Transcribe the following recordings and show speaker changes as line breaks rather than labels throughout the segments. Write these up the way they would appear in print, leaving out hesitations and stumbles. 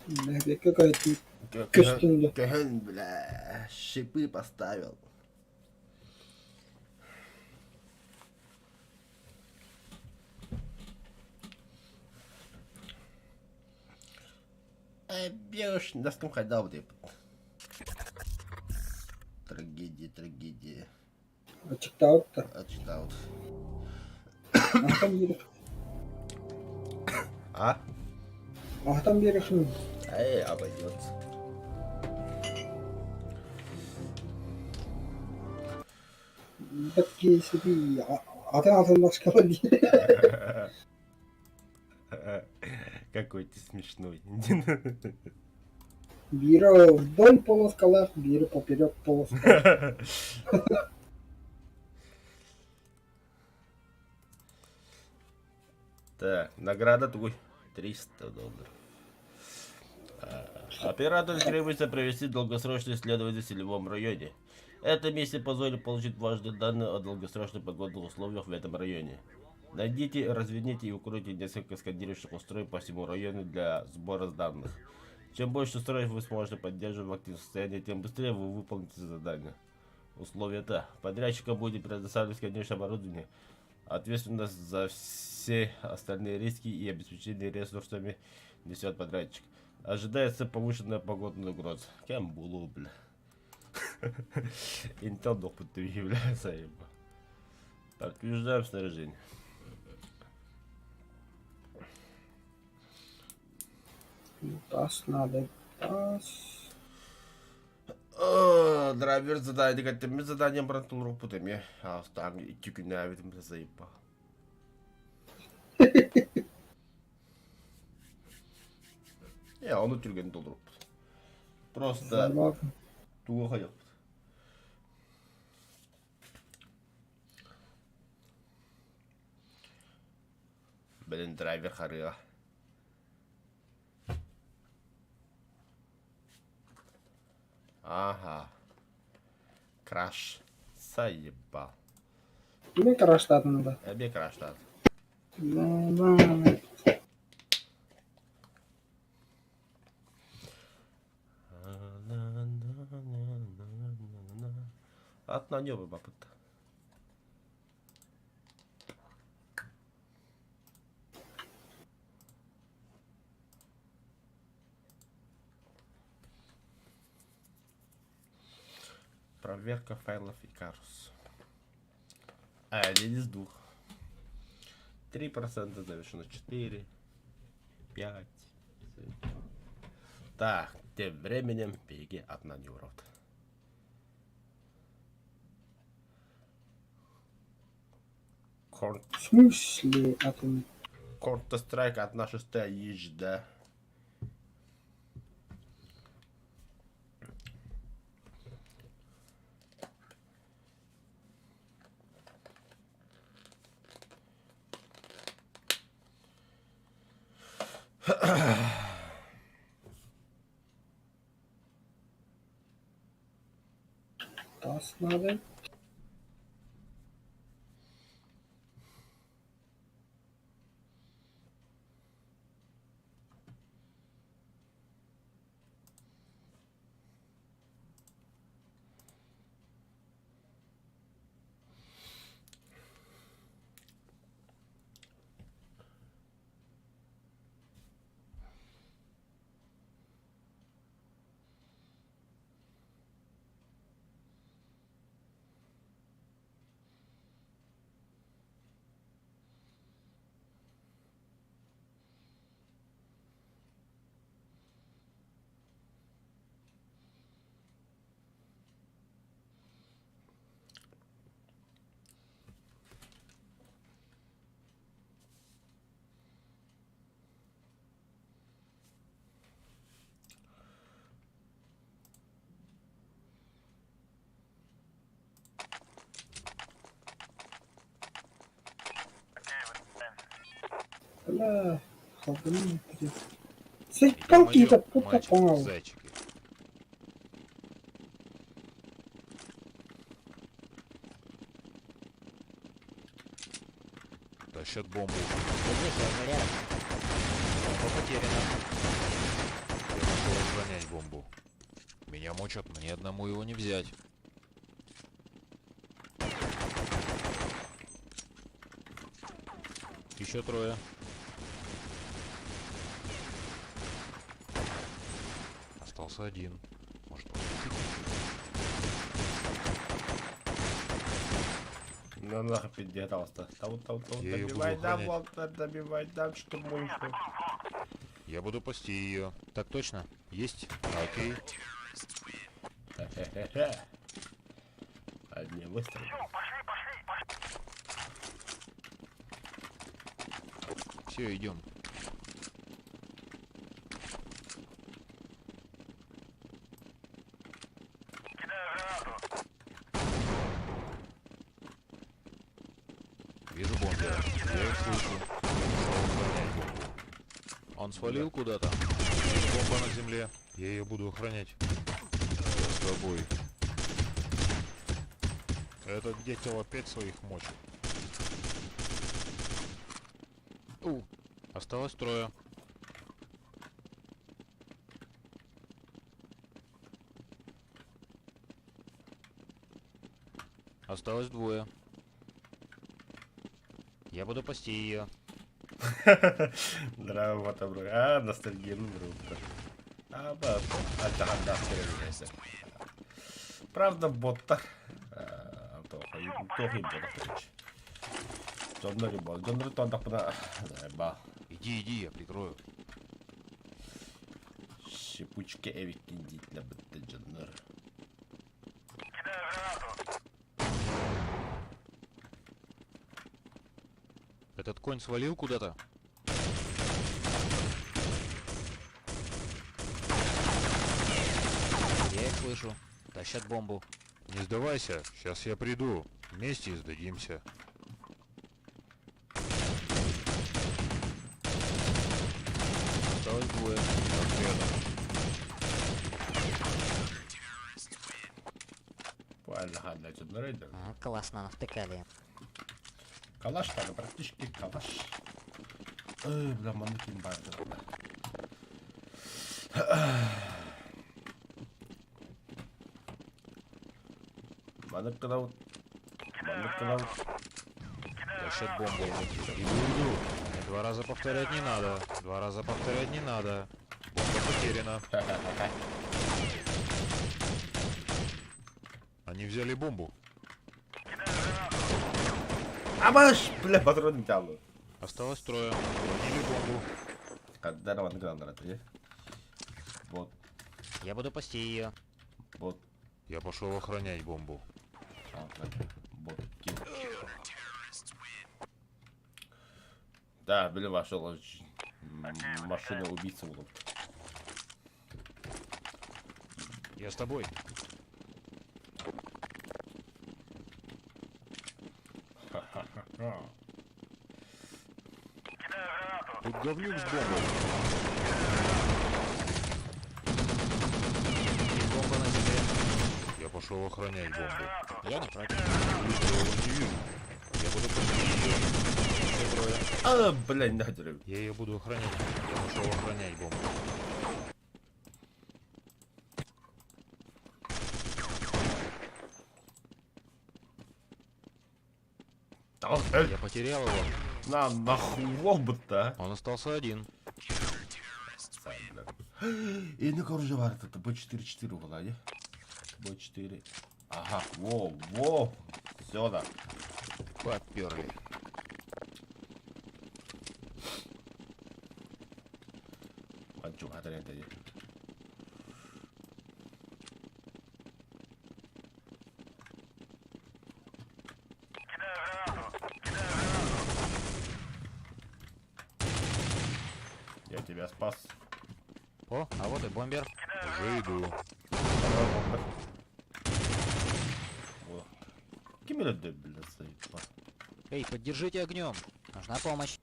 Нэһилиэккэ көстүн да
Көһөн, бля, шипы поставил. Беж, даскым хайдаа бу Трагедия, трагедия.
Аччыктаабыт да.
Аччыктаабыт.
Аһатан биэрэх.
А?
Аһатан биэрэхин.
Эй, обойдется.
Такие себе атын атын башкала дии.
Какой ты смешной.
Биирэ вдоль полоскалаах, биирэ поперек полоскалаах.
Так, награда твой 300 долларов. Оператор требуется провести долгосрочное исследование в селевом районе. Эта миссия позволит получить важные данные о долгосрочных погодных условиях в этом районе. Найдите, разверните и укройте несколько сканирующих устройств по всему району для сбора данных. Чем больше устройств вы сможете поддерживать в активном состоянии, тем быстрее вы выполните задание. Условия-то. Подрядчикам будет предоставлено сканирующее оборудование. Ответственность за все остальные риски и обеспечение ресурсами несет подрядчик. Ожидается повышенная погодная угроза. Кем булу, бля. Интел дохпут является, ебать. Подтверждаем снаряжение.
Тас надо, тас.
Драйвер задание кеттиммит задание баран толорукпут эмиэ аастаан икки күннээбитим сасайыппа. Э, ону түргэн толорукпут. Просто тугу хайыппыт. Блин, драйвер харыа. Ага. Краш. Заебал.
Кими краштаатын да?
Эбиэ краштаат. Ат на небо бапыт. Проверка файлов Икарус. А, один из двух. 3% завершено. 4, 5. Так, тем временем беги одна не урод.
В смысле атын?
Counter-Strike 1.6 HD.
Тас надо. Бля, халдым Заебал
Ё-моё,
пута
мальчики,
пал.
зайчики. Тащат бомбу.
Бомба потеряна.
Мочат, мне одному его не взять. Еще трое. Остался один. Может,
Ну нахуй підігрався. Там, там, там,
Я её буду
добивай, да,
охранять.
Волтер, добивай, да, штурмуй.
Я буду пасти ее. Так точно. Есть. Окей.
Хе-хе-хе. Одни выстрелы.
Все, идем. Вижу бомбера. Я их слышу. Я пошел охранять бомбу. Он свалил куда-то. Есть бомба на земле. Я ее буду охранять. Я с тобой.
Этот дятел опять своих мочит.
У. Осталось трое. Осталось двое. Я буду пасти ее.
Здраво, бро. А, ностальгия, ну, бро. А, ба, а, да, да, Правда, боттар. Тохи бота, короче. Дьоннор бо, дьоннор тонтахпына, ба.
Иди, иди, я прикрою.
Шипучка эбиккин дитле битте дьоннор.
Этот конь свалил куда-то? Я их слышу. Тащат бомбу.
Не сдавайся, сейчас я приду. Вместе сдадимся.
Осталось двое.
Так рядом.
Правильно, дьоннор идет.
Классно навтыкали.
Калаш так, практически калаш. Эй, бля, манекен барды. Манеккен Манеккен
Тащат бомбу.
Иду, иду.
Мне два раза повторять не надо. Два раза повторять не надо.
Бомба потеряна. Они взяли бомбу.
Абаш, бля, патрон тяну.
Осталось трое.
Уронили бомбу.
Когда манекен надо, Вот,
Я буду пасти ее.
вот,
Я пошел охранять бомбу.
а, так, вот, кин. Да, блин, вошел машина убийца был.
Я с тобой.
Тут говнюк с бомбой.
И бомба на земле.
Я пошел охранять бомбу.
Я не против.
Я его не вижу.
Я буду пасти ее. Еще трое.
А, бля, нахер.
Я ее буду охранять.
Я пошел охранять бомбу. Я потерял его.
На, нахуй бы-то, а?
Он остался один.
И ну короче, варит, это Б4-4 была, не? Б4. Ага, во, во. Все, да.
Поперли.
Мальчик, это не Я тебя спас.
О, а вот и бомбер.
Уже иду.
Давай, бомбер. О. Кем это, блядь, заебал?
Эй, поддержите огнем. Нужна помощь.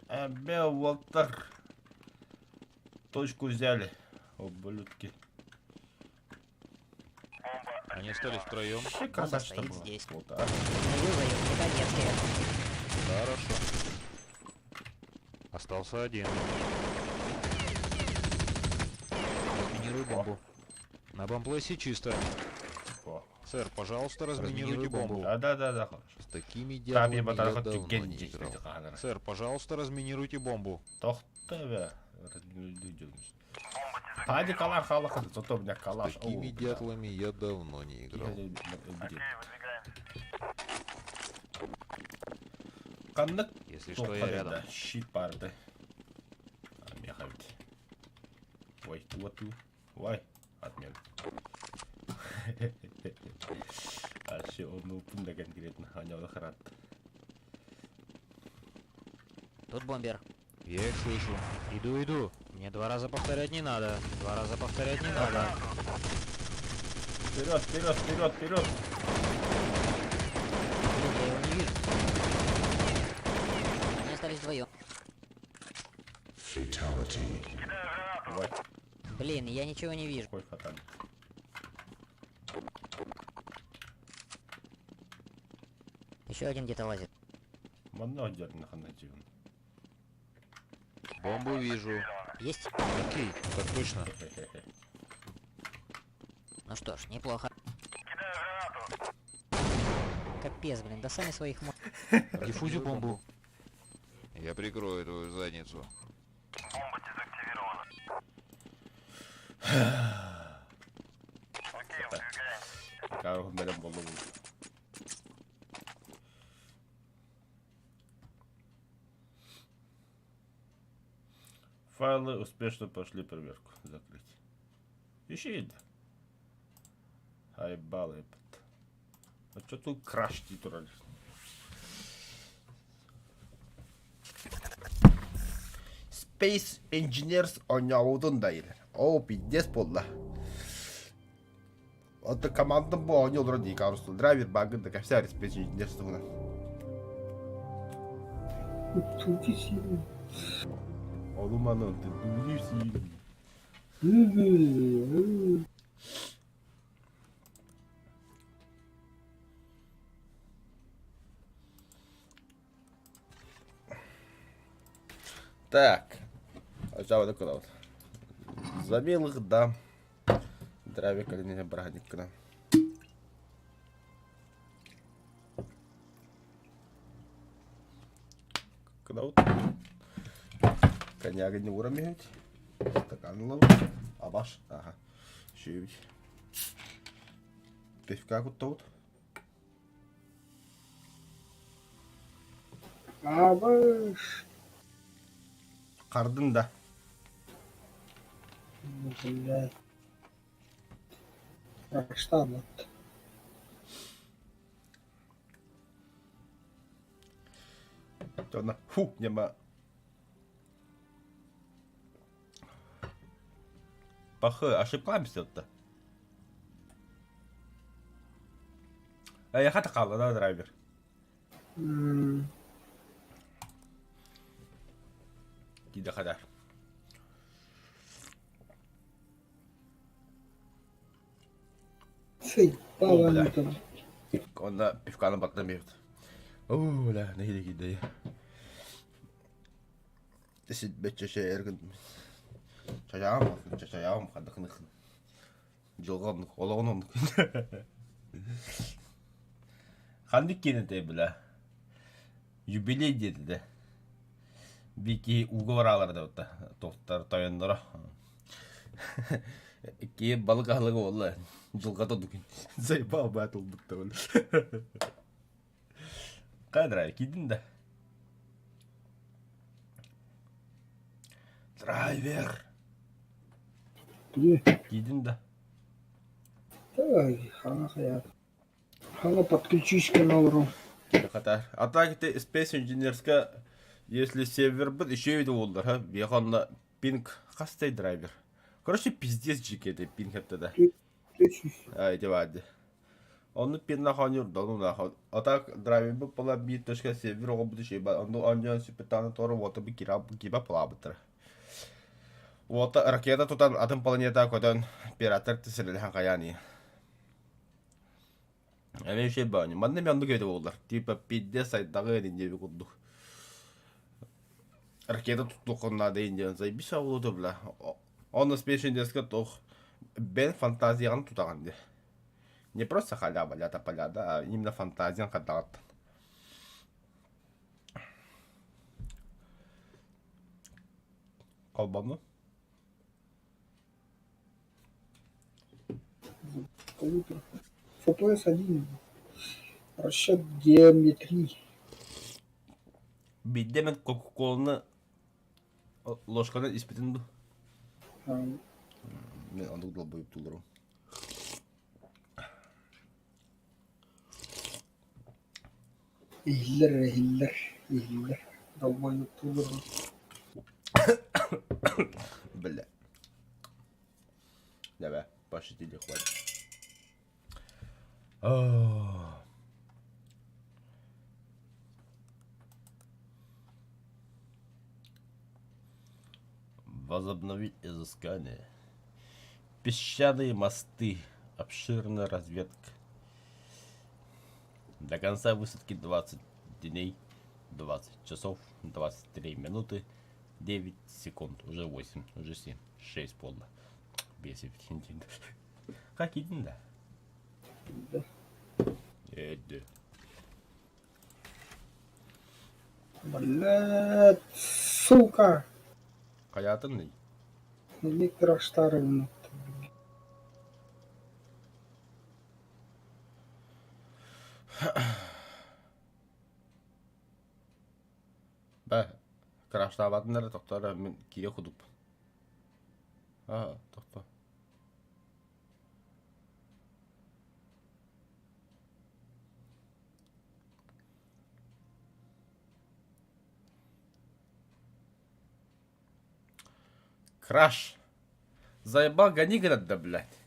Эбе, Уолтер. Точку взяли. Ублюдки.
Они остались втроем.
Вообще красавчик
стоит
была.
здесь.
Вот, а.
Вызовем не по-детски.
Хорошо. Остался один.
Разминируй бомбу.
На бомблесе чисто.
О.
Сэр, пожалуйста, разминируйте
Разминируй бомбу.
бомбу.
Да, да, да, да, хорошо.
С такими
Там я
дятлами я
батархат
давно
түгэн
не играл.
дьиэт
Сэр, пожалуйста, разминируйте бомбу.
Тохто Пади калаш халах, зато у меня
С
калаш.
такими дятлами я давно не играл.
Ханнык
Если что, я рядом.
Щит барды. Меха ведь. Ой, вот ты. Ой, отмен. Вообще, он ну да конкретно, а харат.
Тут бомбер.
Я их слышу.
Иду, иду. Мне два раза повторять не надо. Два раза повторять не надо.
Вперед, вперед, вперед, вперед!
Блин, я его не вижу. Они остались вдвоем.
Ой,
Блин, я ничего не вижу.
какой фаталь.
Еще один где-то лазит.
Манна одерна ханативн.
Бомбу вижу.
Есть?
Окей, так точно.
Ну что ж, неплохо. Капец, блин, да сами своих мо...
Диффузю бомбу. Я прикрою твою задницу.
Карухун бэлэм боллу. Файлы успешно прошли проверку. Закрыть. Ищи да. Айбал епт. А что тут краш титулар? Space Engineers оонньообутун да иһэр. Оо, пиздец буолла. Оттон командам бу оонньуу олорон дии Карустул. Драйвер багын да кэпсээр Space Engineers туһунан.
Туки сильный.
Ону маны ты Так. Жабаны куда За милых дам. Драйвер калинine браниккына. Куда Коньяк не урамить. Стакан ловить. Абаш. Ага. Шүүбүт. Пивка куттабыт.
Абаш.
Хардын да.
Ну, блядь. А что вот?
Онно фу ньама Пахы, ошибкаемся-то. Эйиэхэ хаалла да драйвер?
М,
Киирдэ хатар.
Заебало
О, бля.
они там.
Онно пивканы баттан биэрбит. Оо, бля, нэһиилэ киирдэ. Силбэччэ эргин чачаам, чачаам, хадахных. Дьылҕа оннук, олоҕун оннук. Ханнык киэнэтэй бля? Юбилей диэтэ да. Биир киһи ууга бараалар да туохтар тойонноро. Киһи балык аһылыга буолла. Дьылҕата оннук. Заебал баат ылбыттар. Хайа киирдин да? Драйвер!
Где?
Киирдин да?
Давай, хана хая. Хана подключись к каналу.
Хата. А так ты Space Engineers если сервер был, еще и буоллар, ха? Биэхэ пинг хастай драйвер. Короче, пиздец жик это пинг тогда.
Включись.
А, эти вади. Онно пинна ханюр да ну нахуй. А так драйвер был пола бит точка сервер оҕо бу шей ба. Онно онньоон сүппэтааны тору уота бы кира киба плабыттар. Уота ракета тутан атын планета көтөн пираттар тисэрэлэһэн хайаани. Эмиэ үчүгэй баҕайы. Манна эмиэ оннук эбитэ буоллар. Типа пиздец сайдаҕы диэн диэби курдук. Ракета туттуоххун наада диэн заебись оҕолото бля. Онно спешный туох бэн фантазияҕын тутаҕын дии. Не просто халява ля-тополя, да, а именно фантазиян хардаҕыттан. Холбону?
Полутора. FPS 1. Расчет геометрии.
Биирдэ эмит Кока-Коланы ложканан испитин дуу? Мен оннук долбоюптууларым.
Иһиллэр эрэ иһиллэр, иһиллэр. Долбоюктууларым.
Бля. Давай, пошутили, хватит. Возобновить изыскание. Песчаные мосты. Обширная разведка. До конца высадки 20 дней, 20 часов, 23 минуты, 9 секунд. Уже 8, уже 7, 6 подло. Бесит. Как един, да?
Да.
Эдди.
Блядь, сука!
Хайатын
Электроштары.
Бэ, краштаабатын эрэ тохтоо эрэ мин киирэ кудуппун. Аа, тохтоо. Краш. Заебал, гони, говорят, да, блядь.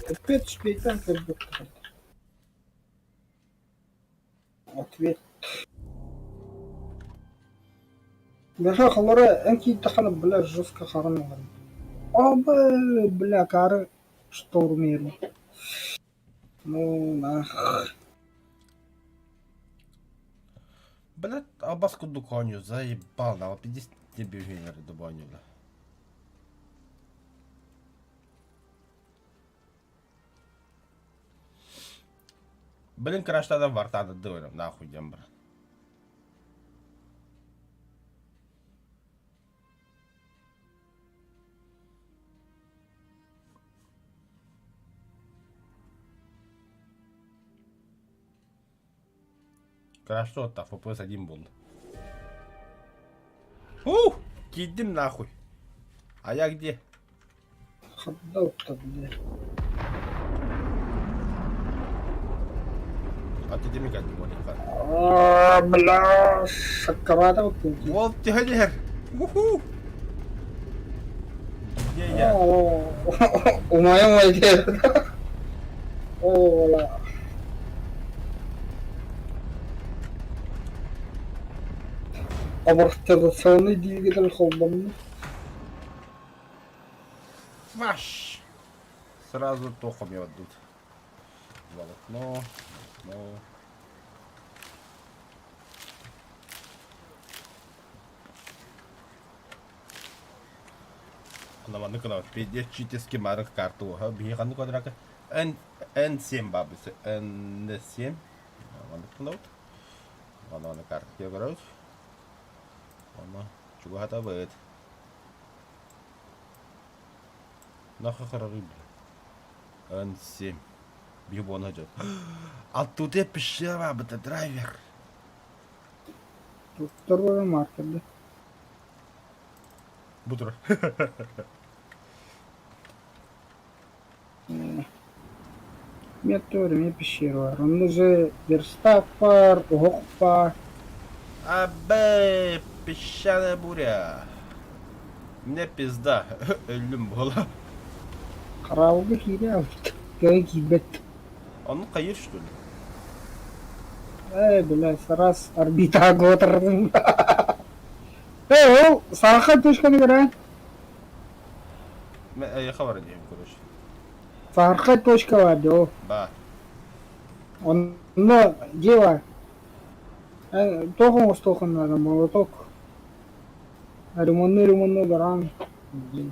Опять шпейтан как будто. Ответ. Бэҕэһээ холоро эн киирдэххинэ, бля, жестко харан ыларым. О, бля, кары штормиру. Ну, нах.
Блядь, абас курдук оонньуу, заебал, да, пиздец тебе добаню, бля. Блин, краштадан вартады дывырым, нахуй диэн баран. Краш что FPS 1 буолла. Ух! Киирдим нахуй. А я где?
Хот-дог-то, блядь.
А ты где как не
А, бля, шоколадов
Вот түһэн Уху! Где я?
Умайым айдер. О, Амортизационный двигатель холбанна.
Ваш! Сразу током я отдут. Волокно, волокно. Онно гына пиздец читерский марык карту биһи ханнык квадраты N N7 бабысы N7 маннык гынабыт Аны аны картия көрөбүт Ону чугаһатабыт Нахуй харагый бля N7 биһи буона дьон А тут я пещера быта драйвер
Второй маркер, да?
Бу турар
Метр, мне пещера. Он же верстак пар, оһох пар.
Абэ, песчаная буря. Мне пизда, өллүм буола.
Караулга киирэ албыт. Кыайан киирбэт.
Ону хайыр что ли?
Эй, блядь, раз орбитаға отырдым. Эй, ол саха точканы көрө.
эйиэхэ баран иһэбин, короче.
Саһархай точка баар дии ол.
Баар.
Онно дьиэ баар. Туох оҥостуоххун наада молоток. Ремонну-ремонну бараан диэн.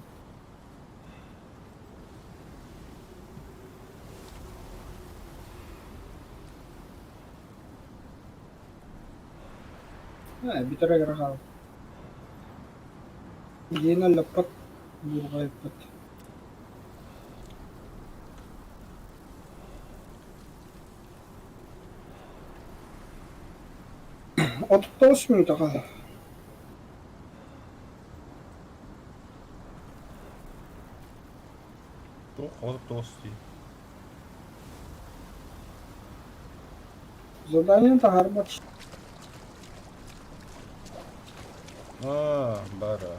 Бүтэрэ кыра хаалбыт. Дьиэни өллөххүт, бурҕайбыт. 39 мүнүүтэ хаалар.
Туох 39 дии.
Задание таһаарбат.
Аа, бара.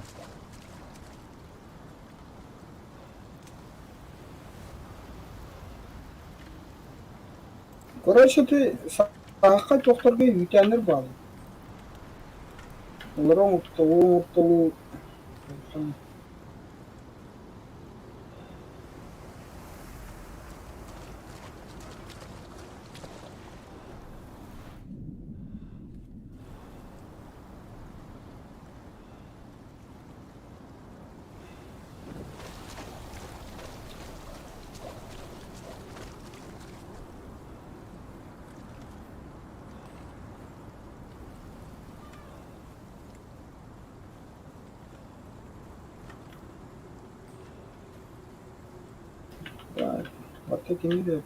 Короче, ты саахха тохторго үүтээннэр бааллар. Олору оҥортолуу оҥортолуу Барыта кини да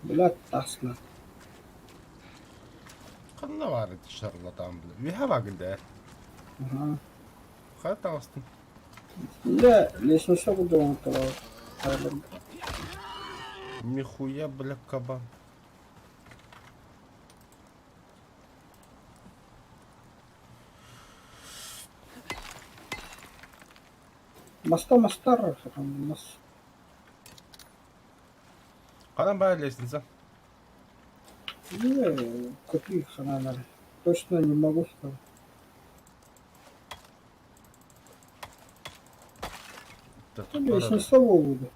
Блядь, тасна.
Ханна баар ити шарлатан бile? Үөһэ баагын дээ.
Аха.
Хайа таҕыстың?
Дьэ, лестница курдук оҥотторо.
Нихуя, бля, кабан.
Маста мастар, мас.
Ханан баар лестница?
Не, каких хананар? Точно не могу сказать. Лестница буолуо.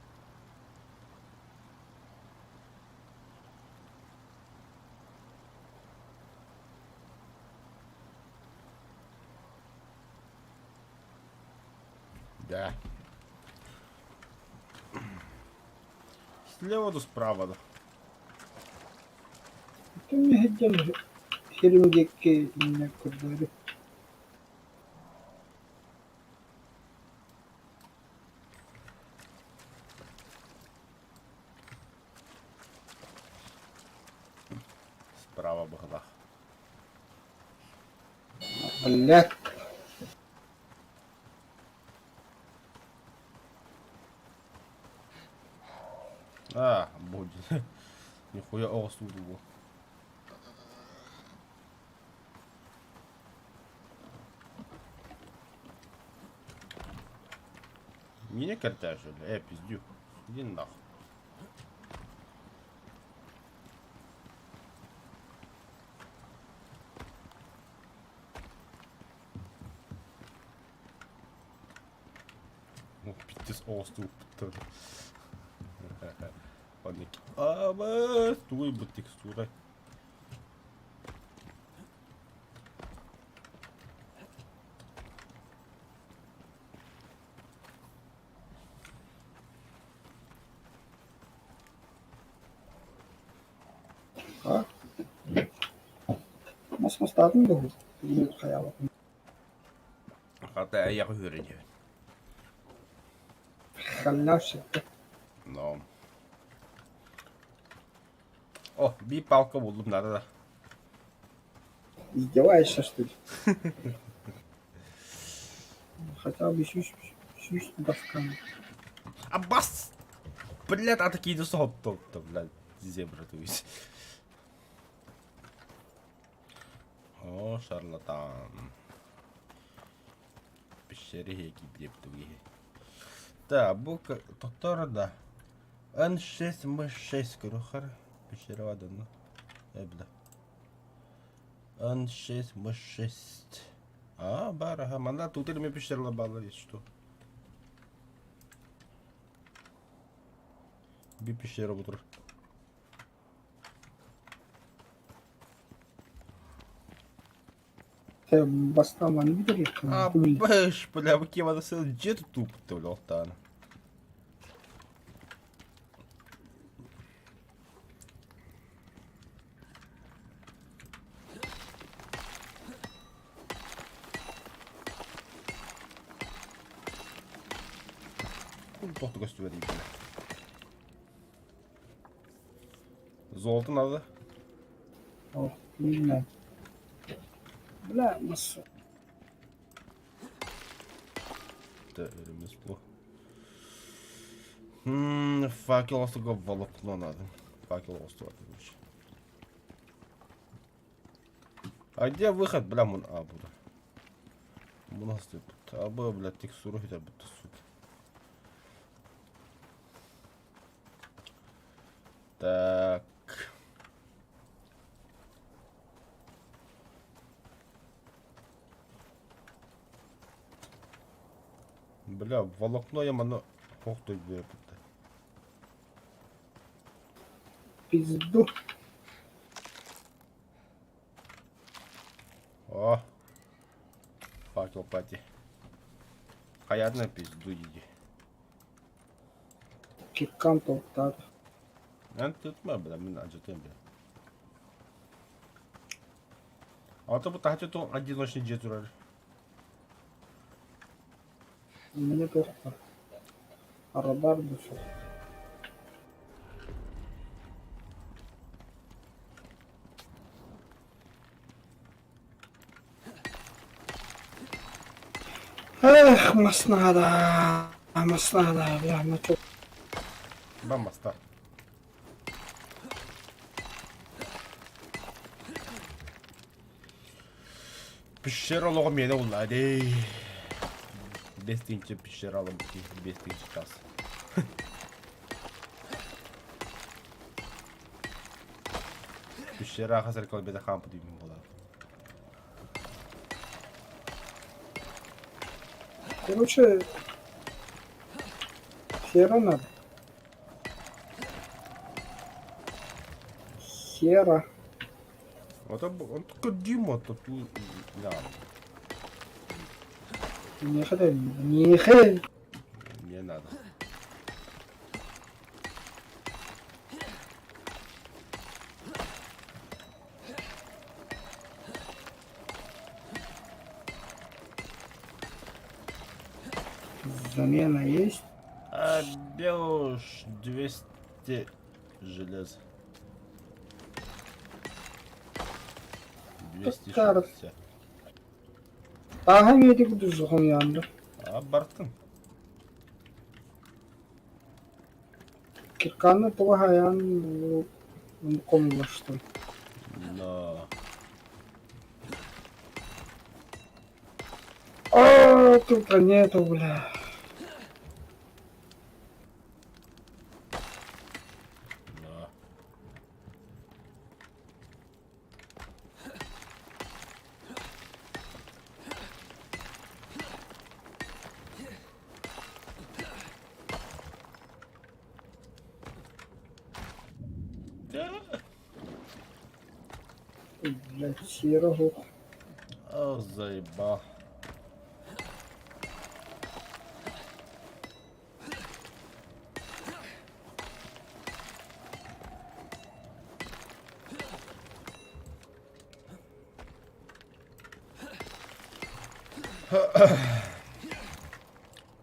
Да. Слева да справа да.
Түмүһүддэн сирим диэки иннэ көрдөөрү.
Справа быһылаах.
Блядь.
А, будет. Нихуя оҕустуу Меня картаешь, бля? Пиздюк. Иди нахуй. О, пиздец, оҕустуу Паник. Абас, тугуй бу текстура.
А? Мас мастаатын дуо? Хайаабатын.
Хата эйиэхэ үөрэн иһэбин.
Халявщик.
Но. О, биир палка буллум надо да.
Издеваешься, что ли? Хотя бы сүүс досканы.
Аббас! Блядь, а такие соһотто, блядь, зебра то есть. О, шарлатан. Пещере киириэбит Так, бу тохтоор да. Н6, М6 көрүөххэ пещера дано. Э, бля. Н6, М6. А, бар, ага, манна тут или пещера бааллар, если что. Bir пещера бутур.
Бастаан маны бүтэриэххэ
А, бэш, бля, бу киэм аны сыл дьиэ тутууппут олохтаан. Туох да көстүбэт бля. Золото надо.
О, не Бля, масса.
Это ремесло. Факел остуга волокно надо. Факел остуга, короче. А где выход, бля, мун а буду. Мун А, бля, текстуру хотя бы, сука. Так. Бля, волокно я мано хохтой бля.
Пизду.
О. Факел пати. Хаятна пизду иди.
Киркан топтар.
Эн тутма бля, мин ажытым бля. А то бу таһыччы ту одиночный дьиэ турар.
Мне похуй. Радар душел. Эх, мас надо. Мас надо, бля, ну чё.
Ба маста. Пещера олоҕо миэнэ улла дии. 5 тыһыынча пещера аламмыт 5 тыһыынча таас. Пещера хасар калбеда хампы деймин болады.
Короче, хера надо. Хера.
Вот он, он такой Дима, тут да.
Не хрен, не хрен.
Не надо.
Замена есть?
А, Белуш 200 желез. 260.
Ага, медик дужугум янды.
А, бартын.
Кирканы тугаян комлаштым.
Но.
А, тут нету, бля.
Но. Да.
Блядь, серого.
О, заебал.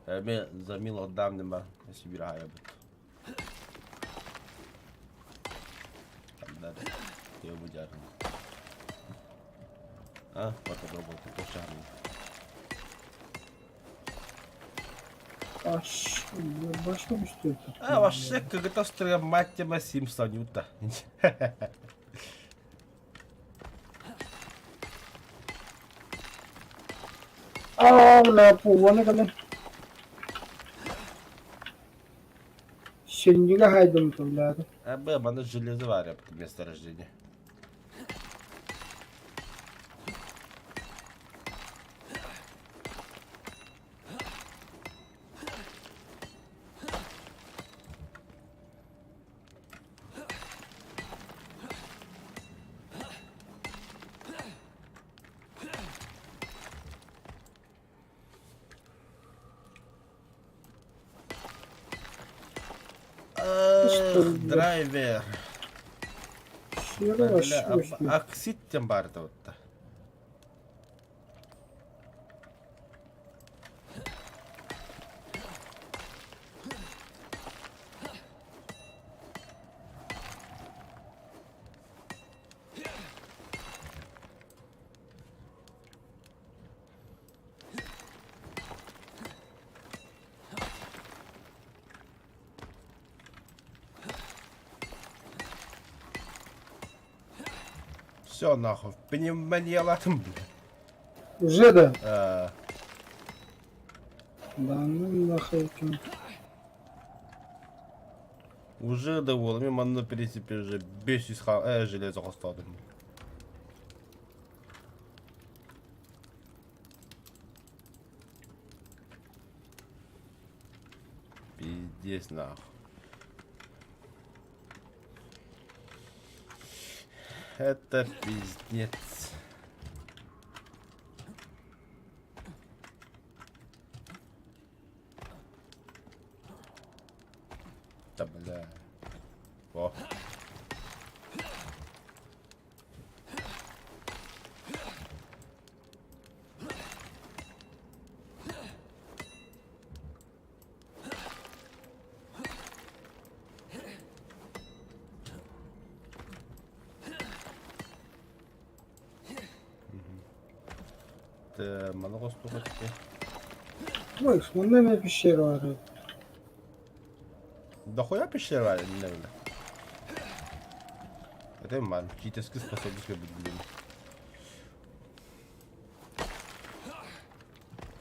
Эми замил отдам нема Сибирь бут. Да, я будярын. А, попробовал, кошарный.
Аш, башка что это?
А, вообще, как это мать тебя Симпсонюта.
А, бля, пуганы кален. Сүнньүгэ хаайдым тыллааты.
А Б, маны железо бар месторождение. Эх, драйвер. Оксид диэн баар да Все нахуй, пневмониялаатым бля.
Уже да?
А,
Да ну нахуй.
Уже да буолла, мин манна в принципе уже 500 железо хостоотум. Пиздец нахуй. Это пиздец. Да бля. О. Маны хостуга
Ой, манна эмэ пещера баар
Дохуя пещера баар иннэ бile. Это ман, читерский способность блин.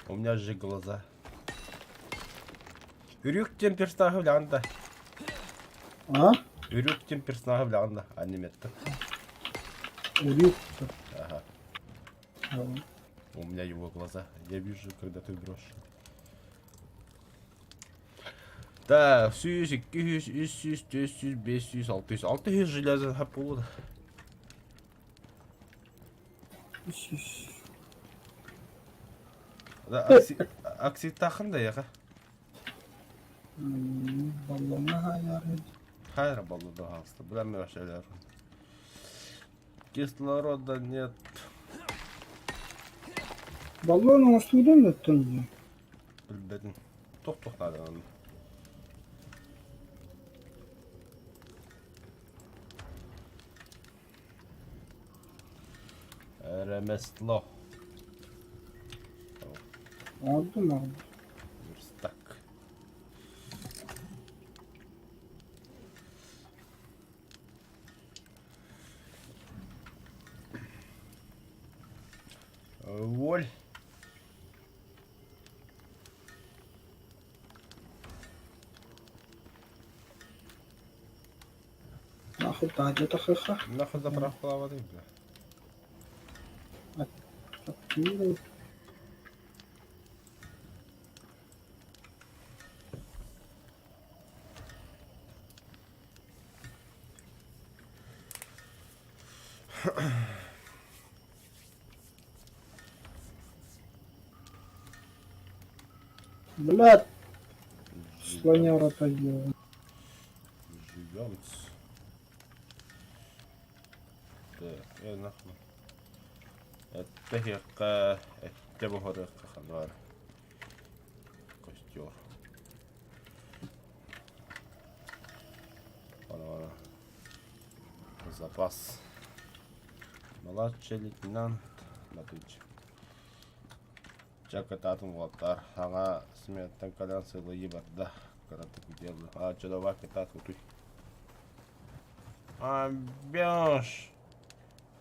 У меня же глаза. Үрүк диэн персонажы билэҕин да?
А?
Үрүк диэн персонажы билэҕин да? Аниметтан.
Үрүк.
Ага. У меня его глаза. Я вижу, когда ты врешь. Так, сүүс, 200, 300, 400, 500, 600. 600 железо буолуо.
Үс
Оксидтаахын да яха.
Баллоҥҥа хаайаары.
Хайра баллода хаалыста. Билэммэ вообще Кислорода нет.
Баллон оҥостуутун өттүн дии.
Билбэтим. Туох-туох наада Ремесло.
Оҥордум оҥордум.
Верстак. Воль.
Нахуй таһырдьа тахсыахха.
Нахуй заправкалаабатый бля.
Блядь, слоняра поела.
Живем. Так, нахуй. Эттэһиэххэ, эттэ буһарыахха ханар. Костер. Ана, запас. Младший лейтенант Матыч. Чэ кытаатын уолаттар, саҥа сметтэн кэлэн сылыйыы барда, кыратык дело. А, чё давай кытаат утуй. А, бёш!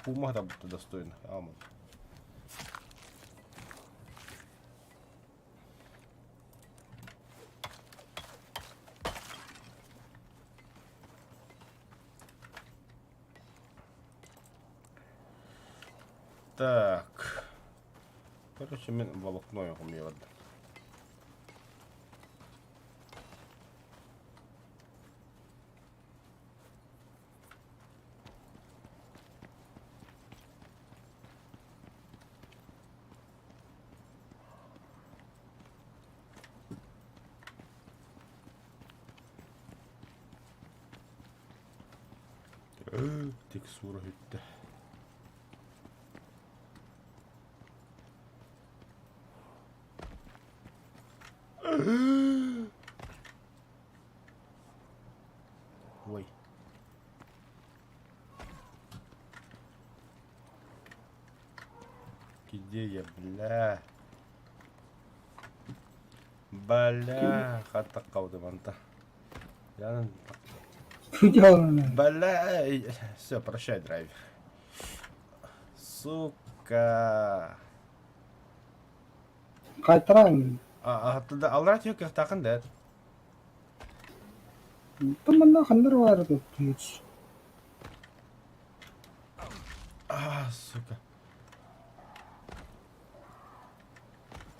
Пума там будто достойно. Амон. Так. Короче, мин волокно ойоҕум барда. Текстура бүттэ. Ой. Где я, бля? Бля, хата қалды манта. Я... Бля, все, прощай, драйвер. Сука.
Қайтарайын.
А, а, алра түйек тақын да.
Тымында қандар бар деп түнец.
А, сука.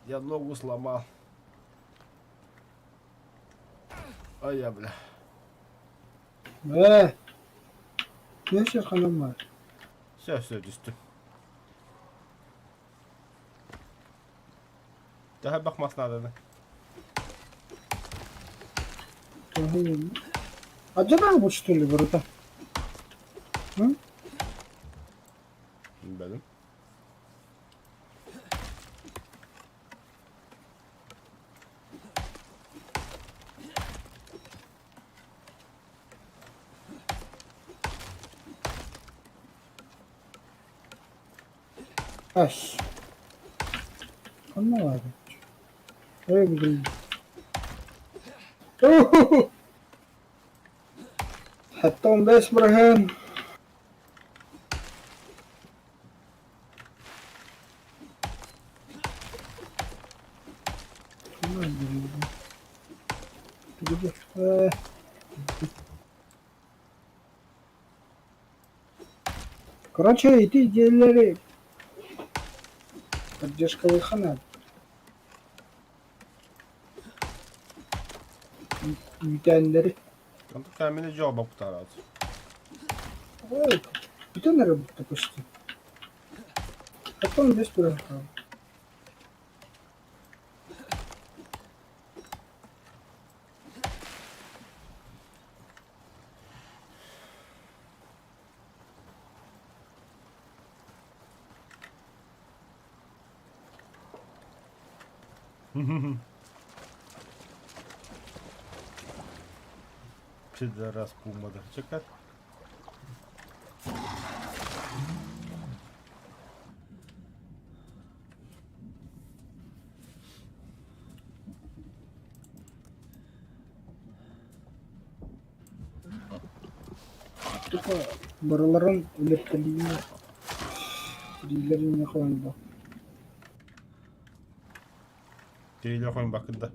Я ногу сломал. Ай, я, бля.
Э. Неше ханым бар?
Все, все, түстүм. Daha bakmasın adını.
Acaba bu что ли ворота? М?
Benim.
Аш. Ханна бар. Эй, блин. Hatta 15 bırakın. Короче, ити идеялары поддержка хана. Бүтәннәре.
Онда камені жауап құтарады.
Ой, бүтәннәре бітті почти. Потом без проехал.
Пидорас пумада. Чекай.
Тупо бараларын өлөттөлүүнү тириилэрин хоонбо.
Тириилэр хойун бакында.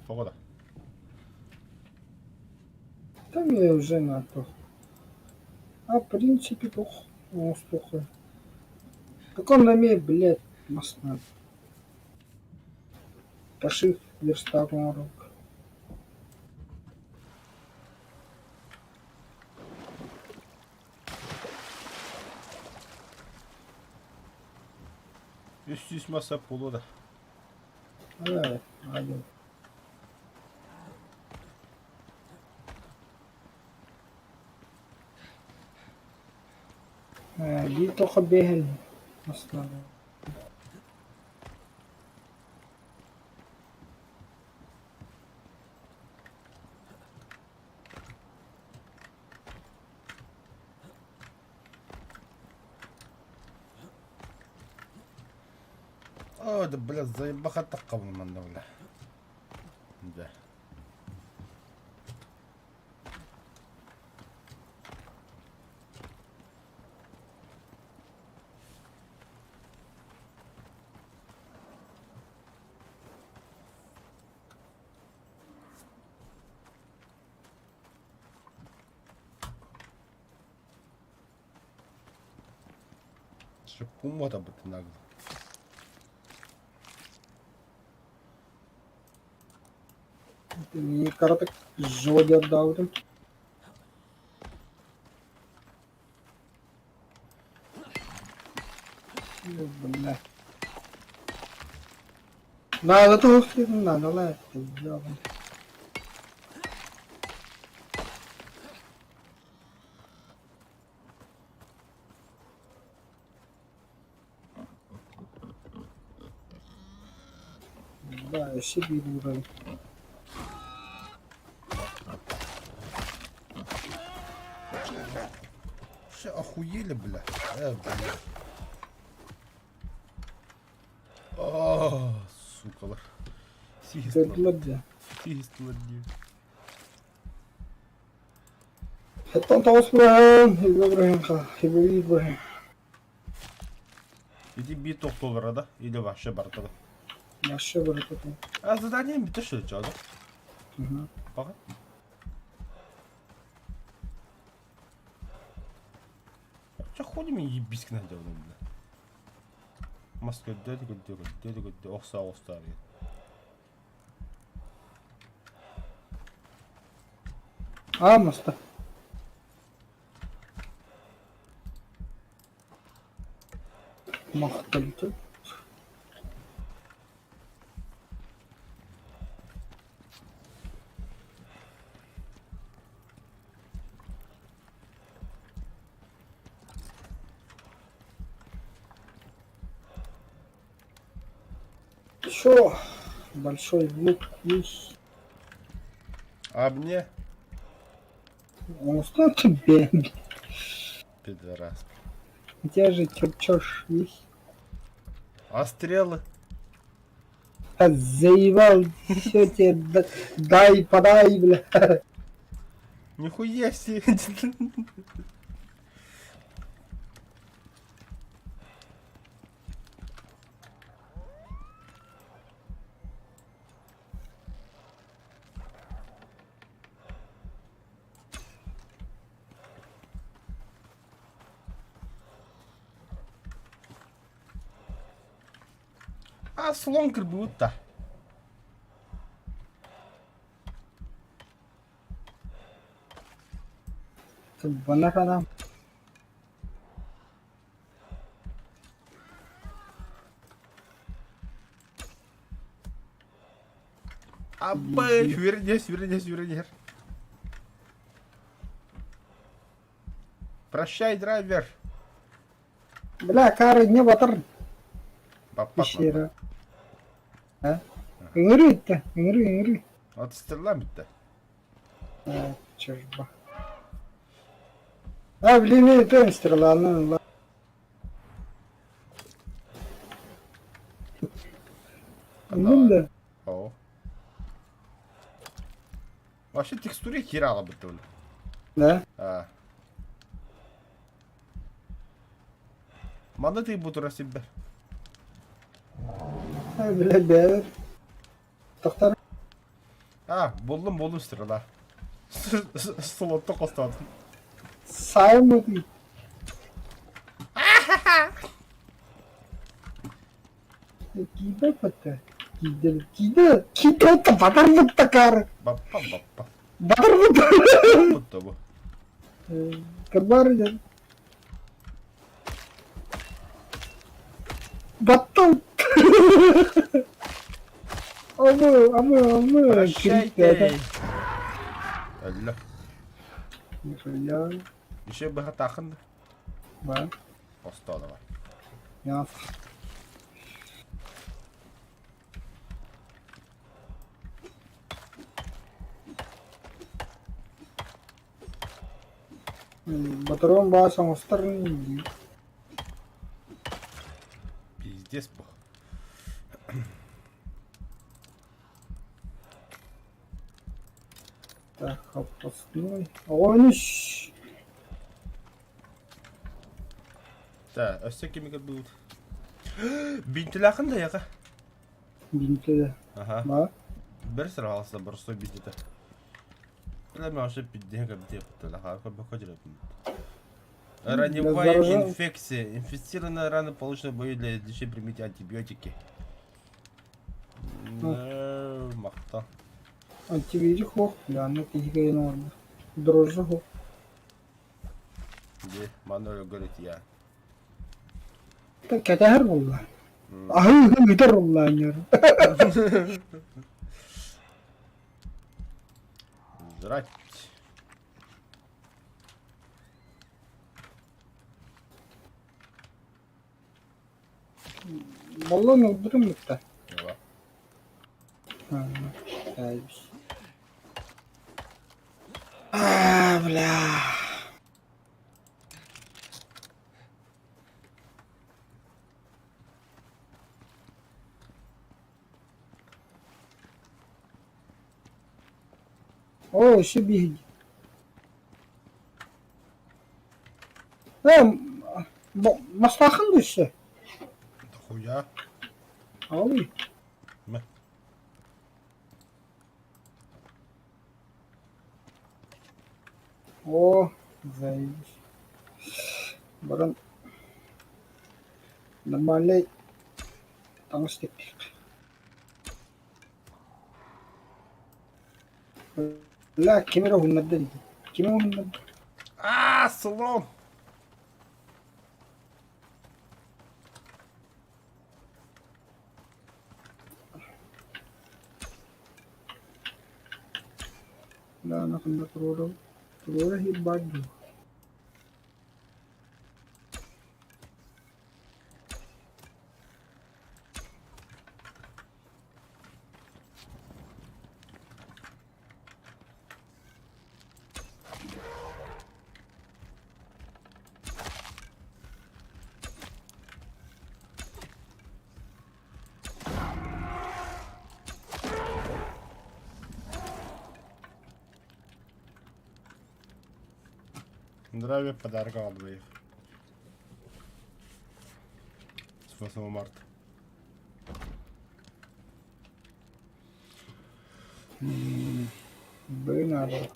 Тоҕо да.
Там я уже на то. А в принципе пох, похуй. Каком на мне, блядь, масна. Пошив верстак рук.
Үс маса пулу да.
Ай, ай. Биир тоха бэһэн масна.
О, да, блядь, заебаха таққабын манда, бля. Да. Шиппум быт нагло.
Каратык жодердаабытым. Бля. Надо туох надо ла Да, өссө биир ууран.
Все охуели, бля. Бля. О, сукалар.
Көрдүлэр дьэ.
Сиһистилэр дии.
Хэттэн тоҕус быраһын, үйгэ быраһын ха, хибэбиир быраһын.
Ити биир тохтуулара да, или вообще барыта да?
Вообще барыта да.
А задание бүтэ что ли, да?
Мгм.
Пока. Че ходим и ебись к надо, бля. Маска дядя, дядя, дядя, дядя, охса, охса.
А, маста. Махталты. Еще большой лук есть.
А мне?
Он что тебе?
Пидорас.
У тебя же черчеж есть.
А стрелы?
А заебал, все тебе дай, подай, бля.
Нихуя себе. А слон как будто.
Бана
Абы, вернись, вернись, вернись. Прощай, драйвер.
Бля, кары не батыр.
Папа.
А? Ыҥырыы ыҥырыы, ыҥырыы.
Вот стрела битте.
А, чужба. А, блин, это стрела, ну, ладно. Ну да.
О. Вообще текстуре херала бы ты.
Да?
А. Манда ты буду себе.
А, бля, бля. Тоқтар.
А, болдум, болдум стрела. Слотто костадым.
Саймон. Кида пата. Кида, кида, кида, батар буттакар.
Баппа, баппа.
Батар бутта.
Будто бы.
Карбар Баттал. Амы, амы, амы.
Прощайте. Алла.
Нихуя.
Еще бы хатахын.
Ба.
Посто давай.
Я. Батарон баас оҥостор
Пиздец бу.
Так, опасной. Огонь!
Так, а все кемиге будут. Бинтилахын да яка.
Бинтиле.
Ага.
Ба?
Бер сыралса борсо бинтите. Бля, мен вообще пиздец как где-то. Ага, как бы ходили. Раневая
заражен.
инфекция. Инфицированная рана получена в бою для излечения примите антибиотики.
Ну.
Махта.
Антибиотик суох, бля, аны киһи кэлэн оҥорбут. Дрожжи суох.
Где Мануэль говорит я.
Кэтэһэр буолла. Аһыы ыытар буолла анньар.
Жрать.
Баллон ылбытым бытта.
Ла.
А, бля. Оо, өссө биһиги. Ээ, мастаахын да өссө?
Дохуя.
Аалый.
Мэ.
Оо, заебись. Баран нормальный таҥас тиктик. Бля, ким эрэ уһуннарда дии. Кими уһуннарда?
Аа, слон!
Бля, анахында туруору. Туруора иһит баар дуу?
Здравия подарок от двоих. С 8 марта.
Блин, надо.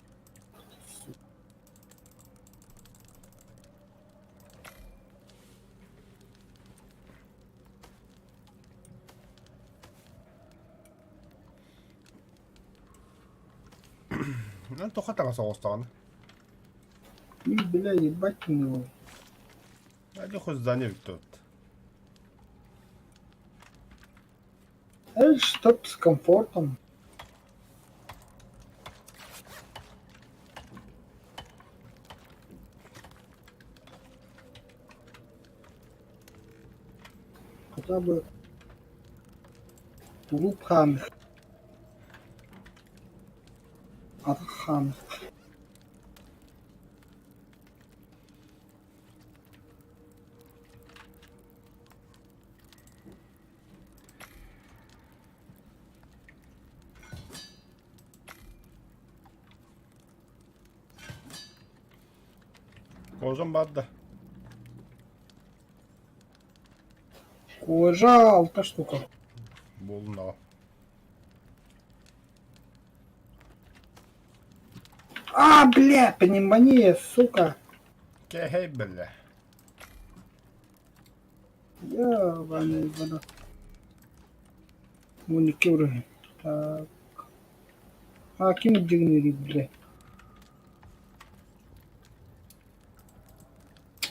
Ну, тоха таҥас оҕустаҕына.
Бля, ебать его.
Али хоть здание тут.
Эй, чтоб с комфортом. Хотя бы тулуп хаамых, атах хаамых.
Кожам баар да.
Кожа алта штука.
Буолуннаҕа.
А, бля, пневмония, сука.
Кэһэй бля.
Ебаный вода. Уон икки уруһуй. Так. А ким дьигиниирий бля?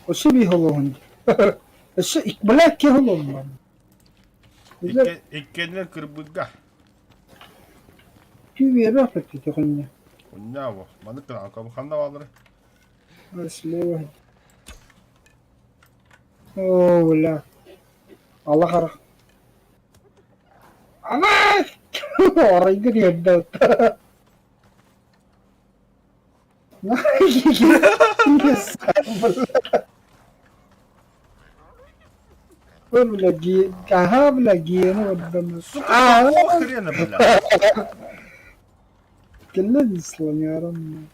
Өссө биир холуоһун дии. Өссө бля икки холуоһун баар. Бля
Иккиэннэр кырбыга.
түү биэрбэт эбит хонньо.
Унньаа маннык гынан ханна бааллары?
Слева. О, бля. Алла харах. Ана! Орайга тиэрдэ. Бля, ага, бля, гиена вот
Сука, какого хрена, бля?
Кэллэ слоняром.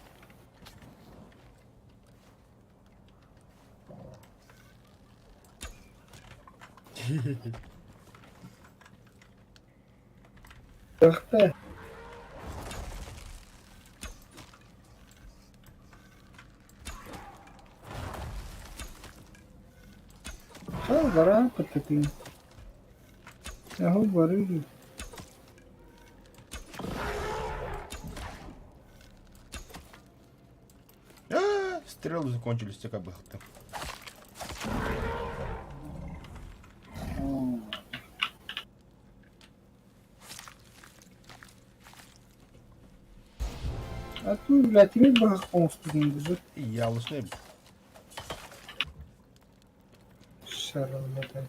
Тахта. Барааппыт Эһу барыы.
А, Стрелы закончились, как бы ты.
А тут, блядь, рыба оҥостубун бузу.
Ялышный.
Шаралата.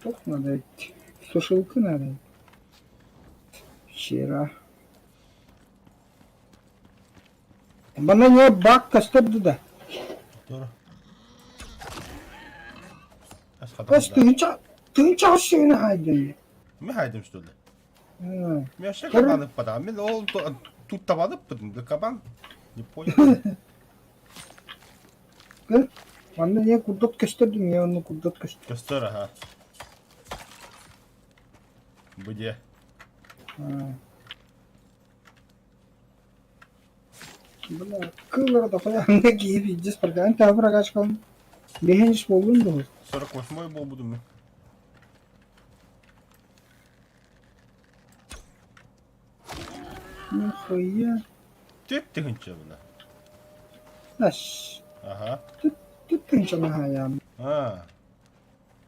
Туох надо идти? Сушилка надо. Вчера. Манна не бак көстөр да. Көс тыһыынча тыһыынча аҕыс хаайдым.
Мин хайдым что ли? Мен вообще кабан ыппатаҕым. Мин ол тут табан ыппытым. Да кабан. Не понял.
Манна не курдат көстөрдүм, я онну курдат көстөр.
Көстөр, ага. Где?
Бля, кыллара да хуя киһи пиздец прокан та прокачкалым. Бэһин буоллун дуо?
48-й буолбутум мин.
Нихуя.
Түт тыһыынча бына.
Аш.
Ага.
Түт тыһыынча наһаайаам.
А,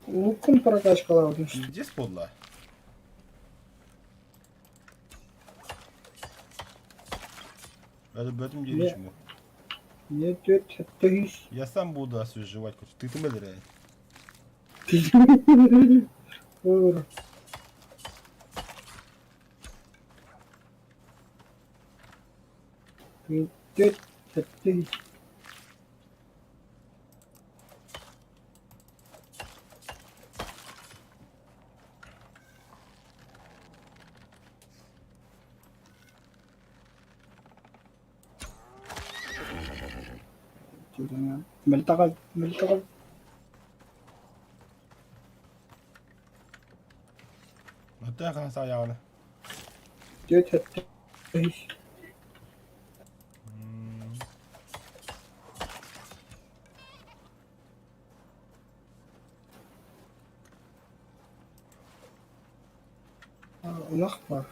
Лукун прокачкалаабытым.
пиздец буолла. Это в этом деле чему?
Не түөрт тыһыыс.
Я сам буду освежевать. Ты ты мэдэрэ.
Уур. Түөрт тыһыыс. Мөлтөҕө мөлтөҕө
Оттон хаһан саҕайаҕына?
Түөрт тыһыыс. Ынах баар.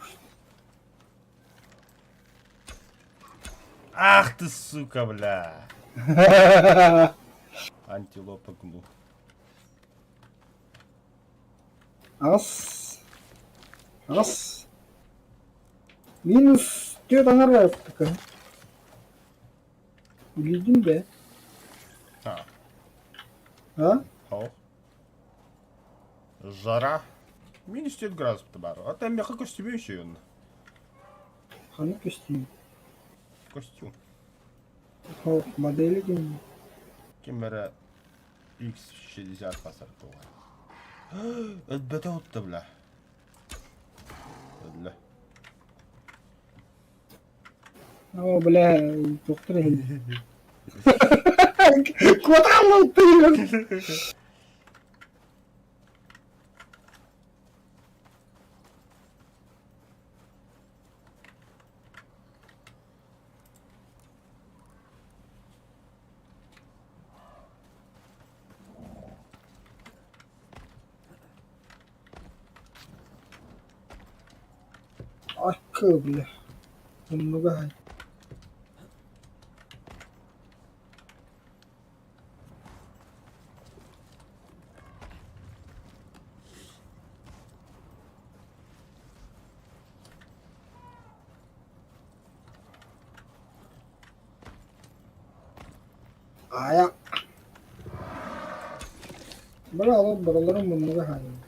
Ах ты, сука, бля! Антилопа гну.
Аҕыс. Аҕыс. Минус түөрт аҥар барбыттык. Билдим бэ.
А,
А?
Хоо. Жара. Минус 4 градус баар. А там миэхэ көстүбү үчүгүн.
Ханнык көстүү?
Костюм.
Хоо, модели диэн.
Ким эрэ X60 хасар туга. Өлбөтө утта бля. Өллө.
Оо, бля, доктор иһин. Куотаалла тыйын. Акка, бля. Оннуга Аайа. Бара алып бараларын муннуга хаайын.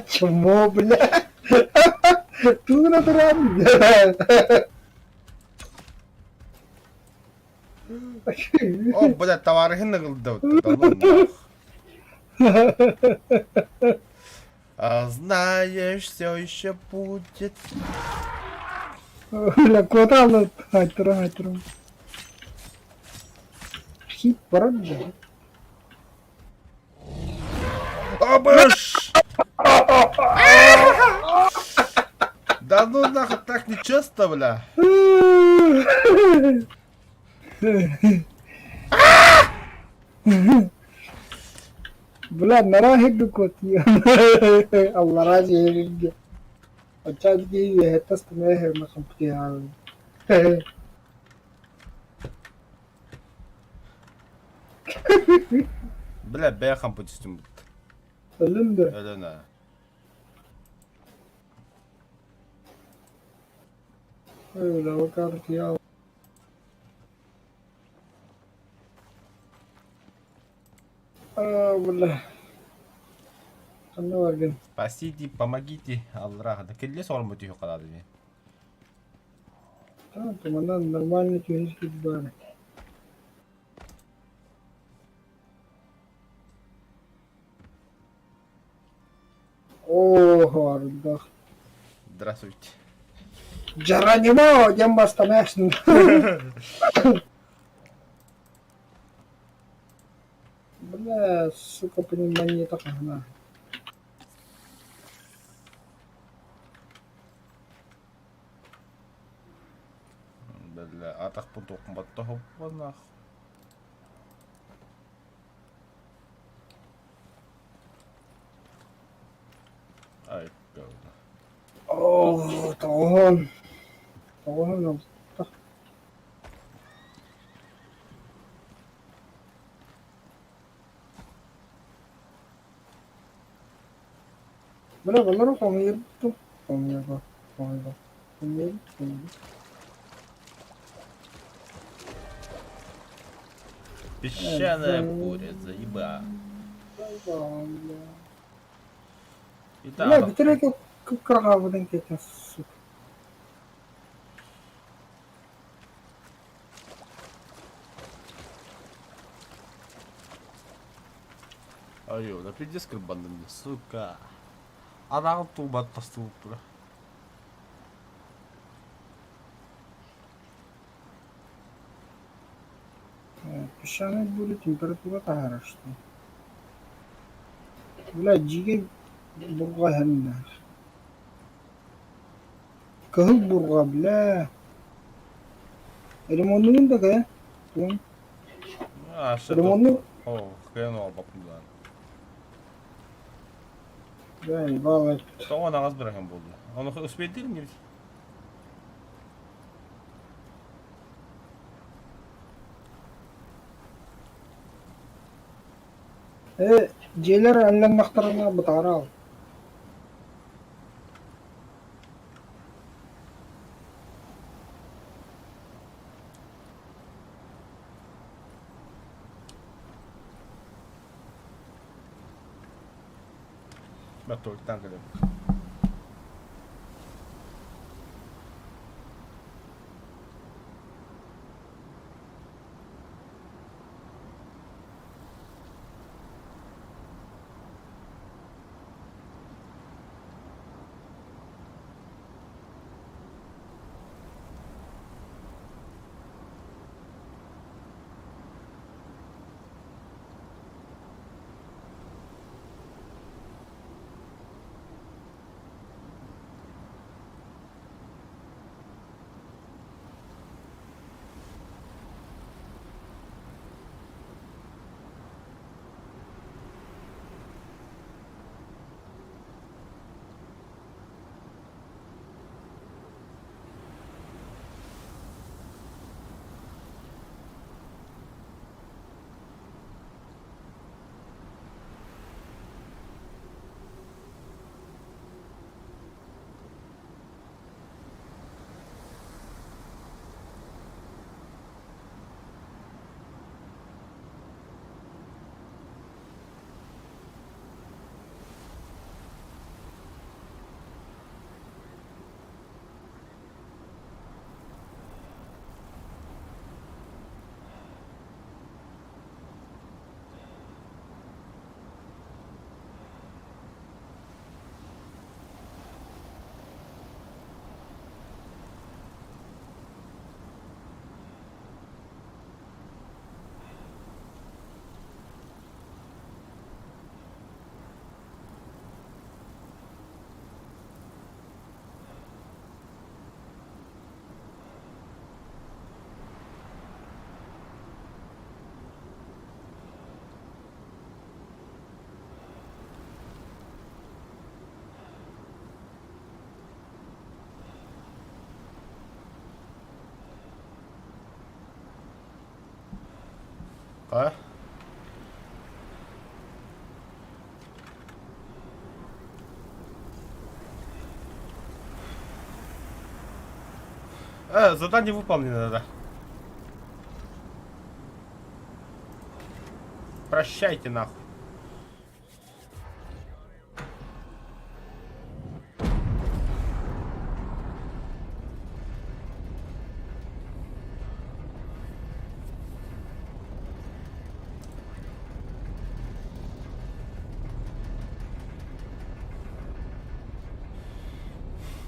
Чмо, бля. Тууна туран.
О, бля, товарыһын ыгылдыбыт. А знаешь, все еще будет.
Бля, куота алып айтырам, айтырам. Хит барар да.
Уебыш! Да ну нахуй, так нечестно, бля.
Бля, нараһы кот. Аллара жиэргэ. Оччоон киһи үөһэттэн астына иһэрмэ хампытыаҕын.
Бля, бэйэ хампы түстүм.
Өлүм да.
Өлөн аа.
Ой, картия. А, бля. Ханна баргын?
Спасите, помогите, аллараха. Да кэллэ соҕурмут үһү хараады ми.
Манан нормальный түһүс баар. Оо, ардах.
Здравствуйте.
Geronimo, диэн бастамаашын. Бля, сука, понимание тахана.
Бля, атахпын тохпаттахпын нах. Ай, говно.
Оо, тоҕоһон. Тоҕоһон алта. Бля, балары хомуйбутум. Хомуйба, хомуйба, хомуйба, хомуйба.
Песчаная буря, заеба.
Бля,
И там.
бүтүрэ кыпкырҕаабытын кэтэн сука.
Ай, да пиздец карбанный мне, сука. Она тубат поступила.
Песчаная буря, температура таһаарар что. Бля, дьигэ бурҕа иһэннэр. Кыһыл бурҕа, бля. Ремоннугун да кэ? Тугун?
А, что
Ремонну?
О, хрен баппудан.
Бля, ебало.
Тоҕо аҕас бырахан буолла. Оны успейдир не
Э, дьиэлэр алланнахтарына бытаарал.
Баттуктан кэлэн. А? Задание выполнено, да. Прощайте нахуй.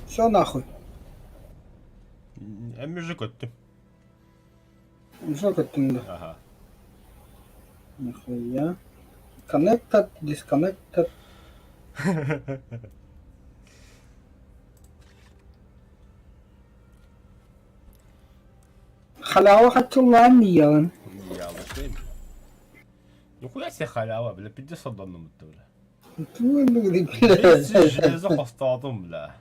Все нахуй.
Эммежи көттүм.
Все көттүҥ да.
Ага.
Нихуя. Connected, disconnected. Халява хаччыллаан ийэҕин.
Ялышым. Нихуя себе халява, бля, пиздец отданным это, бля. Железо хостоотум, бля.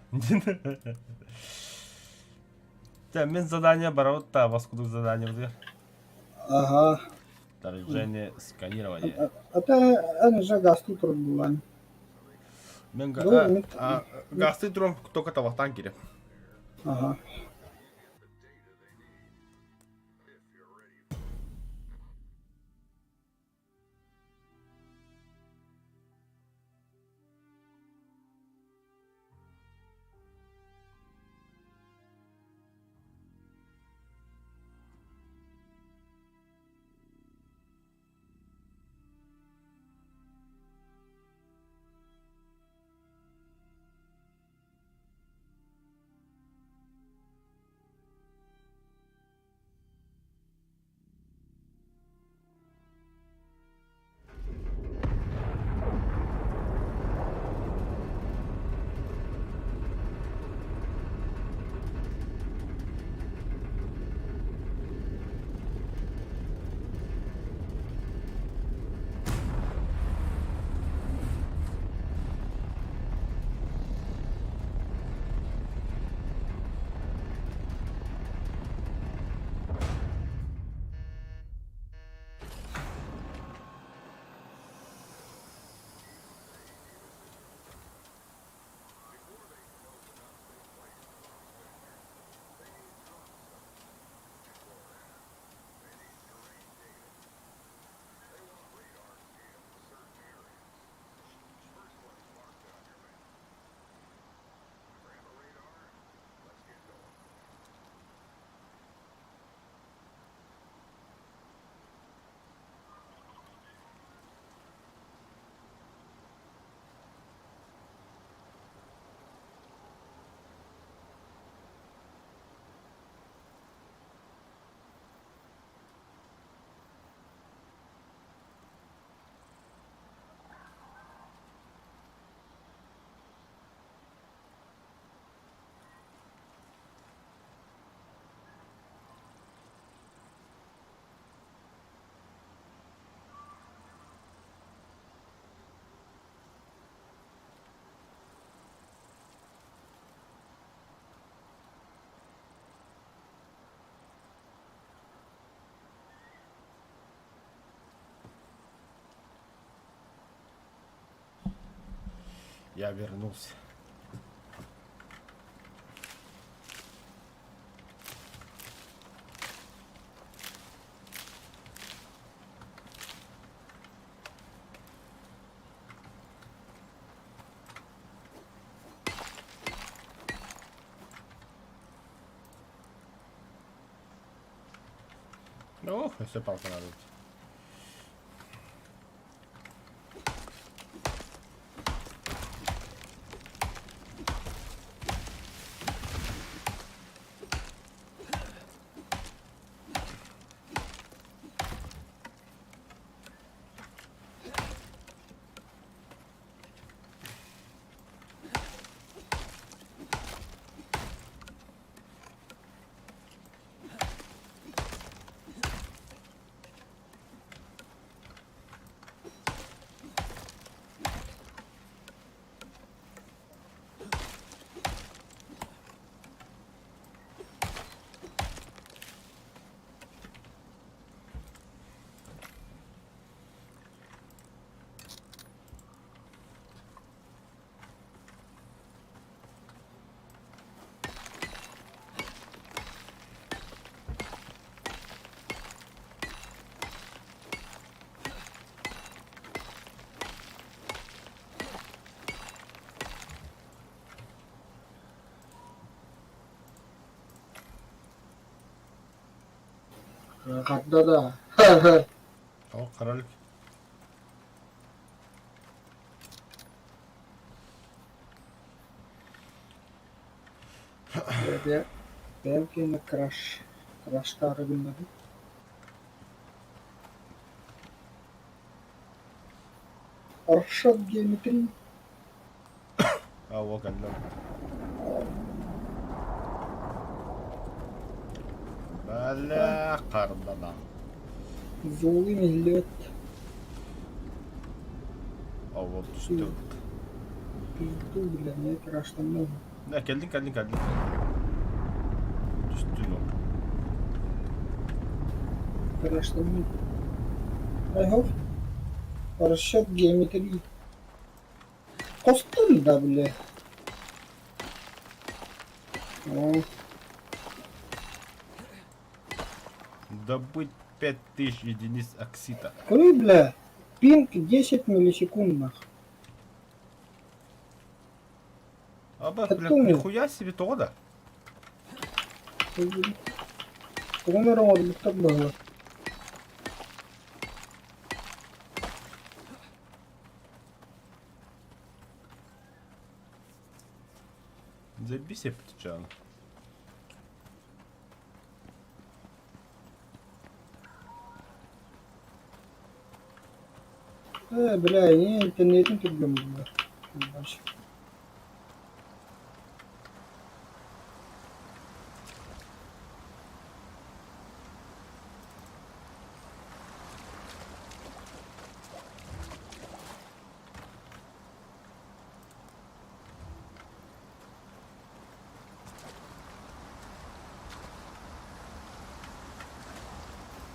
Тэ, мин задание барабыт та, воскудук задание бытыгар.
Ага.
Вторжение, сканирование.
А ты эн же гасту турбулан.
Мен гасты турам только тавахтан кире.
Ага.
Я вернулся. Ох, все палка надо.
Харда да. Ха-ха.
О, король.
Бэйэм киэнэ краш. Краштаары гыннарым. Расчет геометрии.
А, о, кэллим. Бля, хардана.
Зулы миллет.
А вот түстүм.
Пизду, бля, не краштанным.
Да, кэллиҥ, кэллиҥ, кэллиҥ. Түстүн ол.
Краштанным. Айхов. Расчет геометрии. Хостон да, бля. О,
Добыть 5000 единиц оксита.
Круй, бля. Пинг 10 миллисекунд, нах.
Аба,
Это
бля,
умер.
нихуя себе тоҕо да.
Тугун эрэ оҥорбуттар быһыылаах.
Забейся, птичан.
Ээ, бля, ийэ интернетин түргэн булла.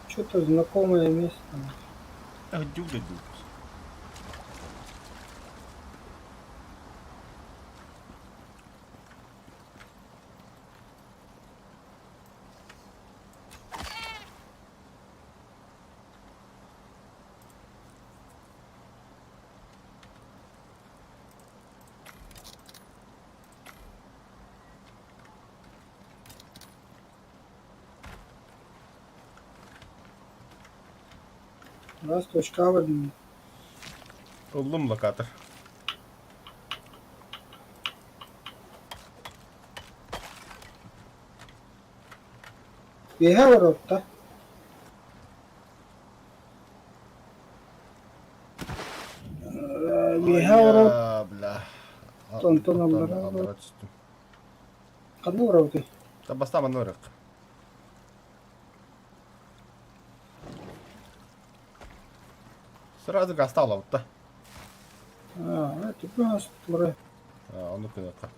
Что-то знакомое место.
А где удадут?
Раз точка в один.
Ыллым локатор.
Үөһэ олоробута. Үөһэ олорор
Бля.
Онтон аллара
Аллара түстүм.
Ханна олоробутуй?
Та бастаан манна барыах. Сразу гаста олобутта.
Аа, түппүн астылара.
Оннук гыныахха.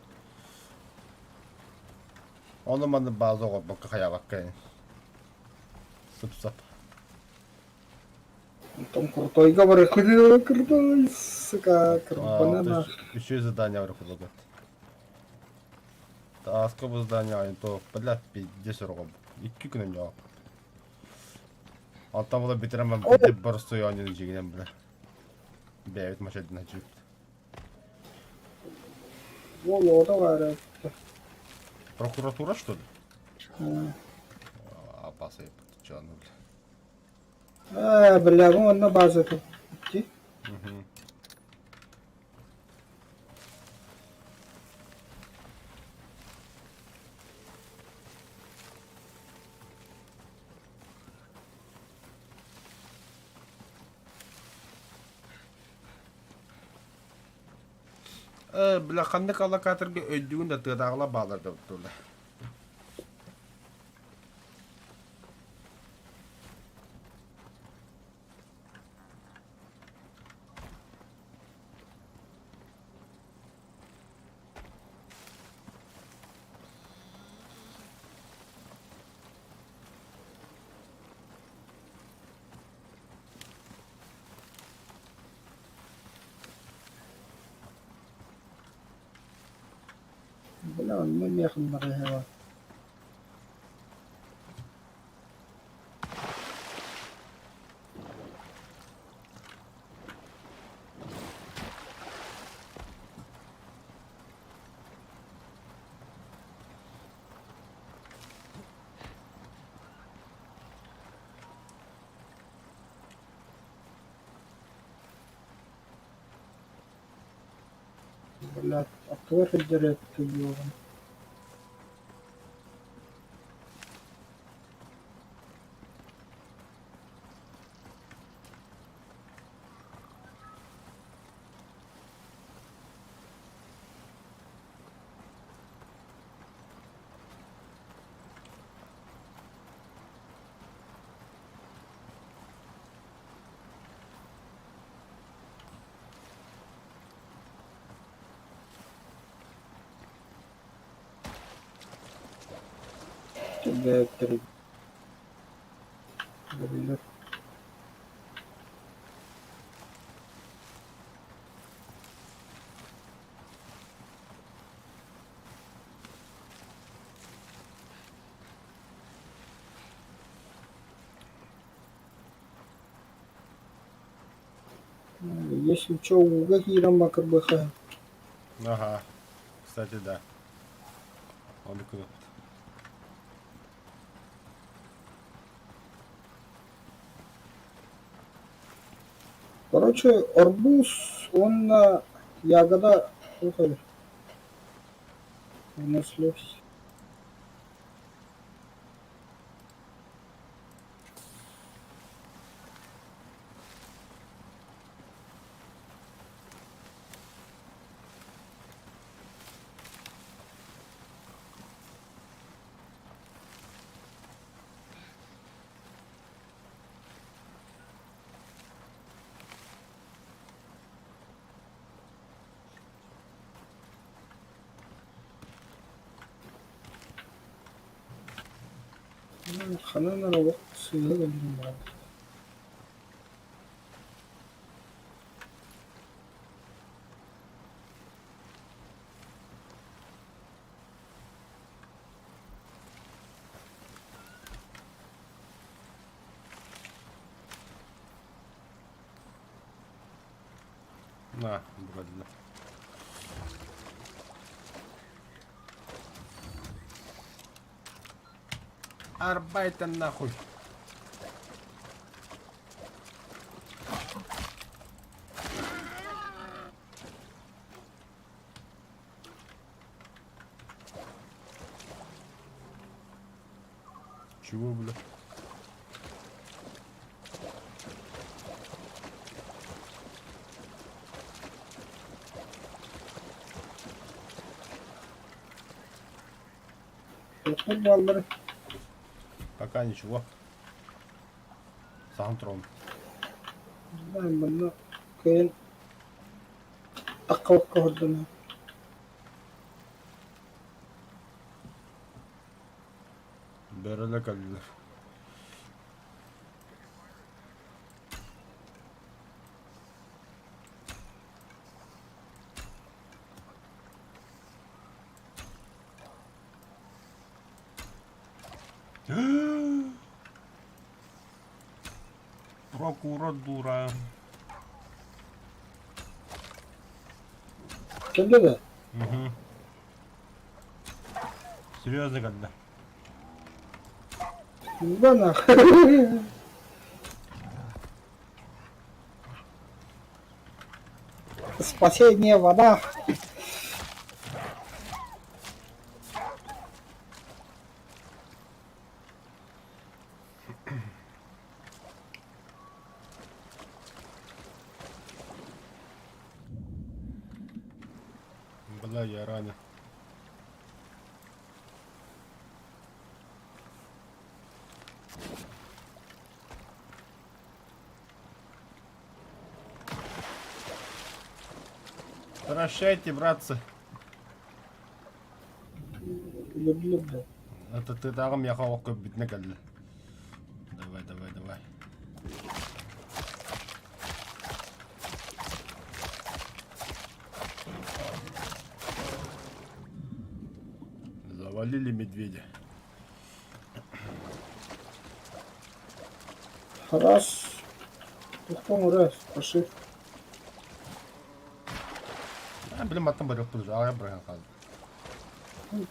Ону манна база оҕорбокко хайаабакка сып-сап.
Онтон крутойга барыахпын крутой, сука, банана.
Үчүгэй задание бар курдук. Тааска бу задание айын то, блядь, пиздец орҕом. Икки күн онньоох. Онтон була бүтэрэн баран бүтэ боростуой оонньууну дьиҥинэн бля. Бэйэбит машинанан дьиэбит.
Уол оҕото баара.
Прокуратура что ли? Апасай чаны бля.
Ээ, бля, бу онно базата. Ити.
Э, бля, ханнык аллокаторга өйдүүгүн да тыатааҕыла баалар да тула.
Бля, онно эмиэ ханнарыһыга. Блядь, аттыбар сылдьар этэ Биллэр. Если чё, ууга киирэн макырбыха.
Ага. Кстати, да. Он куда?
Короче, арбуз уонна ягода туох Выносливость. Ханан эрэ олох сыыһа кэллим баҕайы.
На, вроде. Арбайтен нахуй. Чего, бля?
Туохтар бааллара?
Пока ничего. Сам трон.
Знаю, манна кыайан таххабакка олордон.
Бөрөлө кэллилэр. Прокуратура.
Кэллэ да?
Угу. Серьезно когда?
Да нахуй. Спасение вода.
Бля, я ранен. Прощайте, братцы.
Люблю, да.
Это ты даром я хавал битне кэллэ. Давай, давай, давай. Завалили медведя.
Раз. Тухтан раз. Пошив.
А, блин, маттан барыахпыт уже, аҕай быраһан хаалла.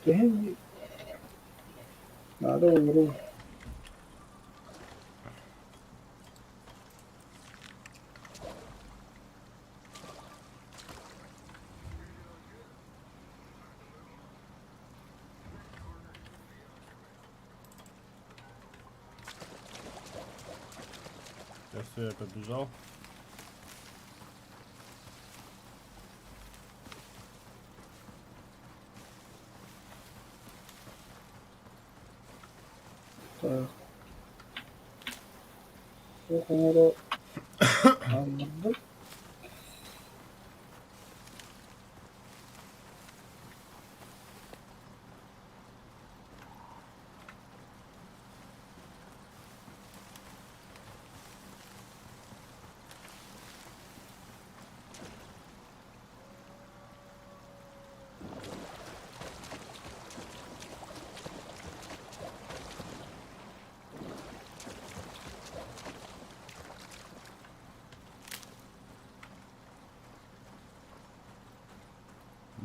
Төһөн Надо олоруу.
Все, я побежал.
Так. Туох оҥоро хаалларбыт?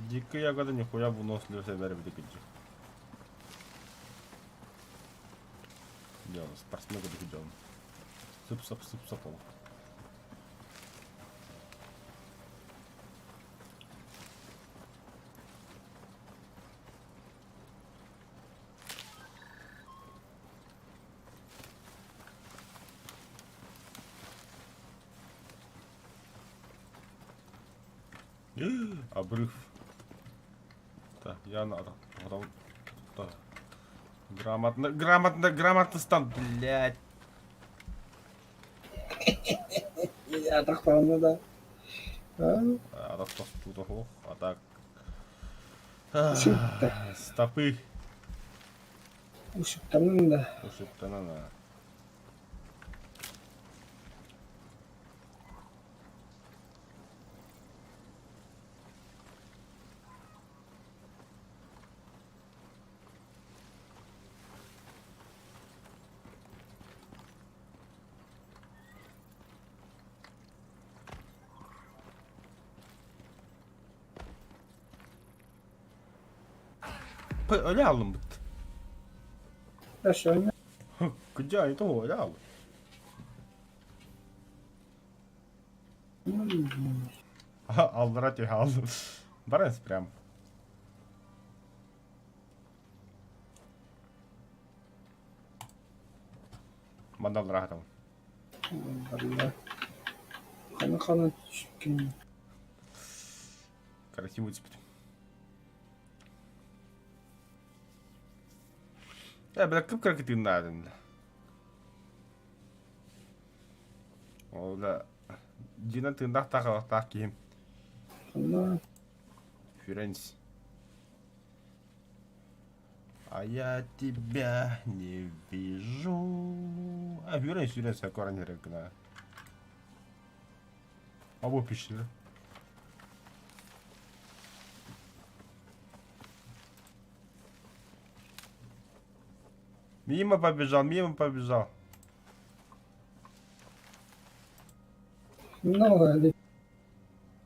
Дикая ягода нихуя выносливость бэрбит Делаем, спортсмен делаем. Сып сып сып сып ол. Обрыв. Так, я надо. Потом. Грамотно, грамотно, грамотно стан, блядь.
Атахтаҕына да.
Атах тостуута суох, а так.
Усуттар.
Стопы.
Усуттанан да.
Усуттанан да. Öyle aldım bit.
Өссө
Кыдьаай тоҕо öyle aldım. Аллара түһэ алдым. Баран прям. Манна аллара
Барла. Хана хана түскүн.
Красиво теперь. Э, бля, кып-кыракы тыыннаатын. Ол да дьиҥинэн тыыннаах таах киһим.
Ханна
Фюренс. А я тебя не вижу. А Фюренс, Фюренс, аккуратнее гына. Або пишли. Мимо побежал, мимо побежал.
Ну,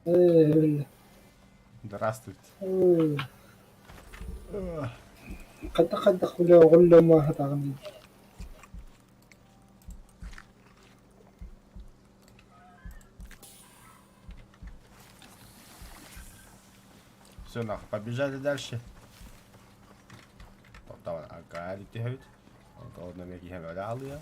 э,
Здравствуйте.
Хайдах-хайдах бile оҕолломуоха даҕаны
Все, нахуй, побежали дальше. Тоқтауан акари түһэбит. Онтон киһи өлө алыа.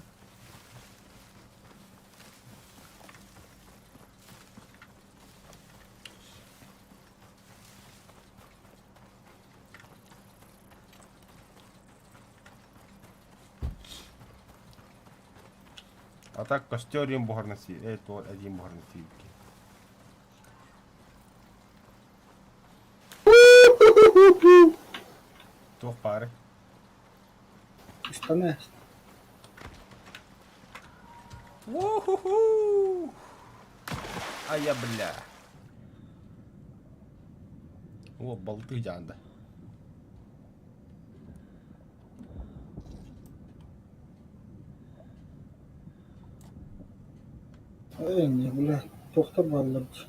А так костер им буһарна сии, э, то один буһарна сиибикки. Туох баары?
Ыстана
Уху-ху! А я, бля. О, болты дьаанда.
Ээ, бля, туохтар бааллар дии.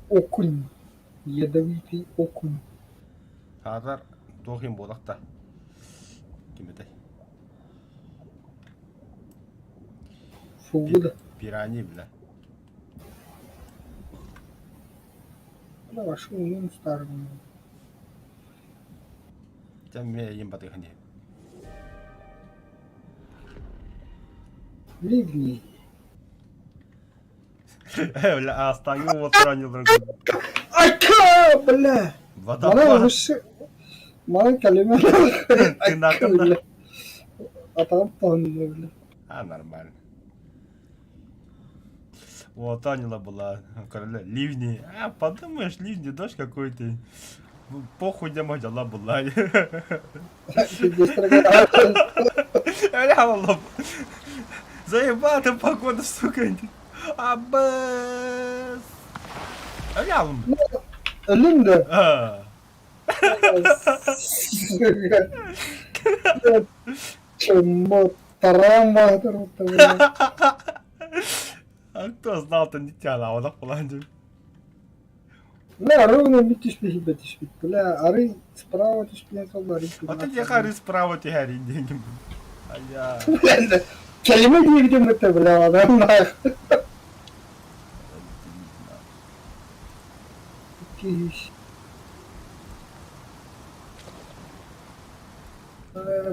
Окунь. Ядовитый окунь.
Аатар туох иһин буолах да. Ким этэй?
Фугу да.
Пираньи, бля.
Бля, вашу умун старым.
Дьэ, мин эйиин батыһан иһэбин.
Ливни.
Э, бля, астаҥҥы уотураанньыларын курдук.
Айка, бля! Мана
Водопад.
выше... Мана калима. Айка,
Тыыннааххын да?
бля. Атаҕым тоһунна, бля.
А, нормально. Вот Анила была, короля, ливни. А, подумаешь, ливни, дождь какой-то. Ну, Похуй, где моя дела была. Бля, лоб. Заебата погода, сука. Аббас. Бля,
Өлүм да.
А.
Чмо тарама бля.
А кто знал-то не тебя, а он деп.
Бля, ровно бүт түспүт түспүт. Бля, арый справа түспүт сол арый.
А ты где справа тихари деньги. А я...
Kelime diyebilirim это, бля, adam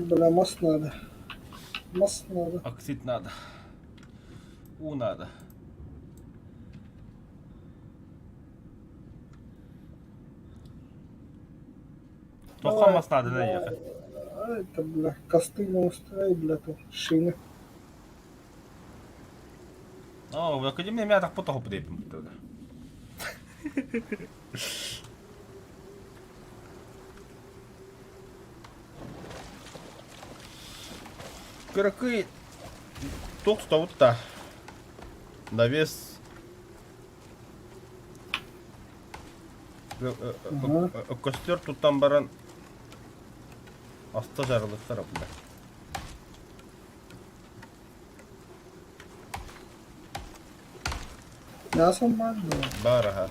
Бля, мост надо. Мост надо.
Оксид надо. У надо. Тоха мас надо наехать.
А, это, бля, косты устраивай, бля, тут шины.
О, в академии меня так потоху подъебем тогда. Кыракый туох тутабыт Навес Костер туттан баран аста жарылыктар бля.
Мясом баар дуо?
Баар аха.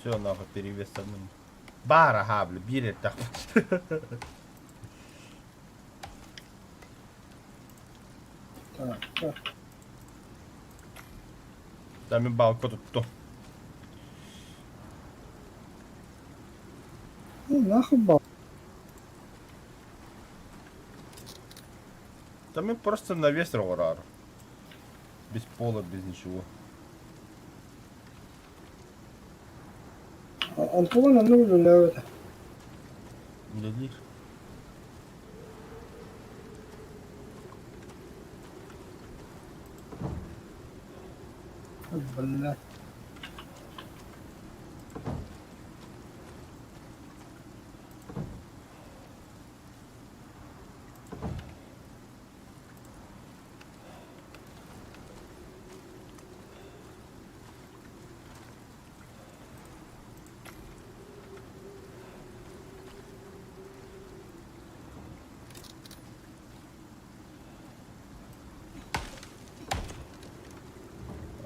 Все нахуй перевес одним. Баар аха бля биир эрдэх.
Так, так.
Да мин балка туттум.
Ну, нахуй бал.
Да мен просто навес оҥороор. Без пола, без ничего.
Онтулан оннук үлэлээбэтэ.
Үлэлиир.
Бля.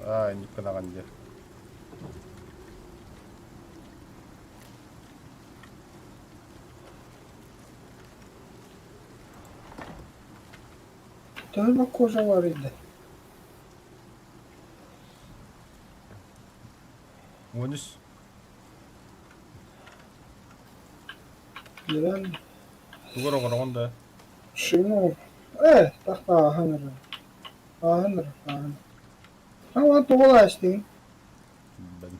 Аа, инник гынаҕын дии.
Төһө кожа бар иде?
13.
Нeren?
Тугар оҥороҕун да?
Шимур. Э, тахта ааһан эрэр. Ааһан эрэр, ааһан. Ама тугу истиҥ?
Билбэтим.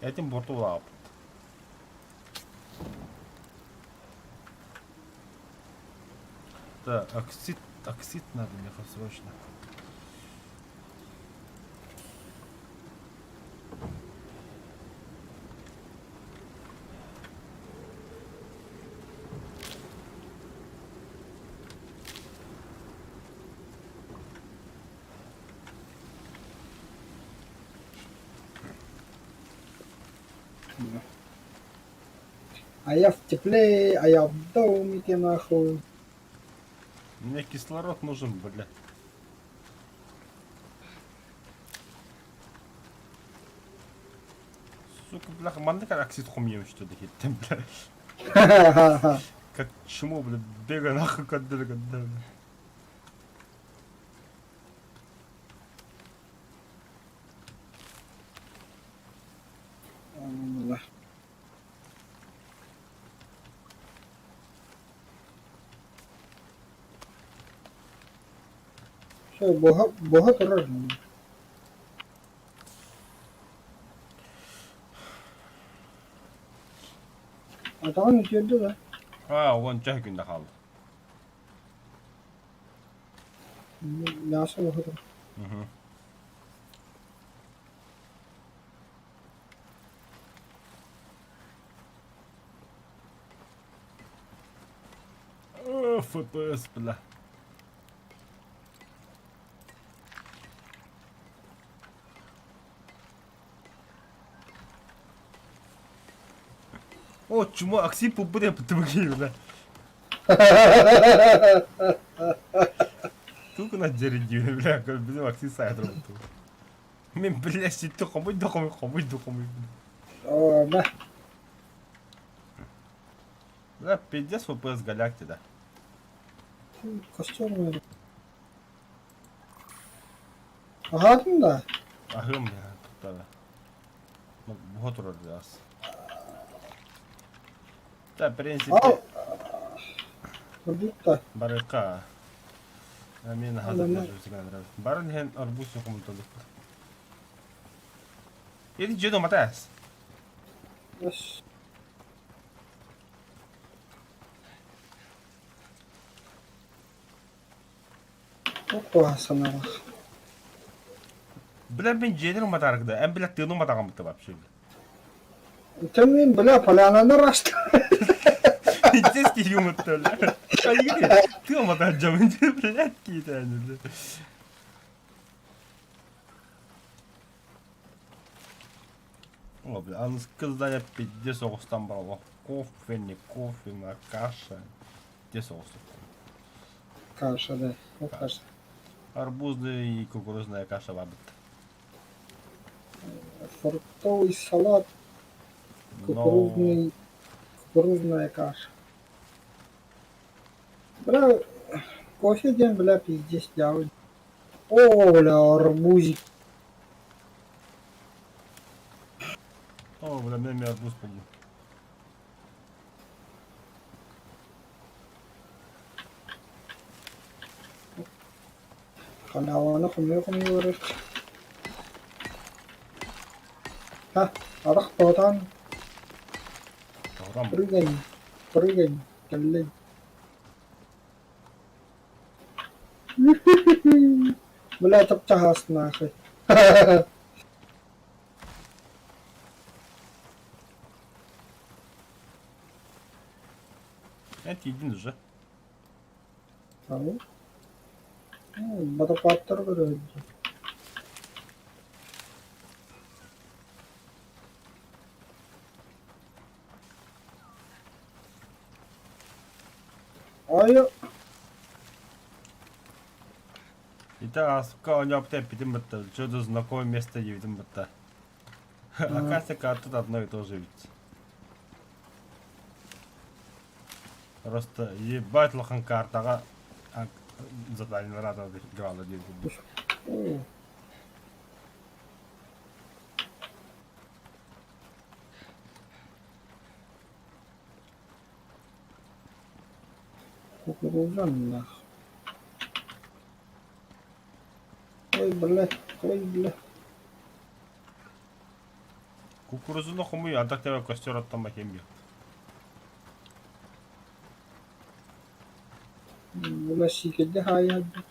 Этим борту улааппыт. Так, оксид, оксид надо мне срочно.
А я в тепле, а я в домике нахуй.
Мне кислород нужен, бля. Сука, бляха, маннык оксид хомьем что ли, бля. Как чмо, бля, бегай нахуй, кадыр, кадыр, бля.
Все, буһа, буһа турар. Атаҕын үтүөрдэ да?
Аа, уонча күндэ хаалла.
Мясо буһа турар.
Угу. О, FPS, бля. О, чмо, акси пупыря потымгли, бля. Тук на деревне, бля, блин, акси сайт работал. Мен, бля, ситти хомуй да хомуй, хомуй да хомуй.
О, да.
Бля, пиздец FPS галяк да.
Костер наверное. Аһаатыҥ да?
Аһыам туттара. Буһа турар ас. Да, в принципе,
Ал. Курдук да.
барыка. Мен хазыр Барын иһэн арбуз хомуталык. Иди дьиэ матаас.
Yes. Туох санаалаах.
Бля, мен дьиэлэр матаарык да, эн бля тыыну матаҕаммыта вообще.
Тэммин бля полянаны раста.
Пиздец киһи умутта бля. Тыа матаджамын блядь киитээни бля. О, бля, аныскы здание пиздец оҕустан бараллах. Кофе, не кофе, на каша. Пиздец оҕустан.
Каша, да. Ну, каша.
Арбузная и кукурузная каша бабыт.
Фруктовый салат, кукурузный, кукурузная каша. Бля, кофе диэн, бля, пиздец дьаабы. О, бля, арбузик.
О, бля, мен арбуз булдум.
Ханааланы хомуйа-хомуйа барар. Ха, арах тоотоон
Тоҕотон
прыгай, прыгай, кэллэй. Бля, таптаһаас нахуй.
Эн тиийдин уже.
Ау. Водопадтар көрөбүт. Ой,
Ити ааспыкка оонньообута эппитим бытта, что-то знакомое место диэбитим бытта. Оказывается, карта тут одно и то же ведь. Просто ебать улахан картаҕа задание играла диэн курдук.
о, кукуруза нах. Ой, бля, ой, бля.
Кукурузуну хомуй, антах тебе костер оттон бакем бил.
Бля, сиикэйдэ хаайыһарда.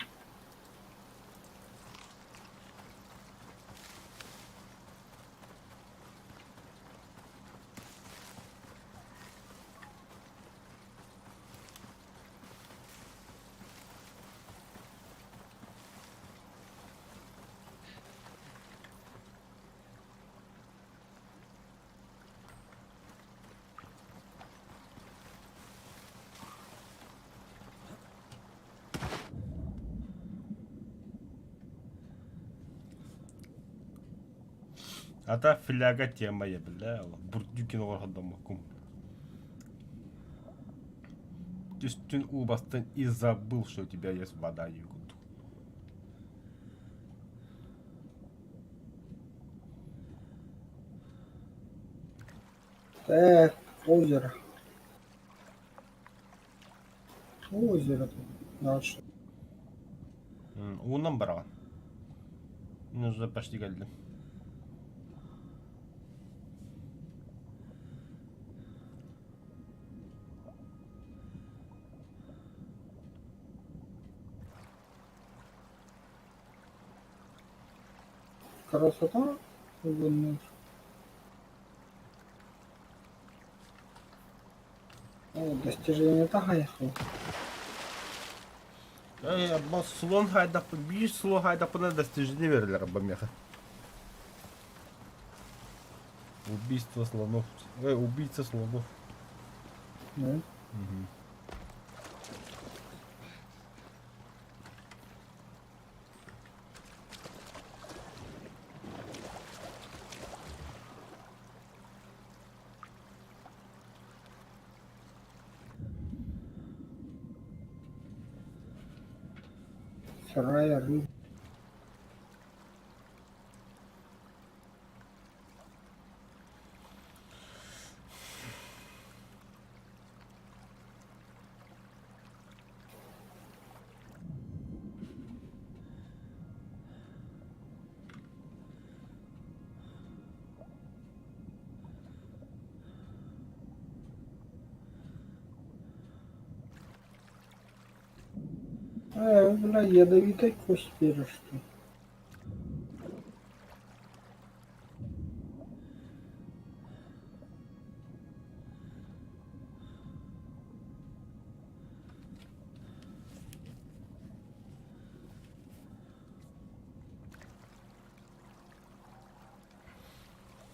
А та фляга тема я, бля, Бурдюкин орходомокум. Түстүн уу бастан и забыл, что у тебя есть вода, югут.
Так, озеро. Озеро тут дальше.
Уунан бараҕын. Мин уже почти кэллим.
Красота угуннур. О, достижение таһайху.
Эй, абба слон хайдахпын, биир слон хайдахпына достижение берилэр абба миэхэ. Убийство слонов. Эй, убийца слонов.
Да?
Мгм.
Сырая рыба. Э, бля, ядовитой кость перышки.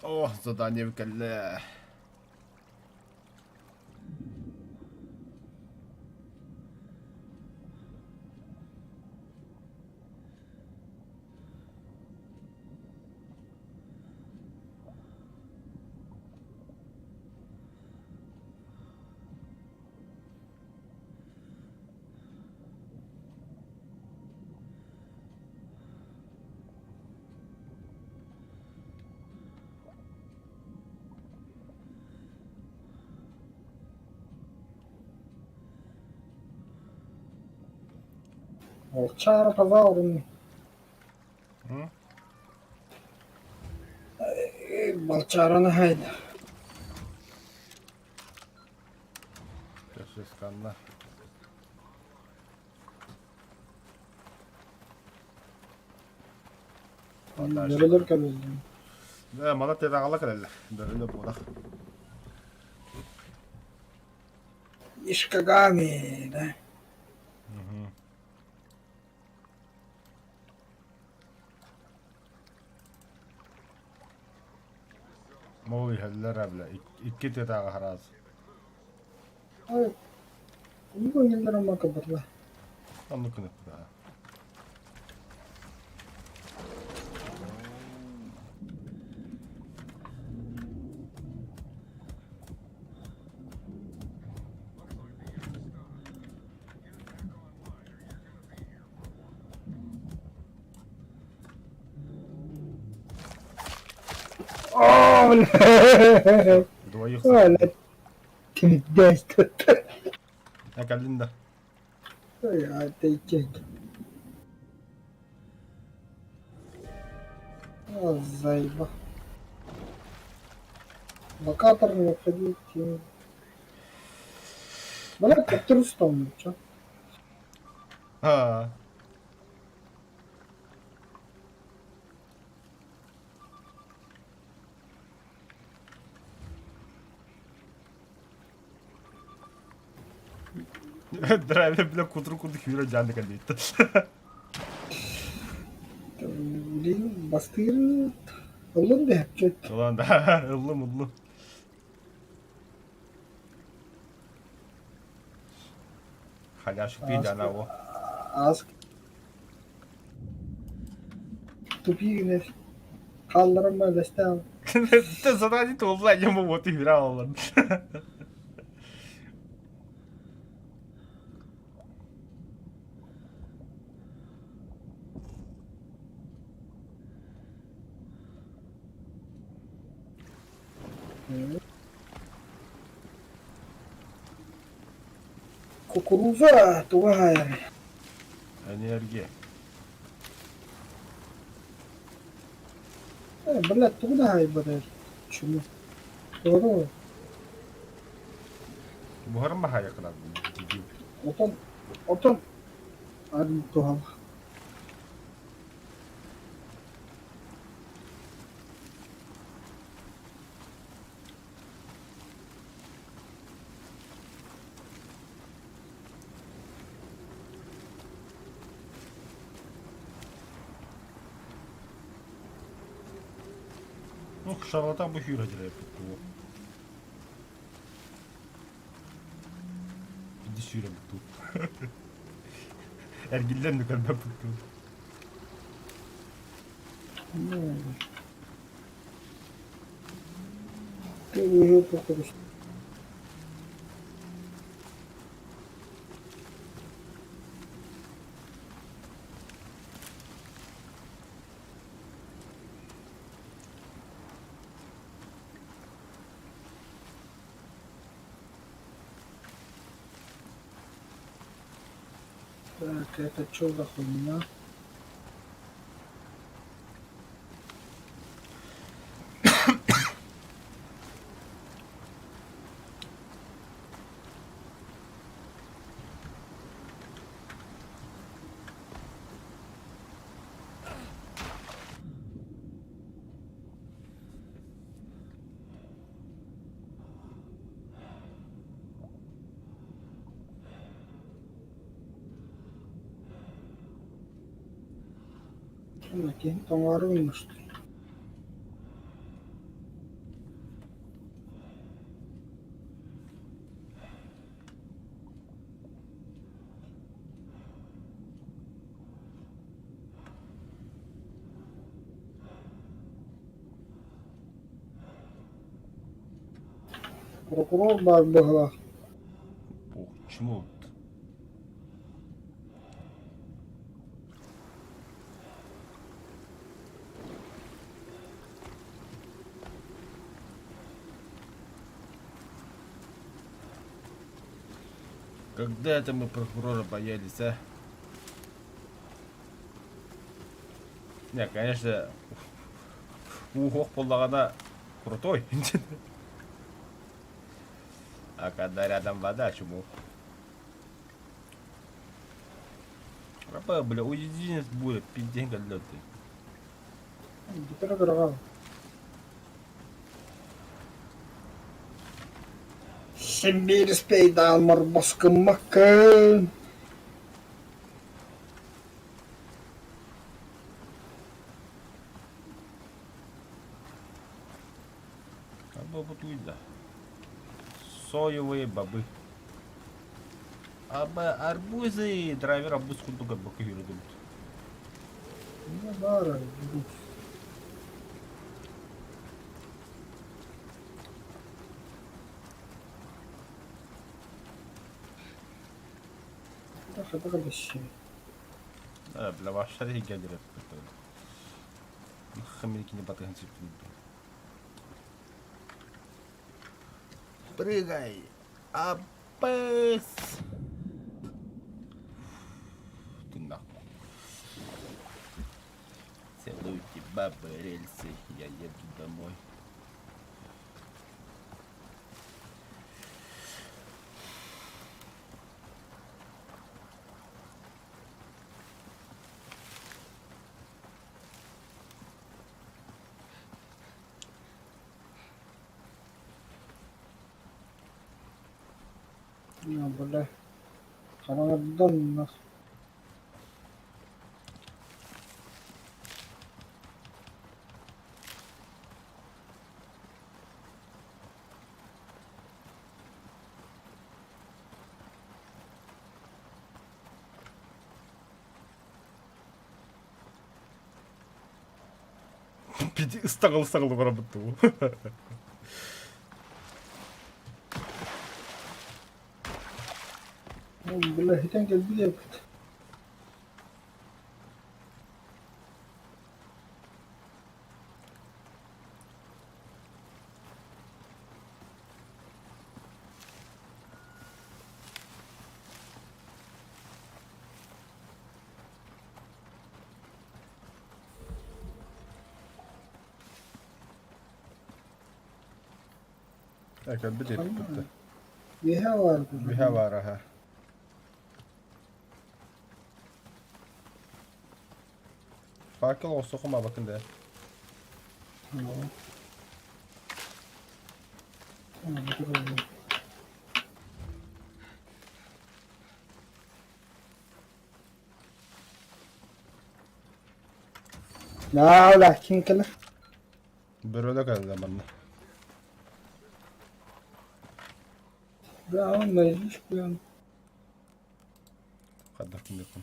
О, задание кэллэ.
Волчара пожалуйста.
М?
Балчараны хайда.
Көрсүсканна.
Бөрөлөр кэлэллэр.
Да, мана тедаҕала кэлэллэр. Бөрөлө буолах.
Ишкагами, да?
Ол иһэллэр бля, икки тыатааҕы хараас.
Ой, ну иһэллэр амака барла.
Оннук гыныппыта.
О, бля!
Двоих.
Ой, тимирдэс тут.
Кэллин да.
Ой, а ты чек. О, заеба. Локатор необходим. Бля, как трус там, чё?
А. Драйвер, бля, кутру куду хюра дьааны кэлбит.
Блин, бастыыр ыллын да чё
Ылан да, ыллым, ыллым. Халяшык дьаана о.
Аас тупигнер хаалларан бэстээн
Ты задание туолла, я вот играл.
Кукуруза туга
Энергия.
Блядь, тугу да аһайбат чуму. Тоҕо?
Буһарым баһаайаккынан дии.
Отон, отон арын туһала.
Ну, шарлатан бу сүүрэ буо. Иди сүүрэ бутту. Эргиллэн нүкэрбэ бутту.
Ты уже походу. Так, это что за хуйня? Киһи тоҥоору гыннашты. Прокурор баар быһыылаах.
Ох, чмо. Когда это мы прокурора боялись, а? Не, конечно, уһуох буоллаҕына крутой. А когда рядом вода, чему? Рапа, бля, уединец будет, пиздень ты.
Бүтэрэ дорога. Сибиир спейдаан морбоскуммаккын.
Абы Соевые бобы. Абы арбузы, драйвер арбуз курдук бакы yürüdüm.
Ну баар
Бля, вообще гелер Хамилики не батыгын Прыгай! Апес! Ты нахуй. Целуйте бабы рельсы, я еду домой.
Ну, бля. Хараҥардан нах.
Ыстаҕыл барабыт
Бля, хитэн кэлбит эбит.
Көрбүт эппит.
Үөһэ баар.
Үөһэ баар аха. Факел оҕустуоххум абатын да.
Наала ким кэлэр?
Бөрөлө кэллэ манна.
Да, он найдешь прям.
Хайдах кимиэххин.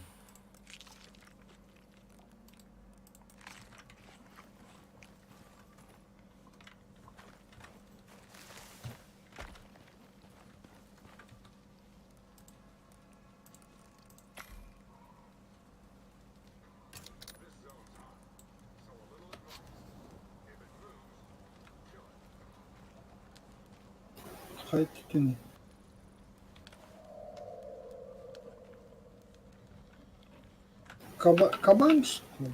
Хайдах Каба кабан что ли?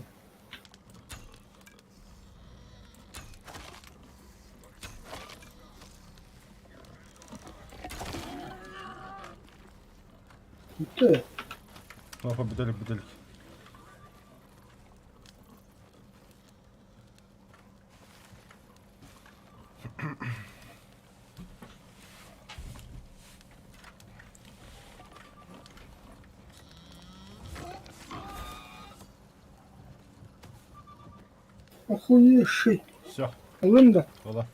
Ты.
Оха, бүтэлик, бүтэлик.
Охуевший.
Все,
Ылым да.
буола.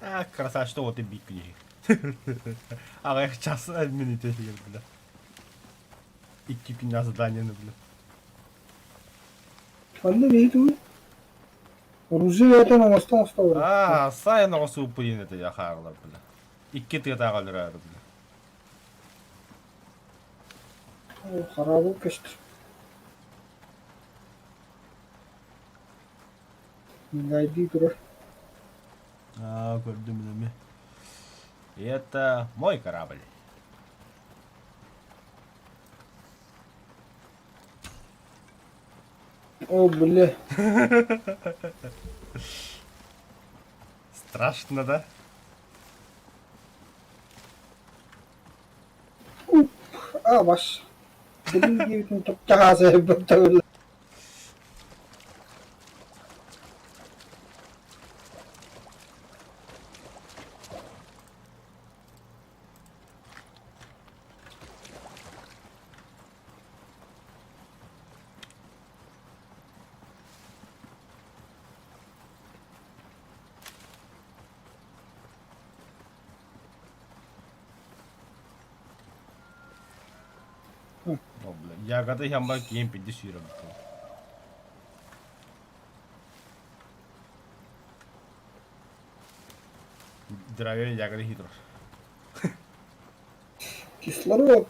А, красавчик, что вот и бик книги. Аҕыйах час минутэ бля. Икки күннээх заданиены бля.
Ханна биһи тугуй? Оружие этэн оҥостон оҥосто
Аа, сайын оҕосууппуйун этэ хаалар бля. Икки тыатааҕы өлөрөөрү бля.
Хараабыл көстөр. Гайдыы турар.
Аа, көрдүм эмиэ. Это мой корабль.
О, бля.
Страшно, да?
А, бас. Билин диэбитин топтаҕааса элбэхтэ
О, бля. Ягоды ямба киин пидди сүүрэ букка. Драйвер ягоды хитро.
Кислород.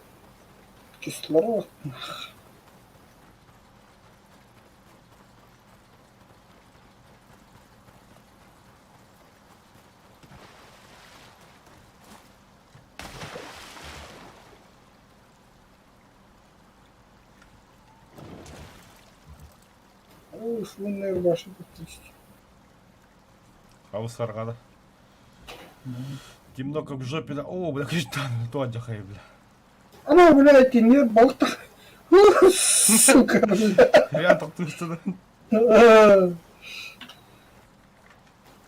Кислород. Ой, лунная рубашка подписчики.
Хаус саргада. Темно как в жопе. Да. О, бля, капитан, то отдыхай, бля.
Она, блядь, не болта. Сука, бля.
Я так тушта.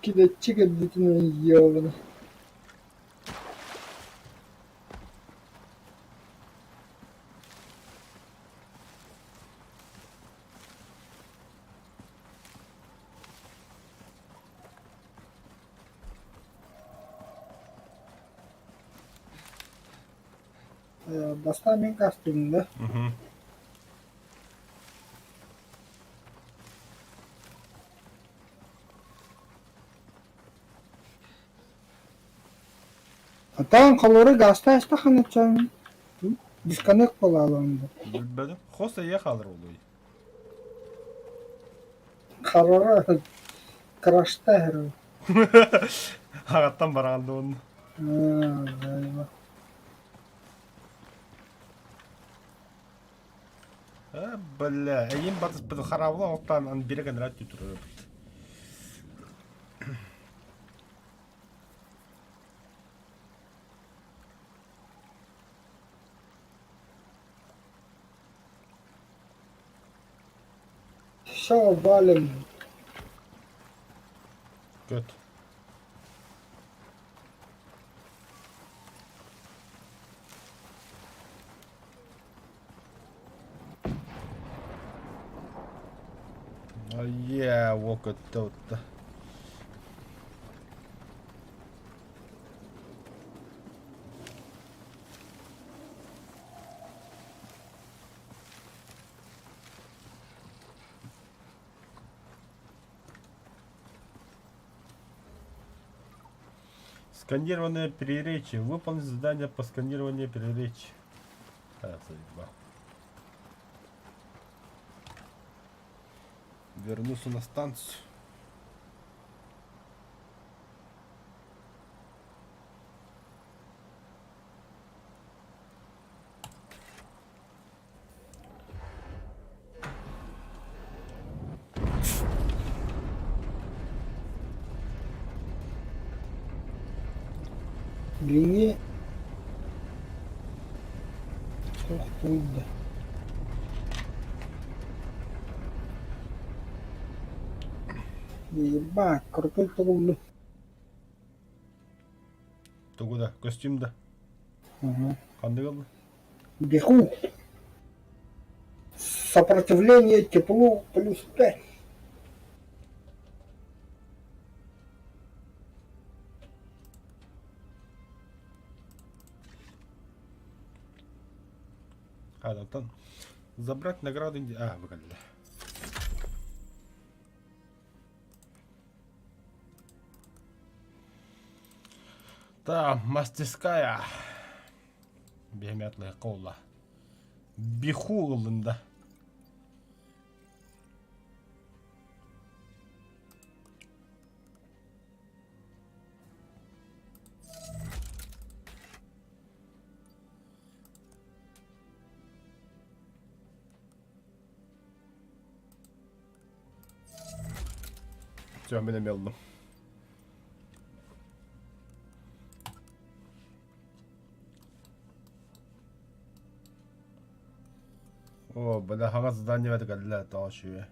Кидачик отдытина ёбана. Бастаан мин кастыым да. Атаан холура гаста астаханычан дисконнект буолаалаан да.
Билбэтим. Хос эйэ хаалар буолуой.
Харара крашта эрэ.
Аҕаттан бараҕан да уонна. А, бля, эйин батыспыт хараабыла оттаан ан бире генерат турар.
Все, валим.
Көт. Yeah, walk it out. Сканированное переречие. Выполнить задание по сканированию переречи. А, заебал. Вернулся на станцию.
Длине. Ух ты, да. Ебать, крутой трудно.
Тугу да, костюм да.
Ага.
Ханнык ылла?
Бегу. Сопротивление теплу плюс 5.
А, да, там. Забрать награду... А, выгодно. Да, мастерская. Биһэмэтлэ колла. Биху ылында. Все, мен эми ыллым. О, бля, хаҥас задание кэллэ тоҕо үчүгэй.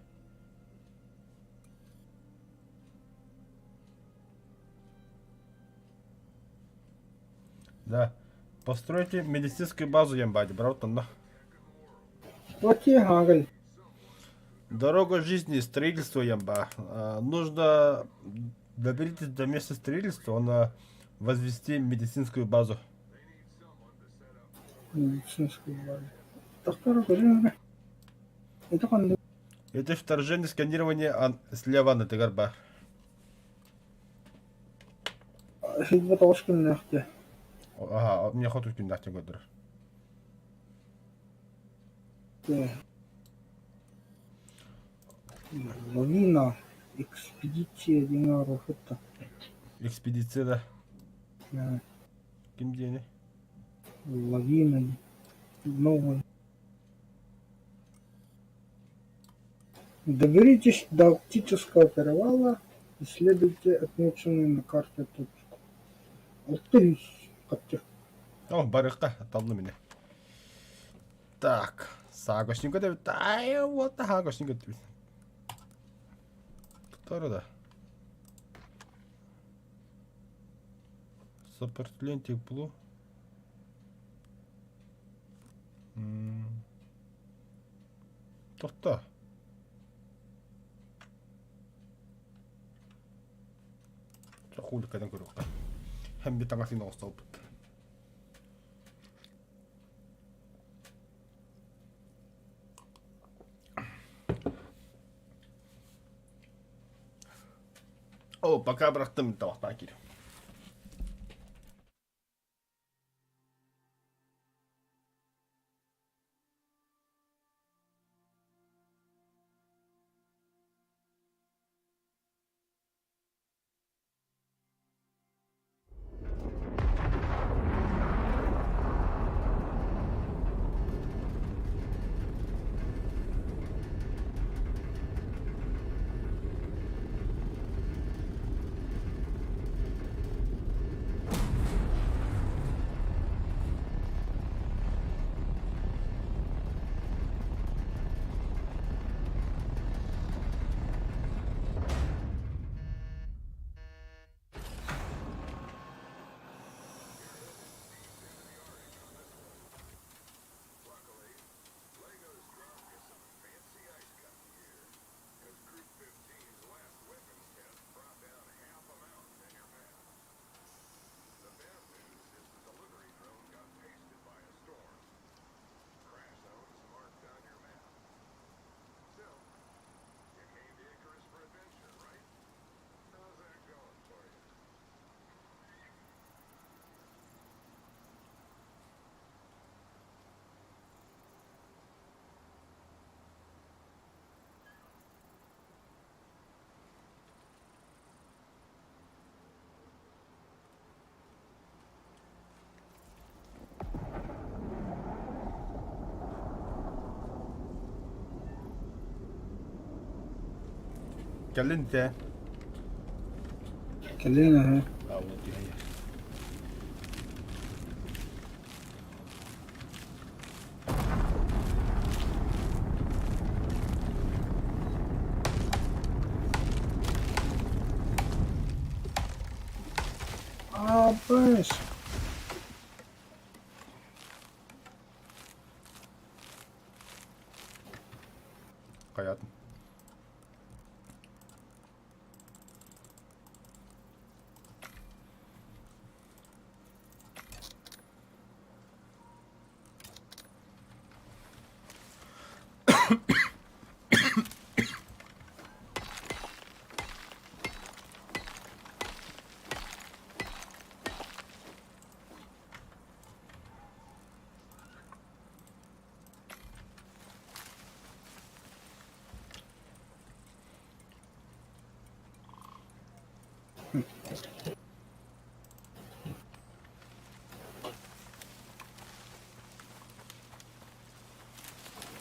Да. Постройте медицинскую базу Ямбади, брат, да.
Окей, Хагаль.
Дорога жизни, строительство Ямба. Нужно доберитесь до места строительства, он возвести медицинскую базу.
Медицинскую базу. Доктор, скажи, это он.
Это вторжение, сканирование слева на Тыгарба.
Сидбат оскын нахте.
Ага, мне хоть күн нахте көдүр.
Лавина. Экспедиция диңар это.
Экспедиция да. Ким диэни?
Лавина. Новый. Доберитесь до Арктического перевала, исследуйте отмеченную на карте точку. Алтын хатты.
О, барыхта, таллы меня. Так, саагошника деп. Ай, вот саагошника деп. Который да? Сопротивление теплу. Тохто. Хули кайдан көрүөххэ. Һэм би таҥасын оҥостолбут. О, пока бырахтым табахтаан киир. Кэлин те.
Кэлин аһа.
А вот я.
Абыш.
Хайатын.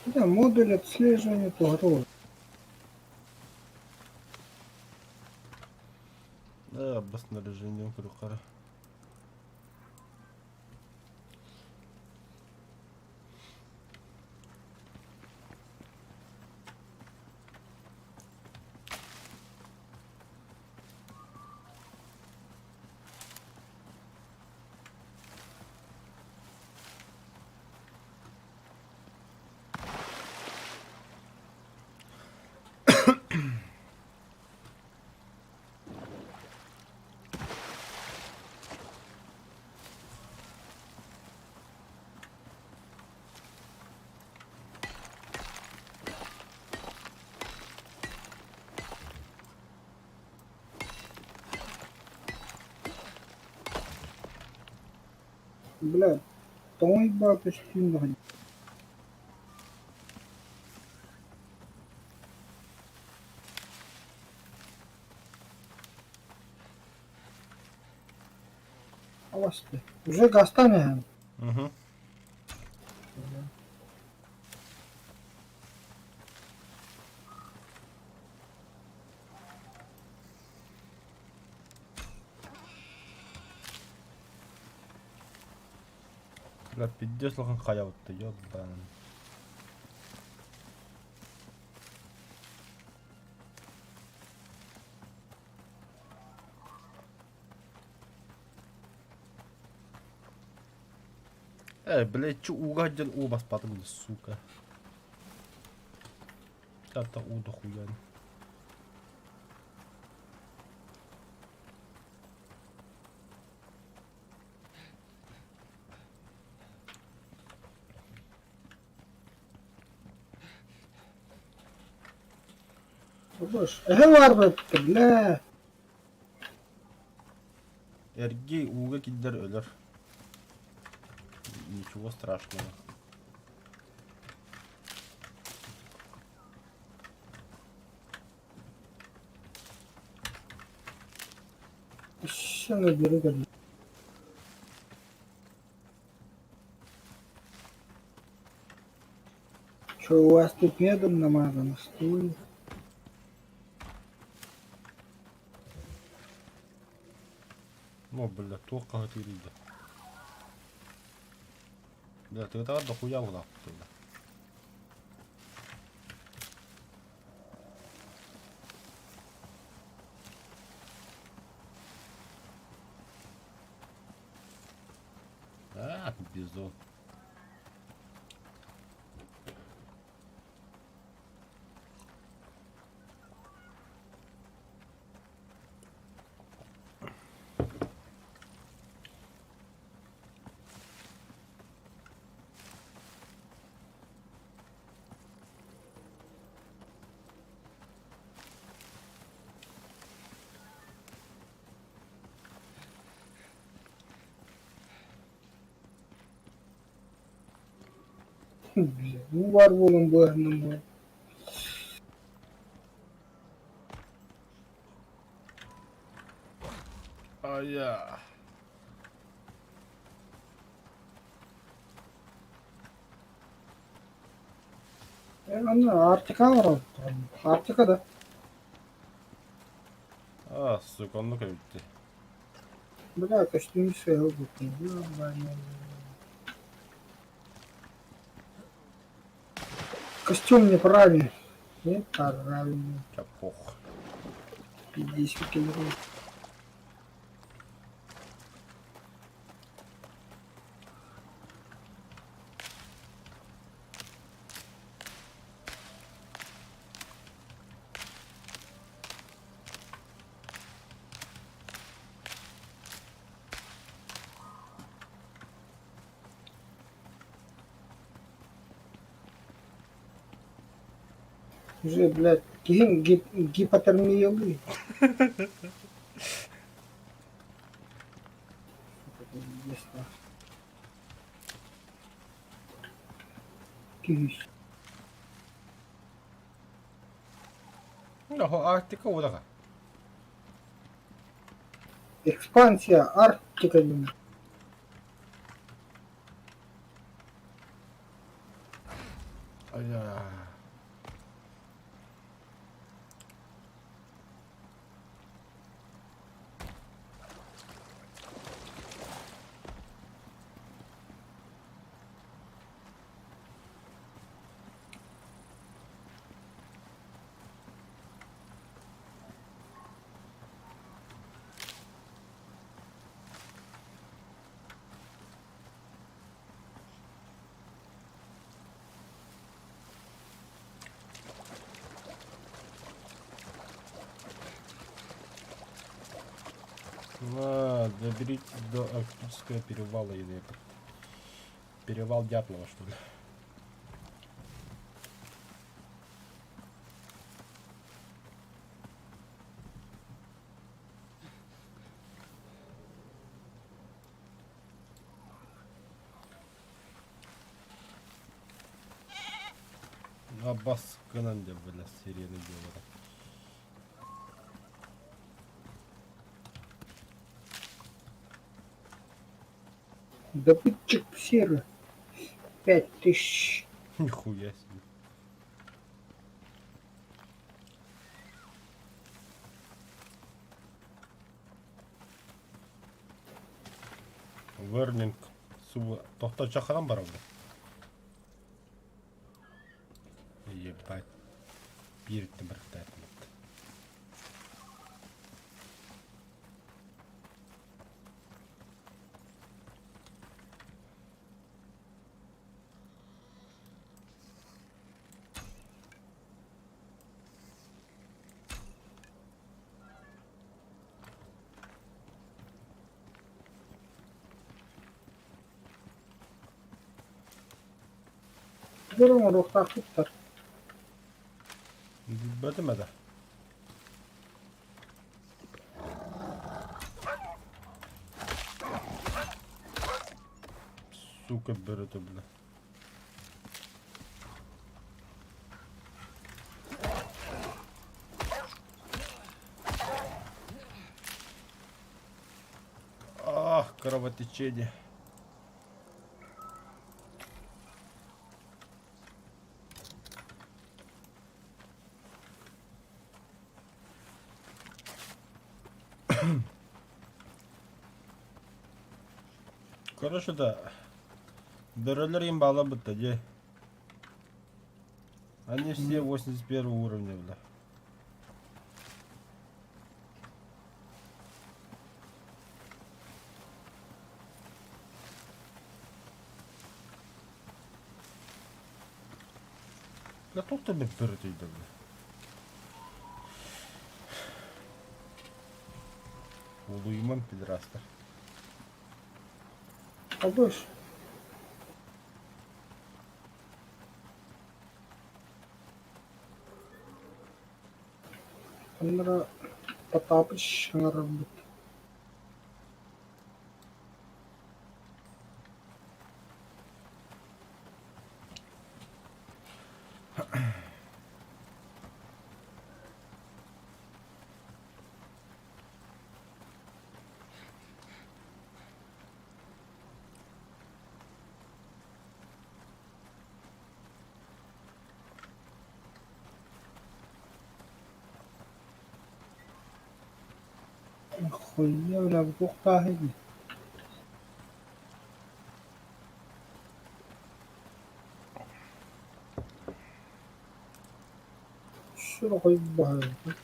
Да, модуль отслеживания угроз.
Да, по снаряжением крюкара.
Бля, той бабушки. Аласты. Уже гастан
Угу. Бля, пиздец лохан хаявты, ёбан. Эй, блядь, чё угаден у вас потом, сука. Это у дохуя.
Бош. Эһэ барбыт, бля.
Эргий ууга киллэр өлөр. Ничего страшного.
Еще наберу, бля. Че, у вас тут медом намазано, что ли?
Ну, бля, туох хаһытыырый да. Бля, тыатаҕар дохуя улааппыт бля. А, бизон.
Бля, ну бар буолан быһынан буолан.
Ая.
Э, аны Арктика бар. Арктика да.
А, сука, оннук эбит дии.
Бля, костюм сыгылбытын. Ебаный. Костюм неправильный. Неправильный.
Чапох.
50 килограмм. Уже, блядь, киһиҥ гипотермиялыы. Киһи.
Арктика удаҕа.
Экспансия Арктика диэн.
Айа. На, доберитесь до Арктического перевала или этот. Перевал Дятлова, что ли? Аббас Кананде, бля, сирены делала.
Добытчик серы. 5000.
Нихуя себе. Вернинг. Субу. Тохто чахаран бар бу. Ебать. Бииртэн бырахтаатым.
Көрүҥ оруохтаахпыттар.
Билбэтим этэ. Сука бөрөтө бля. Ах, кровотечение. Короче, да. Бөрөлөр имбала бытта дии. Они все 81 уровня, бля. Бля, туох да бөрө бля. Улуйуман пидорастар.
Албыш. Оннора Потапыч ыҥырбыт. Хуйня, бля, туохтаах ини. Сүр баһыйда.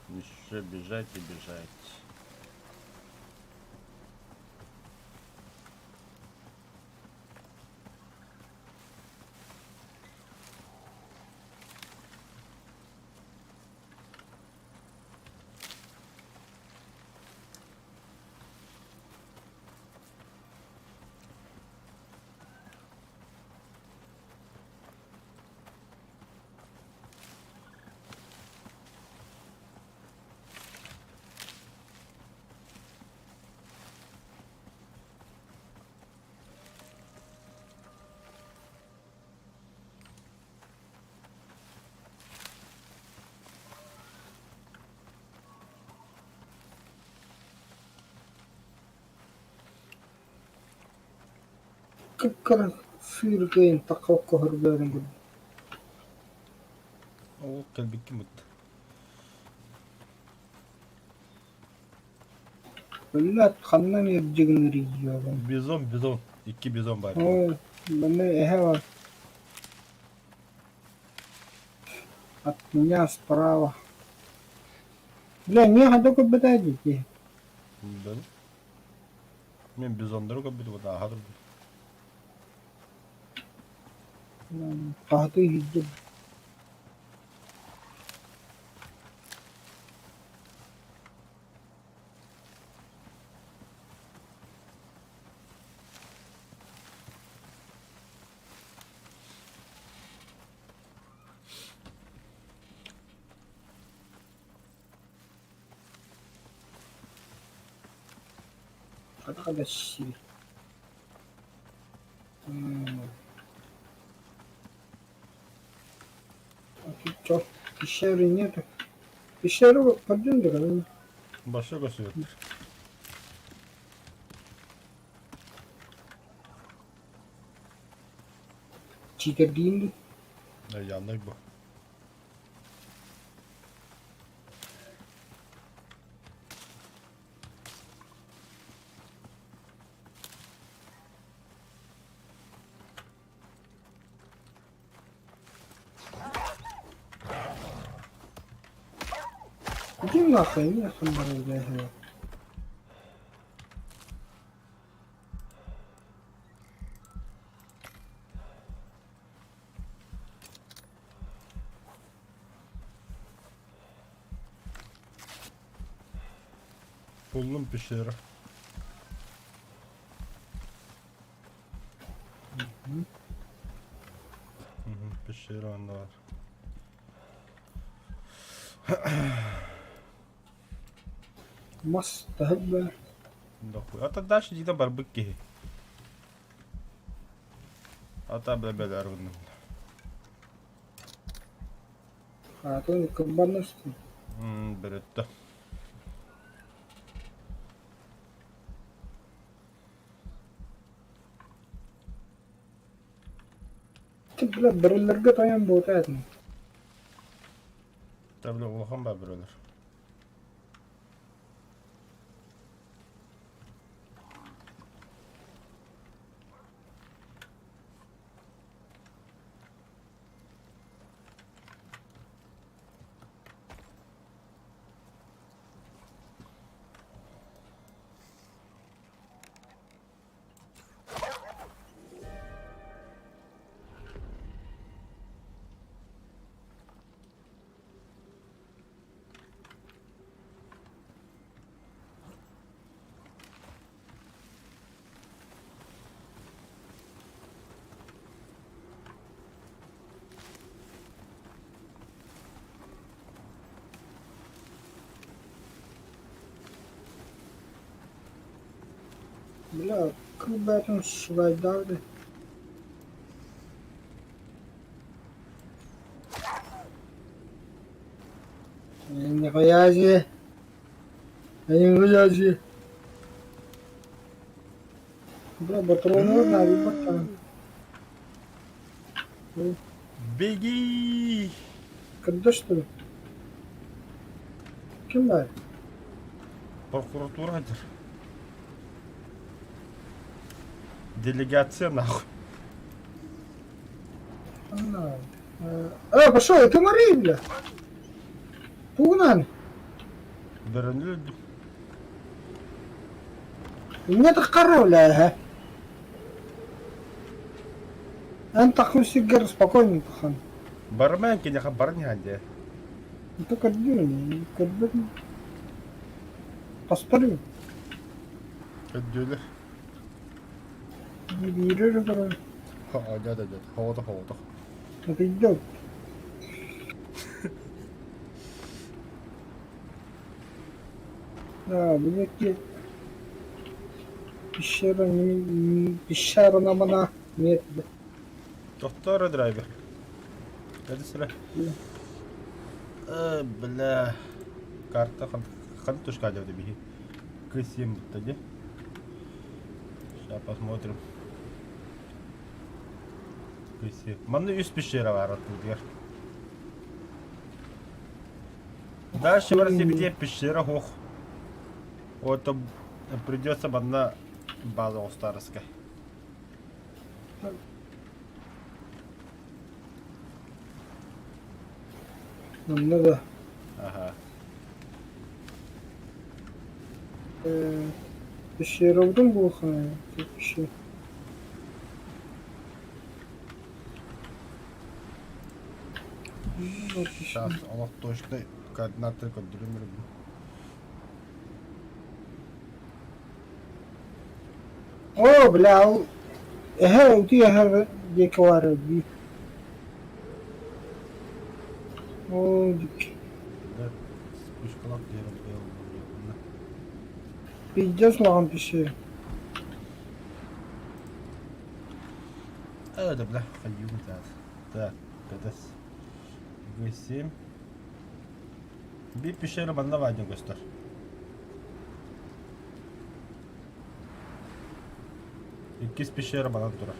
Еще бежать и бежать.
Кып-кыра сыыргыйын тахха окко көрбөөрүн курдук.
Ол кэлбиккин бутта.
Өллөөт ханна эмиэ дьигиҥириийиэҕин.
Бизон, бизон. Икки бизон баар.
Оо, манна эһэ бар. От меня справа. Бля, эмиэ хайда көрбөтөө дии.
Да. Мен бизондору көрбүтүм, вот ааха турбут.
Хаһытыы иһийдим. Хата-хата сиир. А тут что? Пещеры нету. Пещеру пойдем да?
Большой көстүбэттэр.
Читердиин
Яннык бу.
Иди нахуй, нахуй баран
Буллум пещера. Пещера онно баар.
Мас таһырдьа
Дохуй. А дальше дьиэтэ барбыт киһи. Ата бля гынным.
Аатын кырбаныстым.
Беретте.
Ты, бля, бөрөлөргө тойон буолта этим.
Та бля улахан баар бөрөлөр.
Бля, кырбаатын субайдаабыт. Нихуя себе. Нихуя себе. Бля, патроны наби баттан.
Беги!
Когда что ли? Ким баар?
Прокуратура диир. Делегация нахуй.
А, э, пошел, это Мария, бля. Тугунан.
Бөрөнү
Мне так бля, ага. Эн такой сигар спокойно пахан.
Бармен киниэхэ баран иһэн дии.
Это көрдүүн, көрдүүн. Поспорю.
Көрдүүлэр.
Биирэр көрөр.
Одет одет. Хоҕото хоҕото.
Это идет. Да, билэки пещера не пещера намана нет.
Тохтоо драйвер. Кэдисэрэ. Э, бля. Карта хан хан тушка дьэ биһи. К7 бутта дии. Сейчас посмотрим. К7. Манна үс пещера баар аттыбытыгар. Дальше в России пещера суох. Вот придется манна база оҕустаарыска.
Манна да.
Аха.
Э, пещера буолуохха пещера.
Сейчас олох точно координаты көрдөрүм эрэ.
О, бля, ол эһэ ути эһэ диэки баар дии. О, дик.
Да, вспышкалаах диэри быйыл
Пиздец улахан пещера.
Э, да бля, хайюм Так, это Г7. Биир пещера манна баар диэн көстөр. Иккис пещера манан турар.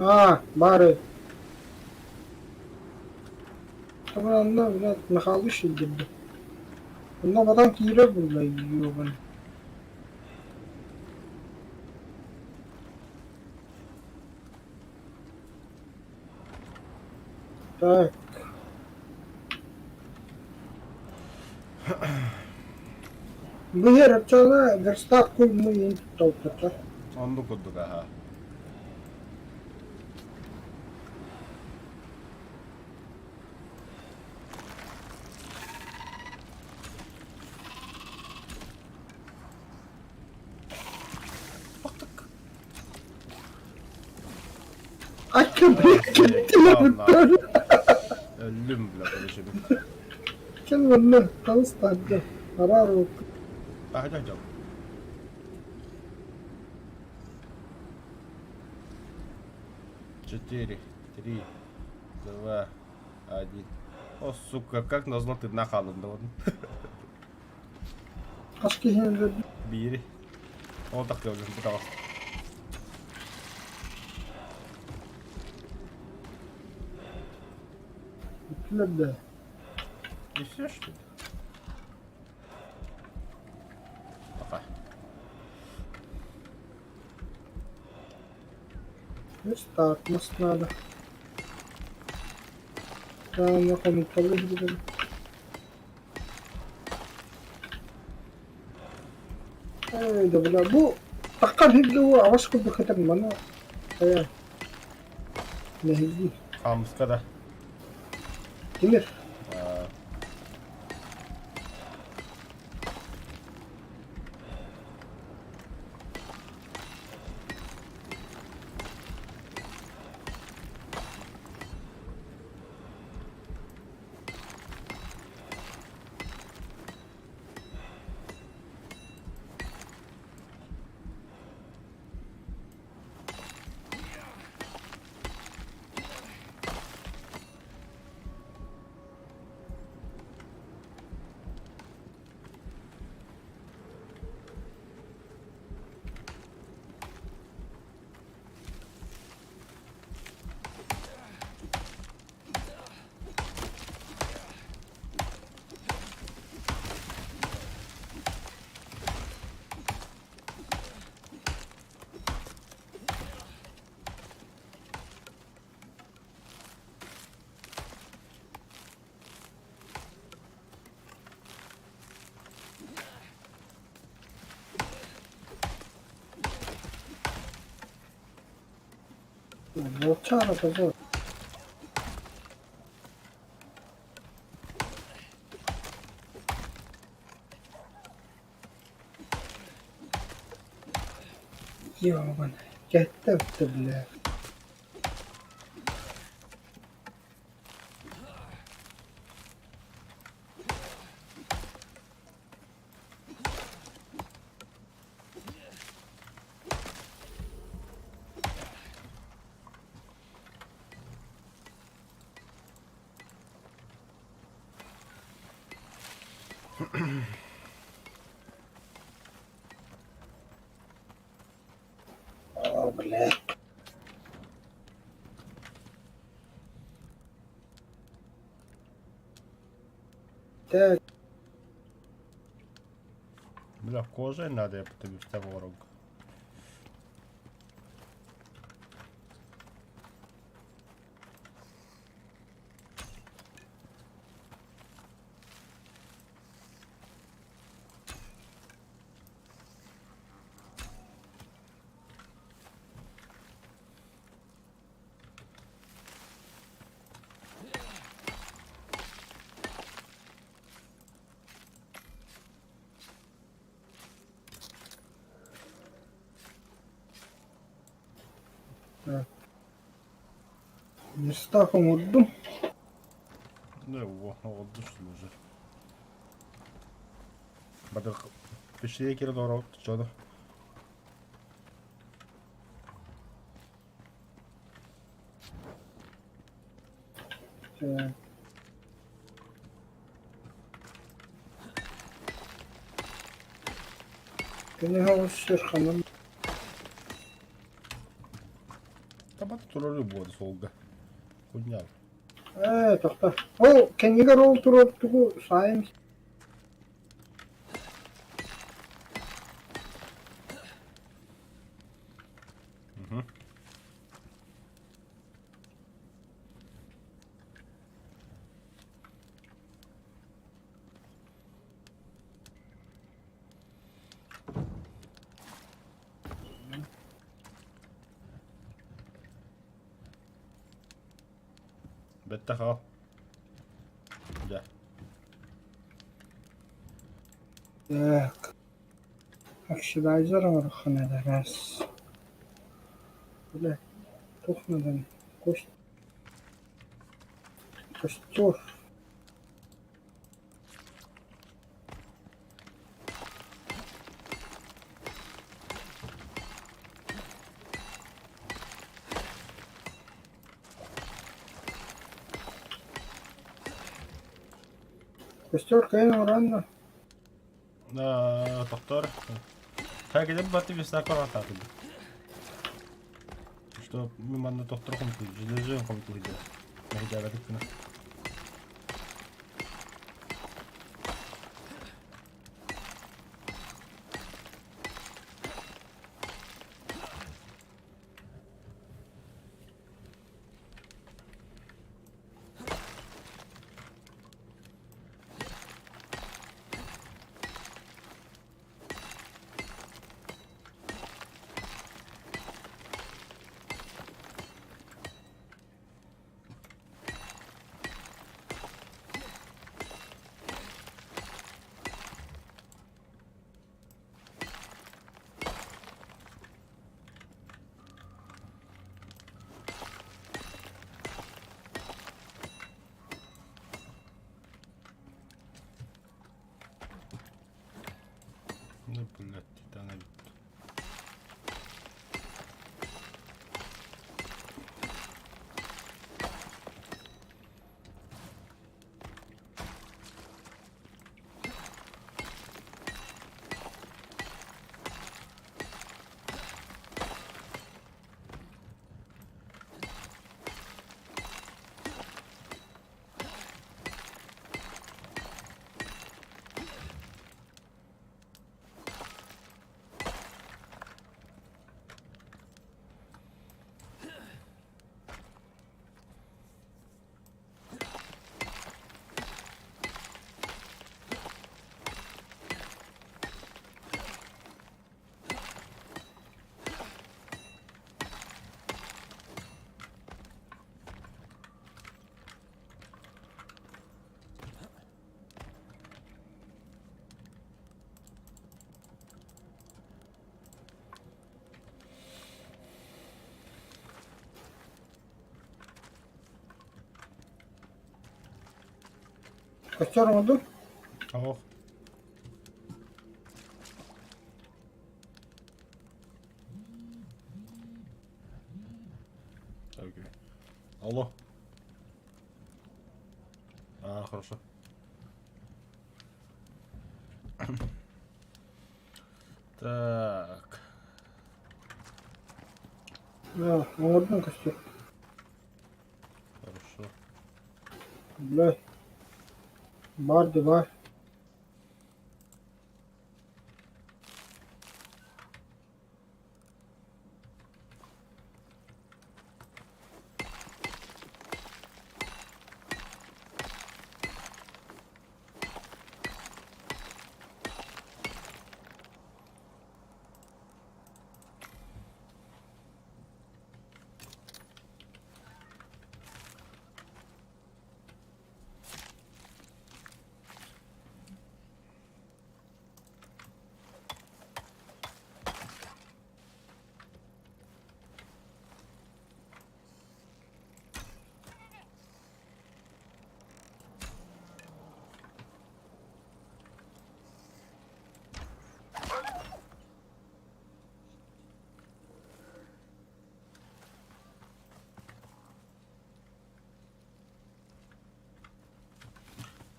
А, бары. Онно, блядь, Михалыч илдьирдэ. Онно батан киирэр буолла, ёбан. Так. Быһыр оччоҕуна верстак куй-муй тутталбыта.
Оннук курдук аһа.
Айка, блядь, кэллилэр
Өллүм, бля, короче.
Кэл манна, таҕыс таһырдьа. Араар уокка.
Таһырдьа дьол. Четыре, три, два, один. О, сука, как назло ты нахалын да
Хас киһини өлөрдүм.
Биири. Ол так көрдүм, бу таҕыс.
Бүттүлэр да.
И все, что ли? Пока.
Верстак нас надо. Таана хомутталыы билэр. Эй, да бля, бу таххар сиргэ абас курдук этэр маны хайа мэһийдии.
Хаамыска да.
Тимир. Волчара позор. Ёбаный, кэттэ ты, бля. О, бля. Так,
Бля, кожа надо, я тобі все ворог.
Верстак оҥордум.
Ну, оҕордус уже. Бадах пиши кирен орок чоно.
Так. Кини сир ханан
Табат турары буолар суолга. Хуйня.
Ээ, тохто. Ол кэннигэр ол турар тугу саайым
Угу. Бэттэх Дьэ.
Так. Оксидайзер оҥоруохха раз. Бля, туох надан? Кость. Костер. Костер кайын оранна.
Доктор. Так, где бы ты весна коротаты? Что мы доктор хомту, железо хомту иде. Нахидя кына. Ну, блядь, титана.
Костер оҥордуҥ?
Ох. Окей. Алло. А, хорошо. Так.
Да, оҥордум костер.
Хорошо.
Бля. Бар да бар.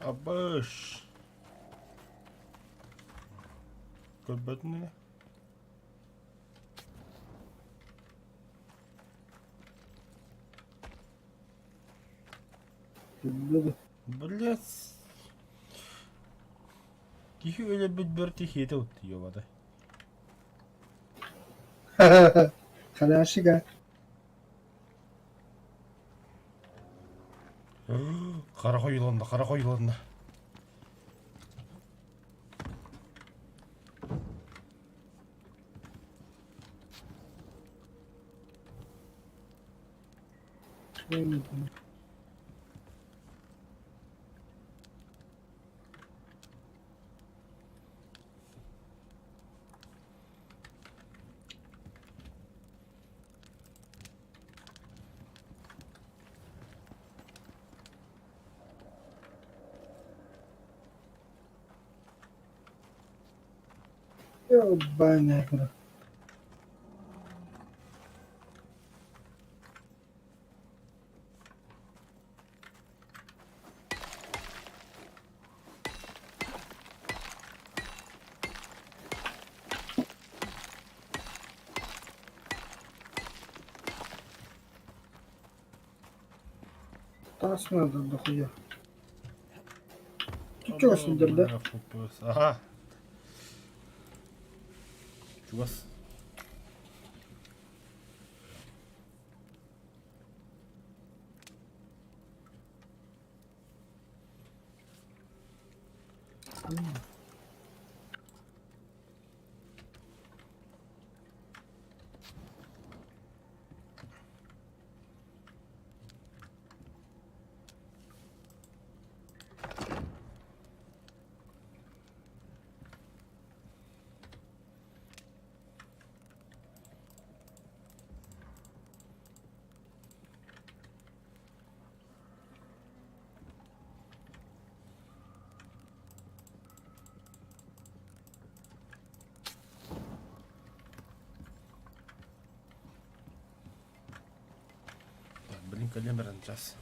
Абыш. Көрбөтүн
Блядь.
Блять. Киһи өлөрбүт бөртү хиэтэ ёбадай.
Халяшига.
Хара хойуланна, хара хойуланна.
Ёбаная, бля. Тас надо дохуя. Ты чё сидишь, да?
Ага. Чугас. Так, блин, калемерен час.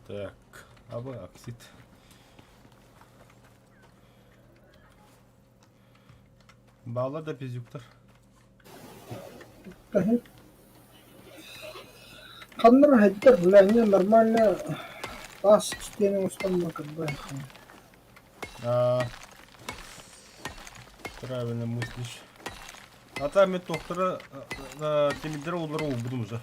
Так, аба оксид. Баалар да пиздюктар.
Ханна эрэ бля, не нормально таас истиэнэ устан бакырбай.
А, правильно мыслишь. А там мен тохтара тимирдер олары уурбутум уже.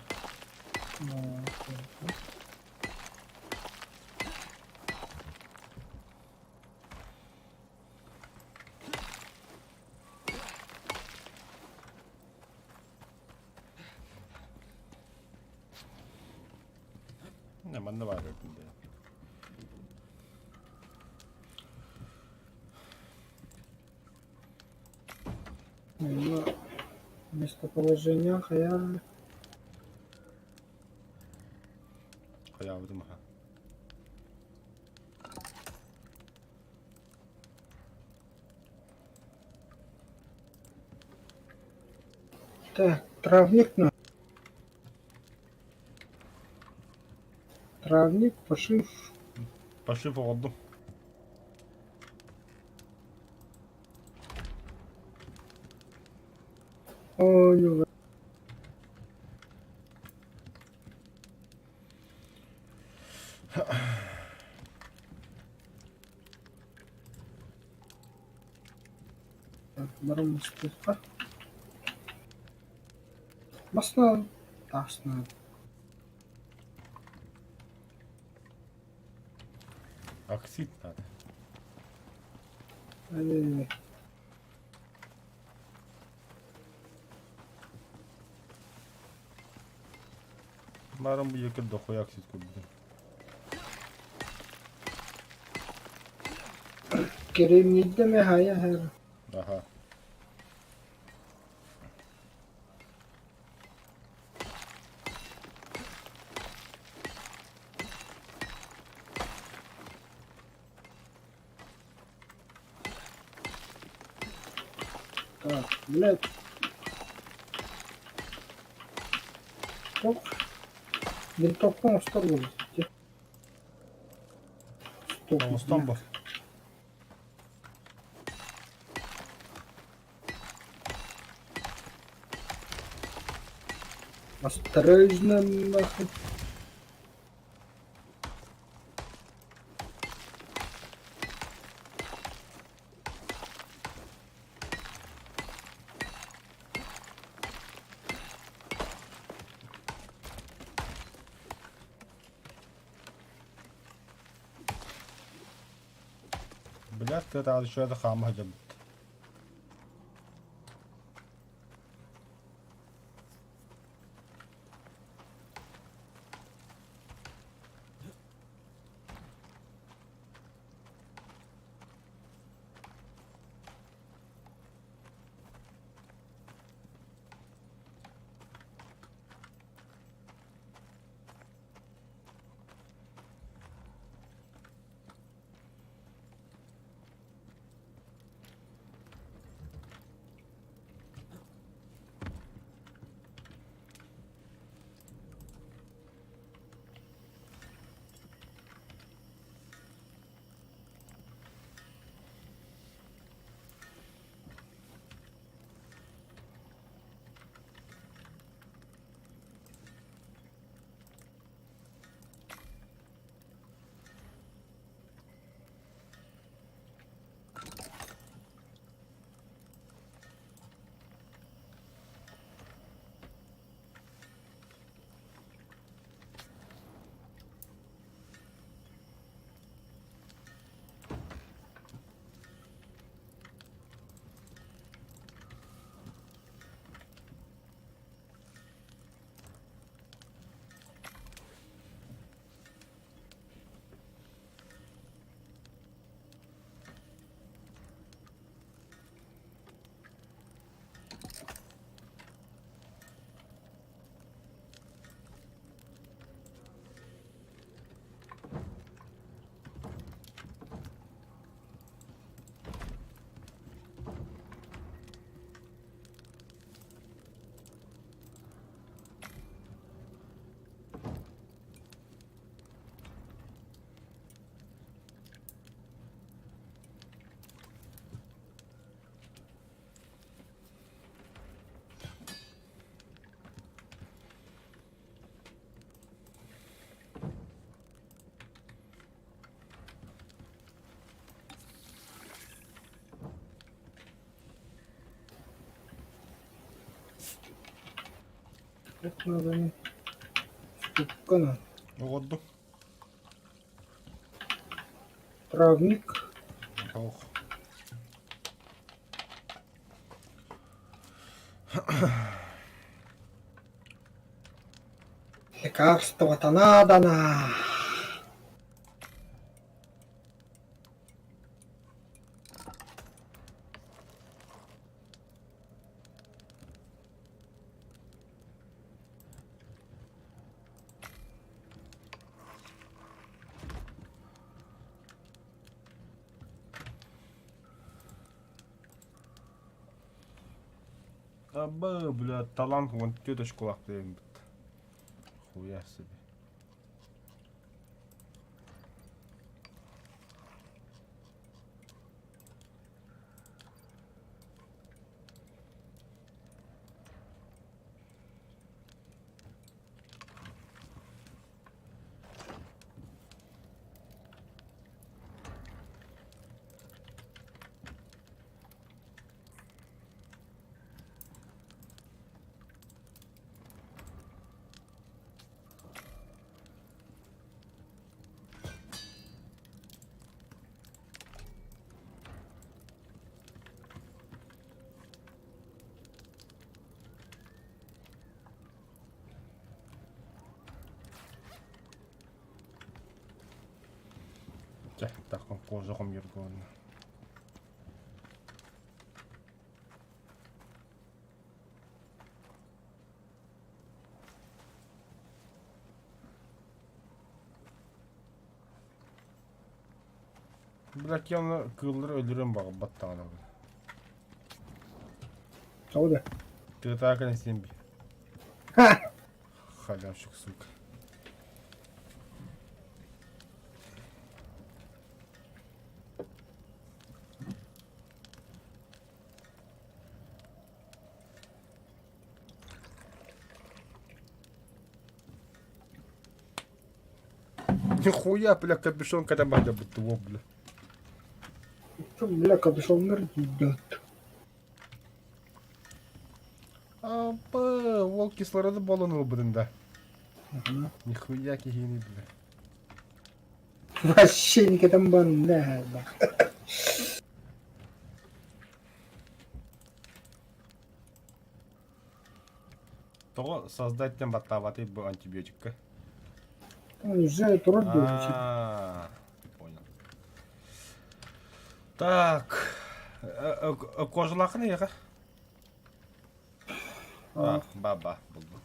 Манна баар эбит.
Местоположение хайа.
Хайаабытым аха.
Так, травник на. Травник, пошив.
Пошив оҕордум.
Ой, Барымыстыхха. Масна тасна.
Оксид надо.
Ай-яй-яй.
Барым бу якын дохуя оксид көрдүм.
Кремнийдэ хайа хэр.
Аха.
Так, блядь. Оп. Винтовка устар буолла. Стоп.
Оҥостон бу.
Осторожно, нахуй.
Блядь, это еще это хама дьабыт.
Туох нааданый? Скупка надо.
Оҕордум.
Травник.
Ох.
Лекарство-то надо на.
Абы, бля, талант вон теточку лахтайын бит. Хуя себе. Чэ, так кожа хомуйарга уонна. Бля, киһи кыыллары өлөрүөн баҕарбат даҕаны.
Тоҕо да?
Тыатаакын син би. Халявщик, сука. Нихуя, бля, капюшон когда мадя бытыво, бля.
Что, бля, капюшоннар идет.
Апа, уол кислороды буолан ылбытын да. Нихуя киһини, бля.
Вообще никогда банда.
Тоҕо создать диэн баттаабатый бу антибиотикка?
Уже турар дуо?
А, понял. Так, кожалаахын эйиэхэ? А, ба-ба, булдум.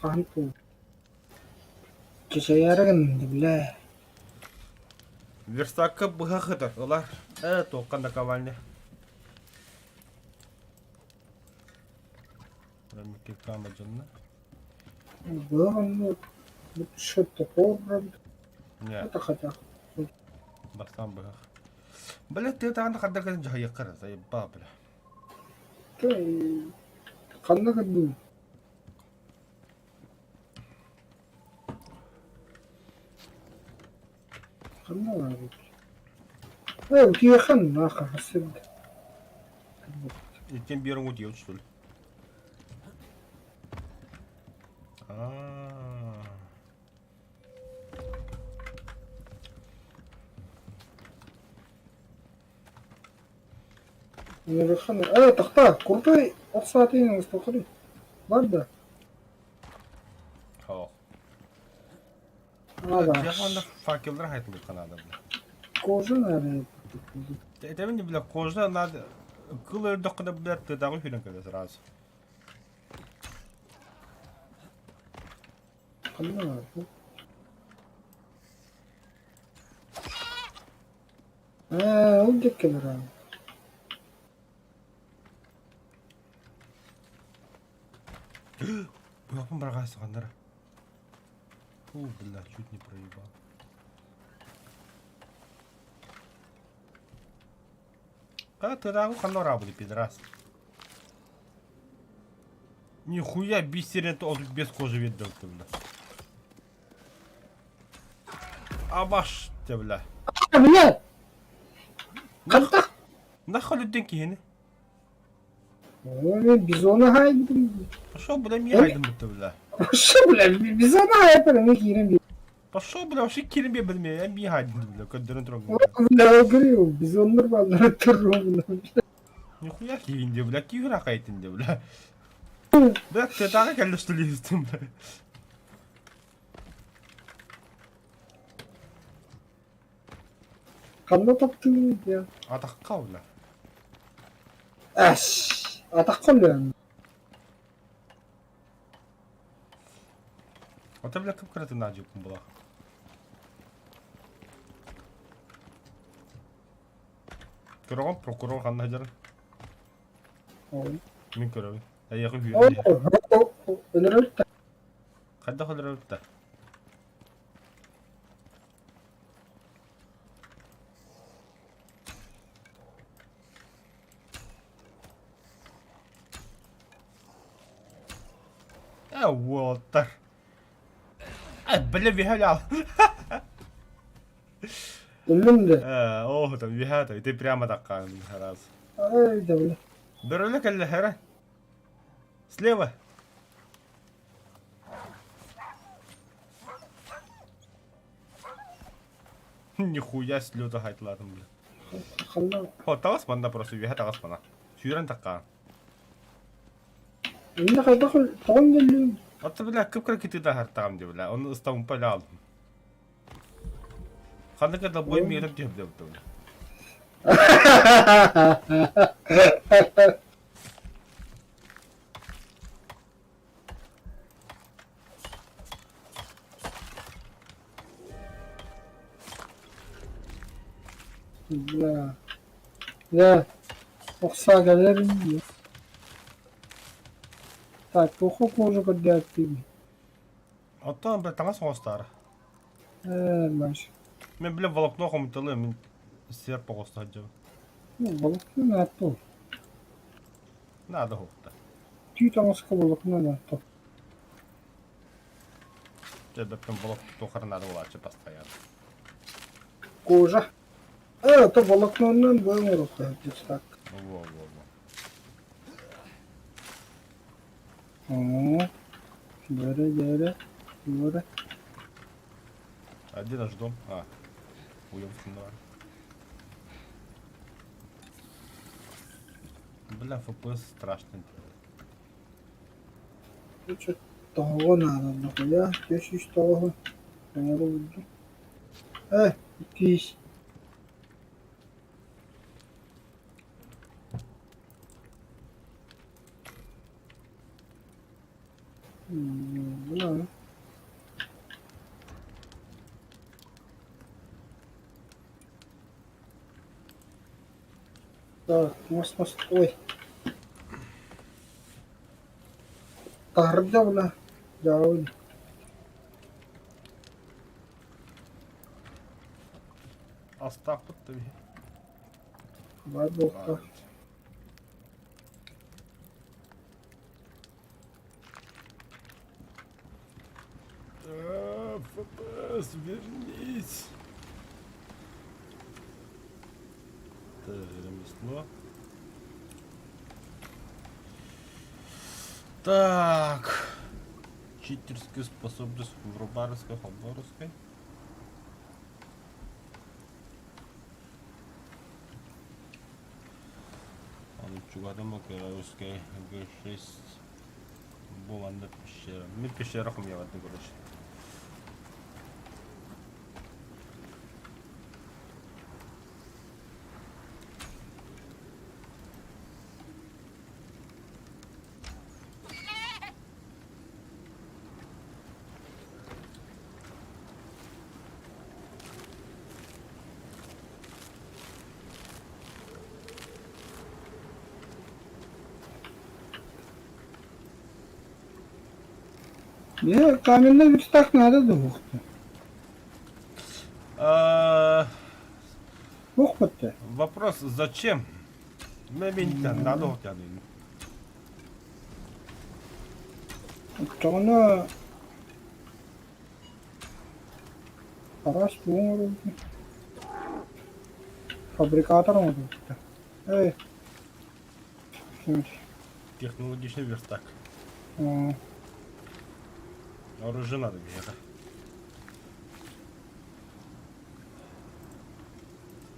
Хаһан Чачайаары гынна, бля.
Верстакка быһа сытар, ылар. Э, туохха наковальня. Дьонно.
Быһа что топор
Не,
это хотя.
бастаан быһах. Бля, ты таҕана хардar кэлэн дьаһайыахха заебал, бля.
Ханна көрдүҥ? Ханна баар Э, утуйаххын нахуй сырда.
Иккиэн биэрэн утуйабыт что ли? Аа.
Э, тохтоо, крутой ох саатын оҥостуоххун бар да?
Суох.
Ала.
Дьэ уонна факеллары хайытылыахха наада бля.
Кожа надо.
Этэбин бля, кожа надо кыл өлдөххүнэ бля тыатааҕы сүүрэн кэлэ сразу.
Ханна баар? Ээ, ол диэки баран.
Быһахпын быраҕаайсаҕаннара. Фу, бля, чуть не проебал. А тыатааҕы ханна ораабыт пидорас? Нихуя бисерин от без кожи видно ты, бля. Абаш те, бля.
А, бля! Хантах!
Нахуй люден киһини?
Ой, бизона хайдым.
Пошел, бля, мия хайдым бутта, бля.
Пошел, бля, бизона хайпер, мы кирим би.
Пошел, бля, вообще кирим би бля, я мия хайдым, бля, көддөрөн туран.
Бля, говорю, бизоннар баллары туррум, бля.
Нихуя киинде, бля, кигра хайтынде, бля. Бля, ты так кэллэ что ли бля.
Ханна таптыыбын диэн.
Атахха бля.
Эс, атахха үлээн.
Ото бля кып-кыратын наадьыппын булах. Көрөҕүн прокурор ханна сылдьарын? Мин көрөбүн. Эйиэхэ үһүөн иһэр.
Өлөрөр
Хайдах өлөрөбүт да? Э, уолаттар. Э, бля, виһэлял.
Өллүм да.
Э, о, там виһата, ты прямо такая раз.
Ай, да бля.
Бөрөлө кэллэһэрэ. Слева. Нихуя слета хайтылатым, бля.
Ханна.
О, таҕыс манна просто үөһэ таҕыс мана. Сүүрэн таккаан.
Инна хайдах тоҕон кэллиҥ?
Отто бля кып-кыра кытыыта аһартаҕым дии бля. Ону ыстампа бля алдым. Ханнык долбой миэрим түһүп дебиттим.
Бля. Дьэ, охсаа кэлэр дии. Так, туохха кожа көрдөөттүүбүн?
Оттон бля таҥас оҥостоору.
Ээ, Маш.
Мен бля волокно хомуталыам, мин серп оҥосто сылдьабын.
Ну, волокно наадта.
Наада уһукта.
Түү таҥаска волокно наадта.
Дьэ, бэппин волокно туохара наада буолааччы постоянно.
Кожа. Э, то волокноннан бу оҥоруохха так.
Во-во-во.
Оо, бөрө, бөрө, бөрө.
А где наш дом? А, уебский давай. Бля, ФПС страшно делает.
Короче, тоҕо наада нахуя? Түс тоҕо оҥоро Э, киис. М, Так, мас мас ой. Таһырдьа була дьаабын.
Астаахпыт да биһи.
Баар буолта.
ФПС, вернись. Это ремесло. Так. Читерская способность в Рубаровской, Хабаровской. Чугадама, Г6. Бу манна пещера. Мин пещера хомуйабатын короче.
Дьэ, каменный верстак наада дуһуохта.
А,
Туох бэтэ?
Вопрос, зачем? Мен надо хотяны.
Оччоҕуна араас тугу оҥоробутун фабрикатор оҥоробуттар. Эй,
Технологичный верстак. Оружие надо где-то.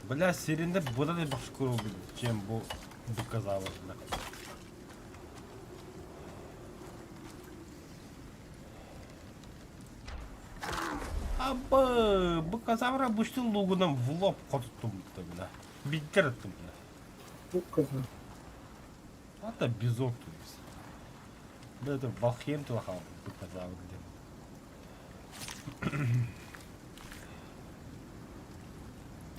Бля, сиренде буда да башкуру, чем бу быказавр, бля. Абы, быказавра бушты лугунан в лоб хотуттум, бля. Биттер аттым, бля.
Быказавр.
Это бизон то есть. Бля, это Валхейм тылахал, быказавр, где.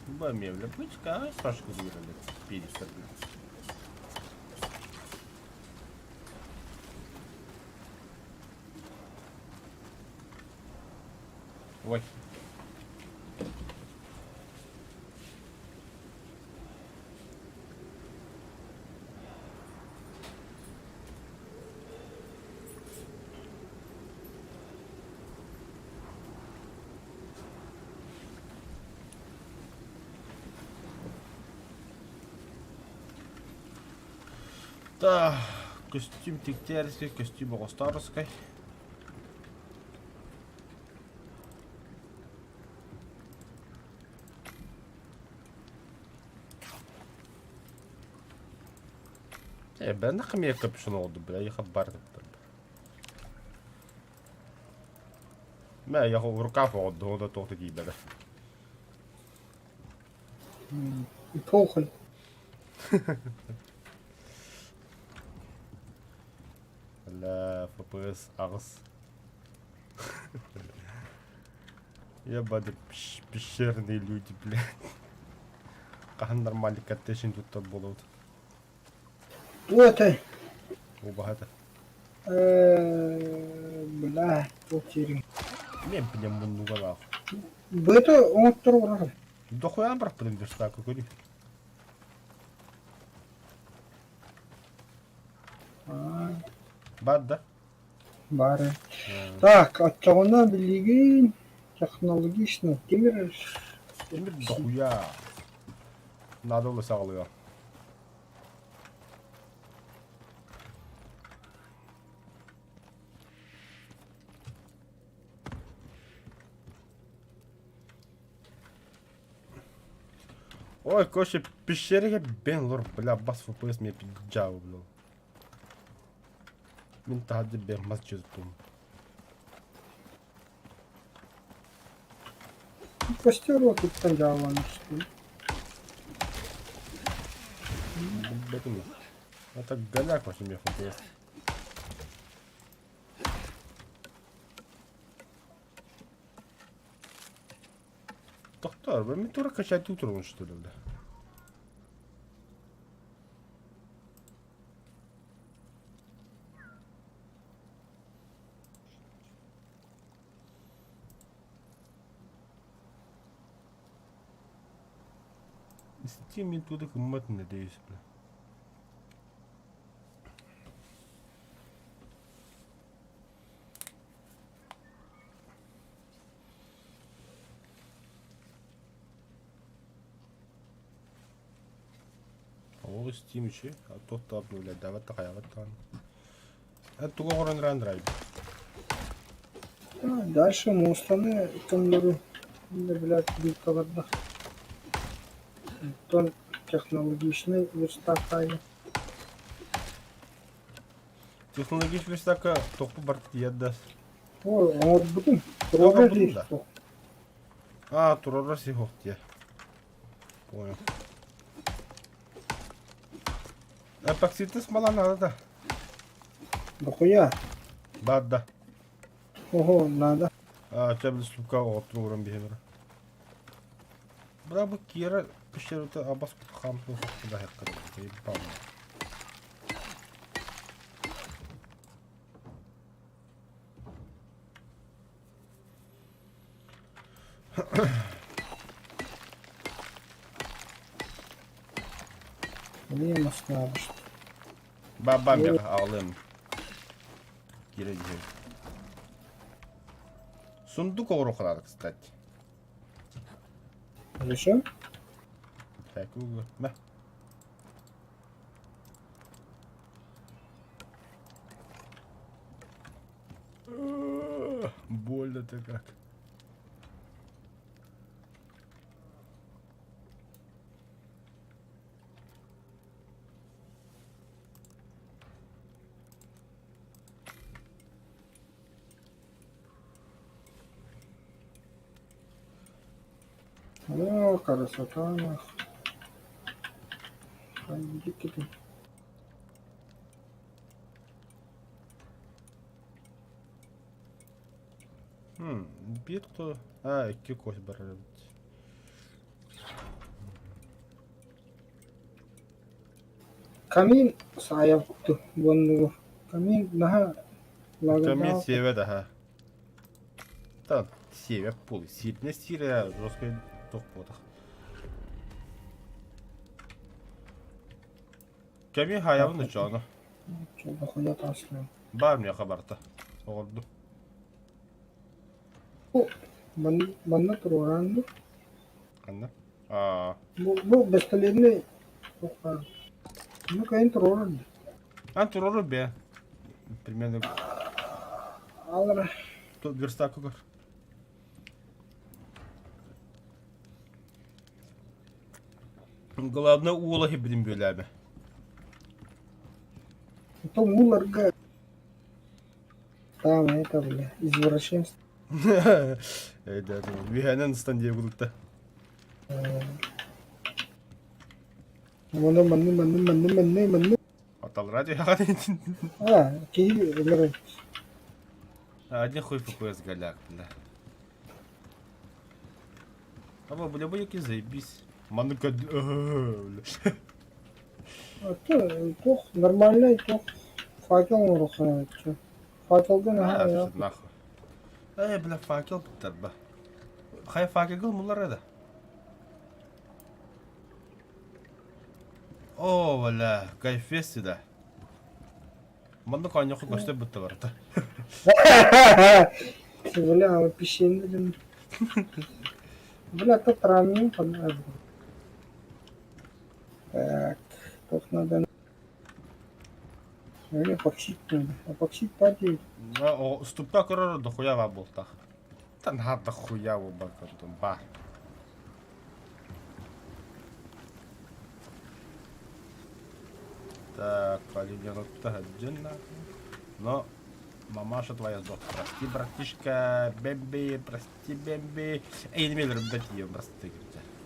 Баме, бля, бычка, а Сашку выиграли. 50, бля. Ой. Да, костюм Дегтярский, костюм Оҕостооровскай. Э, бля, нахуй мне капюшон оҕордум, бля, я хабар Мэ, я в рукав оҕордум, да туох да тиийбэтэ.
И похуй.
Бля, FPS аҕыс. Ебать, пещерные люди, блядь. Хаһан нормальный коттеджин туттар буолабыт?
Туох этэй?
Убаһа
Бля, туох диирин.
Мен бля муннугалаах.
Быта оҥотторо барар.
Дохуян барпытым верстакка көрүй. Бар да?
Бары. Так, оччоҕуна билигин технологично тимир
Тимир дохуя. Надо было саҕалыа. Ой, короче, пещере бен лор, бля, бас FPS мне пиджау, бля. Мин таһырдьа бен мас дьиэтум.
Костер туттан дьааланыш.
Бэтим. Это голяк вообще мне FPS. Доктор, вы мне тура качать утром, что ли, бля? Steam мен туда кыммат надеюсь, бля. Ол Steam иши, а тот та обновлять, давай такая вот там. А туга горон ран драйв.
Дальше муостаны көннөрү блядь билкаларда. Онтон технологичный верстак аайы.
Технологичный верстакка тохпу барт тиийдэ.
Ой, оҥорбутум. Туруора
Оҥорбутум да?
суох.
А, туруора сихох дии. Понял. Эпоксидный смола надо да.
Дохуя.
Бар да.
Ого, надо.
А, чэ били слупка оҕотторун ууран биһиэбэр. Бра бу Кира пещерата абас хаамтын да хеккар.
Эмиэ маскаабыт.
Баба миэхэ аҕалыам. Киирэ дьиһэр. Сундук оҕуруохалаах, кстати.
Зачем?
Так, мэ. это как?
О, красота нахуй. Иди-ка ты.
Биир то... А, икки кось барар эбит.
Камин саайабыт буоннугу. Камин наһаа
Камин
лагердаах
сиэбэт аһа. Та сиэбэт буолуй. Сииринэ сиирэ жесткай туох буотах. Кэми хаайабын очооно.
Чолбохуйа тааслаан.
Баар миэхэ барта. Оҕордум.
Бу манна туруораан дуу?
Ханна? Аа.
Бу бэстэлиэннэй туохха Ну, кайын туруорар дии.
Ан туруору бе. Примерно
Алра.
Тут верстак угар. Главное уулаһы билим бүөлээбэ.
Потом ууларга там это, бля, извращенство.
Үһэнэн ыстан диэ курдукта.
Манны манны манны манны манны манны.
Аталра дьиэҕэ
А, киһи өлөр.
Один хуй ФПС голяк, бля. Аба, бля, бля, заебись. Манныка, бля.
Туох нормальный туох факел оҥоруохха Факелга наһаа
А, нахуй. Э, бля, факел буттарба. Хай факел мулар эда. О, бля, кайфес сюда. Маннык оонньооххо көстөр бытта барыта.
Бля, пищение. Бля, тут рамин понравился. Так, тут надо... Эпоксид надо. Эпоксид падает.
Уступка көрөр дохуя ба буолтах. Та дохуя буолбаккын ба. Так, Но мамаша твоя сдохла. Прости, братишка, Бэмби, прости, Бэмби. Эй, не имею дать ее, прости,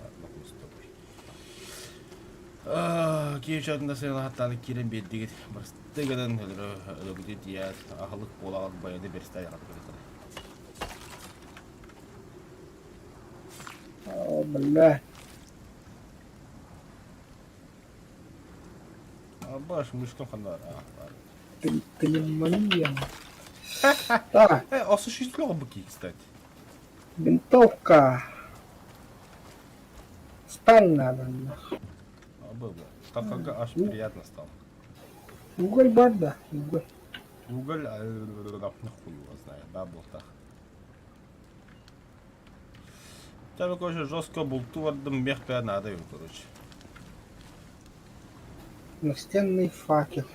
Ладно, хуй с тобой. Киевчатын сыйлахаттан кирен биэрдигит. Прости гынан өлөгүтү тият аһылык буолаҕын баяны берстай
О, бля.
Баш мышкам хандар.
Пневмония. Так.
Осуществлял быки, кстати.
Винтовка. Сталь надо.
А, было. Так как аж приятно стало.
Уголь бар да, уголь.
Уголь, нахуй его знает, да, болтах. Там, короче, жестко болту вардым мех надо им, короче.
Настенный факел.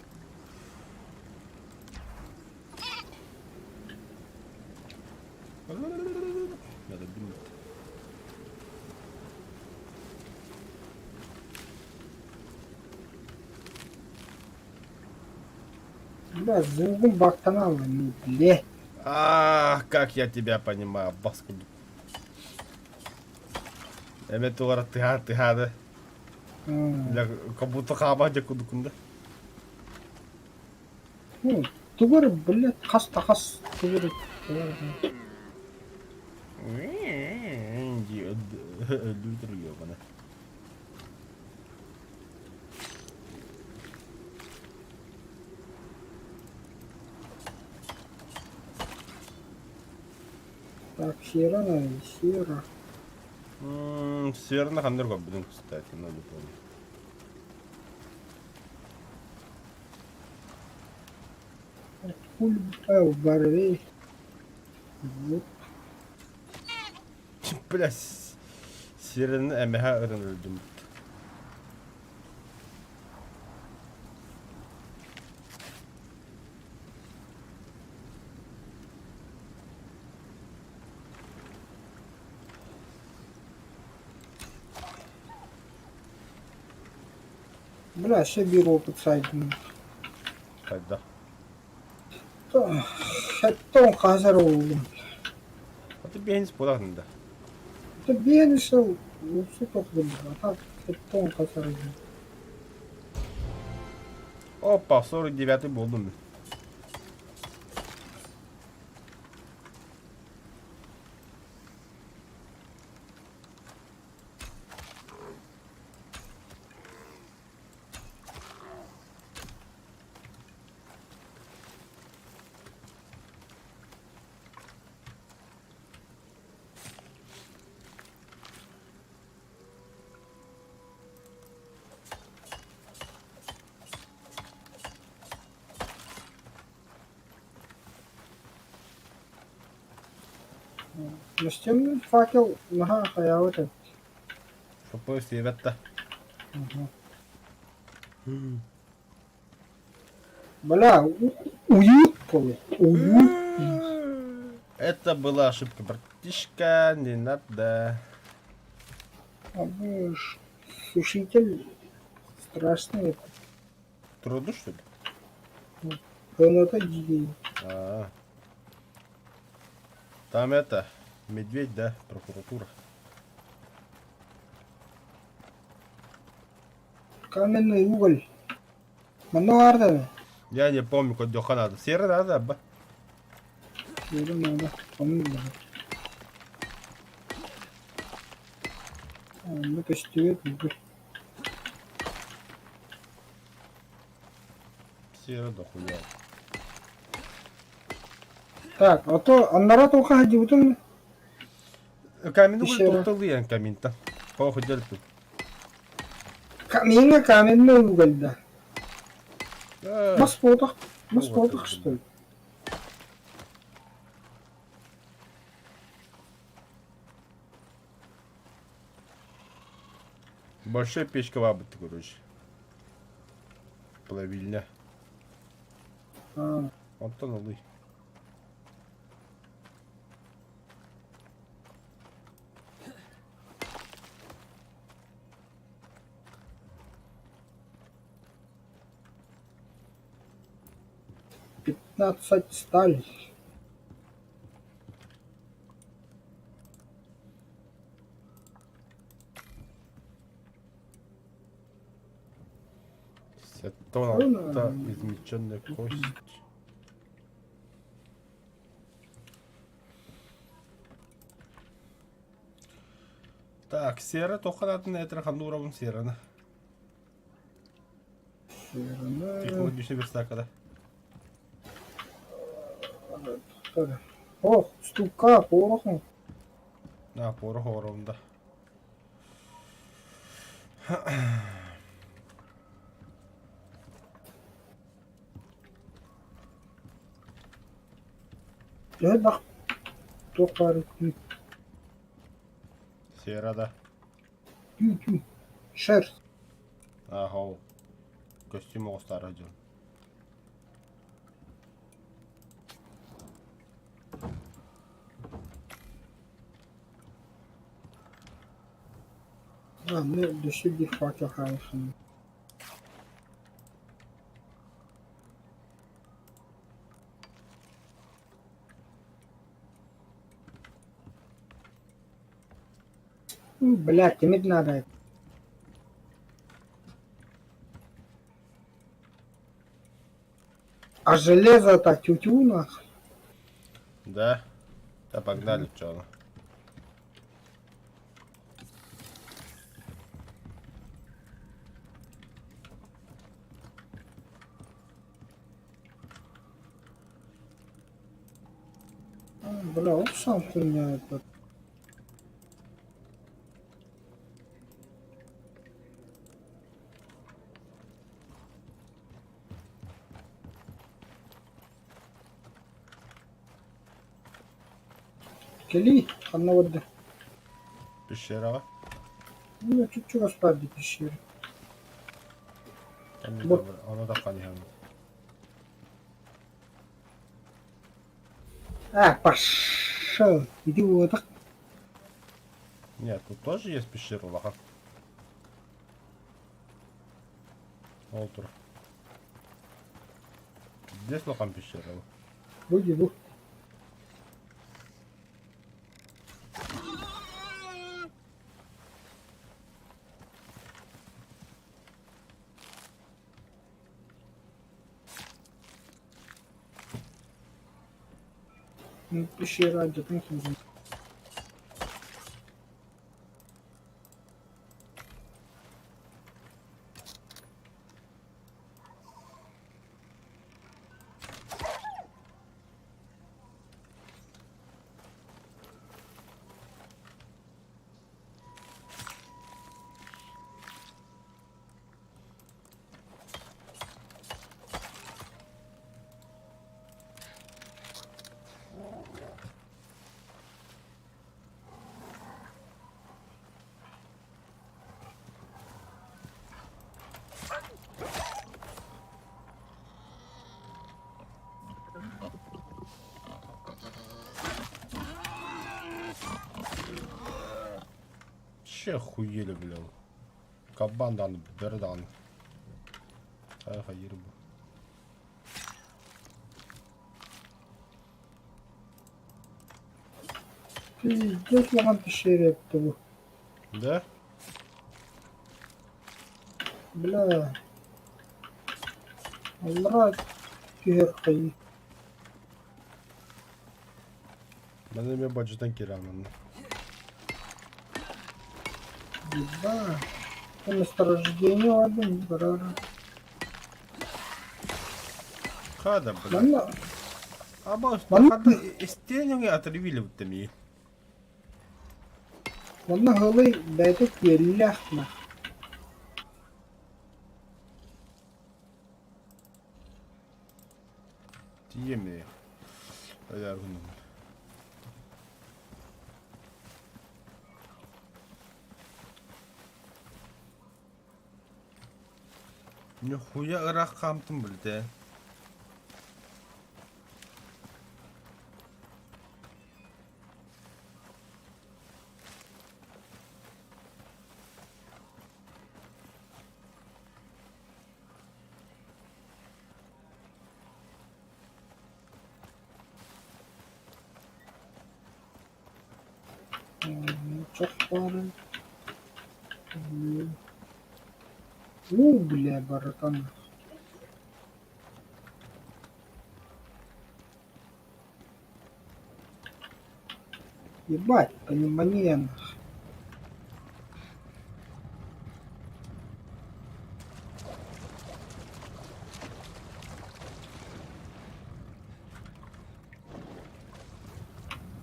Надо думать.
Бля, звугун бактан аллым, бля.
А, как я тебя понимаю, баскуду. Эме тугара тыха тыха да. Бля, как будто хаба декудукунда.
Ну, тугар, блядь, хас та хас тугар.
Лютер ёбана.
Так, сера надо, сера.
Северных Андергов, блин, кстати, но не помню.
Хуль, барвей. Вот.
Бля, сирен МХ öğrenildim.
Бля, өссө биир опыт сайдым.
Хайдах?
Сэттэ хас эрэ буоллум.
А ты бэйэни спорахын да.
Это бэйэни сыл уопсай тохтум. А так сэттэ хас эрэ.
Опа, 49-й буолдум мин.
Настенный факел наһаа хайаабыт эбит.
Попой сиэбэт да.
Бля, уют полы. Уют.
Это была ошибка, братишка, не надо.
А вы ж сушитель страшный. это.
Труду, что ли?
Полнота дикий.
А. Там это, медведь, да, прокуратура.
Каменный уголь. Манна баар
Я не помню, куда надо. Серый надо, ба.
Серый надо. Помню, да. Онно көстүбэт уголь.
Серый дохуя.
Так, а то аннара туохха сылдьыбытын
Камень уголь
Пещера.
тоқталыйан каминта. Похуй тут.
Камиҥҥа каменный уголь да.
А,
Мас буолбатах, мас
Вот
буолбатах
это
что ли?
Большая печка бабы короче. Плавильня.
А,
Онтон ылый.
15 сталь.
Сетона измельченная кость. Так, сера тоханатын этер хануровым сераны.
Сераны.
Технологичный верстак, да?
Ох, стука, пороху.
А, порох оромда.
Дьэ, бах, туох баар түү,
Сера, да.
түү, түү. Шерсть.
Ага. Костюм оҕустаара дьон.
А, ну, өссө биир факел хаалыаххын. Блядь, иметь надо. А железо-то тю-тю нахуй.
Да? Да погнали, чё оно.
Бля, вот сам хуйня этот. Кэлиий, ханна барда?
Пещера.
Ну, чуть-чуть баар пещера.
Там не
Вот.
добро. Оно так не
А, пошел. Иди вот так.
Нет, тут тоже есть пещера, лоха. Ол тур. Здесь улахан пещера.
Бу дии бу. Пещера дьэтин сылдьан.
Че охуели, блин? Кабан дан, бердан. Хайыр бу.
Пиздец улахан пещера эбитэ бу.
Да?
Бля. Аллараа түһэр хайыы.
Маны эмиэ бадьытан киирэн
Еба. Месторождение один барара.
Хада, бля.
Манна
Аба,
Манна
хада истиэнэҥи отрывили будто ми.
манна һылый бэйэтэ күөллээх нах.
Тиийэмэ. Айааргын. Нихуя ыраах хаамтым билтэ.
Чох баарын. Уу, бля, братан. Ебать, пневмония нах.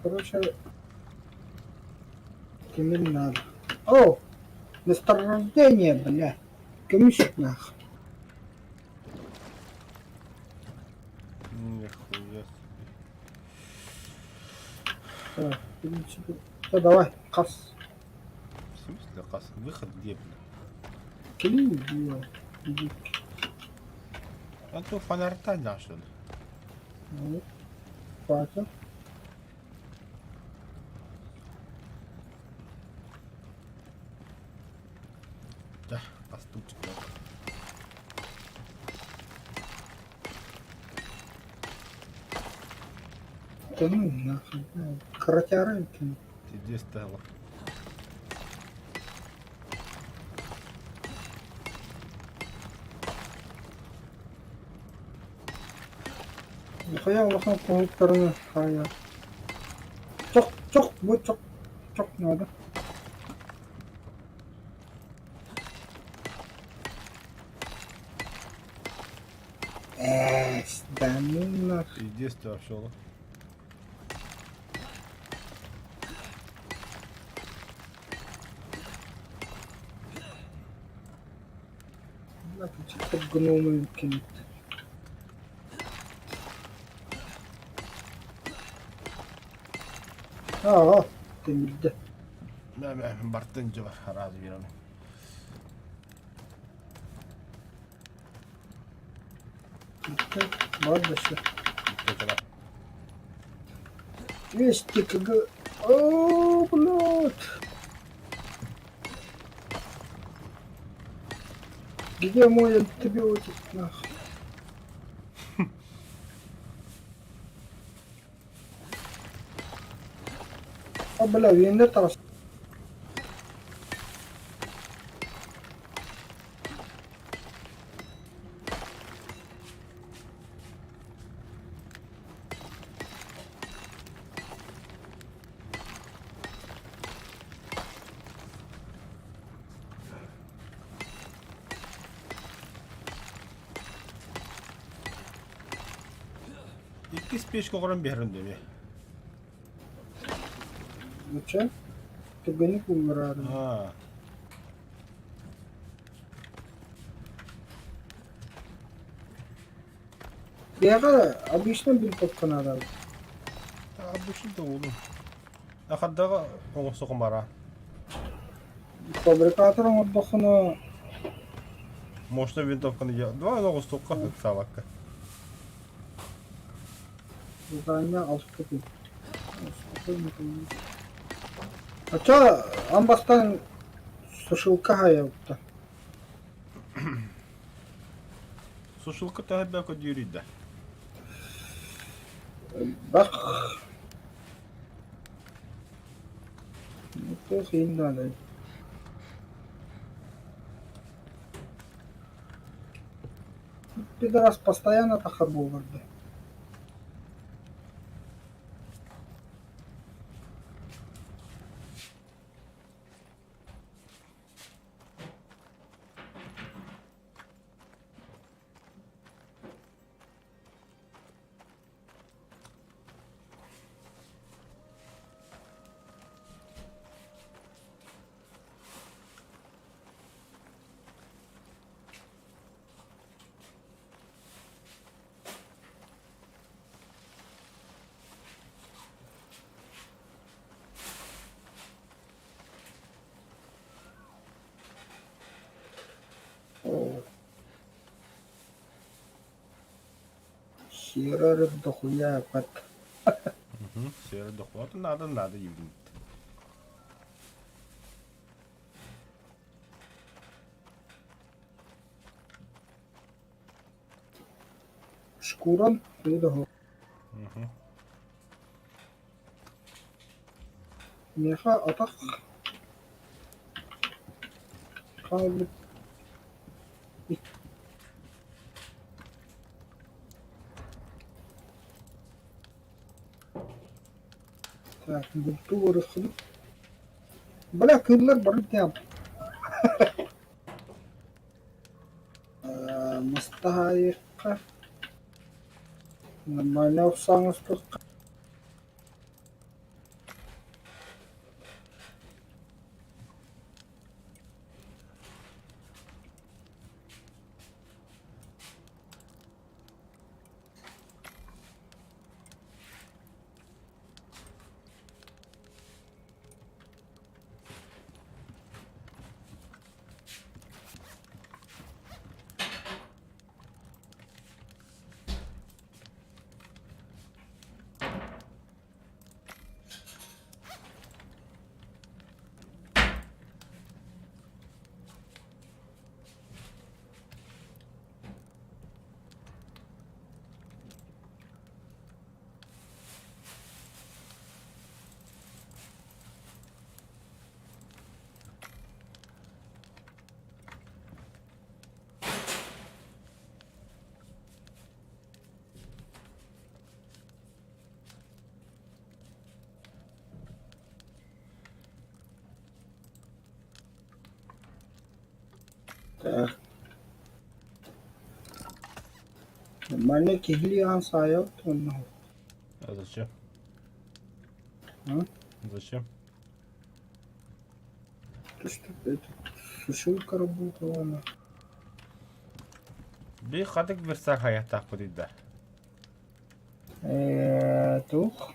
Короче, теперь надо. О! Месторождение, бля. Көмүс нах.
Нихуя себе.
Так, в принципе. Все, давай, хас.
В смысле, хас? Выход где, бля?
Клин, бля. Иди.
А то фонарь-та что ли?
Ну, хватит.
Да, поступчик.
Да ну нахуй. Кротяры.
Ты где стояла?
Нахуя улахан куһуктарына хаайар. Чох, чох, бу чох, чох надо. Ээ, да ну нах.
Ты где стояла?
Гномы кинут. Аа, тимирдэ.
Бартын дьыбар араас биэрэн.
Бар да все. 200 кг. О, блядь. Где мой антибиотик, нахуй? А, бля, венер тарас.
Иккис печка оҥорон биэрэн дии.
Зачем? Түргэнник буллараары.
Аа.
Биһиэхэ обычно винтовка наада.
Обычно да уолу. Ахардаҕа оҥостуохум бара.
Фабрикатор оҥордоххуна
Мощная винтовканы я два оҥостуохха ыксаабакка.
Задание алты Хотя аан бастаан сушилка хайабыта.
Сушилка төһө көрдүүрүй да?
Бах. Туох иһин наада. Пидорас постоянно тахар буолар да. Сера дохуя под.
Угу. Сера дохуя надо, надо ебнуть.
Шкуран выдоху.
Угу.
Миэхэ атах хаалбыт Так, бултуу барыаххын. Бля, кыыллар бары тиһэн Мастаһаайыахха нормально охсооҥостуохха Так. Нормально киһилии аан саайабыт уонна
А зачем?
А?
Зачем?
То что это сушилка работала она.
Бии хатык версак хайахтаахпытый да.
Туох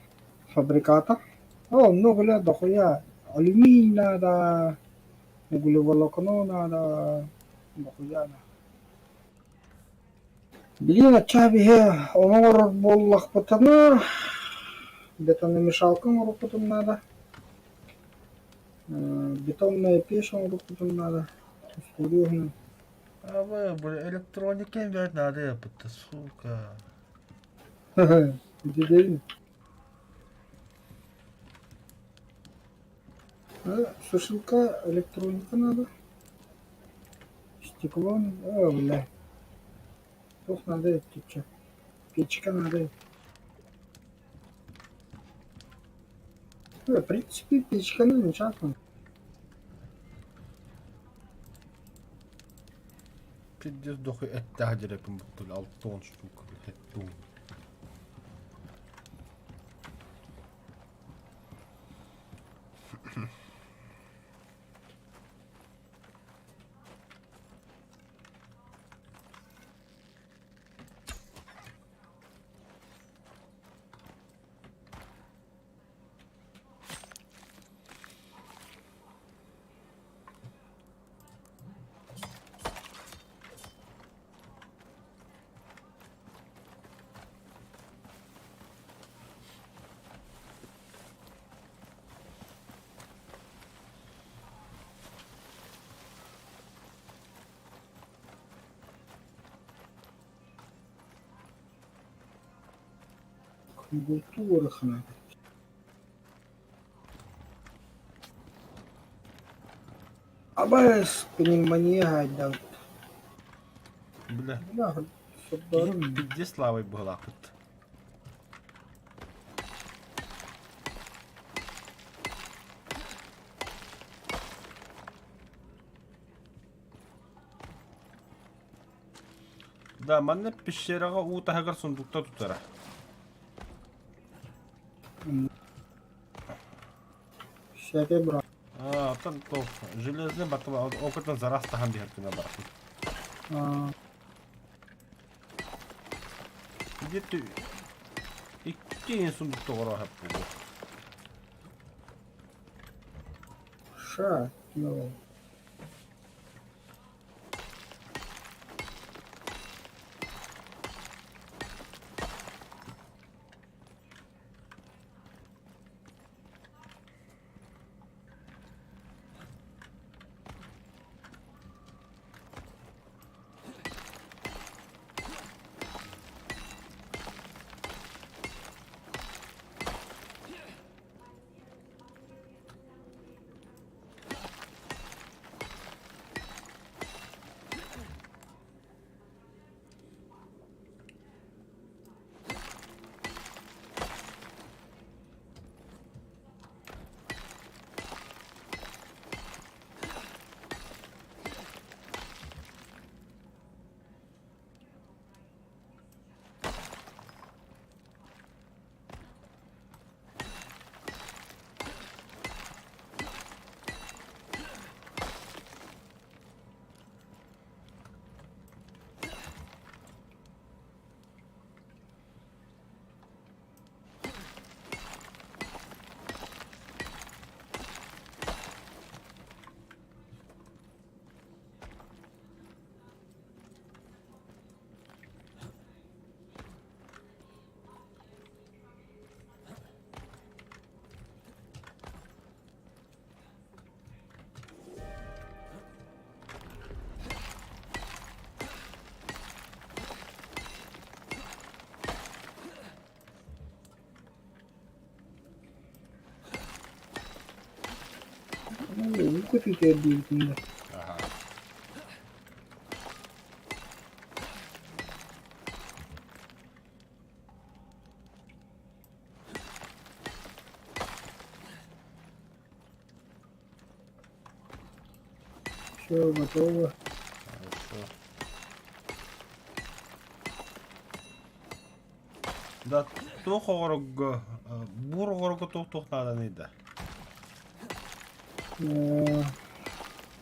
фабриката? О, много лет дохуя. Алюминий надо, углеволокно надо, дохуя. Билигин аччаа биһи ону оҥорор буоллахпытына, бетономешалка оҥоруохпутун наада, бетонная печь оҥоруохпутун наада, устуруйуһунан.
А вы, бля, электроника блядь, надо, епта, сука.
Дедейин. Сушилка, электроника надо. Стекло, о, бля. Туох надо эттиччэ. Печка надо. В принципе, печканы ничего.
Пиздец, дохуй, эттээх дьэрэпин буттул, 60 штука, блядь, тун.
Культура надо. Абас пневмония гайда.
Бля,
Бля, собарым.
пиздец славой была тут. Да, манна пещераҕа уу таһыгар сундукта тутара.
Всякий брат.
А, оттон то железный батыл опытын зарас тахан биһэр гына бар. Где-то икки сундукта оҕоро хаппы.
Ша, ну. Ну, көтүтэ диибитин да.
Ага.
Все готово.
Хорошо. Да, туох оҕорго, бур оҕорго туох туох нааданый да?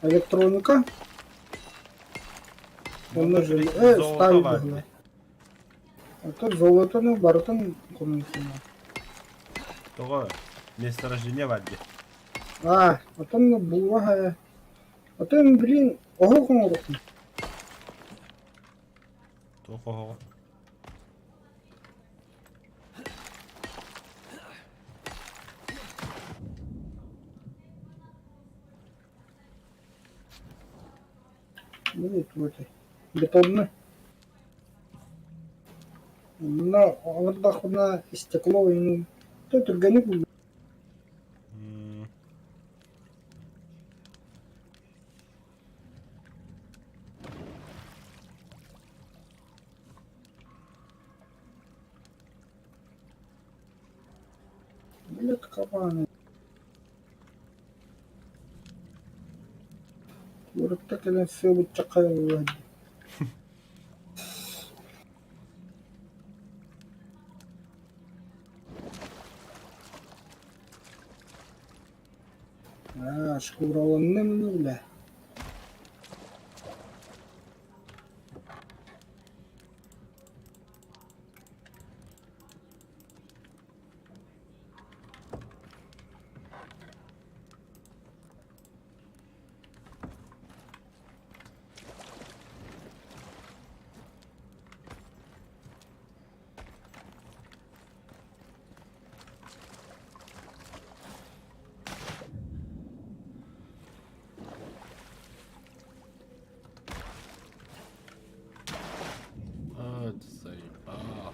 Электроника. Онно жел...
Золото
ставить
бар.
быһыла. Ото золотону барытын хомуйсуна.
Тоҕо месторождение бар дии.
А, отон була. Отон, блин, оһох оҥороххун.
Туох оһоҕо?
Бу этэй бетоннай. Онно олордохпуна стекло ойуун түргэнник Блядь, кабаны. Куоракка кэлэн сыабычча хайаллар дии. Аа, шкураланным бля.
А, ты заебал.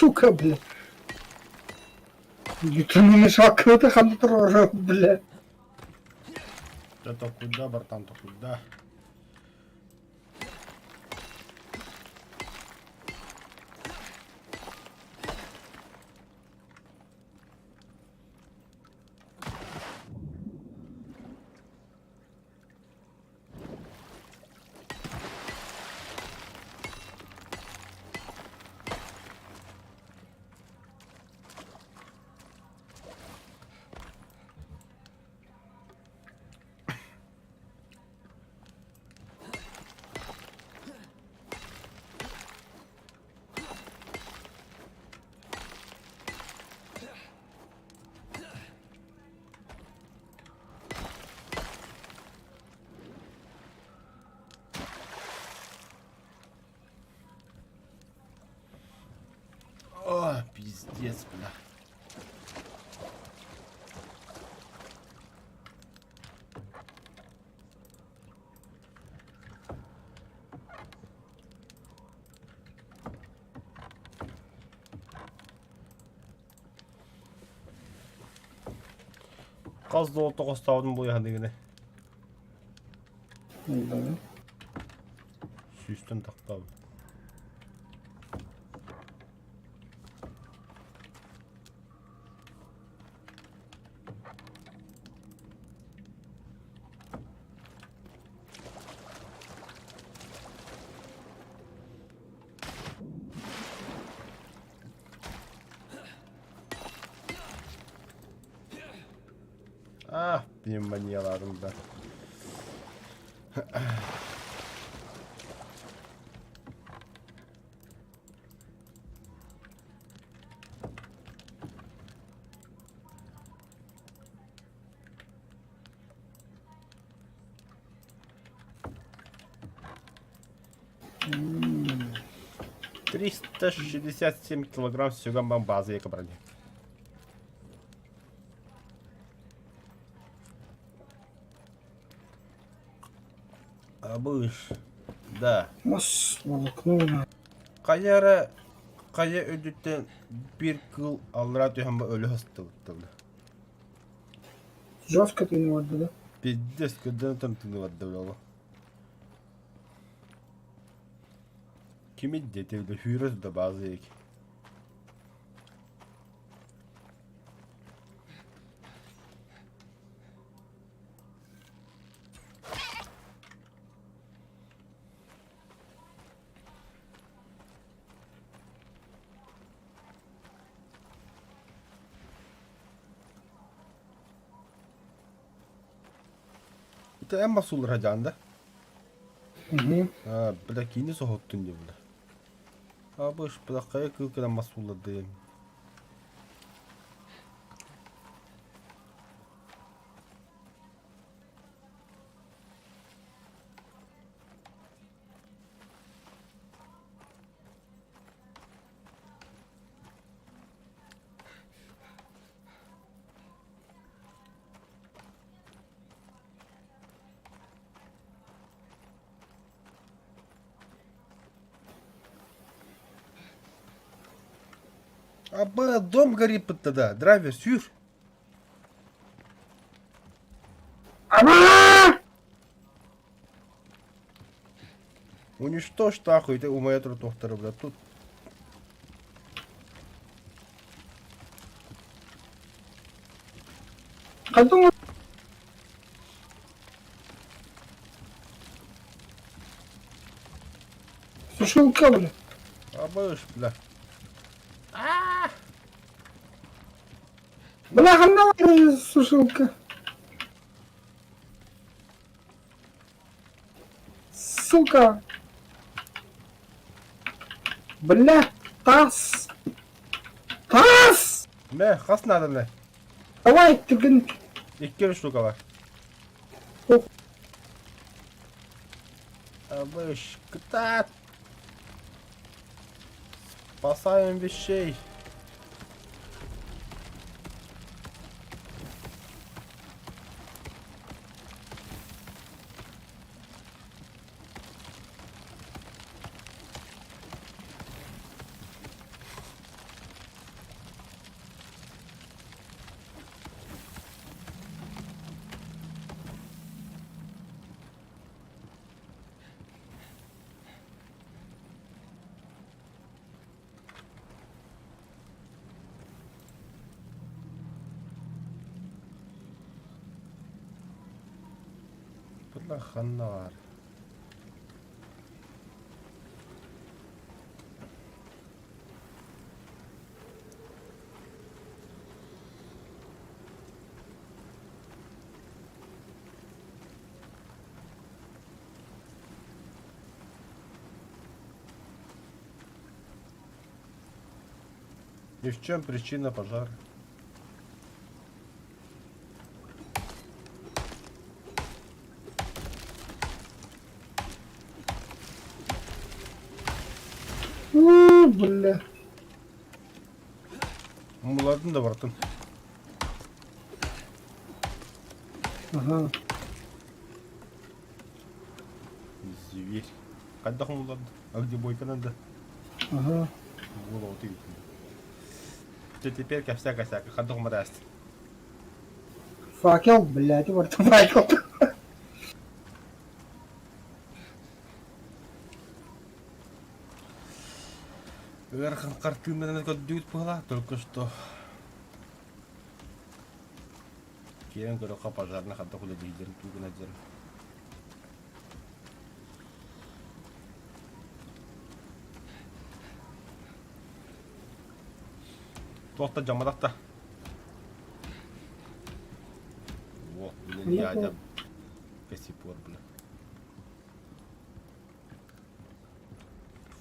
Сука, бля. Бүтүнүн шаккыты ханна турар, бля.
Да то куда, братан, то куда? О, пиздец, бля. Хас золото хостообутун булуйаһын
Да.
Сүүстэн тахтаабыт. А, пневмониялаатым да. 367 килограмм сүгэн бан база брали. Абыш. Да.
Мас волокно.
Хайа эрэ хайа үрдүттэн биир кыыл аллараа түһэн ба өлө сыстыбыттар.
Жестко ты не да?
Пиздец, кырдьан тымтыны барда бля. Кими дети бля хүйрөс да база ек. Ити эн басуллар хадьаанда.
Угу.
А, бля, кини соһуттун дии бля. Абыш, бля, хайа кыыл кэлэн басуллардым. Аба, дом горит под тогда. Драйвер, сюр. Уничтожь нахуй, ты у моей тротохтера, бля, тут.
Хайдах Сушилка, бля.
Абыш, бля.
Бля, ханна сушилка. Сука. Бля, таз. Таз!
Мэ, хас надо, бля.
Давай, ты, блин.
Икки штука бар.
Ох.
Абыш, кытаат. Спасаем вещей. Бля, ханна баар. И в чем причина пожара?
У, бля.
Муладын да бартын.
Ага.
Зверь. Хайдах муладын? А где бойка надо?
Ага.
Голову ты видишь. Ты теперь косяк-косяк, хайдах мадаст.
Факел, блядь, вот факел.
Ыарахан хартыынанан көрдүүт буола, только что киирэн көрөххө пожарный ханта үлэлииллэрин тугун дьэр. Туохта дьамматах Вот, блин, я до сих пор, бля.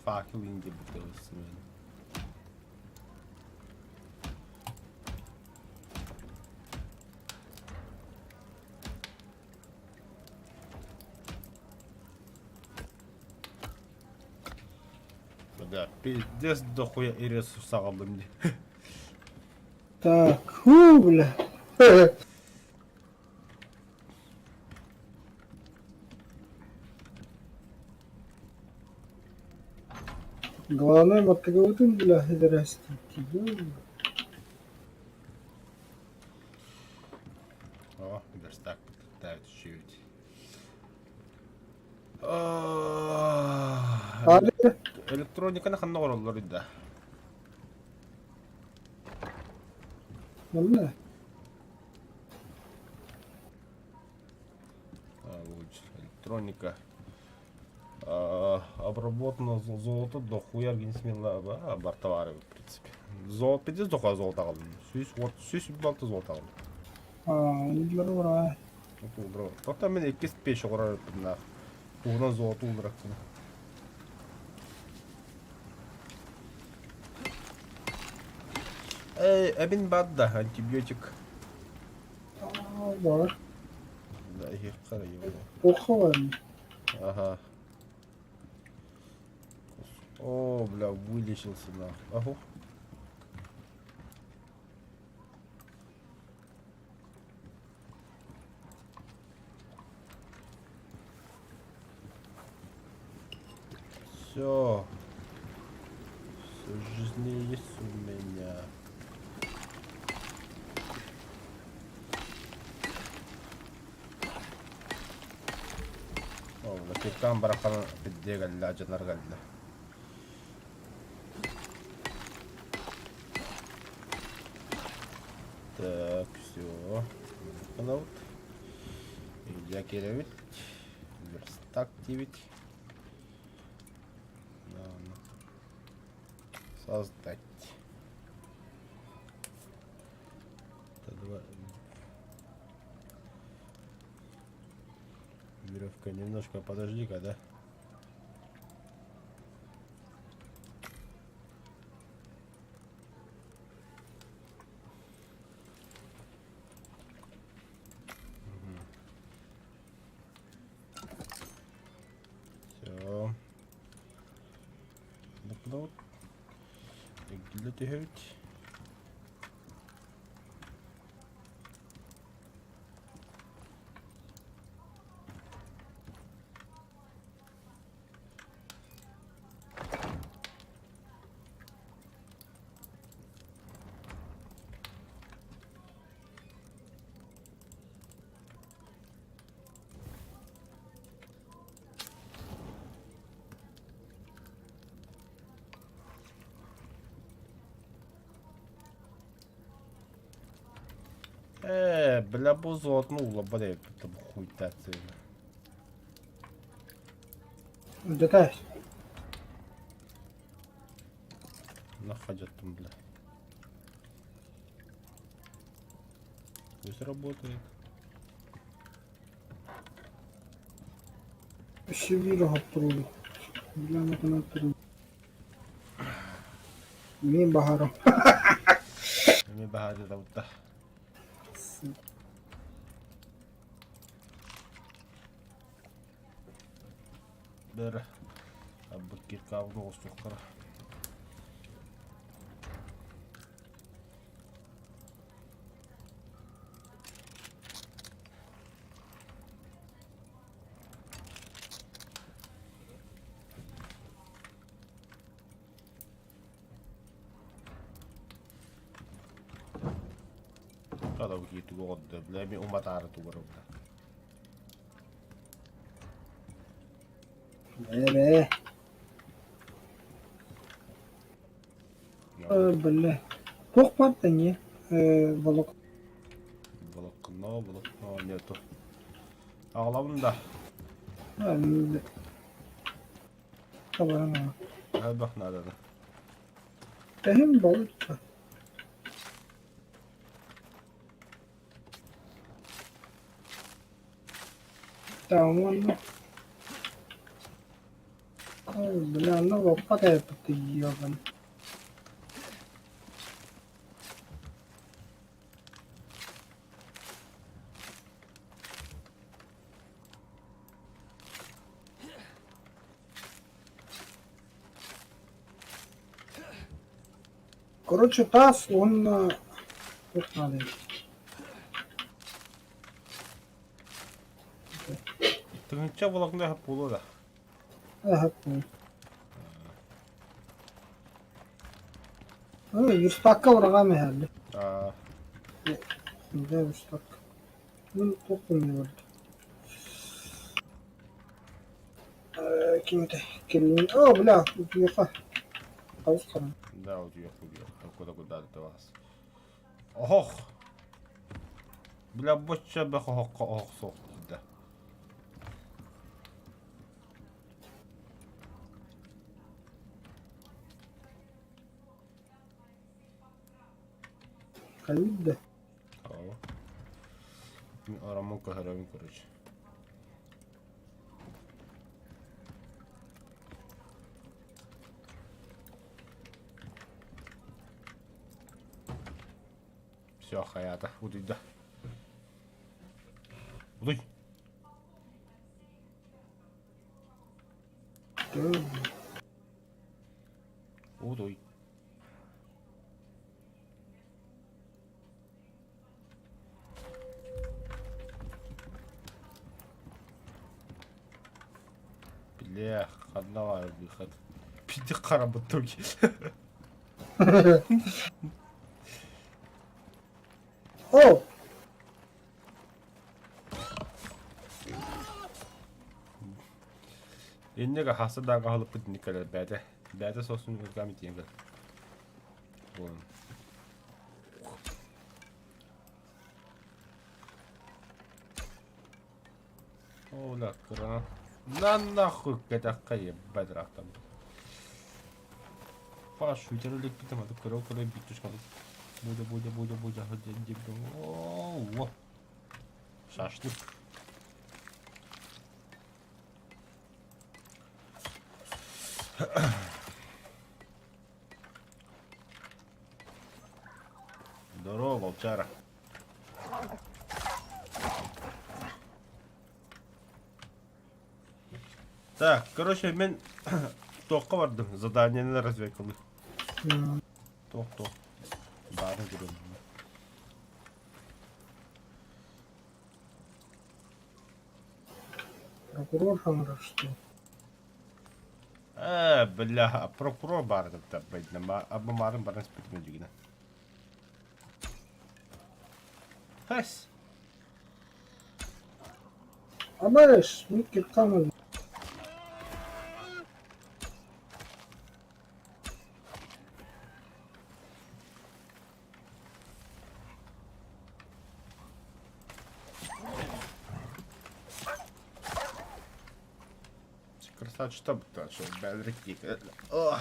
Факел инде бутылся, Бля, пиздец дохуя и ресурс аҕаллым дии.
Так, фу, бля. Главное, мотоциклын, бля, здрасте.
О, верстак подтают чуть. Электрониканы ханна оҥороллор да?
Манна.
Лучше электроника. Обработано золото дохуя организмила бар товары, в принципе. Золото, пиздец дохуя золото аҕаллым. Сүүс уот, сүүс балта золото аҕаллым.
А,
Тоқтан мен иккис печь оҕорор эппин Туһунан золото уураракпын. Эй, эбин баар да, антибиотик.
Бар.
Да, иһиэххэ эрэ
Плохого.
Ага. О, бля, вылечился нахуй. Ага. Все. Все в жизни есть у меня. О, киркан барахан пидде кэллэ, адьанар кэллэ. Так, все. Вот. Илья кирэбит. Верстак диибит. Создать. Это Веревка, немножко подожди-ка, да? Все. Upload. Эргиллэ түһэбит. Ээ, бля, бу золотну улабар эбит хуйтация.
Деталь.
Находят там, бля. Пусть работает.
Өссө биир оһопторуу. Бля, тру. Мин баһарым.
Эми баһаары да Бер абыт киркаабын оҕустуохтара. Kada bu тугу оҕоддо, бля, ми уматаары тугар бля.
Бээ. Бля. Туох баар да не? Волок.
Волокно, волокно нету. Аҕалабын да.
Табаран
Элбэх надо.
Эһим балык. Там Ой, бля, ну лопата ты ёбан. Короче, таас уонна туох наадый?
Тыһыынча волокна буолуо да.
Эһэп Верстакка быраҕаам эһээлли.
Аа.
Дьэ верстак. Мин туох гынныы барда. Ким этэй? Ким? О, бля, утуйуха. Хаус харан.
Да, утуйуох, утуйуох. Куда куда ты вас. Оһох! Бля, бочча бэх оһоххо оһох суох да.
Хайыыр да?
Оо. Мин ороммун көһөрөбүн короче. Все, хаята, утуйда. Утуй. Утуй. Бля, ханна выход. Пиди харабытуй.
О!
Иннега хаса даага халыппыт никалар бээтэ. Бээтэ сосун ыргам итиэн кэл. Буолан. Ола кыра. На нахуй кэтэххэ ебать рахтам. Паш, үтэрэликпитим аты көрө көрө биир Буде, буде, буде, буде, где, где, о, Шашлык. Здорово, волчара. Так, короче, мен туохха бардым, заданиены разведкалыы. Туох туох. Баарын көрөм.
Прокурор хаҥырар что?
Ээ, бля, прокурор баар Абамаарын баран испитим дьигинэ. Хэс.
Абарыш, Микки Камен.
Красавчик там, Ох.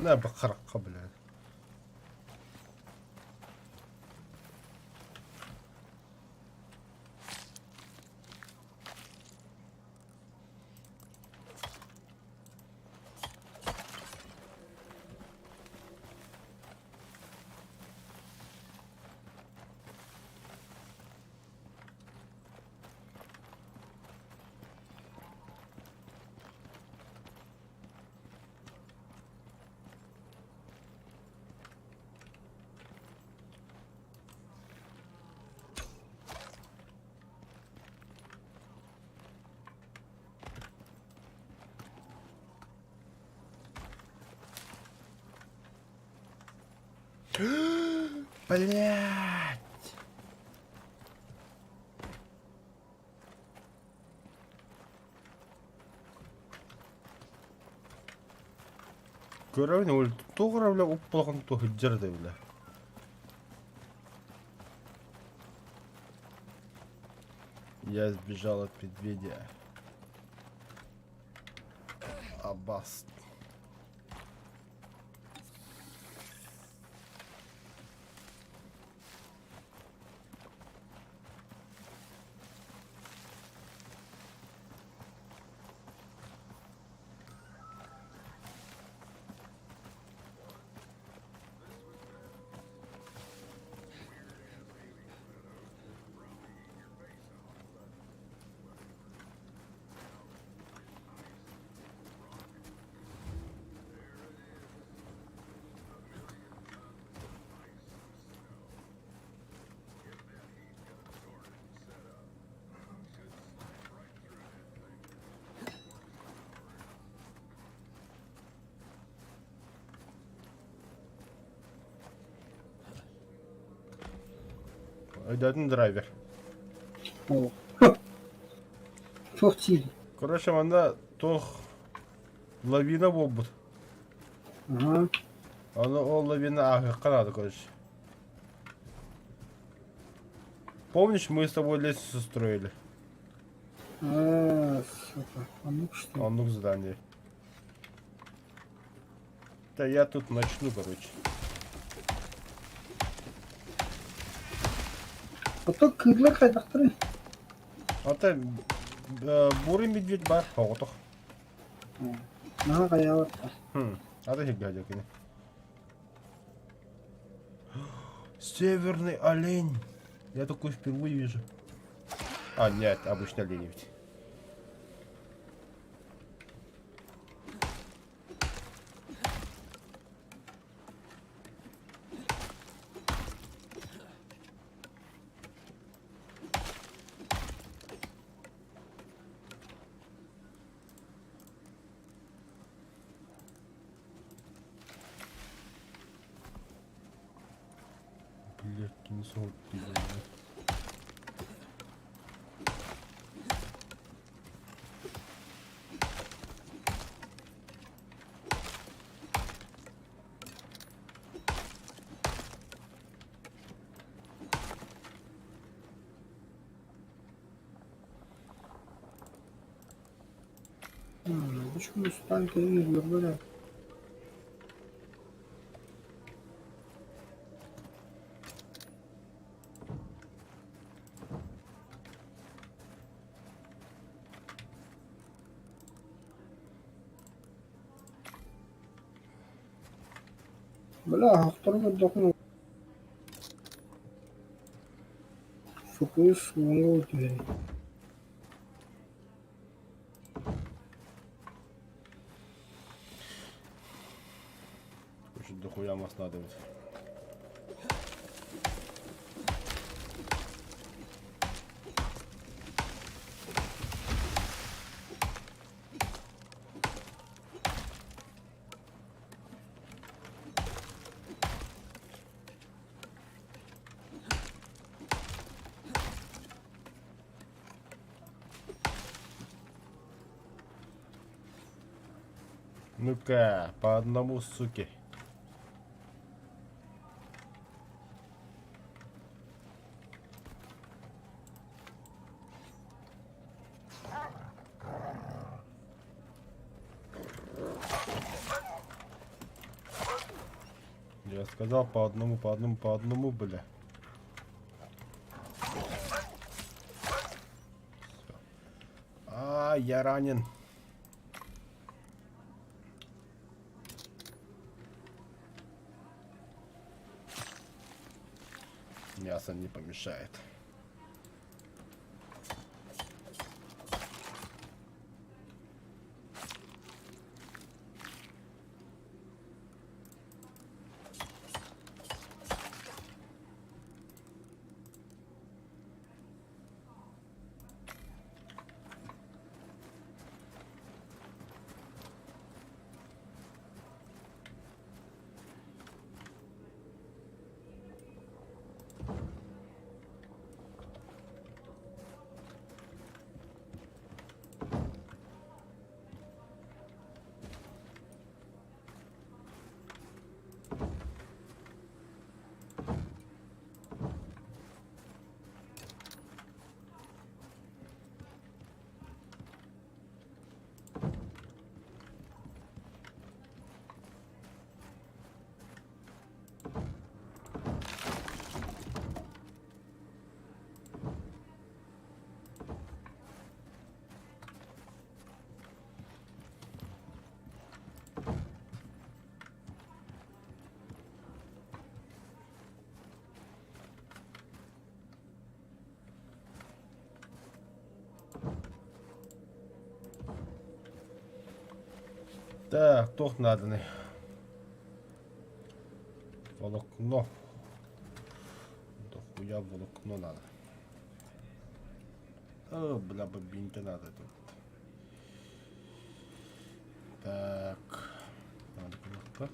لا بقرق قبل هذا Блять! Көрөбүн ол туох эрэ бля уп-улахан туһуддьар да бля. Я сбежал от медведя. Аббас. Өйдөөтүн драйвер.
О. Туох диир?
Короче, манна туох лавина буолбут.
Аха.
Аны ол лавина ааһыахха наада, короче. Помнишь, мы с тобой лестницу строили?
А, сука. Оннук что ли?
Оннук задание. Да я тут начну, короче.
Ото кыыллар хайдахтарый?
Ата бурый медведь бар, оҕотох.
Наһаа хайаабаттар.
Хм, ата сиргэ кини. Северный олень. Я такой впервые вижу. А, нет, обычный олень ведь. Блядь, не смог.
Почему станка не говорят? Бля, ахтарга дохну. Фокус уҥа түһэр.
Короче, дохуя нас надо ведь. Ну-ка, по одному, суки. Я сказал по одному, по одному, по одному, бля. Всё. А, я ранен. Мясо не помешает. Так, туох нааданый? Волокно. Дохуя волокно надо. О, бля, бобинка надо тут. Так. Надо кнопка.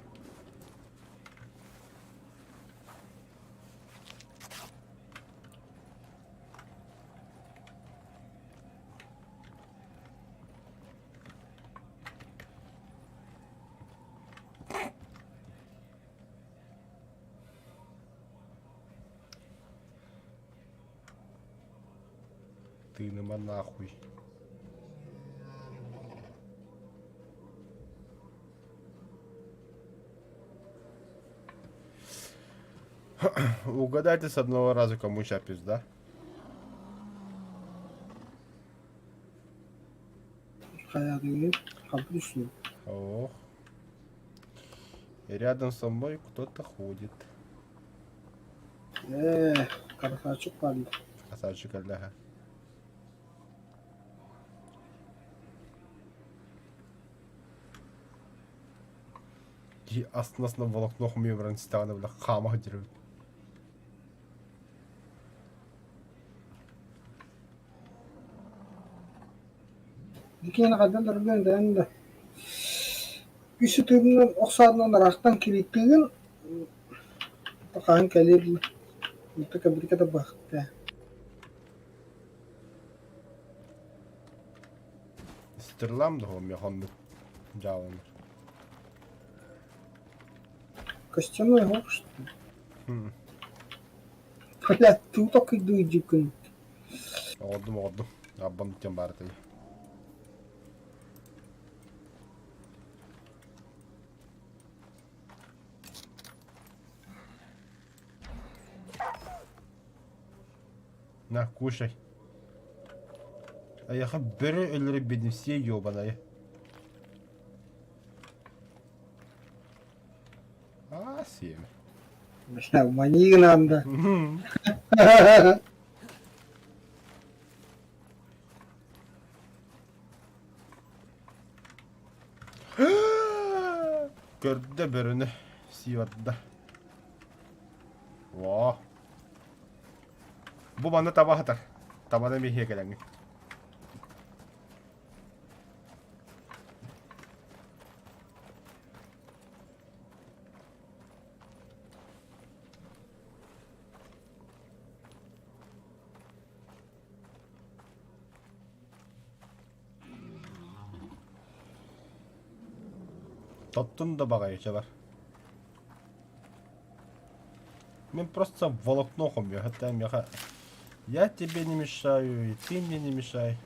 Тыыныма нахуй. Угадайте с одного раза, кому ща пизда.
Хайа Обычно.
Ох. Рядом со мной кто-то ходит.
Э, красавчик парень.
Красавчик Аллаха. Киһи астына-астына волокно хомуйа баран истэҕинэ бile хаама сылдьар эбит.
Икиэн хайдан дарбыан дээн да үс ытыырынан ох саатынан ыраахтан кирииттиигин хаһан кэлиэр дылы кэбирикэ да быһахтаа
Стрелам да мехоннук дьааланар.
Костяной ох что ли? Бля, ты так иду иди
Оҕордум оҕордум. Аббам диэн баар этэ. На, кушай. Айаха бөрө өлөрө бедимсие ёбаная. А, сиэмэ.
Бля, маньи гынан да.
Көрдө бөрөнү сии барда. Во. Бу манна таба сытар. Табаны миһиэ кэлэҥҥин. Тоттун да баҕайы чабар. Мен просто волокно хомуйа хатта миэхэ я тебе не мешаю, и ты мне не мешай.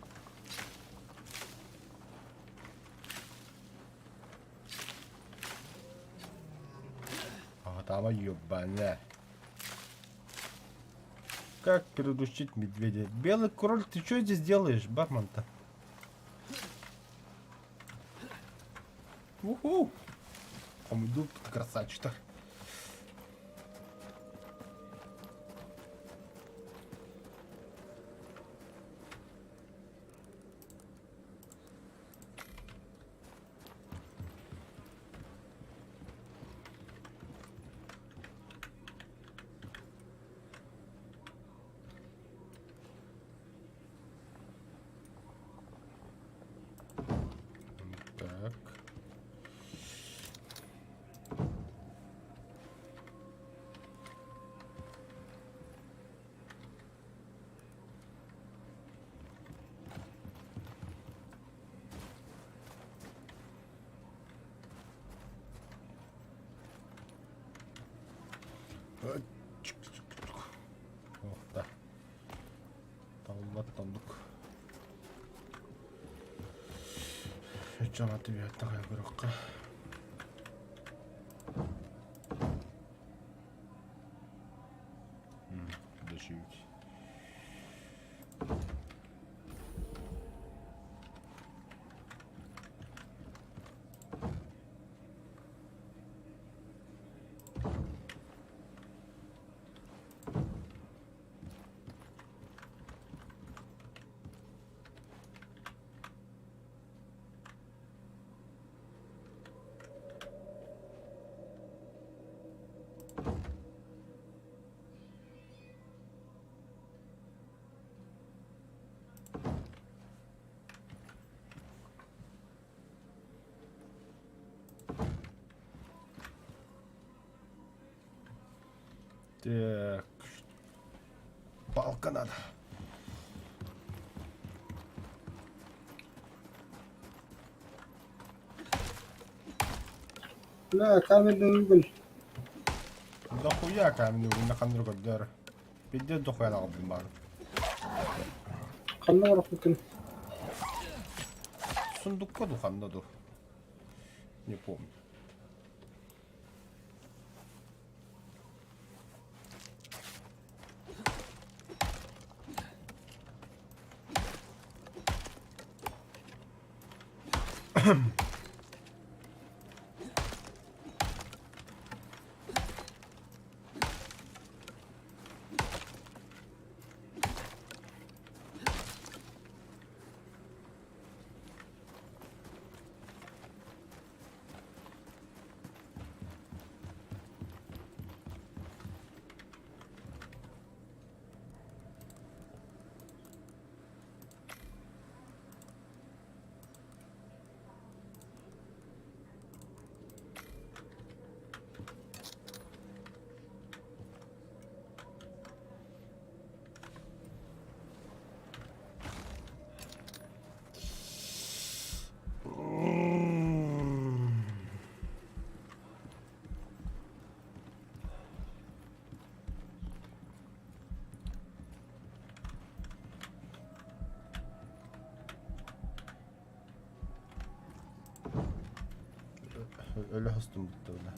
Аҕатаама ёбаная. Как приручить медведя? Белый кроль, ты что здесь делаешь, бармен-то? Уху! Хомуйду красавчик-то. Так. Ох, да. Таллат тондук. Чаматы үөттэ көрөххө. Дешевить. Так. Палка надо.
Бля, каменный уголь.
Дохуя каменный уголь на хандру көрдөр. Пиздец дохуя аҕалбын баар.
Ханна барахпыккын?
Сундукка ду ханна ду? Не помню. Өлө хостум буттабына.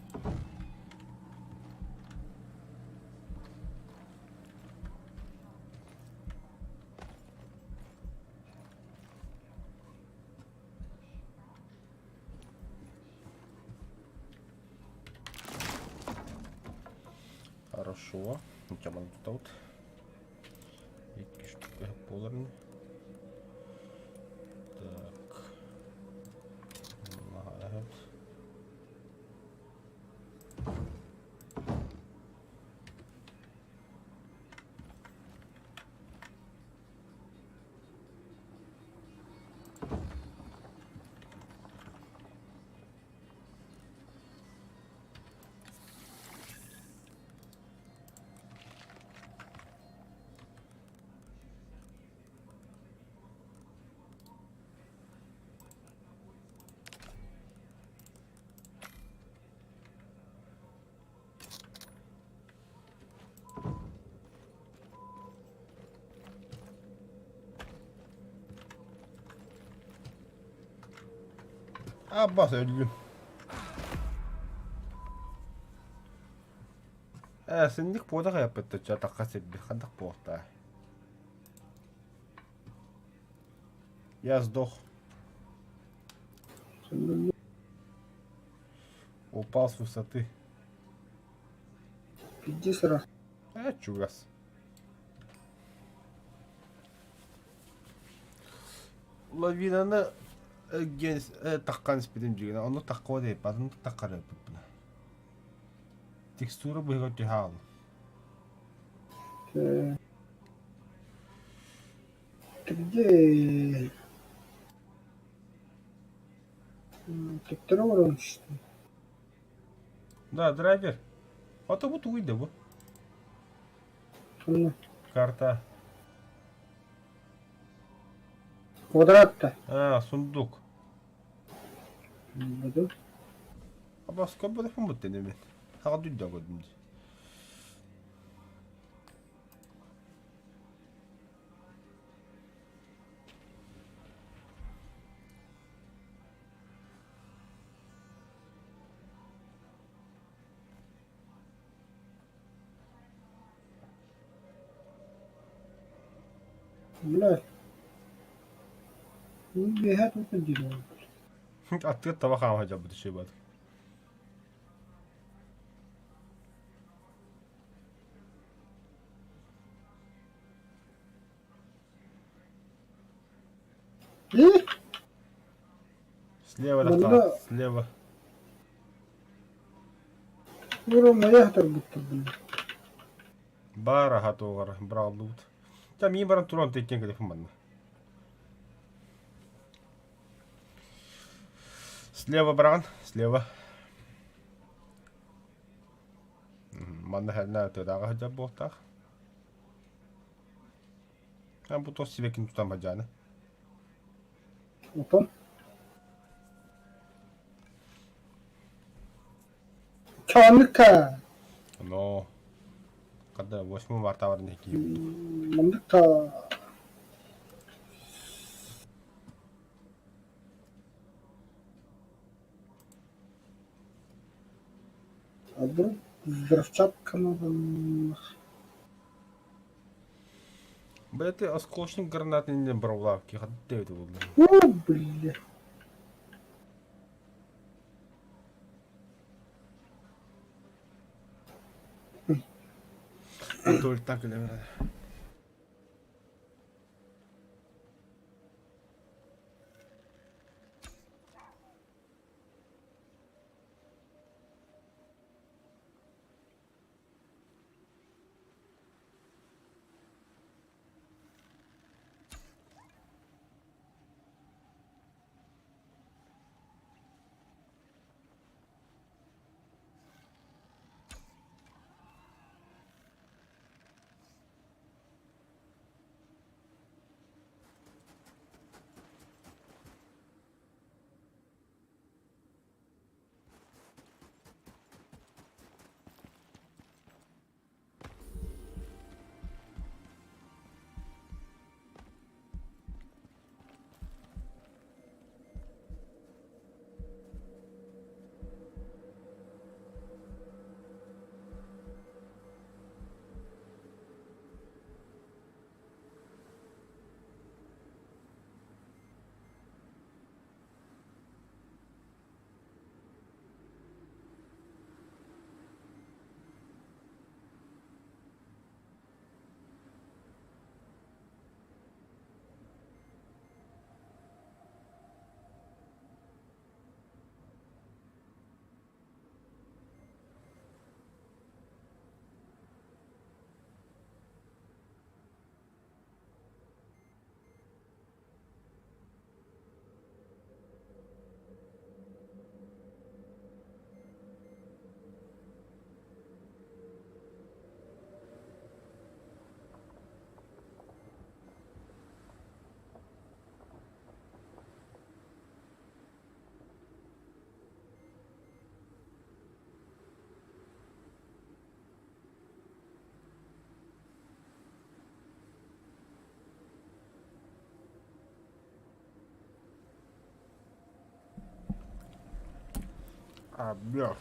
Хорошо. Ничего тут. Икки штука буолар. Так. Наһаа Аббас өллүм. Ээ, синник буотах айаппыттачча атахха сирби, хандах буохтаа. Я сдох. Упал с высоты.
Иди сразу.
Э, чугас. Лавинаны таххан испитим дьигинэ, онно таххуа диэппат, онно таххарыаппыппына. Текстура быһыга түһэ
Ты где? Төттөрү олорон что?
Да, драйвер. А то бу тугуй да бу?
Ханна?
Карта.
Квадрат-то.
А, сундук.
Буду.
Абаска бу бут дэнэмин. Хаҕа дүддэ көрдүм дии.
Бля. Үөһэ тутан диир.
Аттыгар таба хаама сылдьарбыт үчүгэй баҕайы.
И?
Слева
Манна
достал, слева.
Ура, моя турбуттар блин.
Баар аһа туоҕар быраҕыллыбыт. Чэ миин баран туран тиккен кэлэппин манна. Слева быраҕан, слева. Манна хэннэ тыатааҕы сылдьар буолтаах. А бу тос сибэккин тутан бадьааны.
Отон. Чаанныка.
Но когда 8 марта баран киһи
Манныка. А вдруг взрывчатка надо нах.
Бля, ты осколочник гранаты не брал лавки, ты это было.
О, бля.
Только так, наверное. А, бля.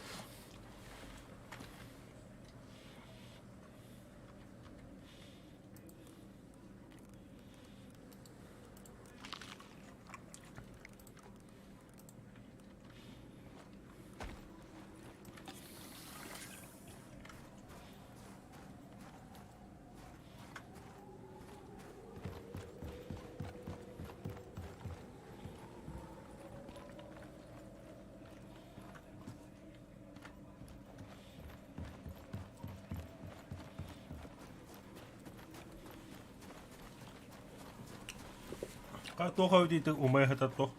Туох эбитий умай сытар туох?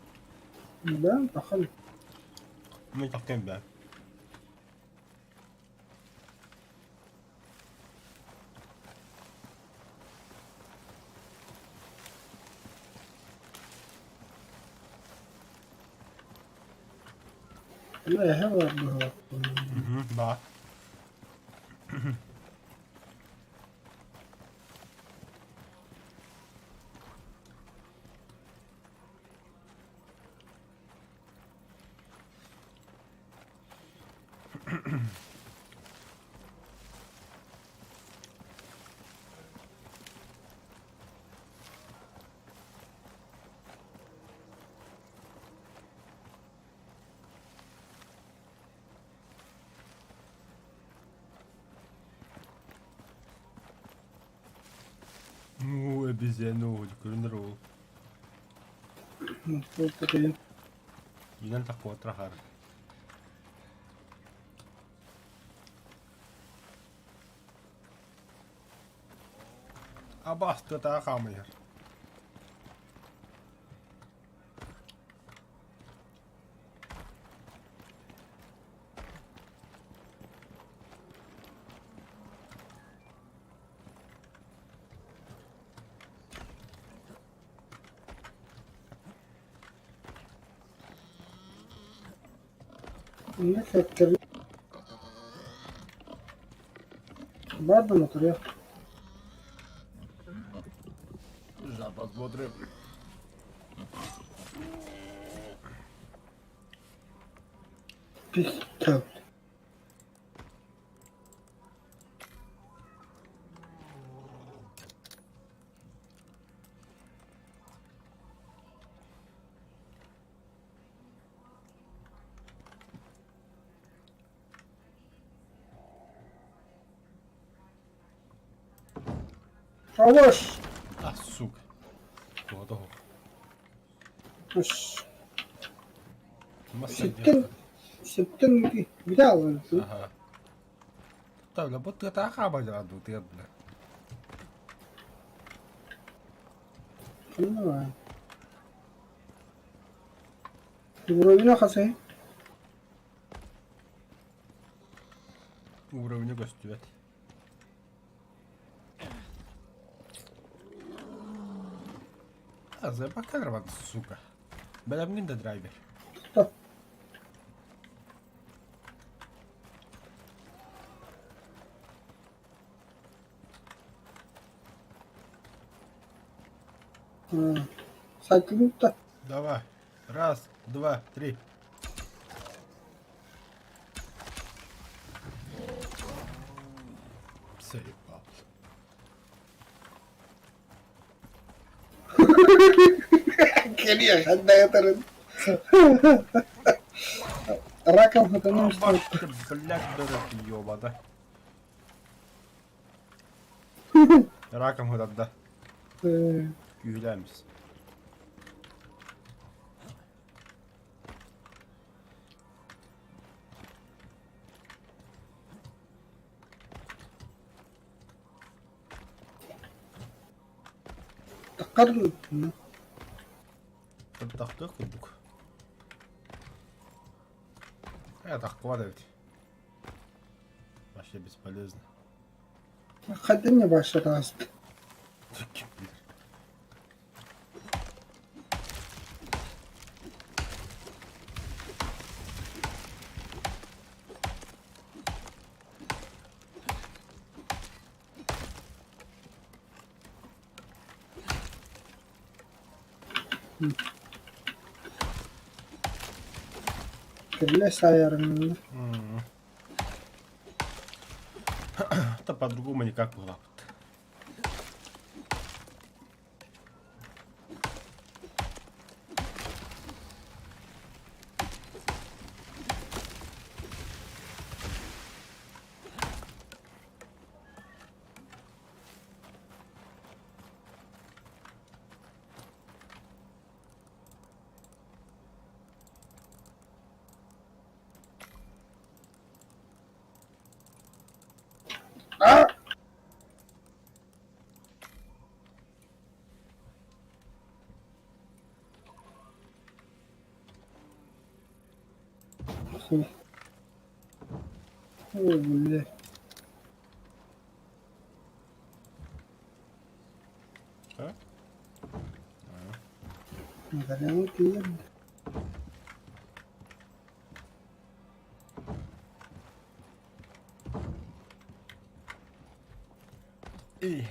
Да, пахали.
Мин тахтыам бээ.
Бля, эһэ баар быһыылаах.
Баар. Ну, обезьяну, көрүнэр ол.
Ну, вот
Инэн такуатра хар. Абасты хаамыйар.
Нехай Баба на трех.
Сейчас посмотрим.
Пизда. Хорош!
А, сука. Туһа тоһу.
Уш. Ситтин, ситтин бүтэ
Ага. Та, бу тыатаа хаабадьа дуу тыа бля.
Понимаю. Уровень хасай.
Уровня көстүбэт. А, заблокирован, сука. Бэлэмҥин да драйвер.
Кто? Сайтылык
Давай. Раз, два, три. Заебал.
Кэлиэх ханна ытарын. Раком потому что
Блядь, дурак, ёбана. Раком да. Күүһүлээмис.
Таххар
Тахтыах курдук. Э, тахкыбат эбит. Вообще бесполезно.
Хайдах баша тааспыт.
Ким билэр.
Кэллэ саайарыҥ
Да по-другому никак было.
А! Хуй. Ой, бля.
А?
Вариант тиийэн.
И.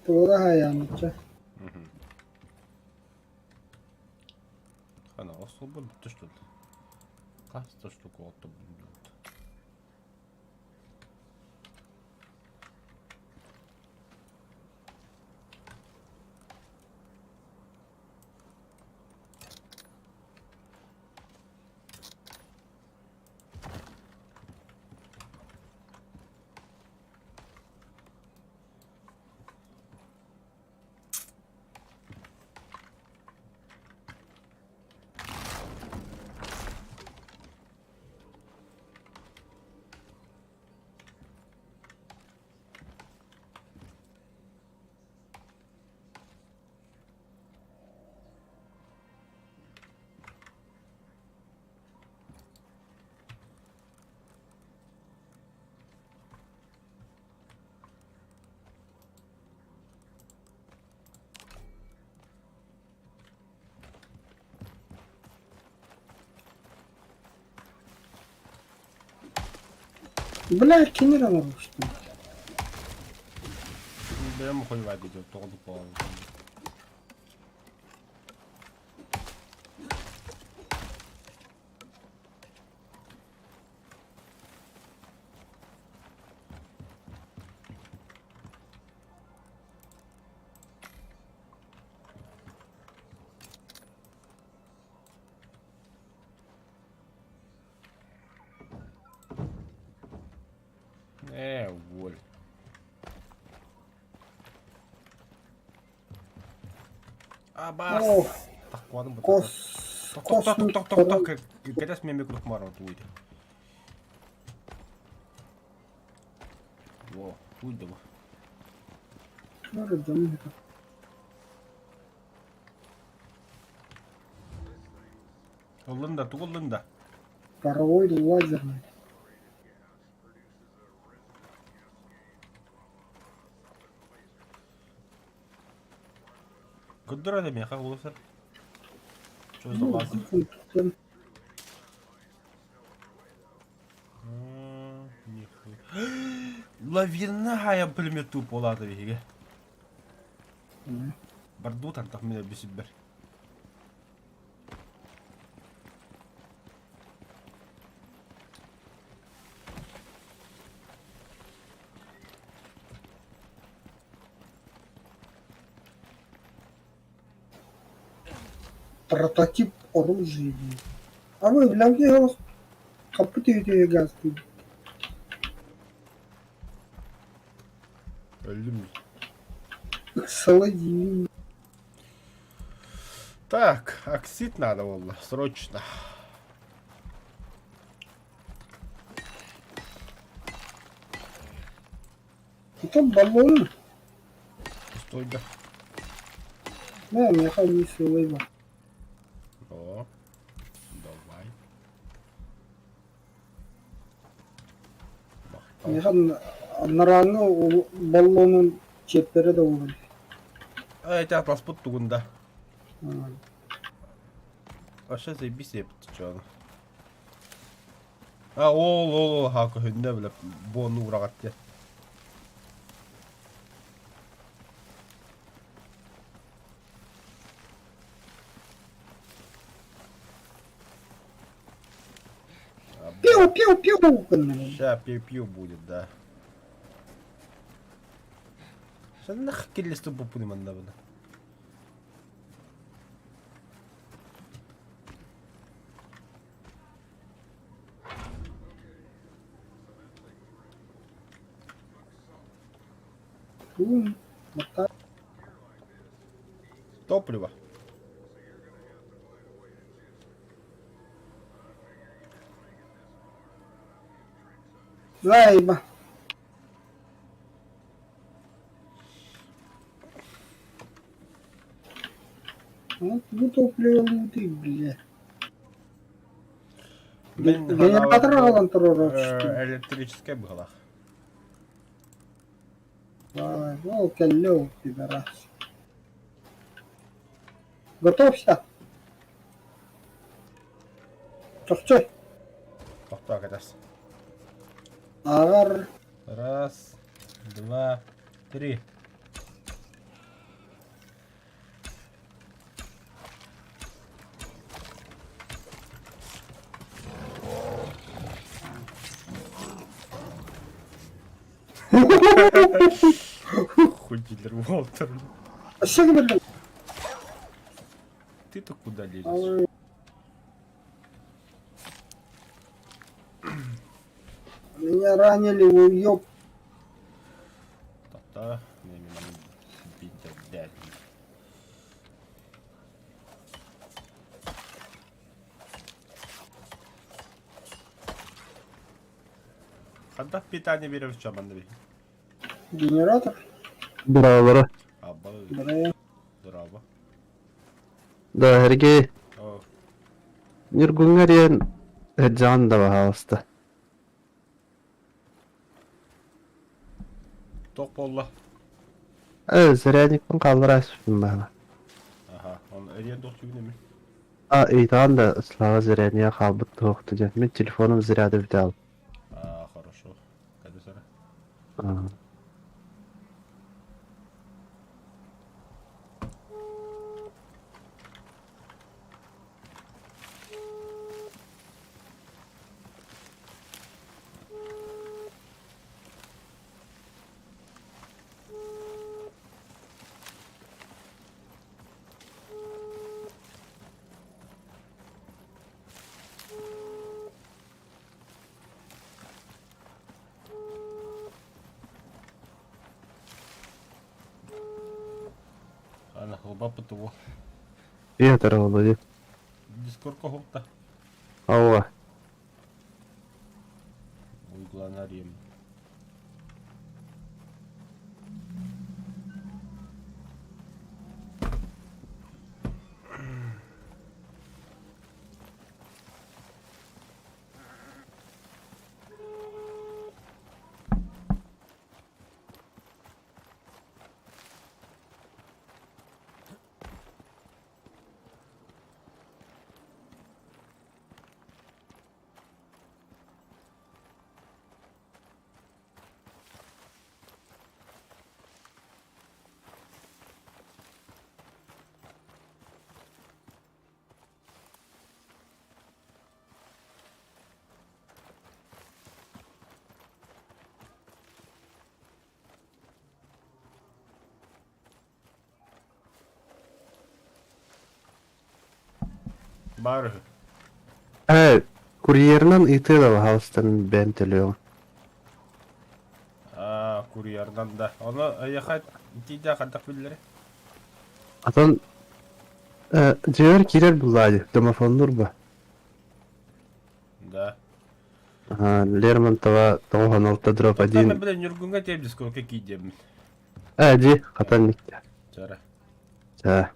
Туора хайаанычча.
Она особо бүттэ что ли? Хас да штука отто будет.
Бля, кини эрэ оҥорбуштум.
Бэйэм хуйвай видео тоҕо буолан. Э, Абас!
О,
Таккуаным бу.
кос...
Тох тох тох тох тох тох кэтэс мен микрофон мара туйды. Во, туйды бу. Ыллын да, тугу ыллын да?
Паровой лазерный.
Көрдөрө да миэхэ улусар. Что за лазер? Лавина пулемет туп олаата биһиги. Барду тартах мен бисиббер.
Прототип оружия. А вы, бля, где его? Капыты газ.
Өллүм.
Солодин.
Так, оксид надо было, срочно.
Это баллон.
Стой, да.
Да, меха не силыва.
О, давай.
Меха нараны баллонун чеппере да болар.
Эти атласпыт тугунда. Вообще заебись я чё. А, ол, ол, ол, ха, көһүннэ, бля, бону урагат те.
Пиу, пиу, пиу.
Ща пиу-пиу будет, да. Ща нах киллесту попуни манна буна. Топливо.
Зайба. Вот бу топливо луты, бля. Генератор аҕалан туруорар.
Электрическая была.
Ол кэллэ ол пидорас. Готовься. Чохчой.
Тохтоо кэтас.
Ааҕар.
Раз, два, три. Хуй дилер Уолтер. Ты-то куда лезешь?
Меня ранили, уёб.
Та-та, блядь. Ханта питание берем в чем, Андрей?
Генератор?
Браво.
Аба, здраво.
Да, Сергей. Нюргунгариен Эджан да, пожалуйста.
Тох болла.
Зарядникпын қалдыра баҕа.
Аха, он эриэн тох түгүнэми.
А, ыйтаан да Слава заряднига хаалбыт туохту диэн. Мин телефоным заряды бүтэ
А, хорошо. Кәді сара.
А.
Ана, хлоба ПТО.
Ийэ Володя.
Дискордка уһукта.
Ауа.
Уйгуланар ем. Баар үһү.
Ээ, курьерынан ыытыы да баһаалыстан бэйэм төлүөҕүм.
Аа, курьерынан да. Ону эйиэхэ тиийдэ хайдах биллэрий?
Атын э, дьиэбэр киирэр буллаа дии, домофоннуур ба.
Да.
Ага, Лермонтова 96 дробь
Оттон
1.
били Ньургуҥҥа тиэм дискорка киирдиэммин.
Ээ, дии, хатан никте.
Чара.
Чэ.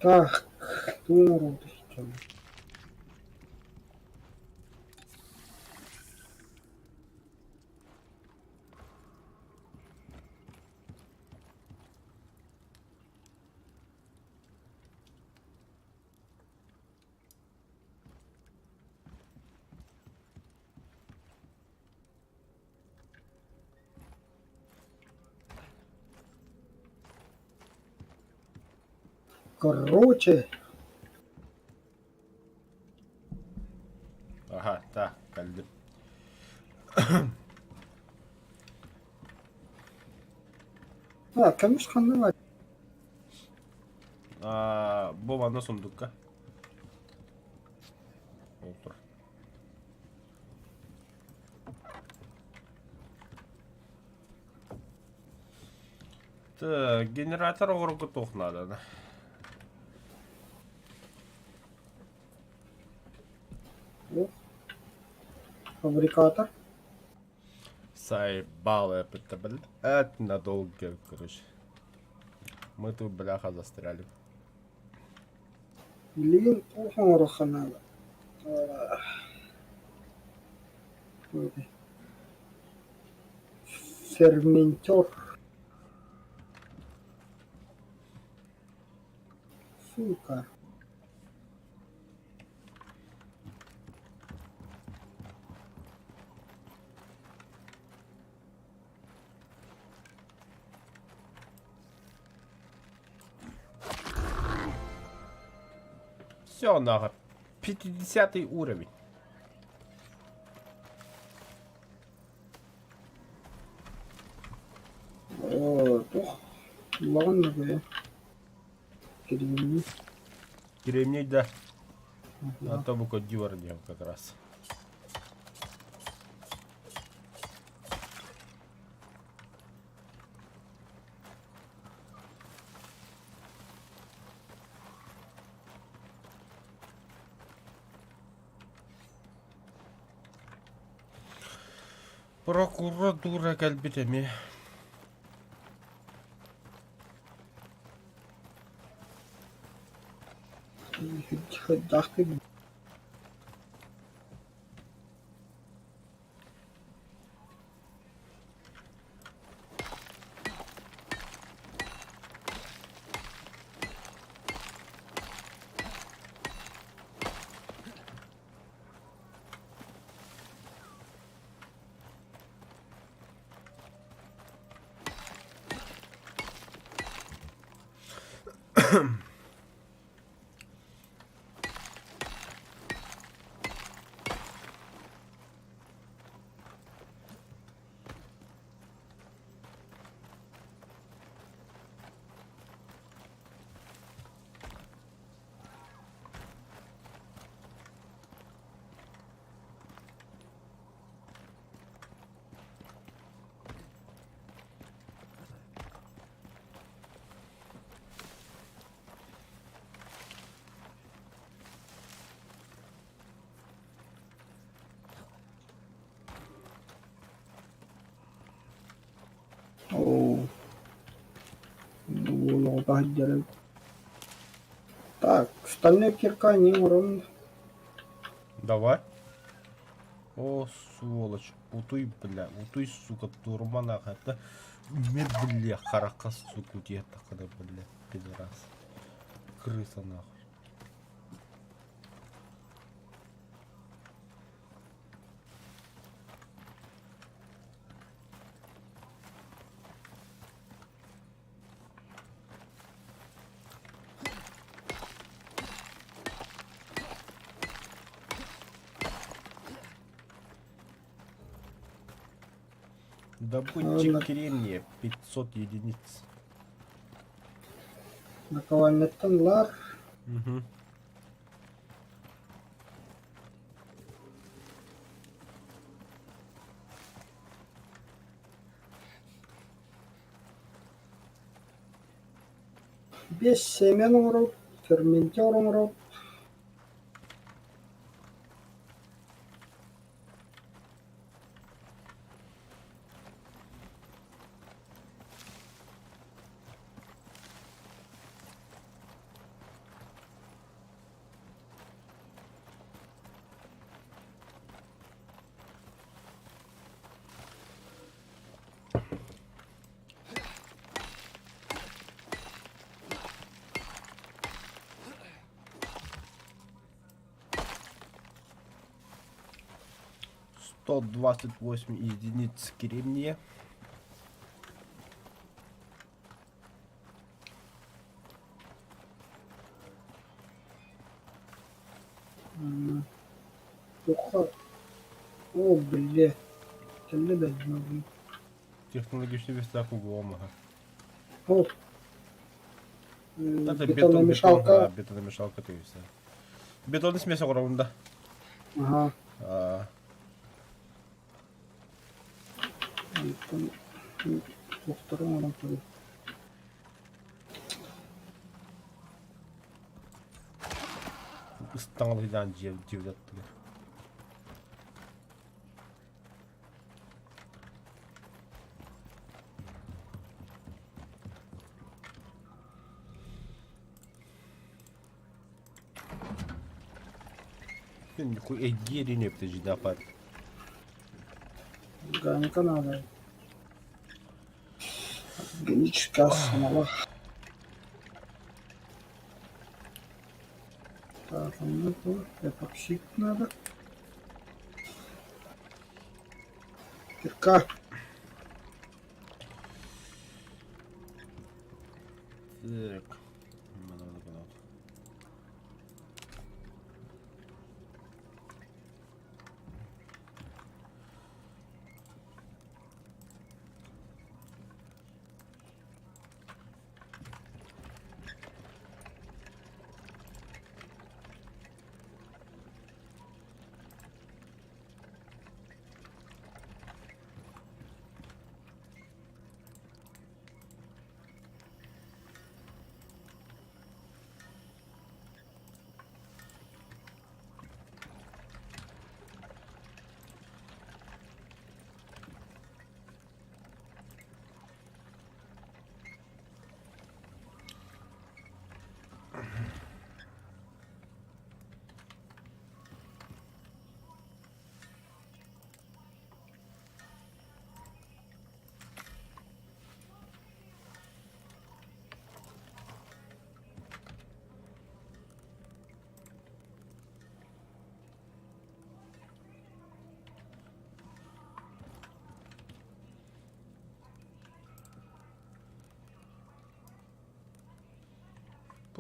Так, тугу оҥорон Короче,
Аха, так, кэллим.
а, көмүс ханна баар?
Аа, бу манна сундукка. Ол тур. Так, генератор оҥорорго туох наадана?
Ох, фабрикатор.
Заебало это, блин. Это надолго, короче. Мы тут, бляха, застряли.
Билигин туох оҥоруохха наада? Ферментер. Сука.
Все, нахуй. 50 уровень.
Оо, туох улахан да Кремний.
Кремний, да. А то бы дёрнем как раз. Прокуратура кэлбит эмиэ.
Хайдахтык Оо. Уол оҕото сылдьар эбит. Так, стальная кирка не урон.
Давай. О, сволочь. Утуй, бля, утуй, сука, турма нахуй. Это медле харака, сука, утиэтэххинэ, бля, пидорас. Крыса нахуй. Добытчик
Ладно.
кремния 500 единиц.
Наковальняттан лар.
Угу.
Биэс сиэмэн оҥоробут, ферментер оҥоробут.
128 единиц кремния.
Туха. О, бля. Кэллэ да
Технологичный верстак углом, ага.
О.
Это бетон,
Бетономешалка.
бетон, да, бетономешалка ты и все. Бетонный смесь огромный, да.
Ага.
А,
Онтон туохтары оҥорон көрүө.
ыстаҥалыйдаан дьиэ дьиэбит Нихуя деревня птичья
Органика надо. Органическая смола. Так, ну это эпоксид надо. Кирка.
Так. Надо надо.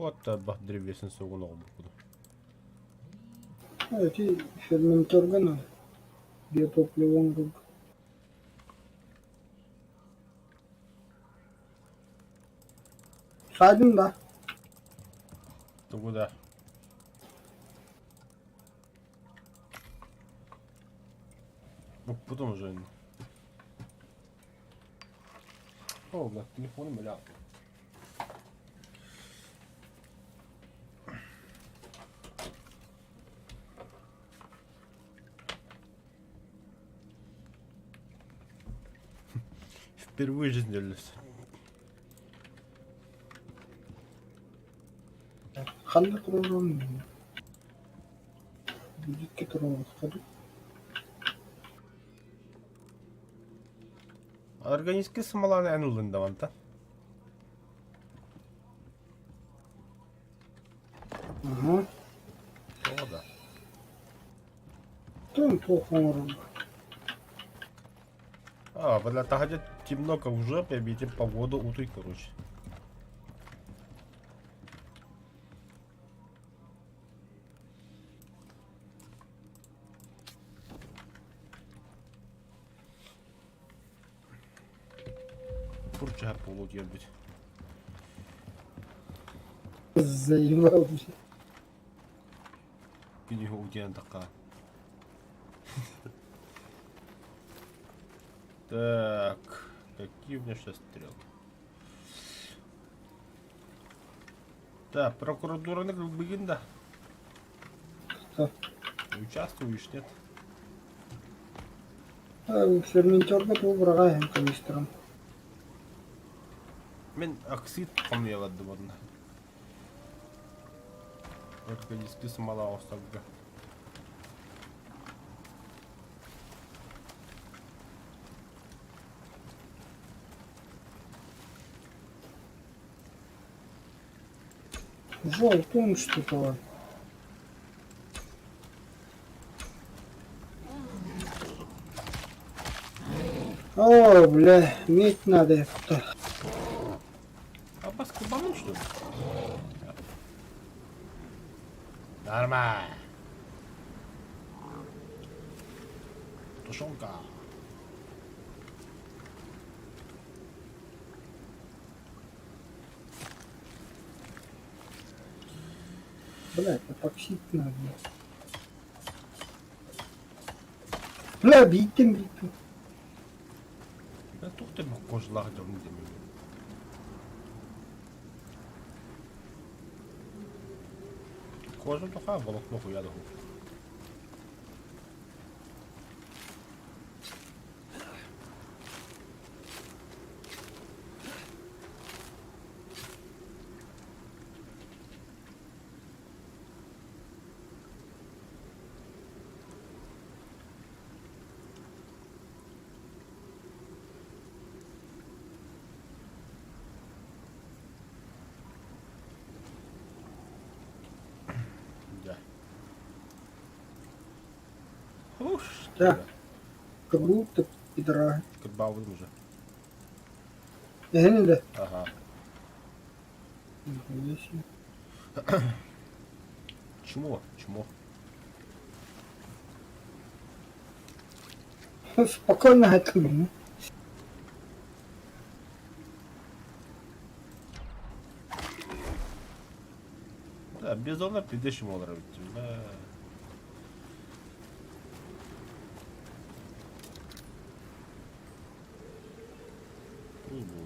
Туох древесин суоҕун оҕолбуппут.
Эти ферментерга надо. Биотопливо оҥорорго. Садим да.
Тугу да. Укпутум уже. О, бля, телефон бля. В Впервые в жизни өллөс.
Ханна туруорун Бүлүүккэ туруоруохха дуу?
Органический смоланы эн ыллын да мантан.
Аһа.
Тоҕо да?
Тон туох оҥорорго?
А, бля, таһырдьа темно как в жопе, видите, погода утуй, короче. Курча полудебить.
Заебал.
Книгу утиэн такая. Так, какие у меня сейчас стрелы? Так, прокуратураны бүгүн да.
Кто?
Участвуешь, нет?
Ферментерга тугу быраҕаайын канистрам.
Мин оксид хомуйалардым онно. Органический смола оҥосторго.
Желтун что-то. О, бля, медь надо, ёпта.
А бас кубанул, что ли? Нормально. Тушенка.
Блядь, эпоксид надо. Бля, бийтим бийтим.
Да тух ты кожлах дьон диэмин. Кожа туха волокно хуя доху. Дьэ. Уш,
Да. Как будто пидора.
Кырбаабытым уже.
Эһин да.
Ага.
Нихуя себе.
Чмо, чмо.
Спокойно хотим.
Да, бизоннар пиздец чмолар эбит. Бля.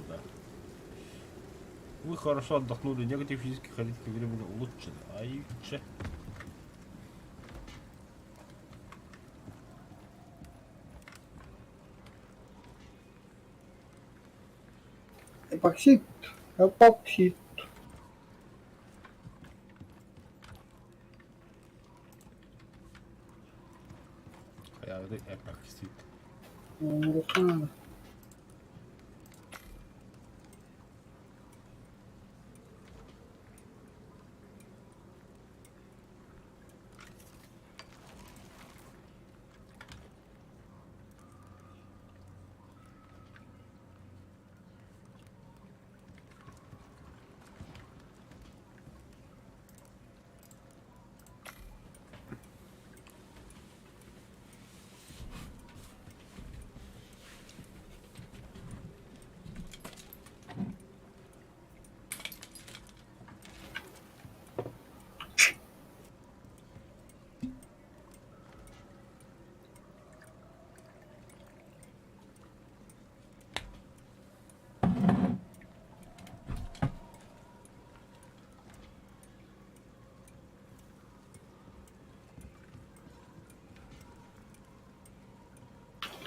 Да. Вы хорошо отдохнули, некоторые физические характеристики временно улучшены. Ай, че.
Эпоксид. Эпоксид.
Хайа, эпоксид.
Оҥоруохха наада.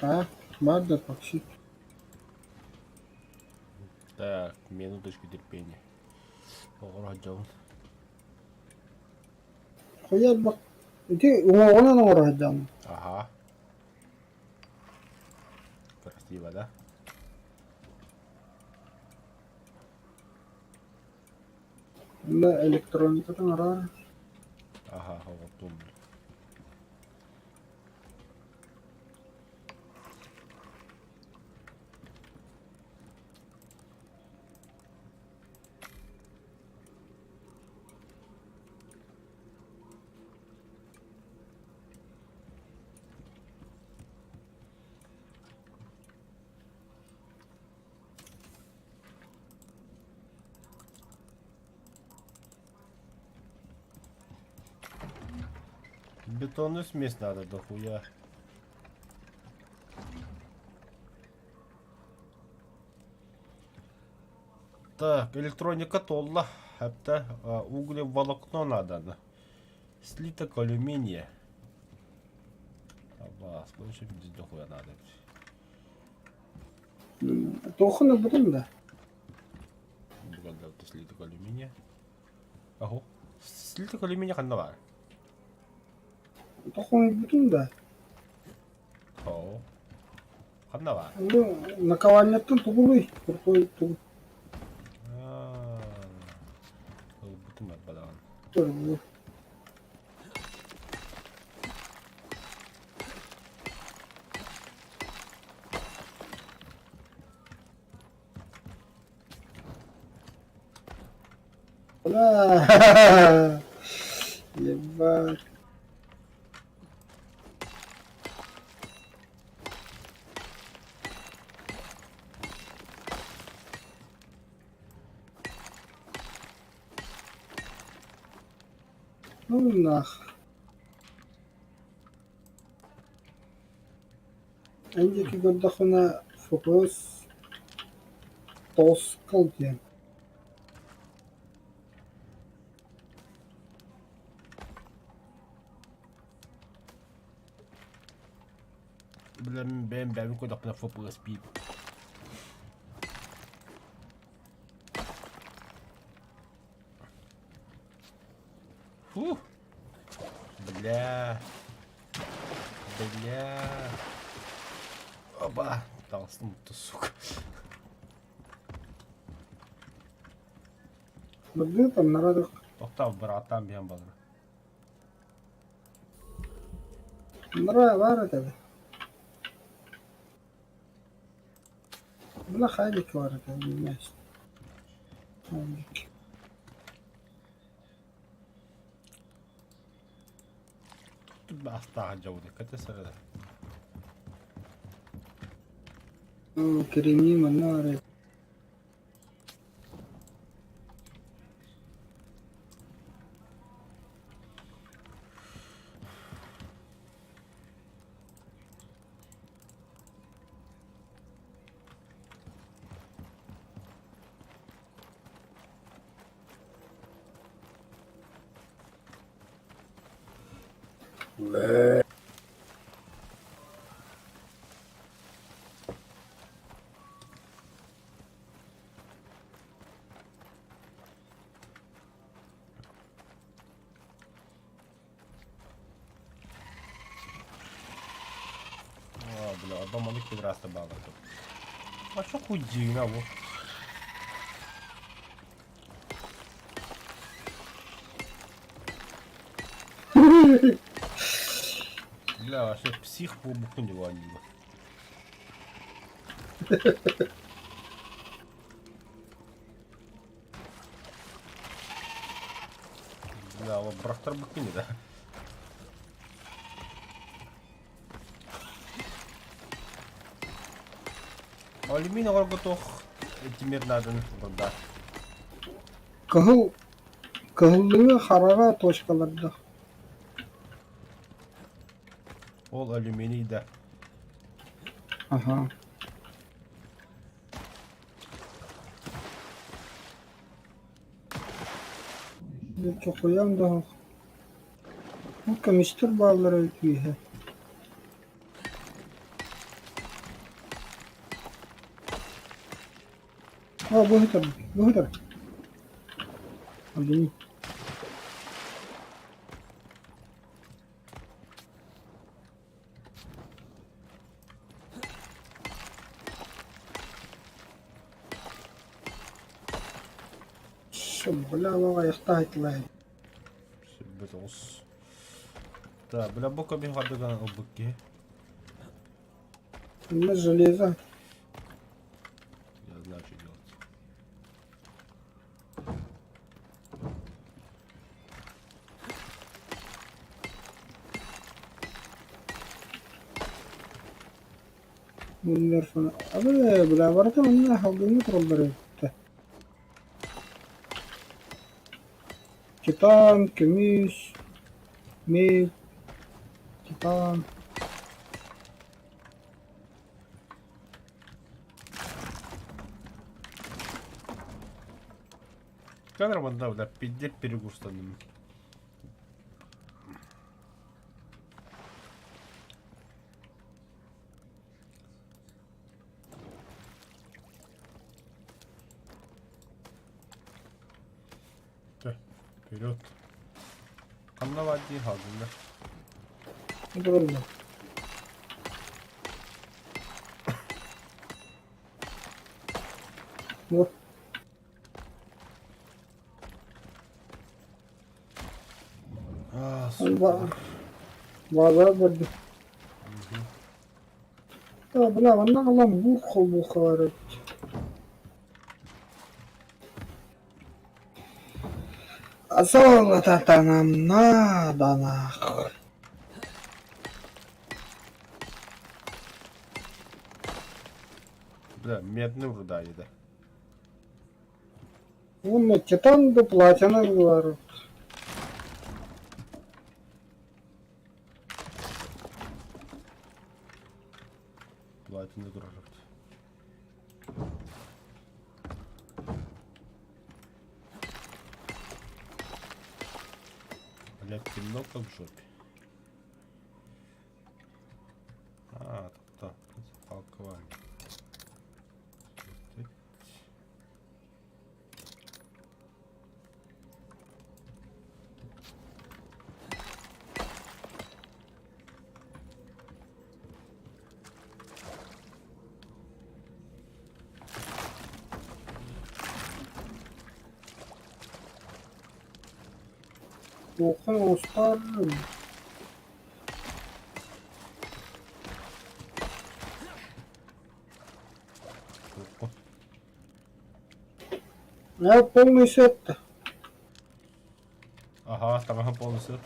А, баар да эпоксид.
Так, минуточку терпения. Оҕоро сылдьабын.
Хайа элбэх ити уҥуоҕунан оҥоро сылдьаҕын.
Аха. Красиво, да?
Онно электроникатын оҥороор.
Аха, оҕоттуум. Бетонную смесь надо дохуя. Так, электроника толла. Это углеволокно надо. Слиток алюминия. Аба, слушай, дохуя надо.
Туохун ылбытым да?
Бүгүн слиток алюминия. Аһу. Слиток алюминия ханна баар?
Туохун ылбытым да?
Оо. Ханна баар?
Ну, наковальняттан тугулуй? Куркуй тугу.
Ылбытым бадаҕан.
Көрбү. Бля. Ебать. Ну нах. Эн диэки көрдөххүнэ ФПС тоскул диэн
Бля, бэйэм бэйэбин көрдөхпүнэ ФПС биир. Фух. Бля. Бля. Оба. Таҕыстым сука.
Бырдыы таннара
Тоқтау бырааттаан биһэн балыр.
Нара баар этэ. Бля хайдик бар этэ билмэс. Хайдик.
Бастаах дьабыты кэтэ сарада.
Кремний манна баар
О, бля, одному манык пидраста бала тут. А чё худина, вот. Бля, вообще псих по бухну не Бля, вот брахтар буквы да. Алюминий оҕоргутуох тимир наадын да.
Кыһыл кыһыллыҥы хараҕа точкалардаах.
Ол алюминий да.
Аха. Чохуйан да Бу көмүстэр бааллара үтүөһэ. Бу бу сытар, бу сытар. Алдыны. Бля, аҕыйахта айтылай.
29. Так, бля, бу көмүс хардыган ылбыт киһи.
Онно железо.
Я знаю, что делать.
Bunlar Abi, бля, барыта манна халгыҥҥа тураллар эбит. Титан, көмүс, медь, титан.
Камера манна, бля, пиздец перегустанным. Вперед. Ханна баар дии хааллынна.
Тураллар. Вот.
А, сука.
Базар барда. Да, бля, манна ылан бух холбуохха эбит. А золото-то нам надо, нахуй.
Бля, медный руда еда.
Уонна титан да платина баар.
Платина турар. Блять, темно как в жопе. А, так, полкование.
Туохха оҥостор Я полный сет.
Ага, там полный сет.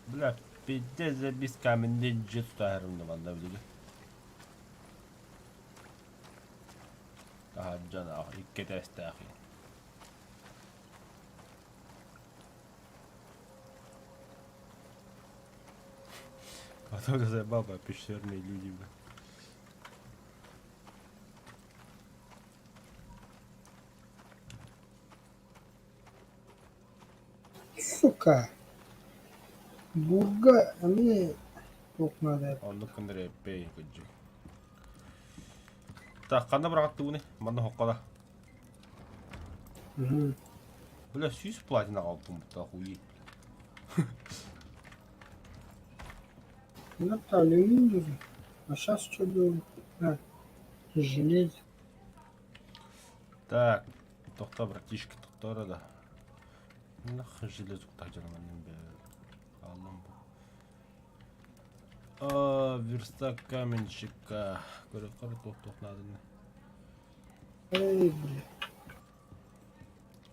Бля, пиздец забис каменный джет манна билиги. Таһырдьа икки этээстээх. Потом заебал, пещерные люди, бля.
Сука. Бурга эмиэ. Туох наада
Оннук гыннар эппэй кырдьык. Так, ханна быраҕаттыбыный? Манна хоккола.
Мгм.
Бля, сүүс платина аҕалбытым бутта охуеть.
Ну, это алюминий же. А сейчас что делают? А, железо.
Так, тохто, братишка, тохто да. Нах железо тахжаламанным бе. Аллам бу. А, верстак каменщика. Көрө туох туох нааданы.
Эй, бля.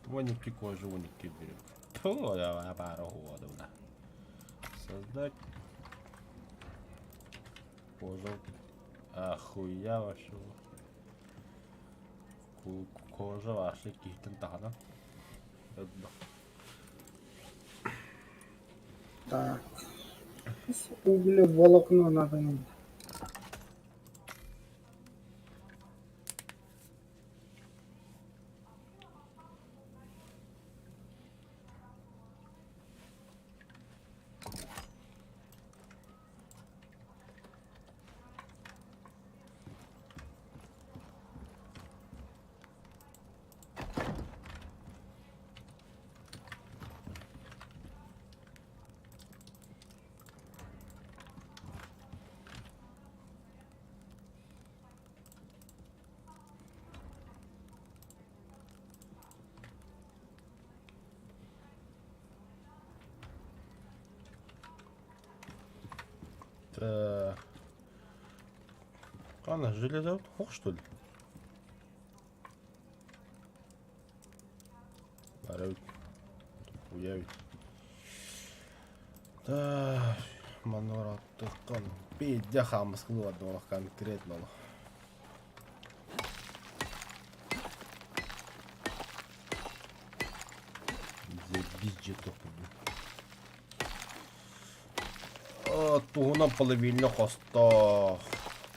12 кожи, 12 берем. Фу, давай, пару года. Создать. Кожу. Ахуя вашего. Кожа ваша киһитин таһынан.
Так. Углеволокно надо нам.
Так. Ана, железо хох, что ли? Бары уявить. Так, манораттыккан пиздя хамыс кылып конкретно. Заебись же Туһунан половина хостоох.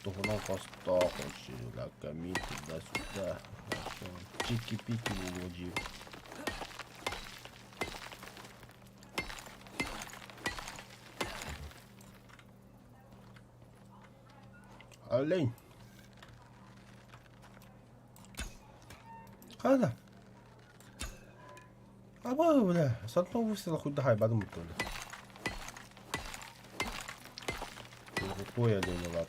Туһунан хостоох вообще, бля, камин туда-сюда. Чики-пики буолуо Олень. Хада. Аба, бля, с одного выстрела хоть дахай бадым бля. Крутой олень, ладно.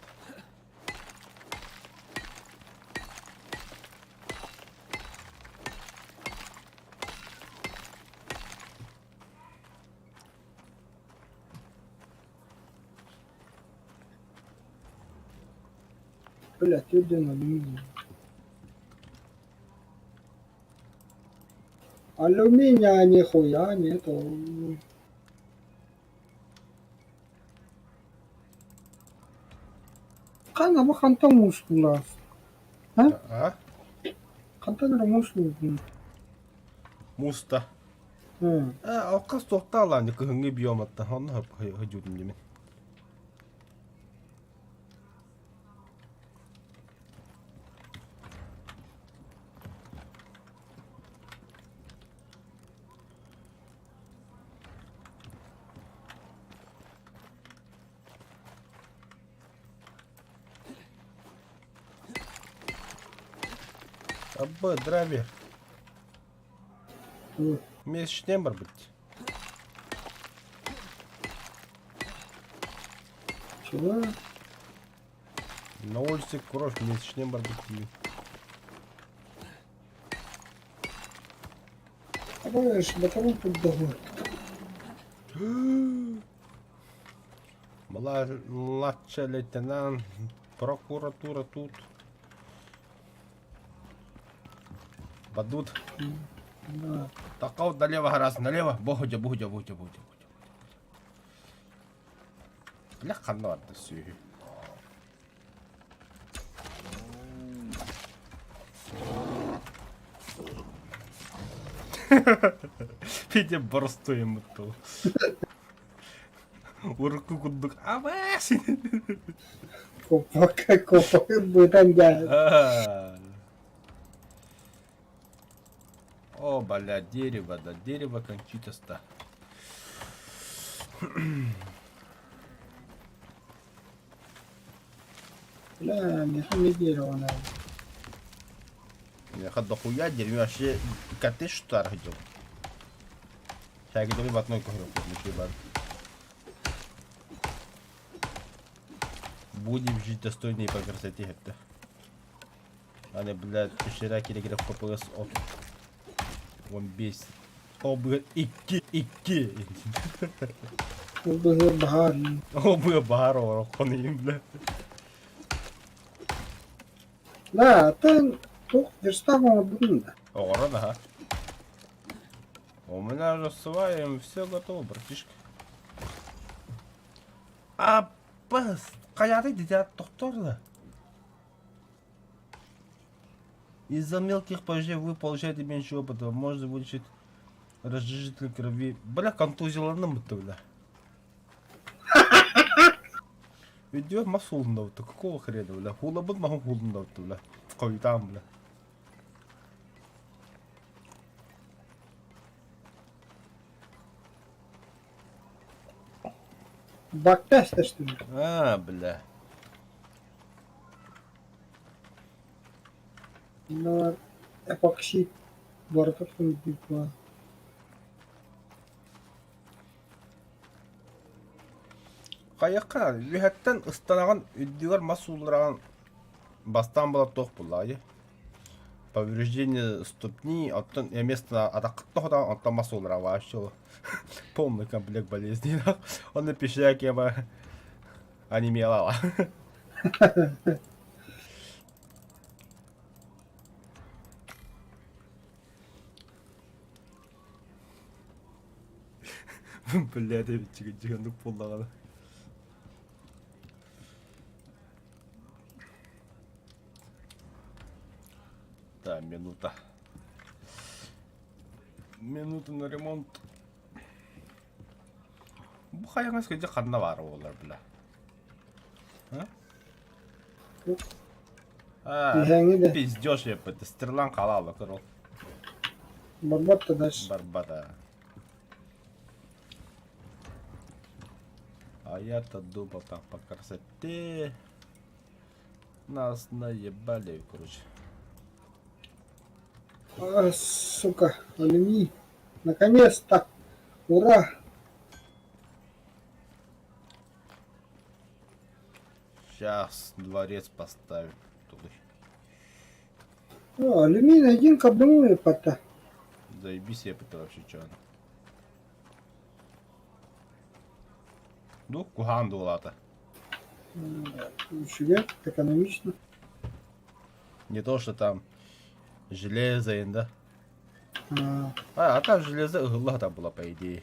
Бля, төрден алюминий. Алюминия нихуя нету. Ханна бу хантан муус булаас?
А?
Хантан эрэ муус булбун?
Муста.
М.
Э, алкас туохтаалаан кыһыҥҥы биоматтан онно хожуутум димин. Абба, драйвер. Месячнем бар быть.
Чего?
На улице кровь месячнем бар быть.
Абаешь, батарон тут договор.
Младший лейтенант, прокуратура тут. Падут.
Да.
Таков налево гораздо, налево. Богодя, богодя, богодя, богодя, богодя. Бля, хана сүһү. Петя боростуем мутул. Урукку курдук абаас.
Копака, копака, бытан дьэ.
О, бля, дерево, да, дерево кончитоста.
Бля, миэхэ эмиэ биэрэҕин ээ.
Миэхэ дохуя дерьмо вообще коты что хотел. Сейчас в одной кухне Будем жить достойно и по красоте это. Аны, блядь, пещера кире-кире ППС от. 15. О, быһа икки, икки.
Ол быһыар баһаар.
О, быһа баһаар оҕоро хонуйум, бля.
Да, атын туох верстак оҥорбутун да.
Оҕорон, аха. У меня уже с вами все готово, братишка. А, бас, хайааты дитя тохтор да. Из-за мелких пожей вы получаете меньше опыта. Можно вылечить разжижитель крови. Бля, контузияланным будто, бля. Видео мас хулунда Какого хрена, бля? Хулабын маху хулунда бля. Койдам, бля.
Бакташташтым.
А, бля.
Но эпоксид барытын буква.
Хайахха үөһэттэн ыстанаҕын үрдүгэр мас сууллараҕын бастаан буолар туох буоллаҕай Повреждение ступни, оттон эмиэ атаххыттан хотоҕун оттон мас сууллара вообще полный комплект болезней. Он пищак я бы онемела. Бля, диэбит буоллаҕына. Да, минута. Минута на ремонт. Бу хайаҥас кыдьы ханна баар буолар бля? А? А,
Иһээҥи да.
пиздёж еппит, стрелан халаала кырыл.
Барбат да дальше.
Барбата. А я-то думал там по красоте. Нас наебали, короче.
А, сука, алюминий. Наконец-то! Ура!
Сейчас дворец поставим туда.
О, алюминий один к одному и пота.
Заебись я это вообще чё. Ну, кухан дулата.
Үчүгэй, экономично.
Не то, что там железо, да?
А,
А, а там железо ыгылла там было, по идее.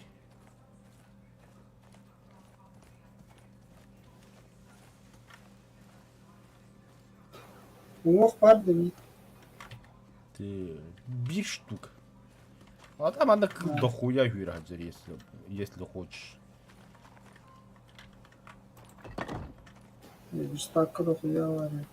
уҥуох баар да эбит.
Ты бир штук. А там она как дохуя юрать, если, если хочешь.
Верстакка дохуя баар эбит.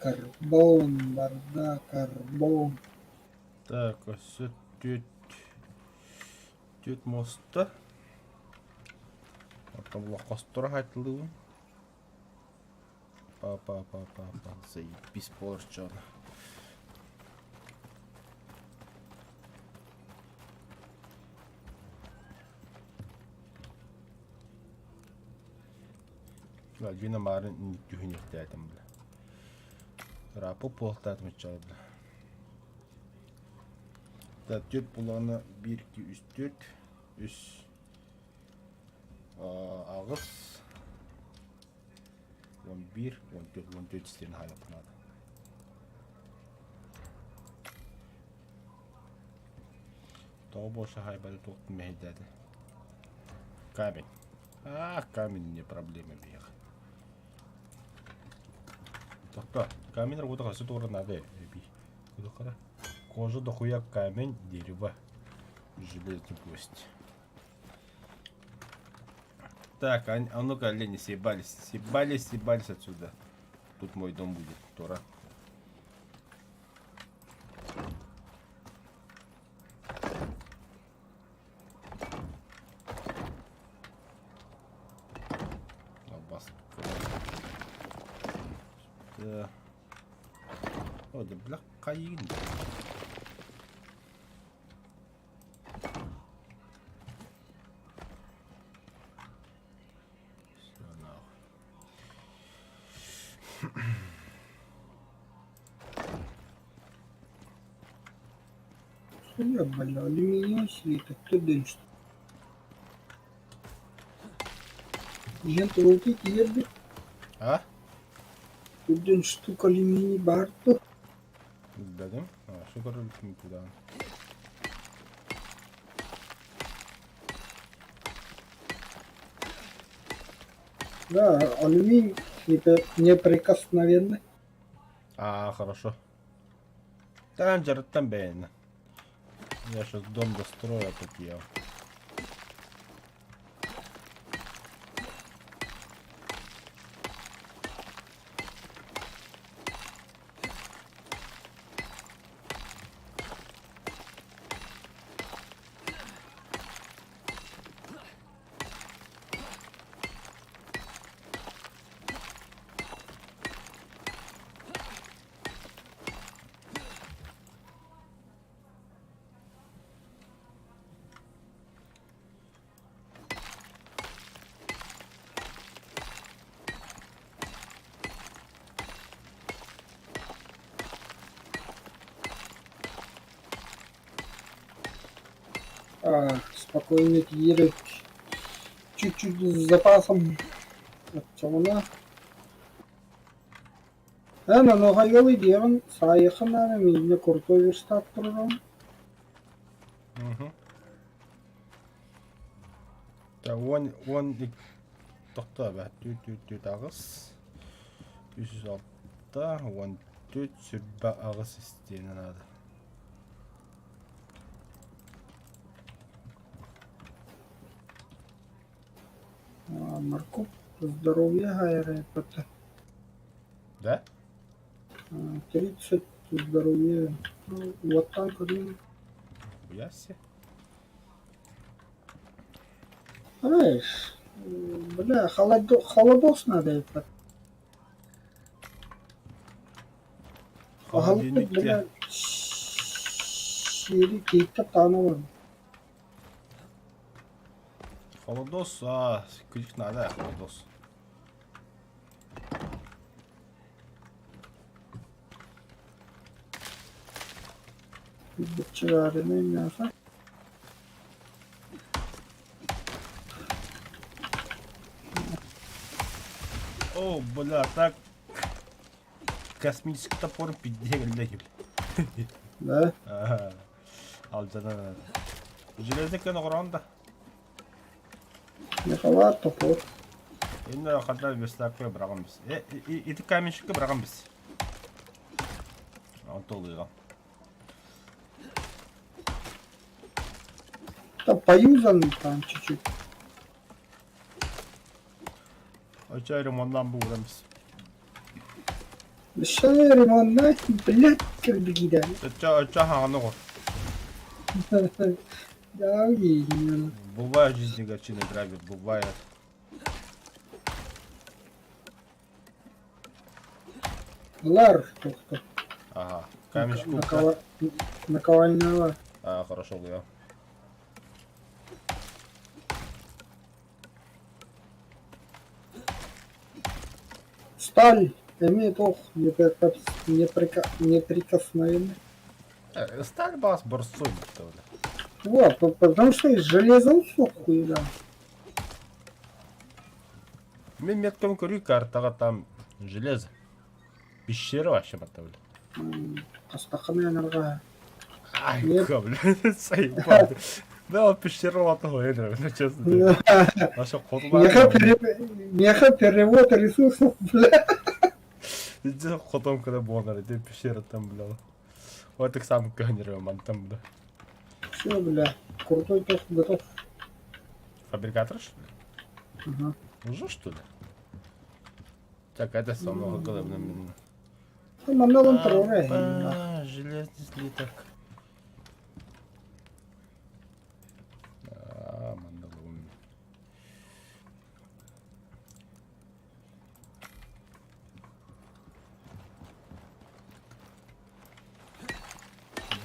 Карбон, барда, карбон.
Так, өссө түөрт түөрт муоста. Оттон лоххостор хайтылыыбын. Па-па-па-па-па. Заебись буолар Дьүнэ маарын түһүнүөхтээтим бля. Рапы буолтаатым иччэ бля. Так, түөрт булаҕына биир, икки, үс, түөрт, үс. Аҕыс 11, 14, 14 истиэн хаайыахпын наада. Тоҕо больше хаайбаты туохпун мэһэйдээтэ. Камень. А, камень не проблема биһиэхэ. Тохто, камень работа хасы туора надо эби. Кожа дохуя камень, дерево, железный кость. Так, а, а ну-ка, олени, съебались. Съебались, съебались отсюда. Тут мой дом будет, Тора. Албас. Да. О, да бля, кайын. Все, нахуй.
Хуя, бля, алюминиевый свиток, ты что? Иһэн туруутуй тиийэрбит,
А?
үрдүн штук алюминий баар дуо?
Дадим? А, что король куда?
Да, алюминий неприкосновенный.
А, хорошо. Там там бейна. Я сейчас дом дострою, а тут я.
А, спокойно тиийэр чуть-чуть с запасом. Оччоҕуна Эн онуоха диэҕин саайыахха наада миигинэ крутой верстак туруораҕын.
Угу. Так, уон, тохтоо бэ, тү тү тү аҕыс, 306, 14, 28 истиэнэ наада.
А, Марко, здоровье это.
Да?
30 здоровья. Ну, вот так вот.
Хуя себе.
Знаешь, бля, холодос надо это. Холодик, бля, сири кейтэ таанабын.
Холодос, а, күлүк надо, холодос.
Бычарный мясо.
О, бля, так космический топор пиздец,
Да?
Ага. Алдьанан. Железный оҥорон да.
Меховар топор.
Инна хата верстакка быраҕан бис. Э, ити каменщикка быраҕан бис. Онтолыга.
Там поюзанный там чуть-чуть.
Оча ремонтнан бууран бис.
Еще ремонт, блядь, как беги
Оча оча хааны го.
Да, видно.
Бывает в жизни горчиный грабит, бывает.
Лар, кто
Ага. Камешку.
Наковального.
А, хорошо, я.
Сталь имеет ох, неприкосновенный.
Сталь бас борсуй, что ли.
Вот, потому что из железа усоху, да.
Мин меткам көрүү картаҕа там железо. Пещера вообще батта, бля.
Хастаххына анарга.
Ай,
Нет.
бля, заебал. Да, ол пещера лата хуйня, бля, честно. Вообще
Меха
хотун
меха перевод ресурсов, бля.
Иди хотон когда буолар, иди пещера там, бля. Вот так сам көнерем мантан, бля.
Все, бля. Крутой топ готов.
Фабрикатор, что ли?
Ага.
Уже, что ли? Так, это самого главного.
Манна трора.
А, железный слиток. А, мандалон.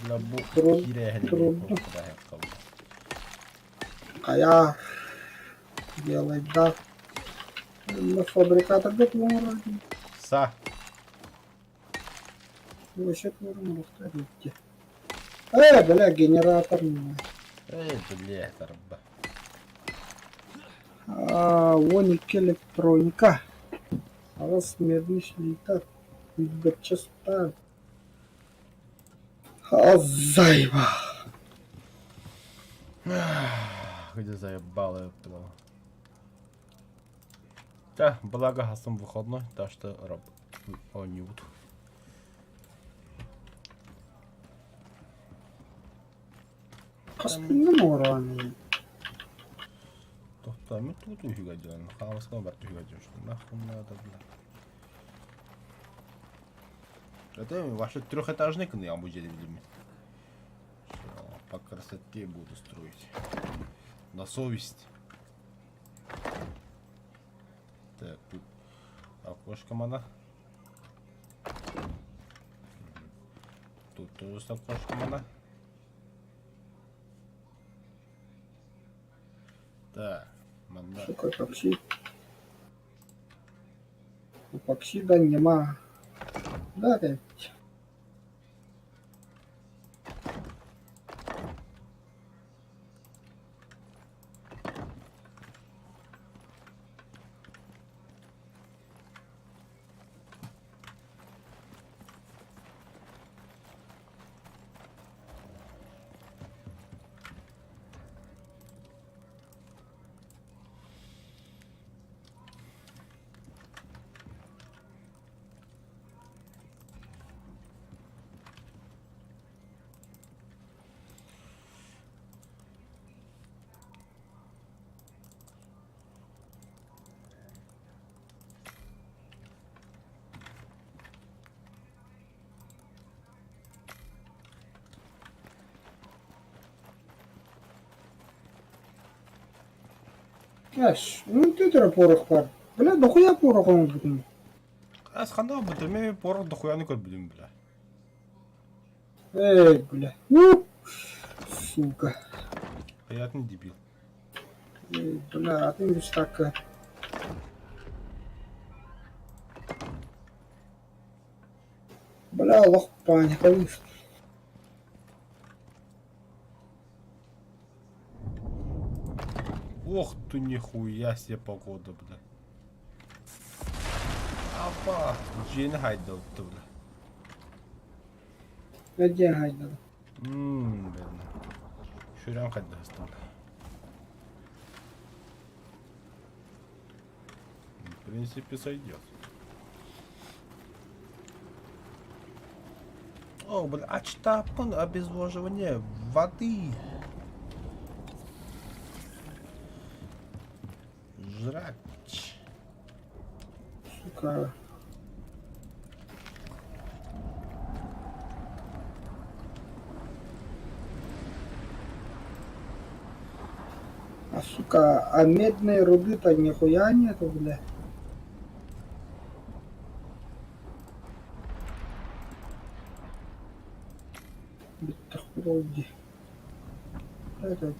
Бля, бу кирэһин
Трудно. Кая делай, да. На фабрикатор готов.
Са.
Вообще бля, генератор.
Эй, бля, тарба.
А, вон электроника. Алас медный слиток. Бетчеста. А, заеба.
Где заебало, ёптала. Да, благо хасым выходной, так что раб онют.
Кастынным ораны.
Тоқта, мен тут уфига делаем. Хамасқа бар туфига делаем, что нахуй надо, бля. Это вообще трехэтажный я буду делать. По красоте буду строить. На совесть. Так, тут окошко мана. Тут тоже с окошком она. Так, манда.
Сука, эпоксид. Эпоксида нема. Да, ты. Аш, ну ты это порох пар. Бля, дохуя порох он будет.
Ас ханда бутырме порох дохуя не көрбүдүм, бля.
Эй, бля. У, сука.
Приятный дебил.
Эй, бля, а ты видишь так. Бля, лох паника.
Ох ты нихуя себе погода, бля. Апа, дьиэни хайдалты, бля.
Где хайдал?
Ммм, блин. Шүрэн хайдастым, бля. В принципе, сойдет. О, бля, а штапан обезвоживание воды. Жрать.
Сука. А сука, а медной руды-то нихуя нету, бля. Бля, Это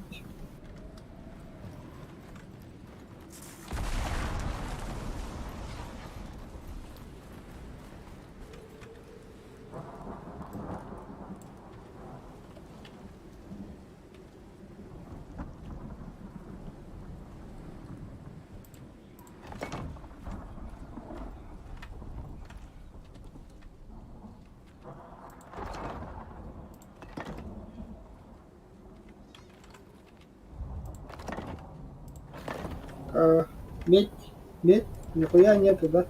Медь, медь, нихуя нету, да?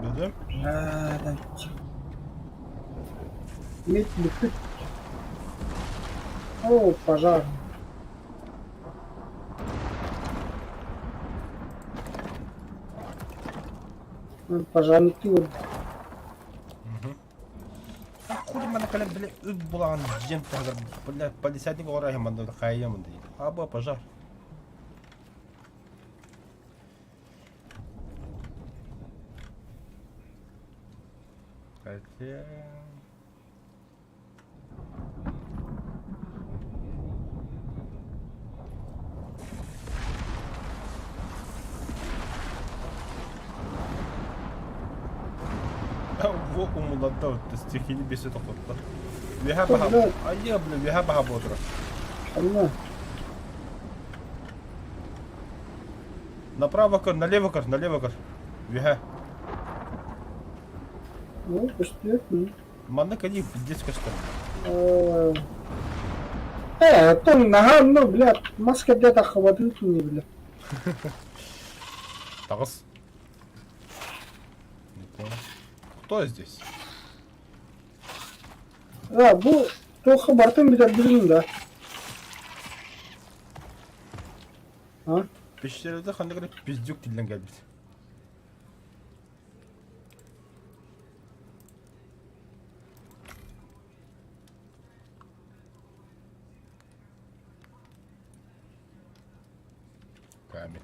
Бөдөм.
А, да. Медь бүппүт. О, пожар. Пожарники вот.
Хули мана кэлэн били үп булаҕын дьиэм таһыгар бля палисадник оҕор аһым манна хайыам дии. Аба пожар. Хотя... Во умулатта вот стихини бесе тохтотто. Үөһэ баһа айя бля үөһэ баһа буотура.
Ханна?
Направо көр, налево көр, налево көр. Үөһэ.
Ну, көстүөт.
Манна кэлии пиздец көстөр.
Э, оттон наһаа ну, бля, мас кэрдэ таххыбатын не бля.
Таҕыс. Не понял. Кто здесь?
А, бу туохха бартын бүтэрбитин да. А?
Пещерада ханнык эрэ пиздюк тиллэн кэлбит. Камень.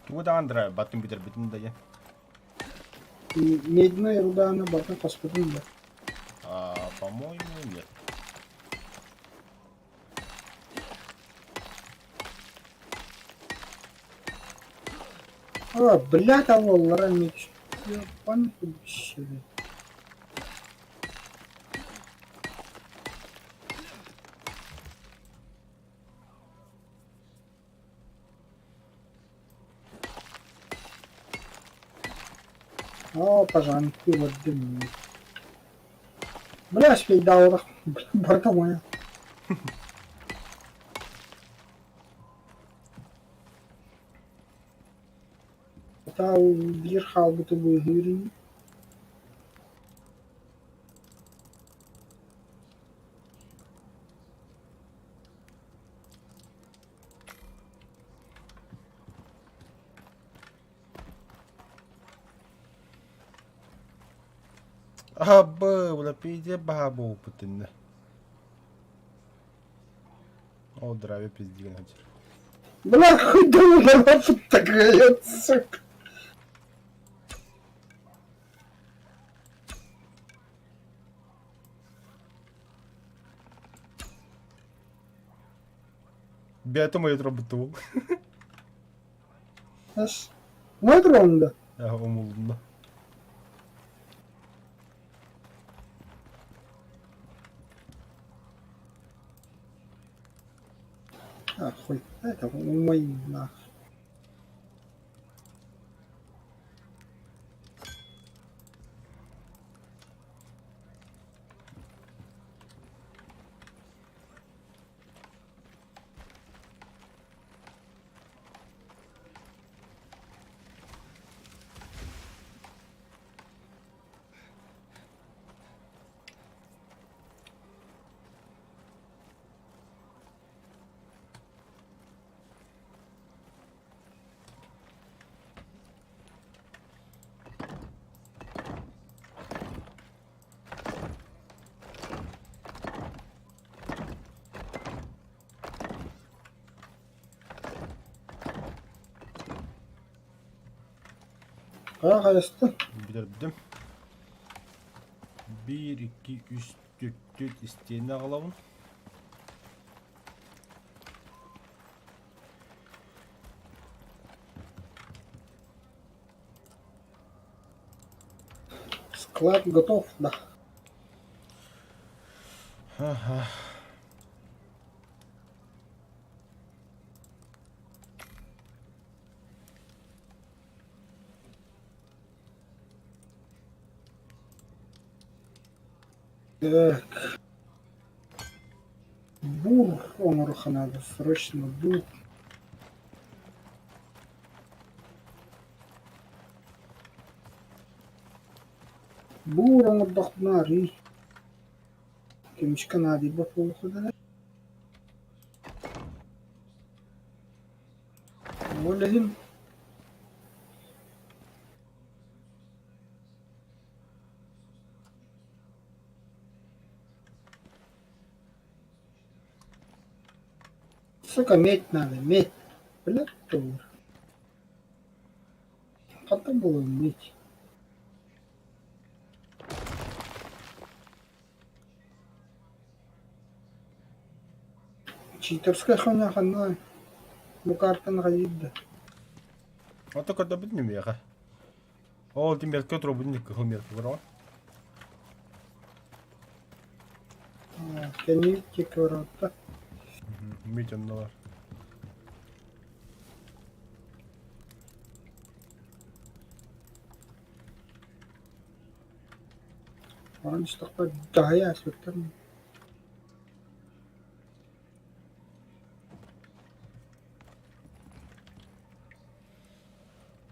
Тугу даҕаны дра баттым бүтэрбитим да диэн.
Медная руданы барытын хоспутум да.
А, по-моему, нет.
А, бля, там оллара меч. Ёбаный вообще. Оо, пожарники вот дым. Бля, спейдаура. Барта моя. Тау биир хаалбыты быыһыыр
Аһабы, бля, пиздец баһа буолбут иннэ. Ол здравия пиздигин сылдьар.
Бля, хуй думал, такая, сука.
Бэйэтэ мойот робутубул.
Ас. Мой да?
Умулунна.
А, хуй. Это мой нах. Хайа хайаста?
Бүтэрдим. Биир, икки, үс, түөрт, түөрт истиэнэ аҕалабын.
Склад готов, да.
Ага.
Так. Бур оҥоруохха наада, срочно бур. Буур оҥордохпуна арыый көмүскэ наадыйбат буолуохха Ол иһин Сука, медь надо, медь. Блядь, тур. Хантан булуом медь? Читерскай хуйня ханна бу картаны хайыыр да?
Ото көрдөбүт миэхэ. Ол ити мелкэ турабын кыһыл мелкэ көрөҕүн.
Кэнники диэки барабыта.
Мит онно бар.
Баран истэхпэ дьаһайа ааспыттар.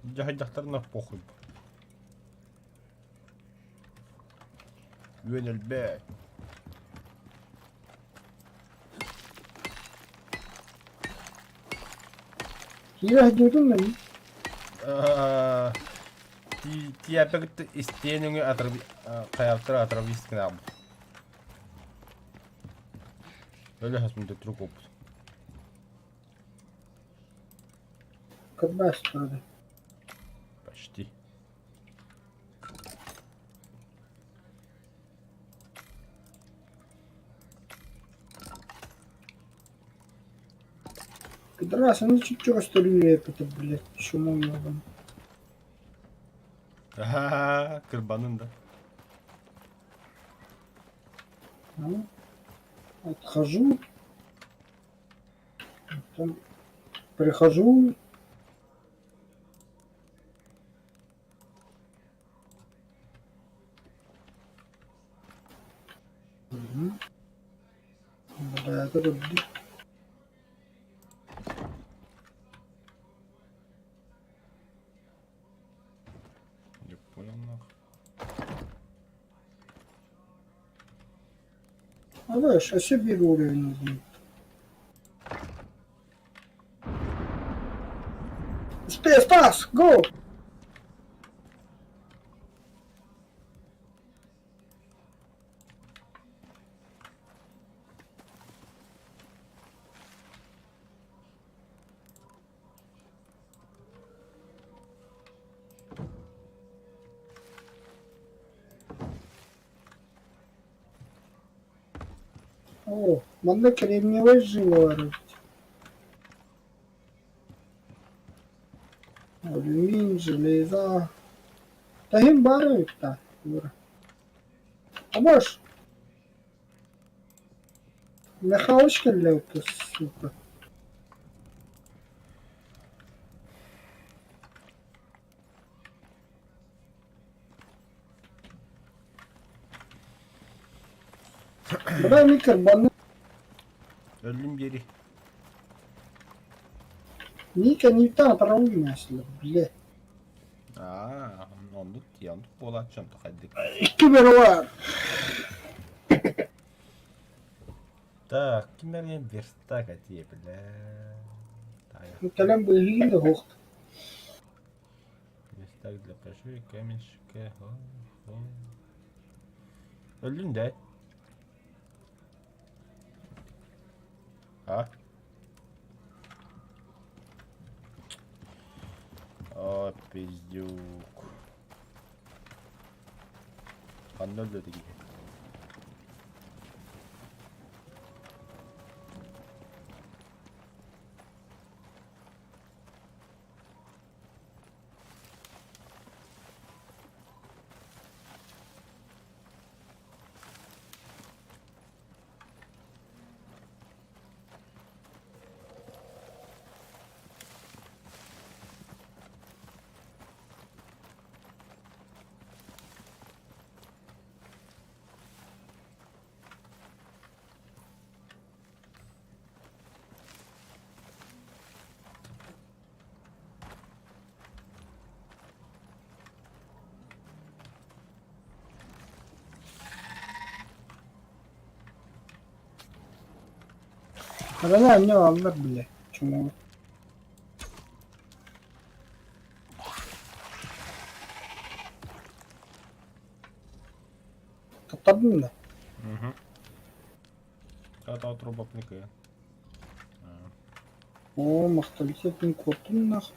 Дьаһайдахтарына похуй. Үөн элбэт.
Киирэ сылдьыбытым да
Тиэпэ кытта истиэн өҥө хайаптара отравист гынаабыт. Өлө хасмын төттөрү куоппут.
Кырбас турда.
Почти.
Пидорас, ну чуть-чуть эппитэ, блядь, чмо ёбаное.
Ха-ха, кырбанын да.
Ну, отхожу. Потом прихожу. Мгм. Бля, это тут
Не понял нахуй.
А знаешь, а себе уровень нужен. Спас, спас, го! О, манна кремниевай жила эбит. Алюминий, железа. Таһым баар эбит да, Юра. А можешь? Михалыч кэллэ сука. Бра микробаны
Өллүм диэри.
Ника не там отравлена, бля.
Аа, оннук дии, оннук буолааччы онто хайдык.
Икки бөрө
Так, ким эрэ верстак этиэ, бля. Тайах.
Кэлэн быыһыыр да суох.
Верстак для пошивки, каменщика. Өллүн да? А? О, пиздюк. Ханна өллө киһи?
Арана анньа бааллар бile. Чумолар. Таптардым да.
Угу. Это трубопники.
О, махталитетин куоттум нах.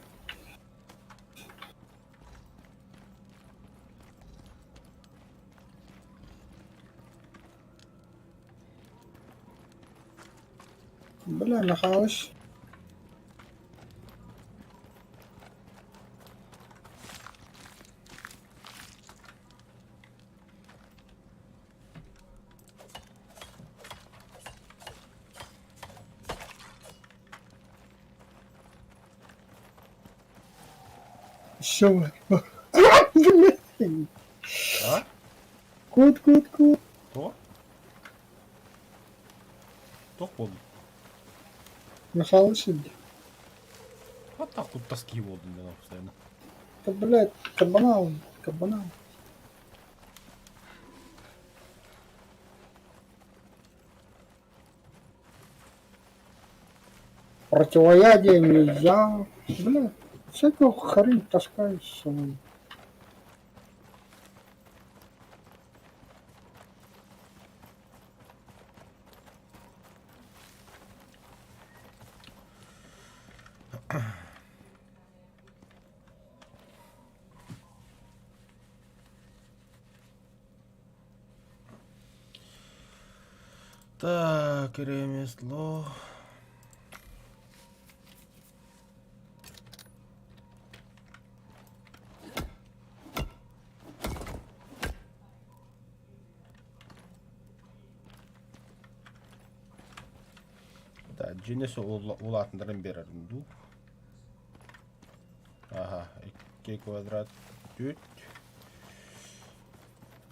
Бля, Михалыч. Все.
А?
Кут, кут, кут.
То? Туох буолла?
Михалыч иди.
Вот так тут тоски воду мне постоянно.
Да, блядь, кабана он, кабана. Противоядие нельзя. Бля, всякую хрень таскают с собой.
Так, ремесло. Да, дьиҥэ улаатыннаран биэрэрим дуу. Аха, 2 квадрат 4.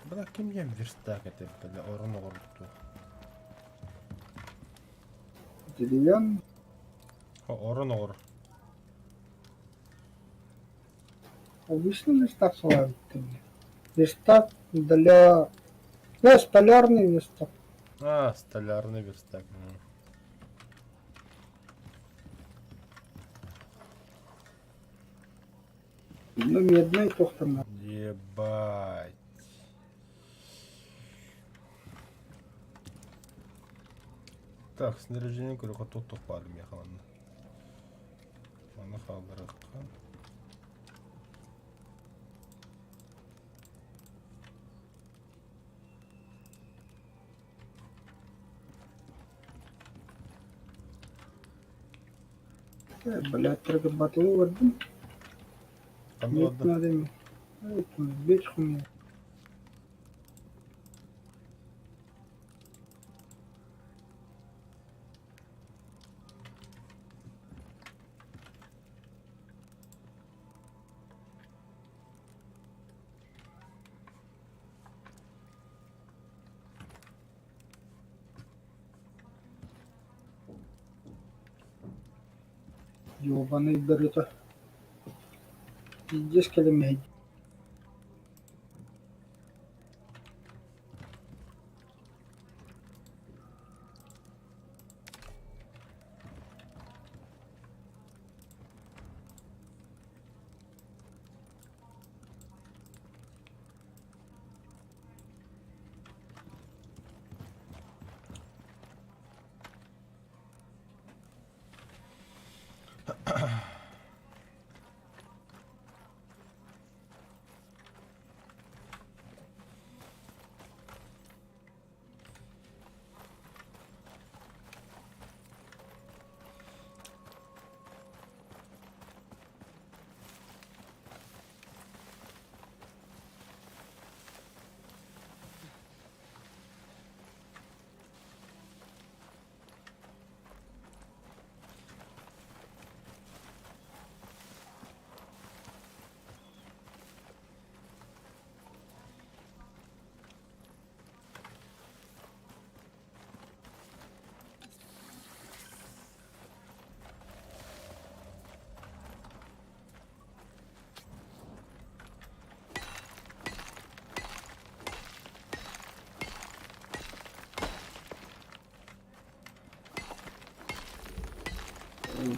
Бля, ким диэн верстак этэ, бля, орон оҕорбут
Деревянный.
Орон оҕор.
Обычный верстак салат. Верстак для... Да, столярный верстак.
А, столярный верстак.
Ну, медный тохтан.
Ебать. Так, снаряжение көрөхө туох баар миэхэ манна. Маны хаалларыахха.
Блядь, трогобатлы бардым.
Ханна
Нет,
барда?
надо. Бить хуйня. Ёбаный бөрүтэ. Пиздец кэлимэһий.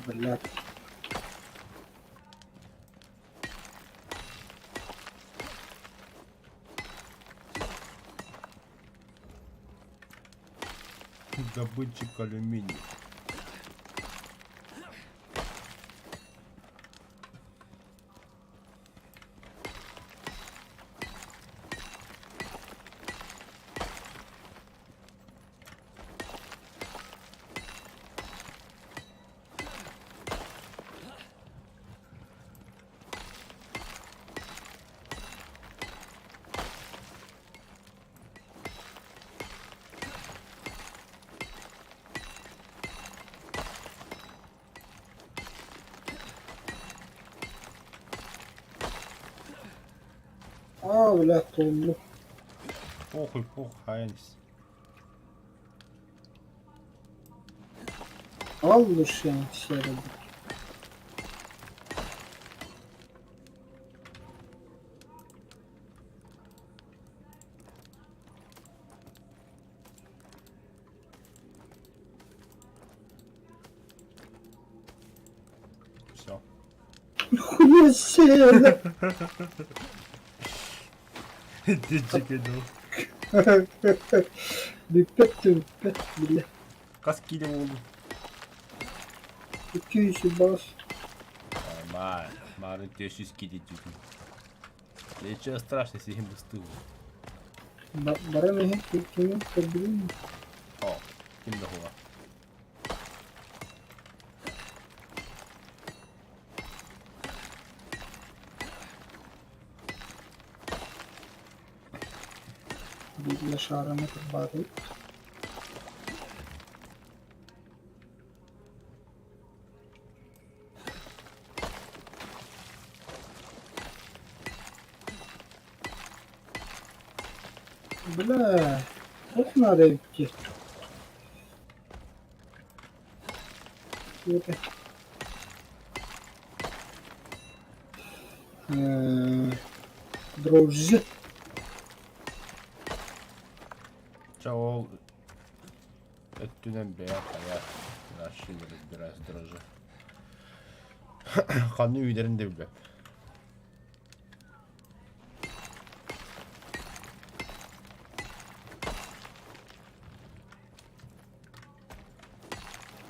Блядь.
Добытчик алюминий.
А, блядь, толлу.
Похуй, похуй, хайнс.
Аллушин серый.
Все.
Хуя себе!
Дичик иду.
Бүппэт түмпэт, бля.
Хас киилэ буоллун?
Икки бас.
Нормально. Мары 300 киилэ дьүтүн. Ничего страшного, сиһин быстыы.
Баран иһин кими көрдүгүн?
О, ким да хула.
Биир шаараны турбаатыбыт. Бля, ох надо идти. Это. Дрожжи.
Чэ ол өттүнэн бэйэ хайа вообще не разбираюсь дрожжи. Ханны үүнэрин да билбэт.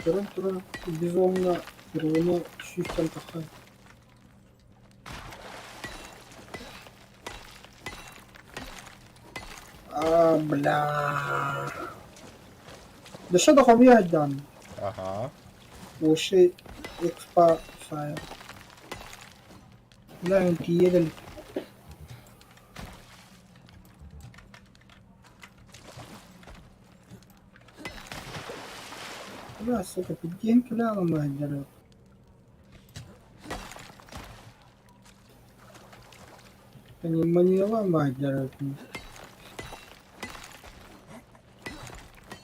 Туран туран бизонна первоно сүүстэн тахсан. А, бля. Дөссө да хомуйа сылдьаҕын.
Аха.
Вообще экспа сайын. Бля, мин тиийэ да илик. Бля, сука, пиздец, бля, ломает дерево. Пневмония ломает дерево.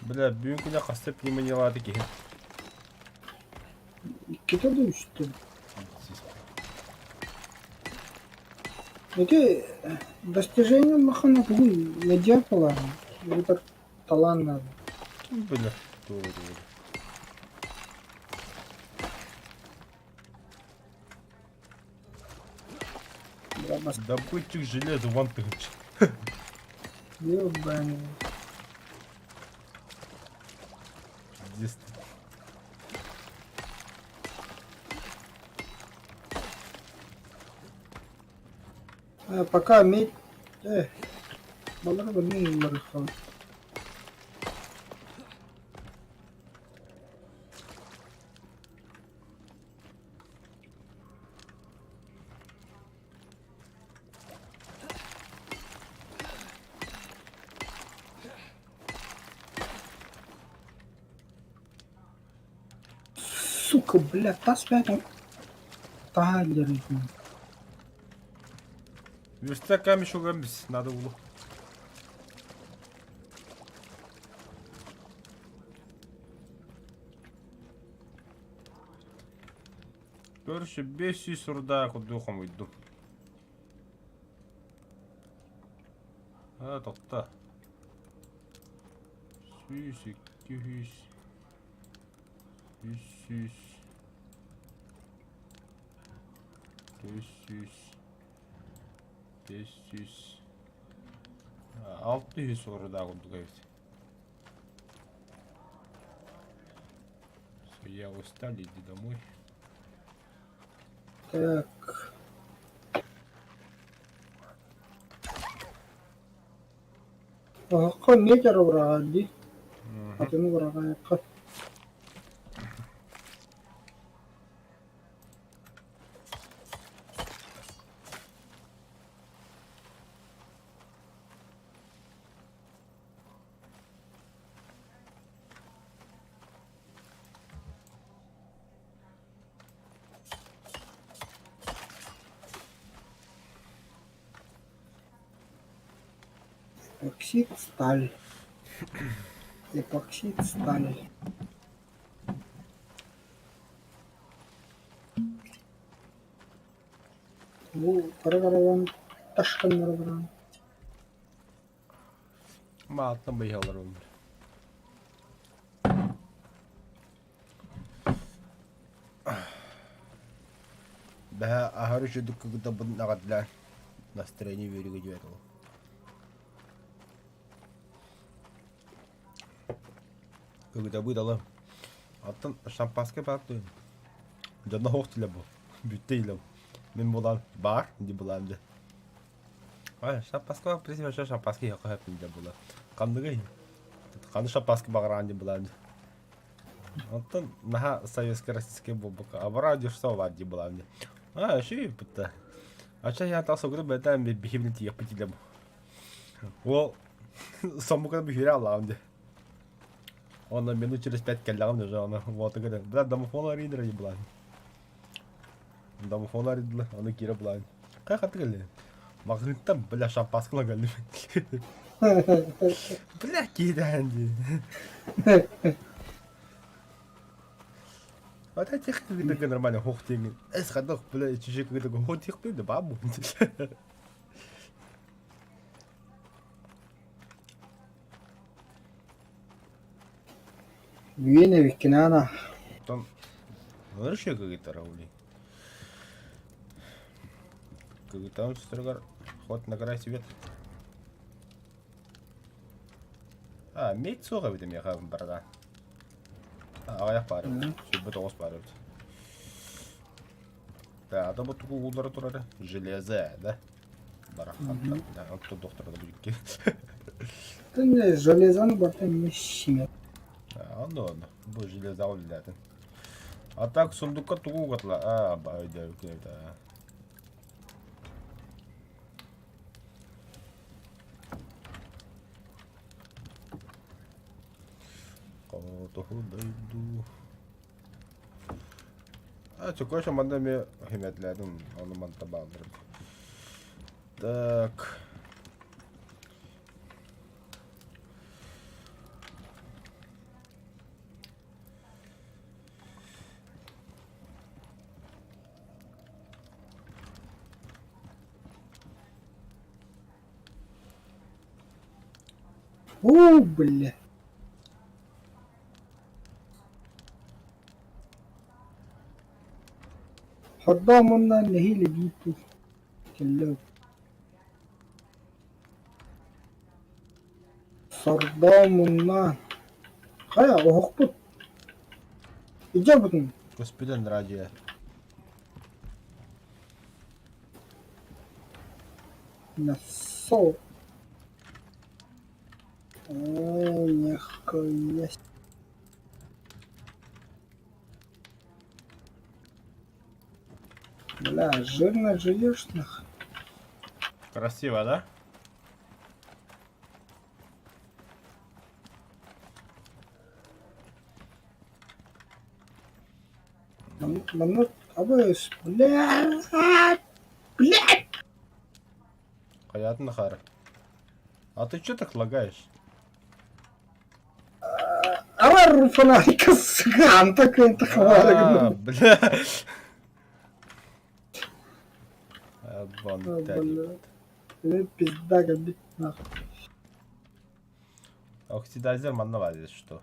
Бля, бүгүн күнэ хаста пневмониялаата киһи.
Иккитэ да үстэ. Ити достижение улахан тугуй медиа буолааҕын эбэтэр талаан наада.
Ким билэр тугу тугу. Добытчик железа ван тыһыынча.
Ебаный.
Пиздец.
Э, пока медь... Э, балар билин ылларыххын. Сука, бля, тас бэйэтин таһаа илдьэрин
Верстак камешок бис надо было. Короче, 500 руда курдук хомуйдум. А, тохто. 100, 200, 300. Үс 500 600 оруда курдук эбит. Все, я устал, иди домой.
Так. Оһоххо метр ураҕа дии. Атын ураҕайахха. Эпоксид сталь. Эпоксид сталь. Бу кыра-кыралаан ташкыннары баран.
Мааттан быйалар олор. Бэһэ аһары үчүгдүк кыгытабын аҕадла настроение үөрүүгэ дьүөт ол. Кыгытабыт ала. Оттон шампанское баар дуо? Дьонно суох дилэ бу. Бүттэ илэ. Мин булан баар ди булан дьэ. Ай, шампанское в принципе вообще шампанское иһэ хөп дьэ була. Ханныгый? Ханны шампанское баҕараан дии булан дьэ. Оттон наһаа советскай российскай буолбакка абараа дьурса баар дии булан дьэ. А, үчүгэй бытта. Ача я тасыгыры бэтэн биһибин тиийэхпит илэ бу. Ол соммукка бүһүрэ аллаҕым дии. Онно минут через пять кэллэҕим уже ону вот говорят, бля, домофон арыйдыра еблан. Домофон арыйдылар, ону киирэ булаан. Хайа хатты кэлли? Маҕаһыынтан, бля, шампанскала кэллим. Бля, киирэн дии. А та техника нормально, хох теңин. Эс хадах, бля, чужие какой-то хох техника, да бабу.
Үөн эбиккин аана.
Оттон вообще кыгытара ули. Кыгытаҕын сытарыгар ход на край свет. А, медь суох эбит эмиэхэ барда. Аҕыйах баар эбит. Сүүрбэ тоҕус баар эбит. Да, ата бу тугу ууллара турара? Железо, да? Бараххаттар. Да, оттон доктора да бүкке.
Ты железаны барта эмиэ симэ.
Онно онно. Бу железо үлэлээтин. А так сундукка тугу угатла? А, өйдөөбүккүн эбит. Хотоһу дойду. А, чокоша манна эмиэ химэтлээтим, ону манта баалларым. Так.
Оо, бля. Хордоон мунна нэһиилэ биир тыл кэллэ Сордоон мунна хайа оһохпут Илдьэ
Господин радио.
Насол. Оо, нихуя Бля, жирно жуешь нах.
Красиво, да?
Манна абыс, бля, блядь!
Хайатын нахара. А ты чё так лагаешь?
Арар фонарика сыгаан такой
А, бля.
Пизда габит нахуй.
Оксидайзер манна баар что?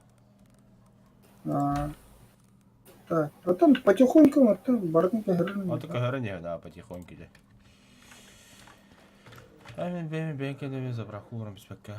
А. Так, потом потихоньку оттон барытын көһөрөн
Аты көһөрөн иһэн аа потихоньку дьэ. А мин бэйэм бэйэм кэннибин заправка ууран биспэккэ.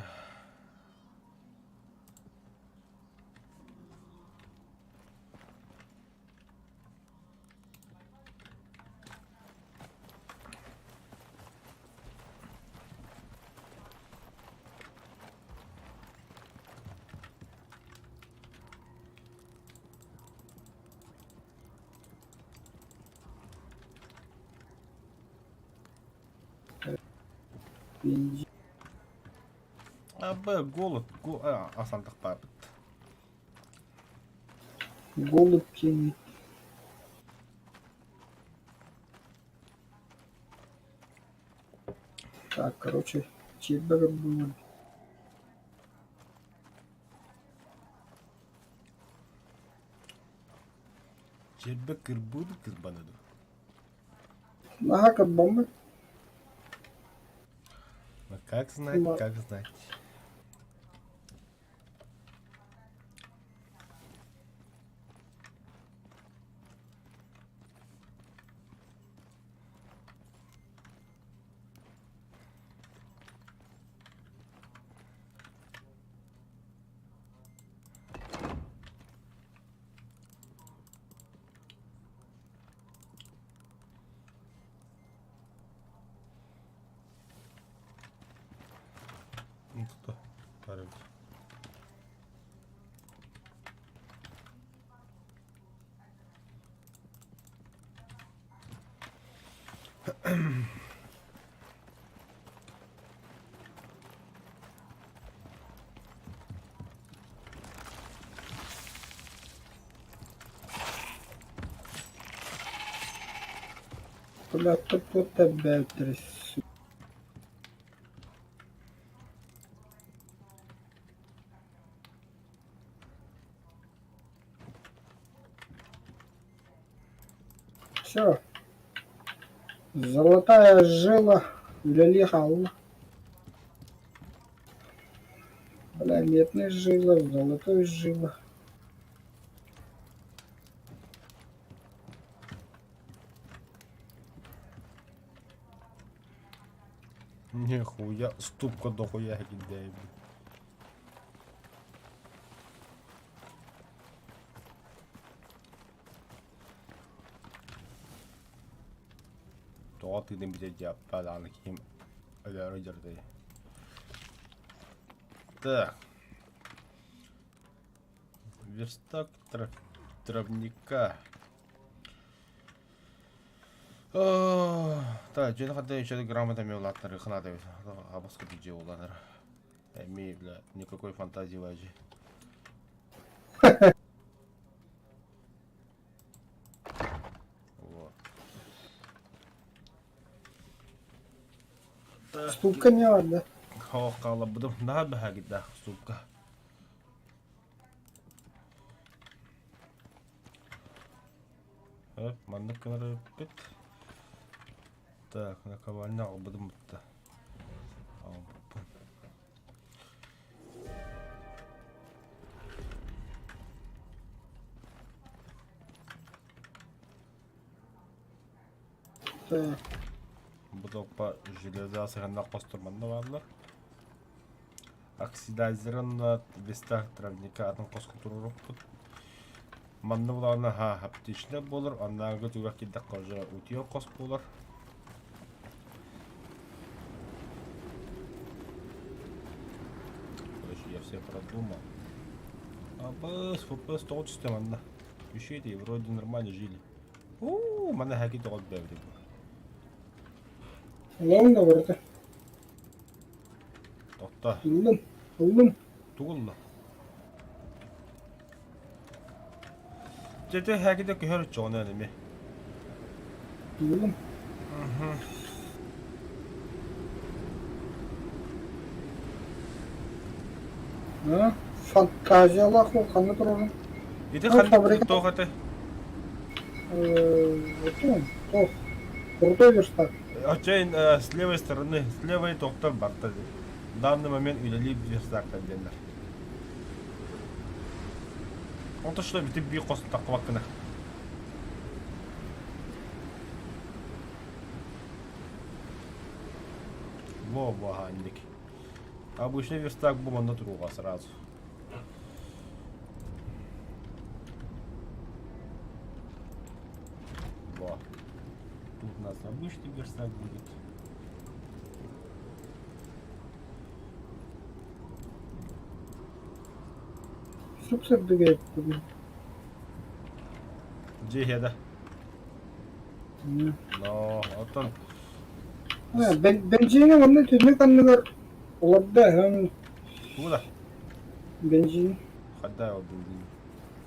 Бензин.
А, Б, голод, го, а, асандах баарбыт.
Голубь тени. Так, короче, чизбургер был.
Чирбэ кырбыыр кырбана дуо?
Наһаа кырбаммыт.
Ну как знать, как знать. Ну, кто? Парень.
Бля, тут опять трясу. Все. Золотая жила үлэлии хаалла. Бля, медная жила, золотой жила.
Нихуя, ступка дохуя кидает. Тоҕо тыынын бүтэ даҕаны киһим өлөөрү дьардай. Так. Верстак травника. Так, дьиэни ханта еще грамотами улааттар ханада абаска диджей уланар. Эми, бля, никакой фантазии вообще. Вот.
Ступка не да?
Хааллабытым наһаа бэһээгиддээх ступка. Өп, маннык гынар эбиппит. Так, наковальня аҕалбытым бутта. Аҕалбыппын.
Так.
Бу толпа железа сыһыаннаах хостор манна бааллар. Оксидайзерын вестах травника атын хоско туруорукпут. Манна булаҕына ха аптечнай буолар, аннааҕы түгэх киирдэххэ уже утуйар хос буолар. Короче, я все продумал. А БС, ФПС тоҕо түстэ манна? Еще эти вроде нормально жили. Уу, манна хаки тоҕо бэбит.
Ыллым да барыта.
Тохто.
Ыллым. Ыллым.
Тугулла. Дьэ хэкидэ көһөр чоҕун эми.
Ыллым. А? Фантазиялаах ол ханна турарын?
Ити
Ну,
ханнык
фабрика.
туох этэй?
Вот он, туох. Крутой верстак.
Очейн с левой стороны, с левой тохтор барта. В данный момент үлэлиир верстактар диэннэр. Онто что бити биир хос таххыбаккына. Во, во, Обычный верстак бу манна туруга сразу. Во. Тут у нас обычный верстак будет.
Сып-сырдык эппин.
Дьиэ да. Но, оттон
Бензини онно түннүк анныгар олордо эһэм
Куда?
бензин.
Хаддай ол бензин.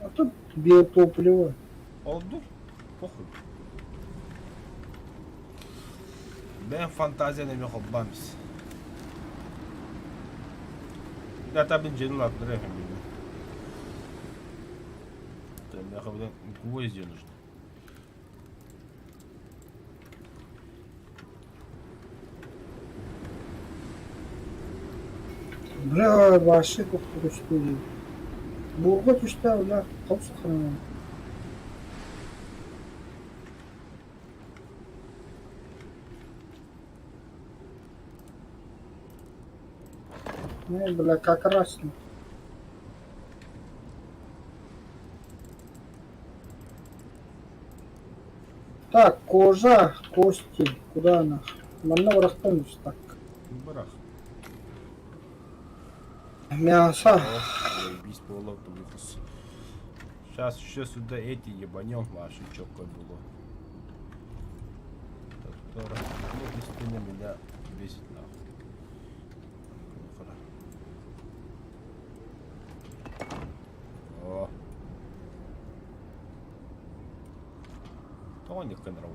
А тут биотопливо.
Олду. Похуй. Бэйэм фантазияны эмиэ холбоон бис. Да, бензин улааттар эһэм билин. Миэхэ билин гвозди нужны.
Бля, вообще кустури. Бурга түстэ, бля, хос хараҥа. Ну, бля, как раз. Так, кожа, кости, куда она? Манна бырахтан так.
Бырах.
Мясо.
О, заебись, буолла выхос. Сейчас еще сюда эти ебанем ваши четко было. Ну, действительно меня бесит нахуй. О. Тоник работает.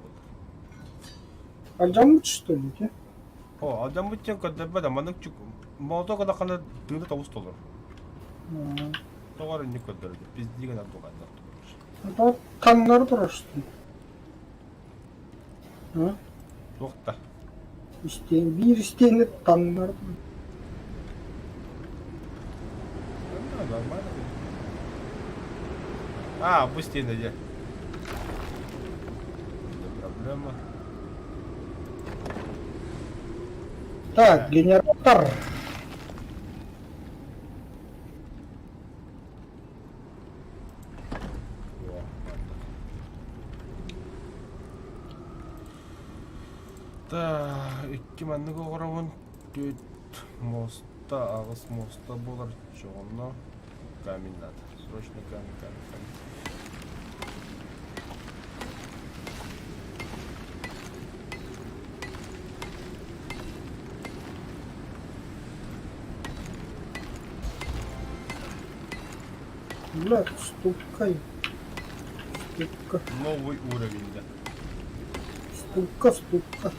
Алдьаммыт что ли, дии?
О, алдьаммыт диэн көрдөрбөт, маннык молоток ылаххына тыына тоҕус толор. Тоҕо эрэ инник көрдөрөбүт, пиздии гынан туһаннар
То таҥнары турар что ли?
Туох да.
Истиэн, биир истиэни таҥнары турар.
Нормально. А, бу истиэнэ дьэ. Не проблема.
Так, генератор.
О, Так, икки маннык оҕоробун түөрт муоста, аҕыс муоста буолар чоҕунна камень надо. Срочно камень, камень, камень.
Бля, ступкай. Ступка.
Новый уровень, да.
Ступка, ступка.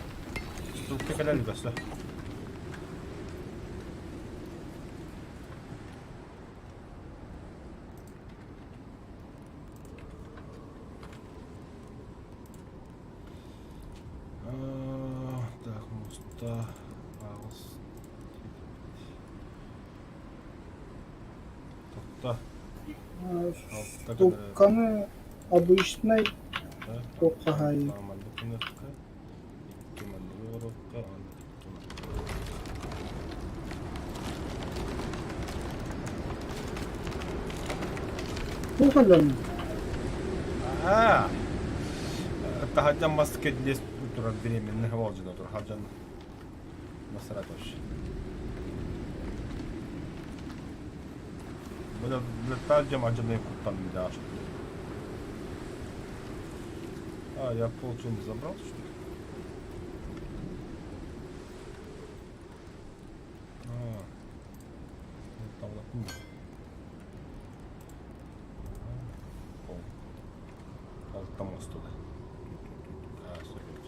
Ступка кэлэн көстө. Так, муста аҕыс Тохто.
Ступканы обычнай туоххаһаайы.
Икки маннык оҥоруохха, уонна икки маннык
Туох өлөн?
Аа! Таһырдьа мас кэдиэс турар беременна уолдьана турар хадьан насрать вообще. Бля, бля, таһырдьа мадьаны куттанным да А, я пол не забрал, что ли? А, вот там вот. Пол. Алта туда. А, салют.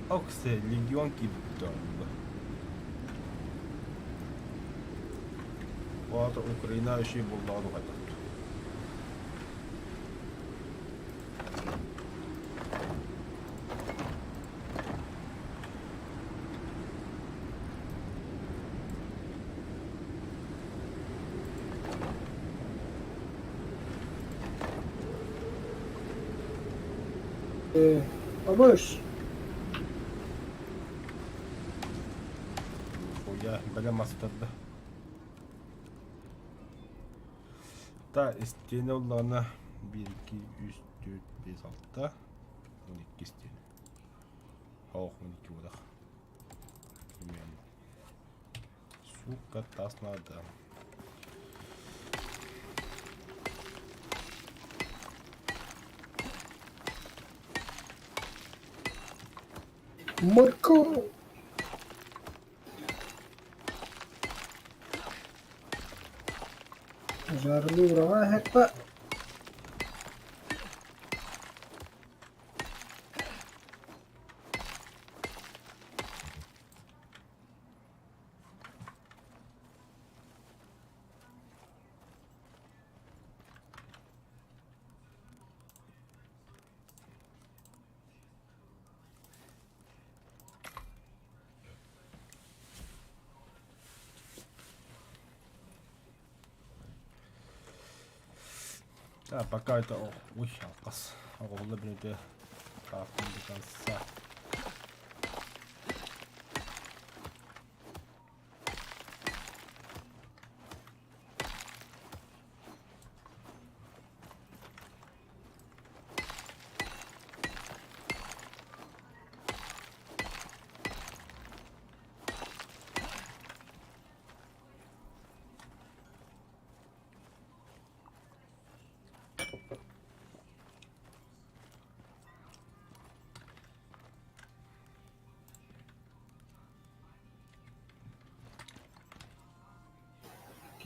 Оксе, легион кидут. Баата Украина еще буллаҕа духайдар.
Побольше.
Хуя, бля, мастарда. Та истиэнэ уллаҕына 1, 2, 3, 4, 5, 6, 12 истиэнэ. Ох, 12 буолах. Примерно. Сука, тас надо.
Морковь. Жарли ураҕа эһэппэ.
Да, пока это... Ой, алкас. Оҕолор билете до конца.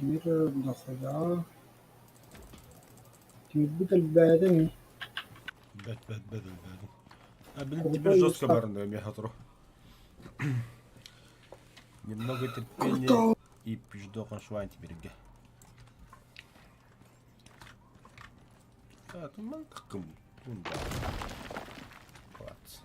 Тимир дохуя. Тимирбит элбээтэ ини.
Бэт, бэт, бэт, бэт. А, блин, теперь жестко барно, я хатру. Немного терпения и пиздохан шван теперь где. А, тут мантакым. Тунда. Класс.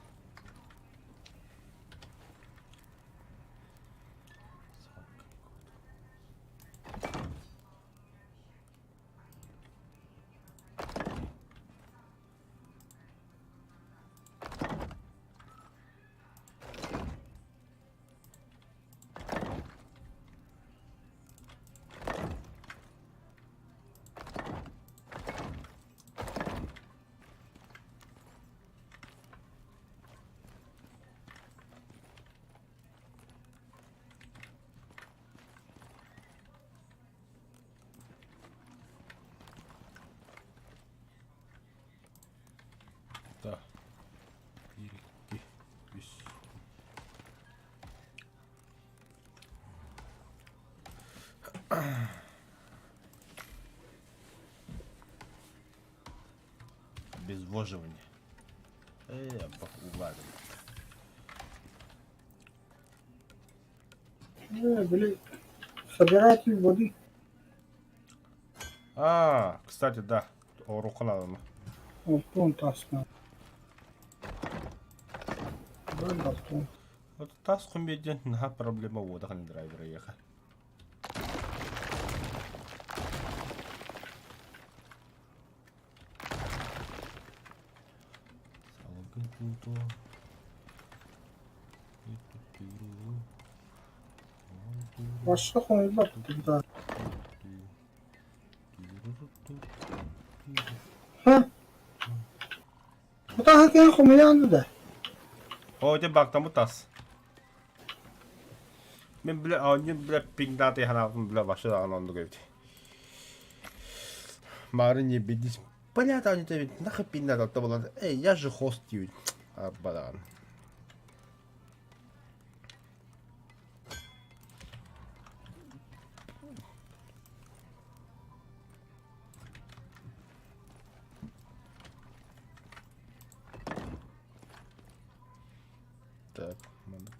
Да. Биир, икки, үс. Обезвоживание. Уладим.
Э, били, собиратель воды.
А, кстати, да. Оруқалаадана.
Олтуон таасна. Бал
Вот тас хумбеден наха проблема водахан драйвера еха.
Башка хомуйбат да. Ха? Бутаха киһи хомуйаан да.
О, те бактамы тас. Мен бля, а не бля пингдаты ханаатын бля башы даҕаны оннук эбит. Мары не бедись. Понятно, они тебе нахуй пингдаты буолан. Эй, я же хост диэбит. Арба даҕаны. Так, надо.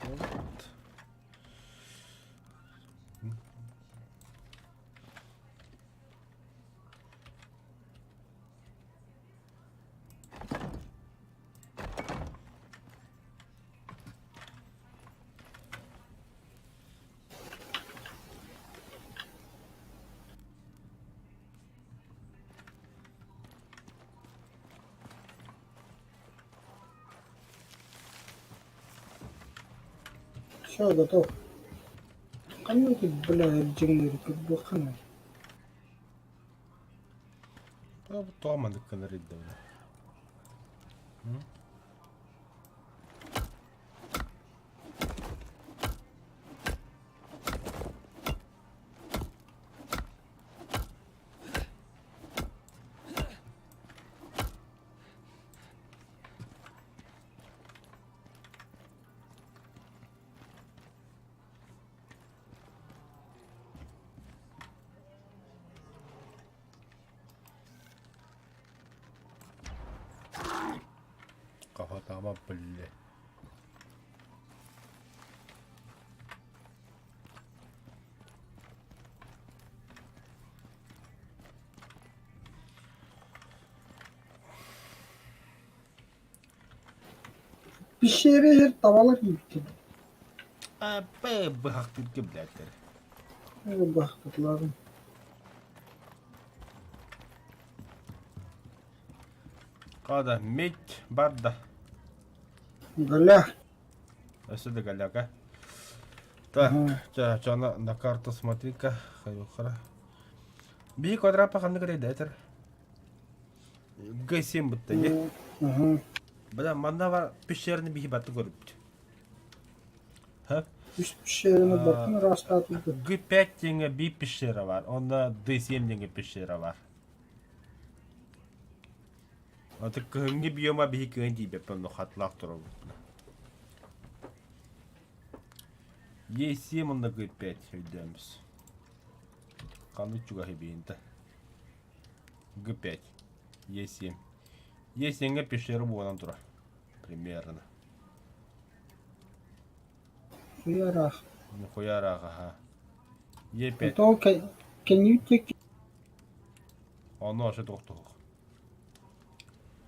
Все, готов. Ханна ты, бля, дьиҥнэри көрдөххүнэ?
Тоҕо маннык гынар ирдэбинэ? Хаһытаама биллэ.
Пещере иһэр табалар киирбиттэр.
Аппа быһахтыырга билээттэр.
Быһахтатыларым.
Хада, медь барда.
Голя.
Өссө да голяка. Так, ча, ча, на, на карту смотри-ка, хара. Би квадрат ханнык рейдетер. Г7 бытта, не? Бля, манна бар пещерный биһи баты көрүппүт.
Үс пещераны бартын ыраастаатылар.
Г5 диэҥҥэ би пещера бар, онно Д7 диэҥҥэ пещера бар. Аты кыһыҥҥы биома биһи кыһын тиийбэппин, онно хатлаах турабыт. Е7 онно Г5 өйдөөмүс. Ханнык чугаһы биһинтэ. Г5. Е7. Е7-ҥэ пещера буолан турар. Примерно.
Хуяраах.
Хуяраах, аха. Е5.
То can you take
Ону ошо тохтуһук.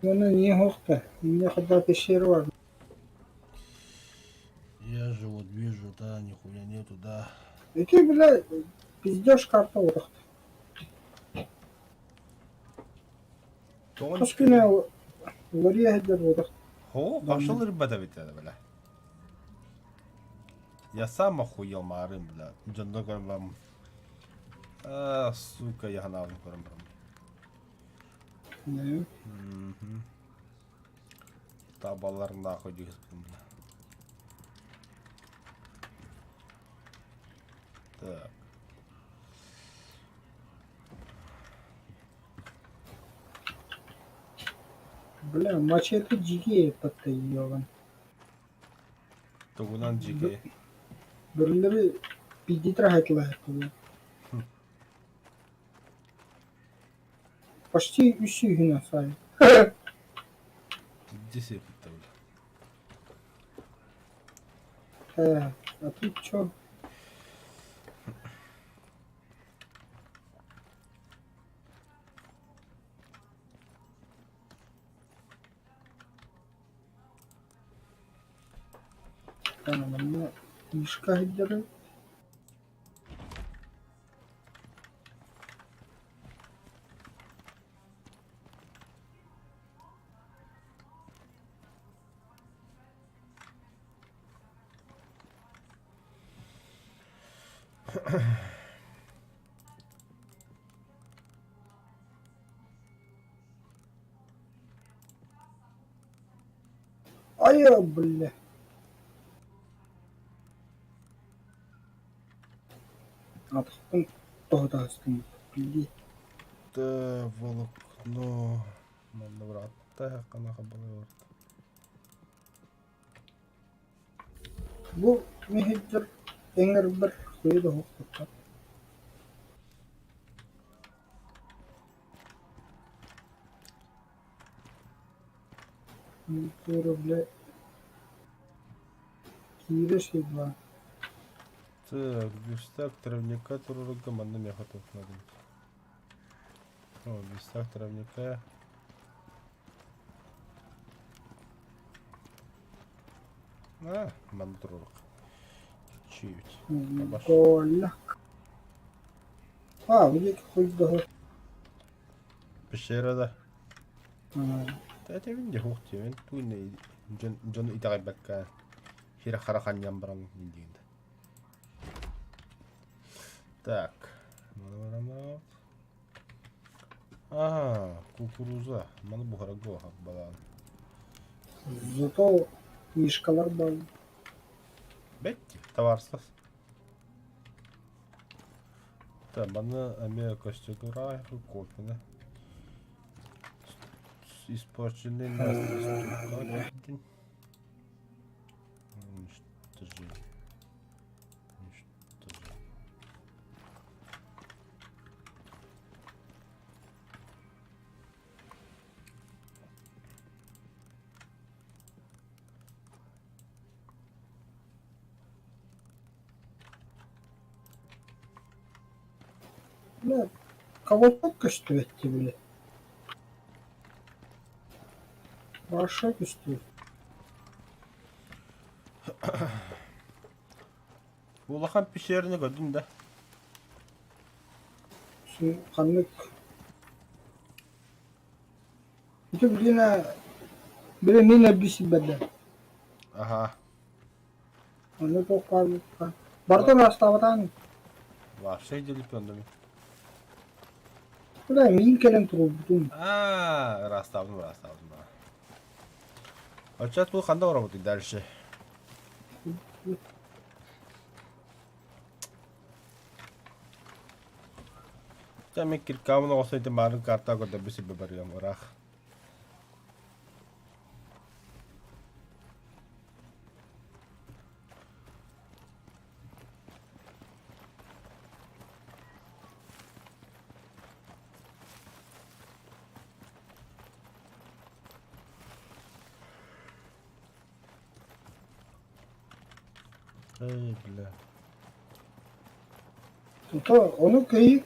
Уонна не хохта. Мне хотя пещеру бар.
Я же вот вижу, да, нихуя нету, да.
Ити бля пиздеж карта отохта. Хас күнэ уларыйа сылдьар буолбатах.
О, пошел ребята ведь это, бля. Я сам охуел маарым, бля. Дьонно көрөн барам. А, сука, я ханаабын көрөн барам. Мгм. Табалар нахуй дигиспин, бля. Так.
Бля, мачете дьиги паттайыаҕын.
Тугунан дьиги?
Бөрөлөрү биирдии траһайтылаһыттылар. Почти үс сүүһүнэн саайын.
Десять бля.
Э, а тут чё? Манна мишка сылдьарын Айа, бля. Атахпын тоһутаһыстым билии.
Да, волокно. Манна быраатта ханаха балай
Бу мэһэйдэр эҥэрбэр хуйа да оһохтоххо Туора бля киирэ сылдьан
Так, верстак травника туруорга манна миэхэ туох О, верстак травника. А, манна туруорга. Чуть.
Коля. А, где хоть да.
Пещера да. Та это вин де хохти, вин туйны дьон дьон итэҕэйбэккэ. Хире-хара ханньан баран диэн. Так. Ага, кукуруза. Маны буһарарга балаан.
Зато мишкалар баар.
Бетти, товарство. Так, маны эмиэ костюгурай, кофе. Испорченный мясо. Уничтожить. Уничтожить.
Бля, колобок көстүбэт дии били. Маша көстүбэт.
Улахан пещераны көрдүм да.
Ханнык Ити билин били мин эрби силбэрдэ.
Аха.
Онно туох баар Барытын астаабатаан.
Вообще делепендами.
Куда миин кэлэн турбутум.
Аа, ыраастаабытым, ыраастаабытым. Оччо туу ханна оробутуй дальше? Дьэ мин киркаабын оҕостон ити маарын карта көрдөрбүт сирбэ барыам ыраах. Эй, бля.
Тута ону кыйы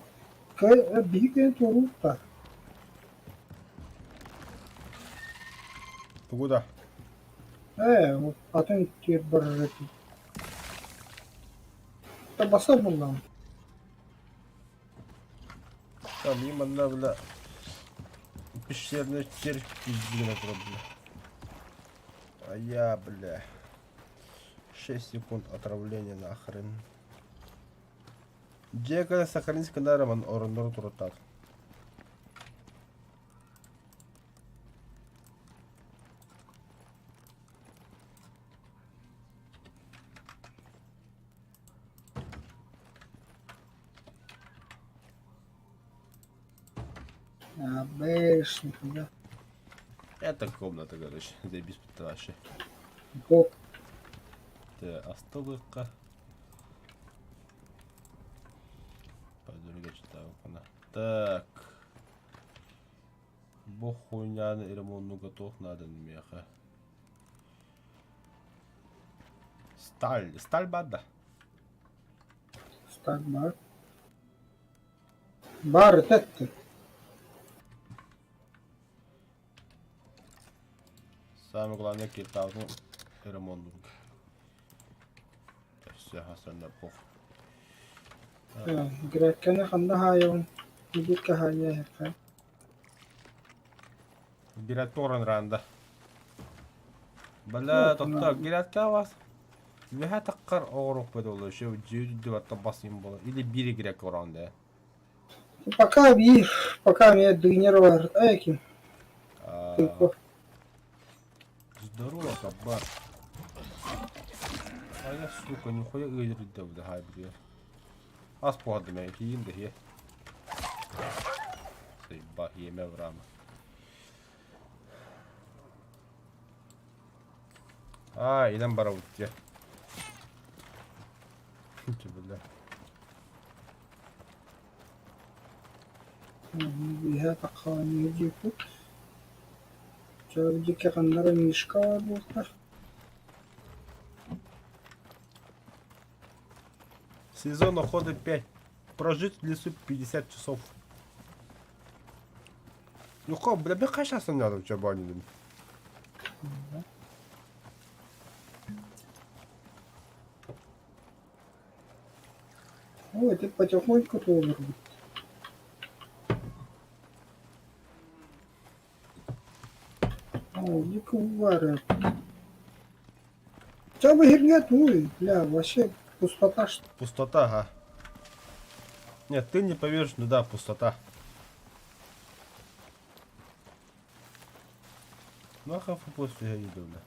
кый биһи кыйын туорууппа.
Тугу да?
Ээ, атын тиэр барар этим. Табаса буллам.
Там манна бля пещерный червь пиздина бля. А я, бля. 6 секунд отравления нахрен. Дьиэ Сахалинск Роман ороннору турутар.
А, бэшник, да.
Это комната, короче, заебись вообще.
Бок.
Ты остылыкка. Пойду читаю. Так. Бу хуйняны ремонту готов надо меха. Сталь. Сталь бада.
Сталь бар. Бар этетти.
Самое главное, киртаузын ремонт. Все, остальное пох.
Грекканы ханна хаайабын? Биликка хаайа
Гирятка ранда. Бля, тохтоо, гирятка вас. Үөһэ таххар оҕоруохпут буолуо, еще дьиэ бас буолар. Или биир грек ороон да.
Пока биир, пока меня дынер Эки.
Здорово, кабар. А я, сука, нихуя ыйырды бля, хай бля. Ас пугады мен киин да хе. Заебах, еме в рама. А, идем барабут, те. Бля.
Үөһэ таххаҕын диэбит. Чэ ханнара Мишка баар буолта.
Сезон охоты 5. Прожить в лесу 50 часов. Ну как, бля, бля, сейчас надо, что баню.
Ой, ты потихоньку туолурбут. Оо, дико баар. Хотя бы херня твой, бля, вообще пустота что.
Пустота, ага. Нет, ты не поверишь, ну да, пустота. Нахав после я иду, бля.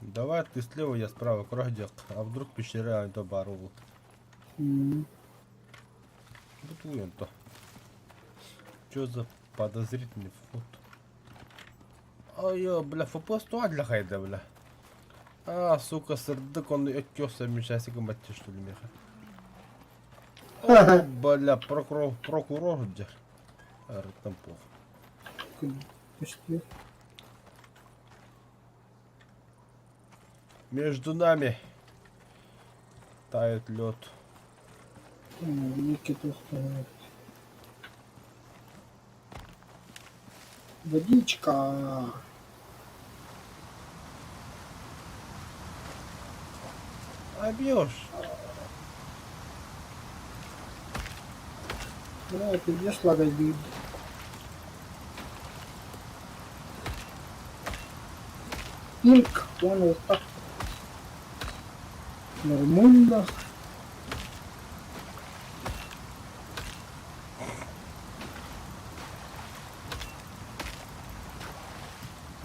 Давай ты слева, я справа, крохдек. А вдруг пещера то барул. Бутуем-то. Чё за подозрительный вход? Ой, бля, ФПС то для хайда, бля. А, сука, сырдык он өттёсся мешасиком батчы, что ли, меха. О, бля, прокурор, прокурор, дер. Там плохо.
Почти.
Между нами тает лед.
Некий тухтан. Водичка.
А бьешь?
Бля, пиздец лагать будет. Пинг, понял, так. Нормально.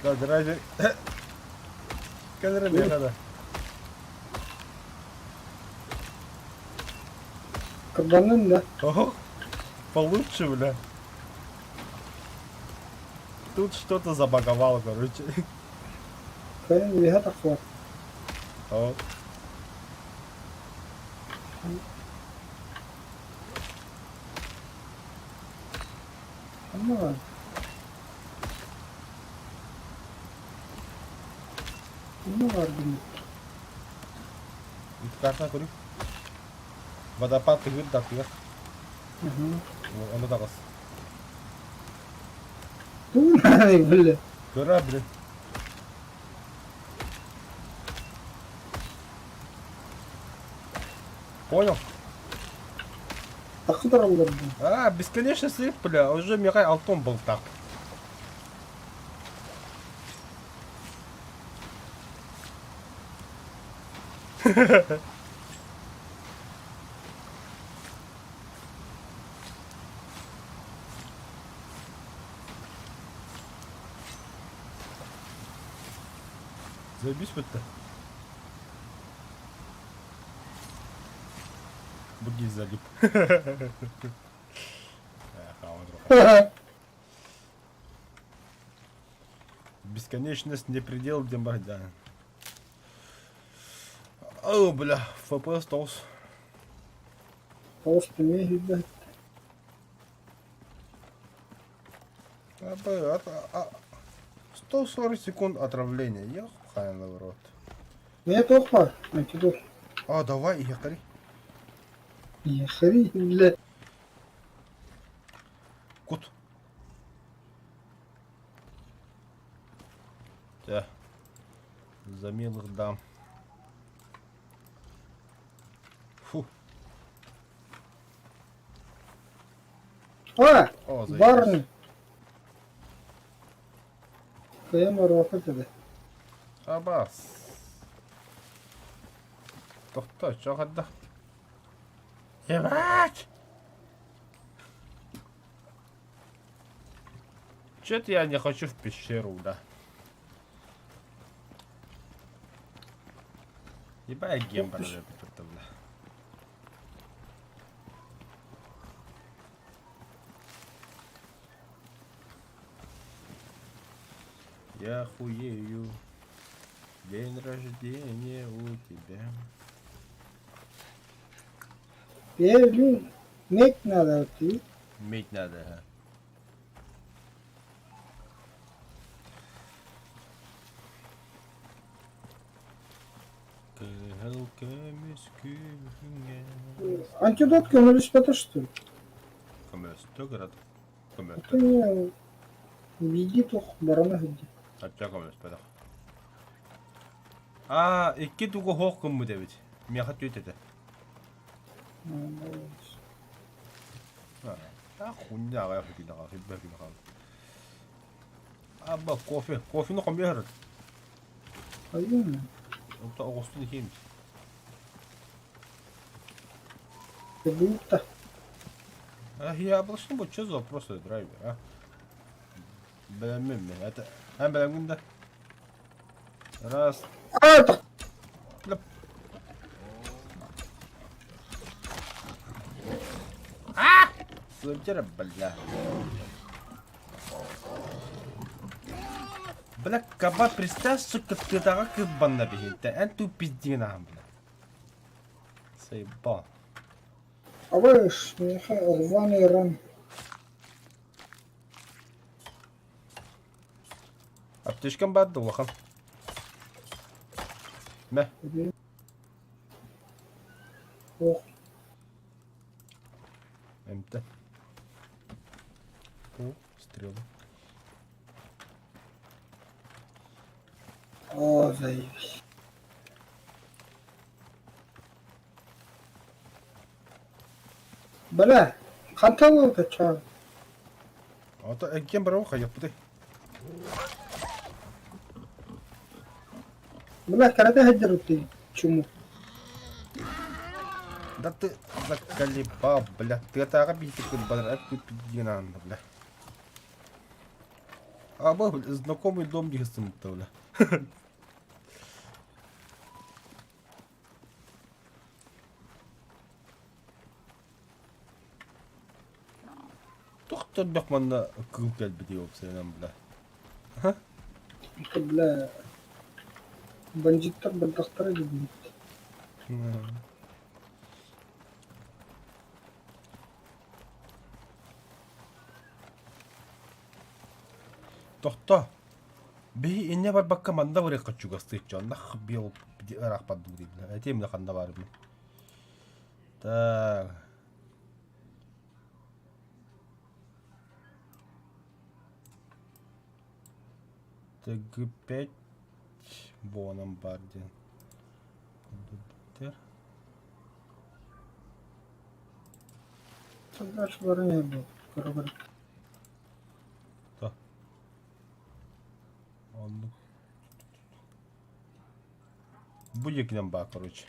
Да, драйвер. Кадр надо.
Кабанын, да?
Ого, получше, бля. Тут что-то забаговало, короче.
Кайын виха тахват.
О.
Ама. Ну, аргумент.
Карта көрүк. Водопад тыгыр да тыгыр.
Угу.
Ону тагыс.
Тунай, бля.
Көрө, блин. Понял?
Тахтар алыр.
А, бесконечный слип, бля, уже мегай алтон был так. Заебись будто. Буги залип. Бесконечность не предел, где да. О, бля, ФПС толс.
Толстый меги,
А, 140 секунд отравления. Я в рот.
Нет, охва, антидот.
А, давай, ехали.
Ехали, бля.
Кут. Да. За милых дам. Фу.
А,
О, заебись.
барни. Кайым арваха тебе.
Абас. Тохто, чё хадда? Ебать! Чё-то я не хочу в пещеру, да. Ебать, гембр, бля. Я хуею. День рождения у тебя.
Пелю. Медь надо, ты.
Медь надо, ага.
Антидот көмөлөспөтө что ли?
Көмөстө көрөт.
Это
Көмөстө.
не беги тух барана хыдди.
Ача көмөспөдө. Аа, икки тугу хоох гыммыт эбит. Миэхэ түөт этэ. А, хуйня аҕай күнэ хаал, хүббэ күнэ хаал. Абба, кофе. Кофены хомуйар.
Айым.
Онто оҕустун иһиим.
Будто.
А я обычно вот что за вопрос драйвер, а? Бэлэммин Это... А, бэлэммин да. Раз.
А, это...
А! Сылдьар, бля. Бля, каба, представь, сука, тыатааҕы кырбанна биһинтэ. Эн туу пиздиҥин аһан, бля. Заебал.
Абыш, миэхэ рваный ран.
Аптечкам баар да улахан. Мэ.
Ох.
МТ. О, стрелы.
О, заебись. Бля, хантан ылта чаа.
Ото эккен барабы хайаппыты.
Бля, карате хаджарыты чуму.
Да ты заколебал, бля. Тыатааҕы биһитик барар диэн бля. А бу знакомый дом диһысымытта, бля. Туох төрдөх манна кыыл кэлбитий уопсайынан бля.
Бля, бандиттар бардахтара дибит.
Тохто. Биһи иннэ барбакка манна барыахха чугастыыччы оннох биэл ыраах бардым дииллэр. Этиэм да ханна баарбын. Так. ТГ5 буонан баар диэн.
Дальше баран был. Короче.
Да. Оннук. Бу диэкинэн баар, короче.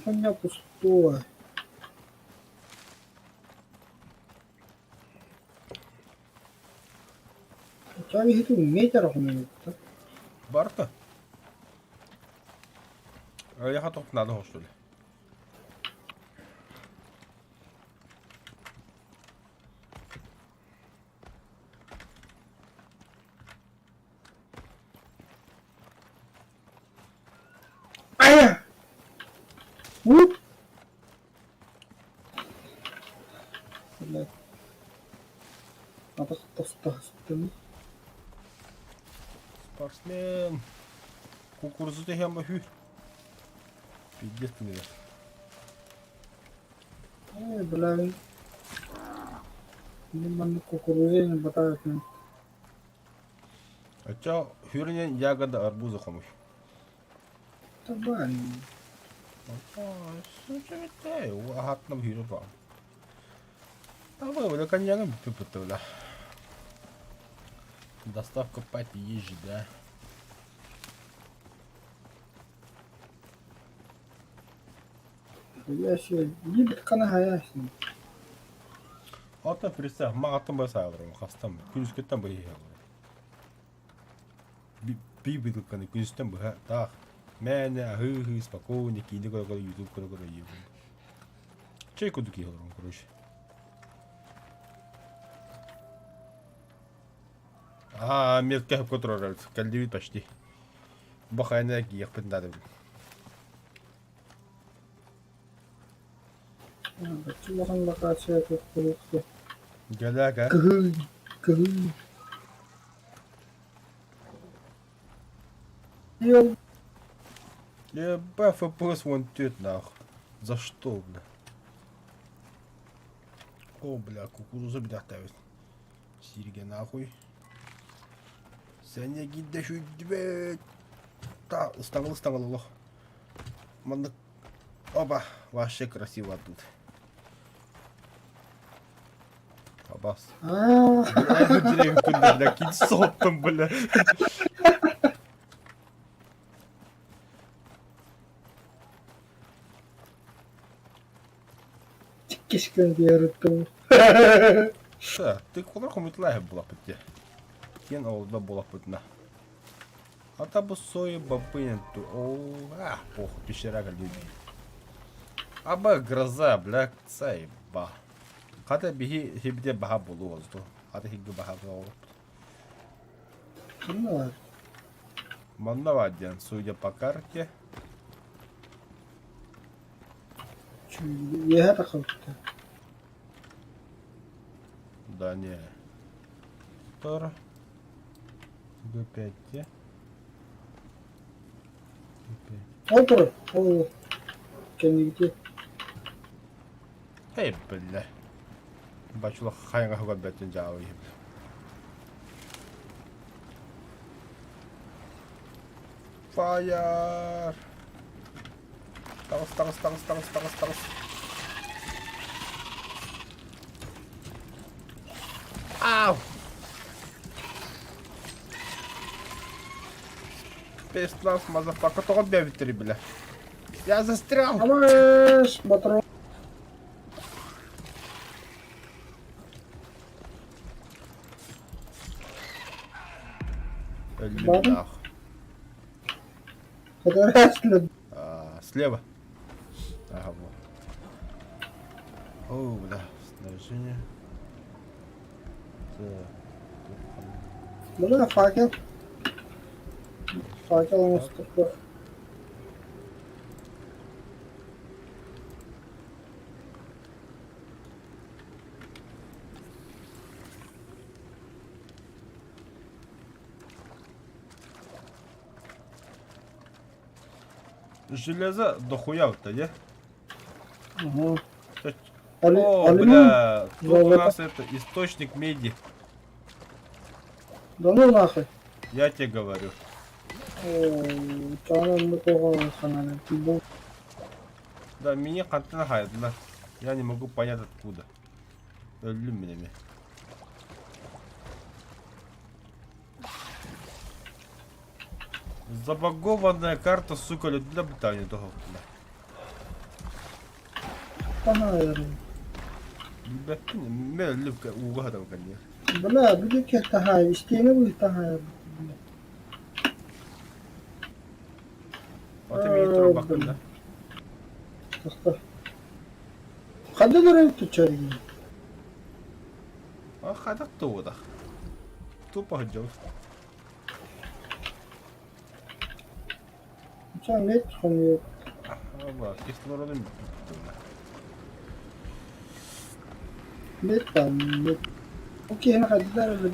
У меня пустое. Хотя ведь метр у меня.
Барта. Я хотел надо, что ли?
Ая! Уп! Блядь. Атах тостастым.
Спортсмен. Кукурузу тэһиэн баһыы. Пиздец ты
Эй, бля. Мин маннык кукуруза не батаят.
Оччо хүрүнэн ягода арбуза хомуй.
Табань.
Аһатным хүрү баар. Давай, бля, коньягым бүппүт бля. Доставка пати есть же, да?
Я себе либо хана хаясин.
Ото представь, маҕаттан бара сааларым, хастан, күнүскүттэн быһа иһэллэр. Би бытылканы күнүстэн быһа таах мээнэ аһыы-аһыы спокойно киинэ көрө-көрө ютуб көрө-көрө иһэбин. Чэй курдук иһэ олорон короче. Аа, метка хөпкө турар кэллибит почти. Бу хайана киэхпит надо.
Улахан локация кукуруза.
Дьэлээк
Кыһыы, кыһыы. Ел.
Еба, FPS вон тет нах. За что, бля? О, бля, кукуруза бля ставит. Сирге нахуй. Сэниэ гидде сүүрдүбэт. Та, ыстаҥал ыстаҥал олох. Маннык оба, вообще красиво тут. Абас.
А,
Бля, кинь соттом, бля.
Кишкин диэриттим.
Та, ты куда хомутлаһы булаппыт дьэ. Киэн олда булаппытына. Ата бу сой бабынен ту. О, а, похуй, пещера кэлбит. Аба гроза, бля, сайба. Хата биһи хибде баха болу озду. Хата хигги баха болу.
Ханна
Манна бар диэн, судя по карте.
Үөһэ тахсыбыта.
Да не. Тор. Г5 де. Г5.
Ол турар. Ол кэннигити.
Эй, бля. Бачула хайга хуга бэтин жаавы. Fire! Таҕыс, таҕыс, таҕыс, таҕыс, таҕыс, таҕыс. Ау! Пестлав, мазафака, тоҕо бэбиттери бля. Я застрял!
Амаш, батрон.
Өллүм нах.
Фотография.
А, слева. Ага, вот. О, бля, снаряжение. Так.
Бля, факел. Факел у нас такой.
Железо дохуя вот не?
Ага.
О,
Алюминий.
бля, тут у
Золото.
нас это источник меди.
Да ну нахуй.
Я тебе говорю.
О, там мы кого ханали.
Да, меня хантана хайдна. Я не могу понять откуда. Өллүм мин эмиэ. Забагованная карта, сука, для бытания того.
Панайр.
Бэппин, мен өллүм ууга хатам кэнниэ.
Бля, бүдүк тахай, истиэни бу тахай.
Ата миигин турбаккын да.
Тахта. Хадылар тучарин.
А хадак туудах. Тупо сылдьабыт.
Ча мет хомьё.
Аба, кислородун бүттү.
Мет там, мет. Окей, на хадылар.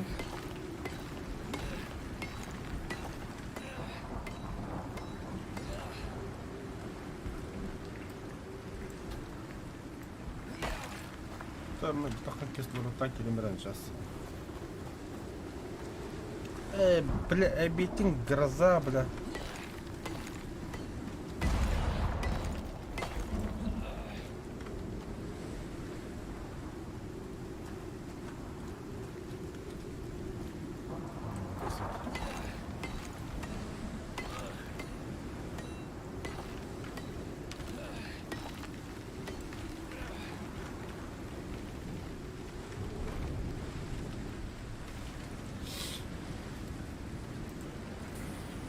Там тахан кислородтан килимирен сейчас. Э, бля, эбитин гроза, бля.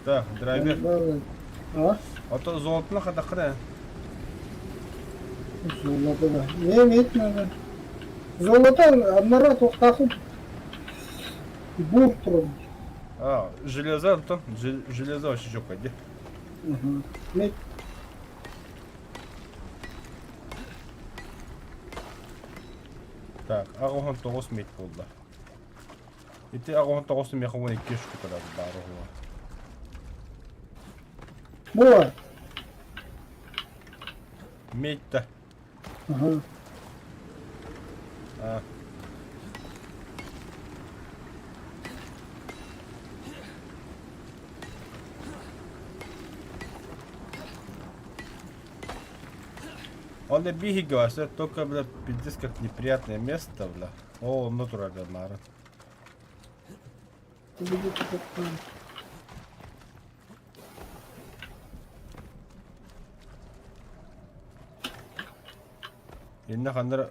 Так, драйвер.
А?
А то золотына хатахына.
Золото да. Не, мет надо. Золото однора тохтаху. Бур турар.
А, железо, Антон, железо вообще жок где?
Угу. Мет.
Так, аҕыһын тоҕус медь буолла. Ити аҕыһын тоҕус миэхэ уон икки штука баар оһуо.
Була.
Медь-то.
Ага.
А. Он и биһиги только, бля, пиздец как неприятное место, бля. О, онно турар Мара. Инна ханнара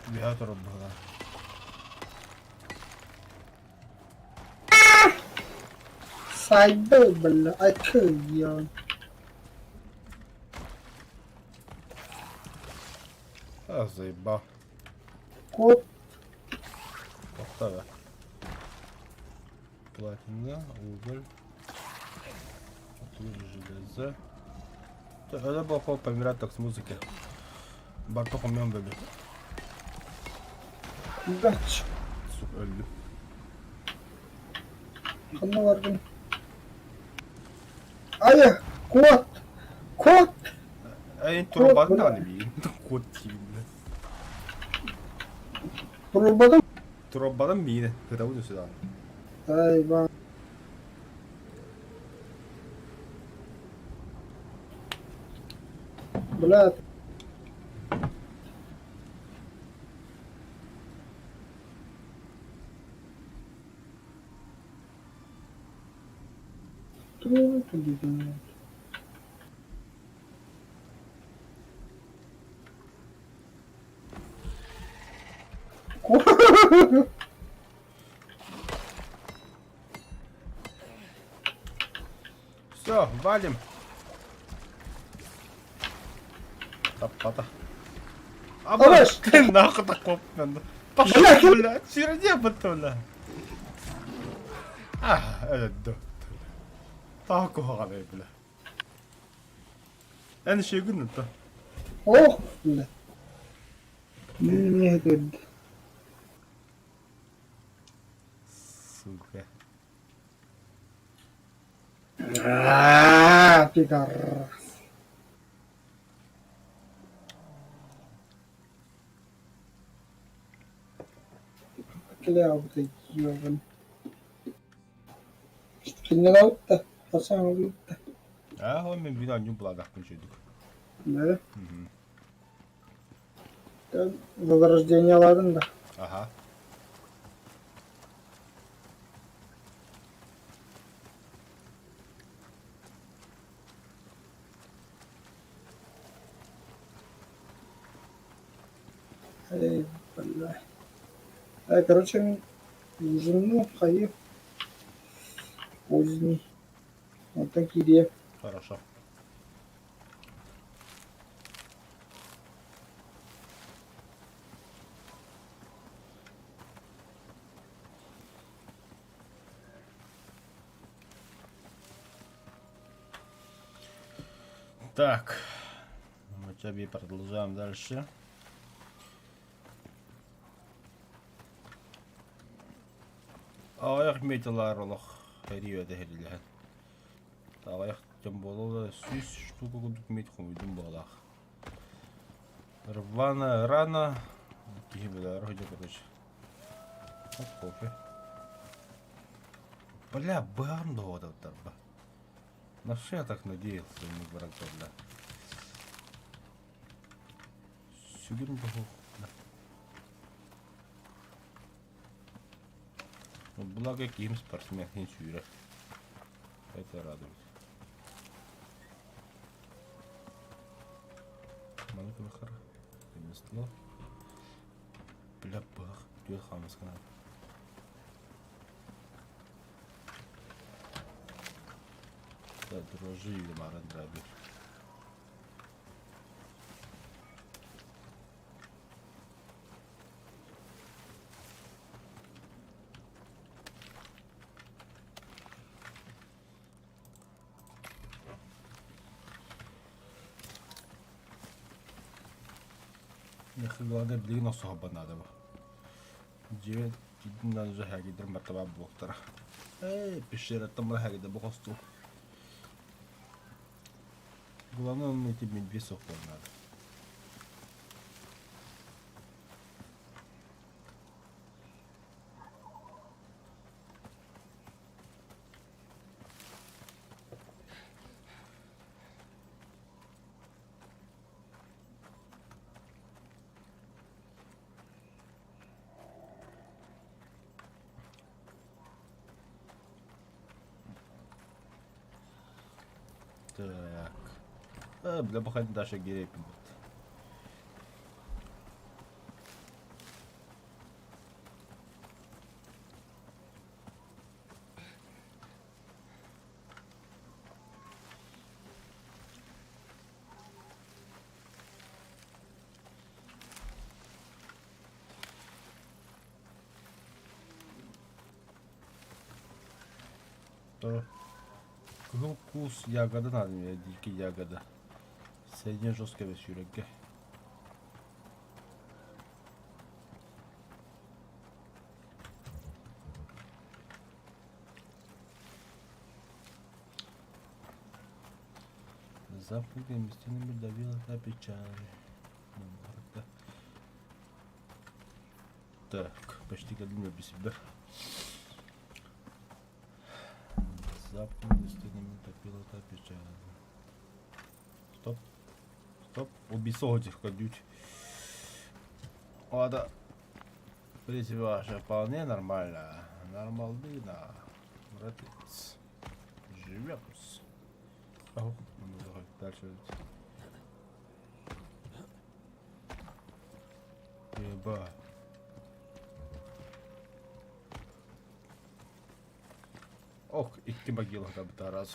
биһа турар быһылаах.
Сайдыы бля, айкыйан.
А, заебал.
Кот.
Тоқтады. Платина, уголь. Тут железо. Это плохо помирать так с музыки. Бартох умем бөбе.
Гач.
Сука, өлдүм.
Ханна бардым. Айа, кот. Кот.
Эй, турбатын даҕаны биир. Кот тиийбин.
Турбатын.
Турбатын биир. Кытабын өссө даҕаны.
Ай, ба. Бля.
Все, валим. Таппата.
Абаш!
Ты нахуй такой, Пошел, блядь, сироде бля. А, это да. Так куһаҕанай, бля. Эн үчүгүн да.
Ох, бля. Не говорит.
Сука.
А, пидорас. Кляута, ёбан. Кинелаутта, Хасан
А, он мен вина не буладахпын чөйдүк.
Да? Возрождение ладын да.
Ага.
Эй, бля. Ай, короче, ужин, хайы. Поздний. Вот такие.
Хорошо. Так, мы тебе продолжаем дальше. Аҕыйах металлар олох эрийэ дэһэрилэһэн. Аҕыйах тем буола сүүс штука курдук мет хомуйдум буолаах. Рваная рана. Киһи билэр хотя короче. Вот кофе. Бля, бам ба. На что я так надеялся, ему бля. Сүгүн бу. Ну, благо ким спортсмен не сүүрэр. Это радует. Маны кылахар. Ремесло. Бля, бах. Түөл хамыскана. Да, дрожжи или маран драби. Главное, билигин охсуһарбар наада бу. Дьиэ уже һээгийдэр мартабаа буолуохтара. Ээ, пещераттан бара һээгийдэр бу хостуу. Главное, найти медведь суох надо. Так. Э, бля, бахан Даша Герепин. Кыһыл куус ягода надо мне, дикий ягода. Средне жесткая сүүрэргэ. Замкнутыми стенами давила та печаль. Так, почти кадмина без себя. Замкнутыми стенами топила та печаль. Стоп. Стоп. Убийцов этих кадють. Ладно. В принципе, ваша вполне нормально. Нормалдина. Братец. Живем. Ого, ну, давай, дальше. Еба. Ох, икки могила там раз.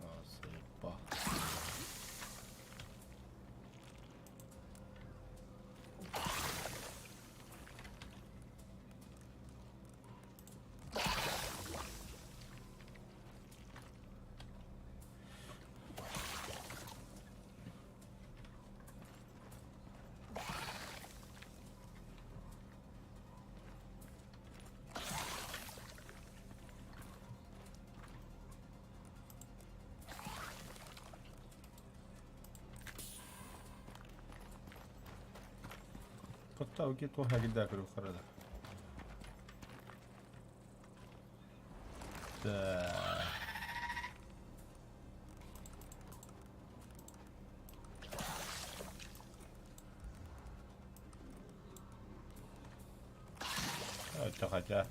А, заеба. Котта туох эргийдэ көрүөххэ да. Так. Это хотя.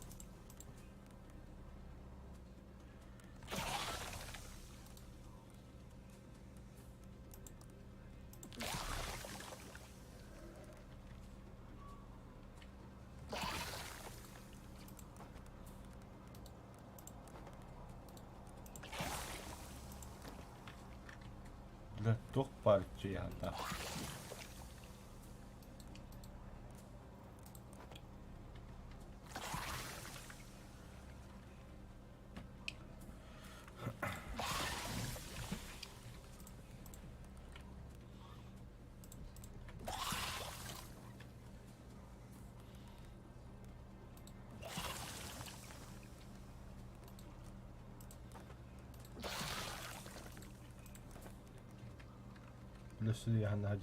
Бля, туох партията. Бля, сюда я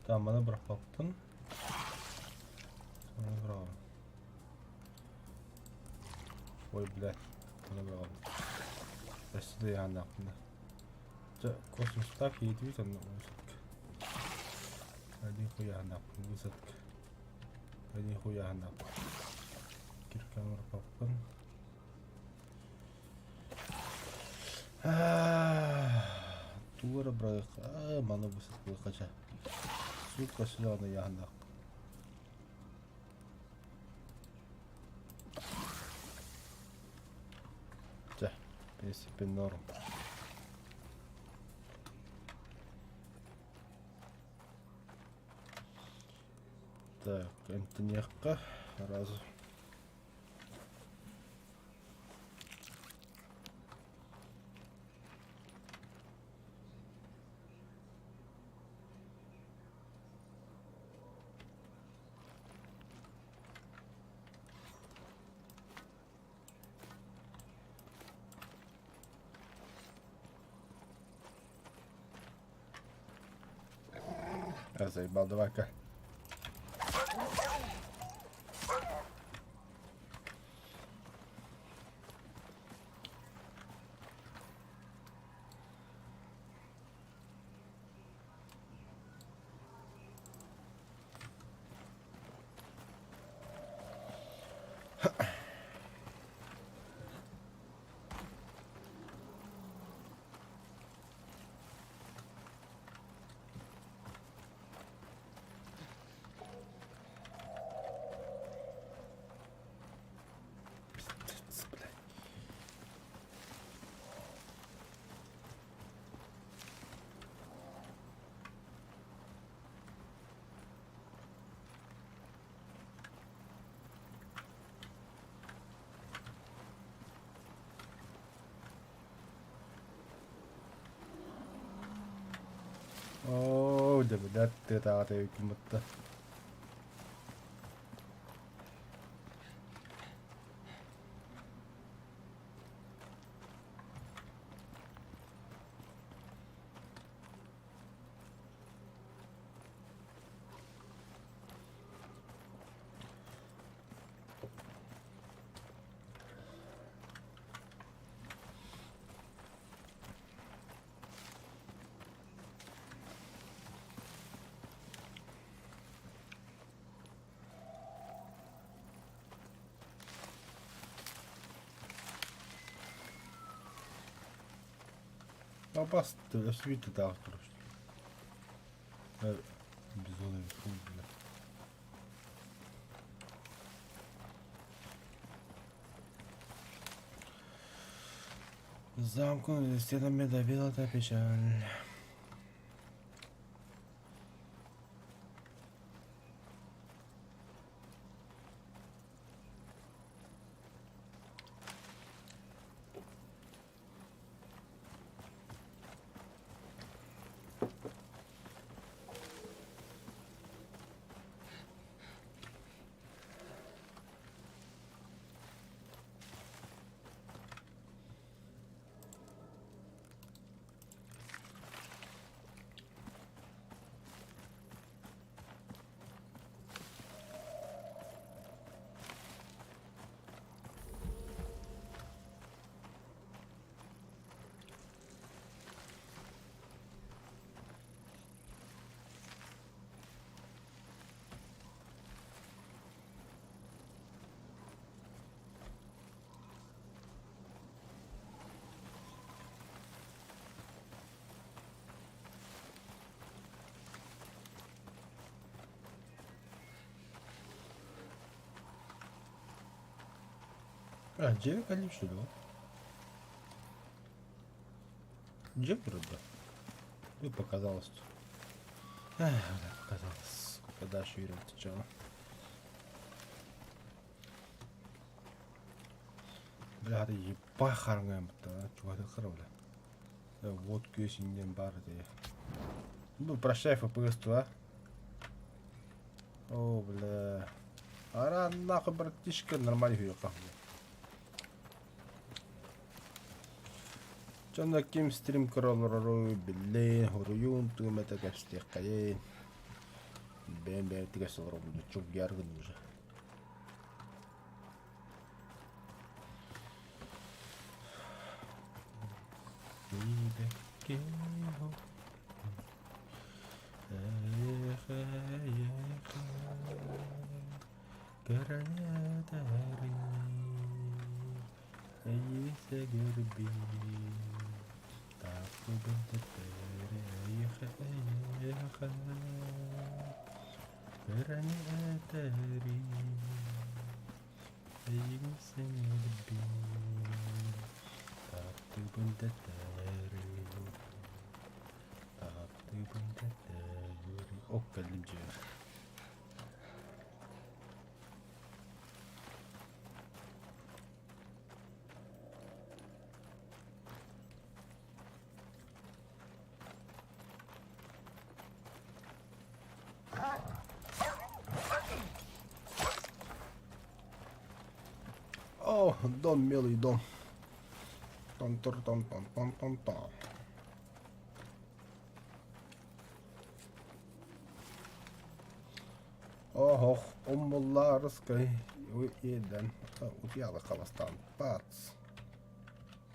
Там маны бырахпаппын. Маны быраҕабын. Ой, блядь. Маны быраҕабын. Өссө яханнаахпын. Чэ, космостаах иитибит онно высадка. Один хуй яханнаахпын высадка. Один хуй яханнаахпын. Кирканы бырахпаппын. Туора бырахха, маны высадка хача. Сука, сюда на яханнаахпын. Чэ, в принципе, норм. Так, эмтиниэххэ раз. А, заебал, давай-ка. Дьэ, блядь, тыатааҕыта эбиккин батта. Абас өссө таах турар. Бизон фу, бля. Замкнутыми стенами давила та печаль. А, дьиэ кэллим что ли? Дьиэ вроде. Ну, показалось. Эх, бля, показалось. Сколько дальше верим сначала. Бля, это ебать хараңайым да, чугаты кыра, бля. Вот күөс иннен бар де. Ну, прощай, FPS а. О, бля. Ара нахуй, братишка, нормально хуйка. Дьоно ким стрим көрө олороруй биллин, хоруйун тыымата кэпсэтиэххэйин. Бэйэм бэйэтигэр олоробун чугуйар гынным уже. Ок, кэллим дьиэбэр. О, дом, милый дом. тон тор тон тон тон тон тон. Оһох, уммуллаарыскай иэдэн утуйаалы хабастаан пац.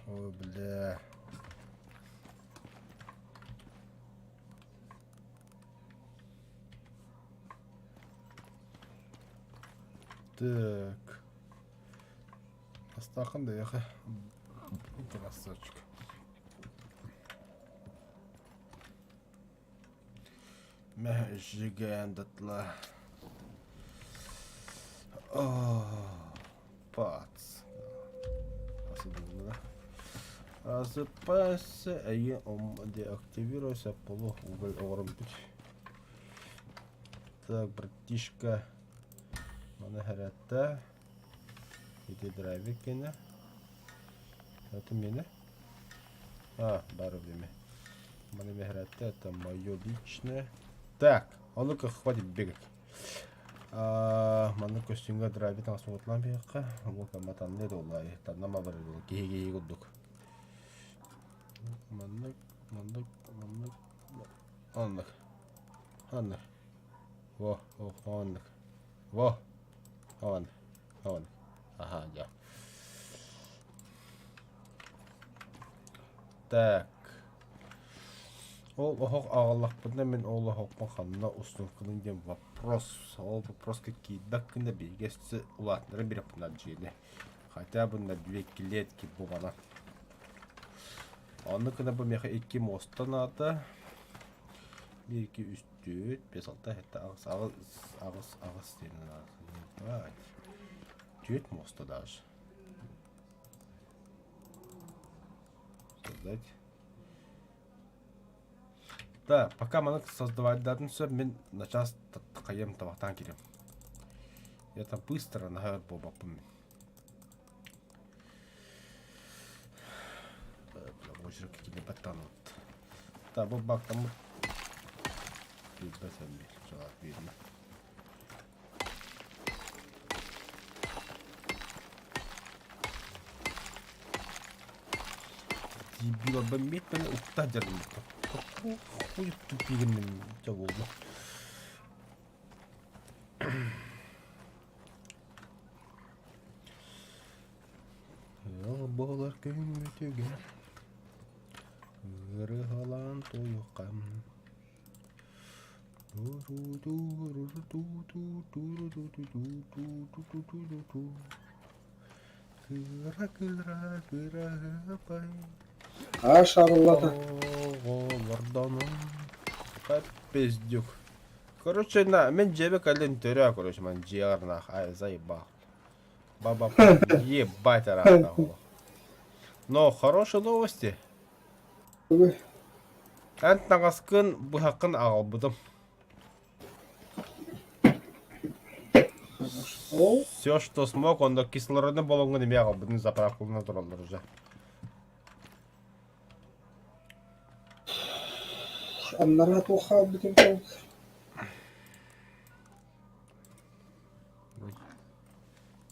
Ой, бля. Так. Астаахын да яха. Красавчик. Мэ сжигаем дотла. О, пац. Засыпайся, и деактивируйся полууголь оромпич. Так, братишка. Маны хэрэтэ. Ити драйвер кэнэ. Это миэнэ. А, бары время. Маны мэһэрэтэ, это мое личное. Так, а ну-ка, хватит бегать. Маннык көстүүҥҥэ драйвы таҥас уотулаан биһиэххэ. Уол матанны доллай, таннама барар киһи киһи курдук. Маннык, маннык, маннык, оннук. Оннук. Во, о, оннук. Во, он, он. Ага, да. Так. Ол оһох аҕаллахпытына мин ол оһохпун ханна устуохпунуй диэн вопрос. Ол вопроска киирбэт гына биһиги өссө улаатыннаран биэрэхпин дьиэни. Хотя бы на две клетки бубана. Оннук гына бу миэхэ икки муоста наада. Биир, икки, үс, түөрт, биэс, алта, сэттэ, аҕыс, аҕыс, аҕыс, аҕыс диэн наада. Түөрт муоста даже. Создать. Да, пока маны создавать датын сөп, мин на час хайым табахтаан кириэм. Я там быстро наһаа буолбаппын мин. Бля, кини баттанут. Да, бу бактаммыт. Билбэт эмиэ, чалаат биэрмэ. Дебила бомбит мені укта дьарым. Хуй тупигин мен болду. Ыал буолар күммүтүгэр ырыһалаан туйукам. Кыра-кыра кыраһыапай
А шарыллата.
Оҕолордонум Пиздюк. Короче, на, мен дьиэбэ кэлин төрөө, короче, ман дьиэҕэр нах, ай, заебал. Баба, ебать араахтаах олох. Но хорошие новости. Эн таҥаскын, быһаххын аҕалбытым. Все, что смог, онно кислородный баллоҥҥун эмиэ аҕалбытым, заправкалана тураллар уже.
Аннараа туох хаалбытын буолла?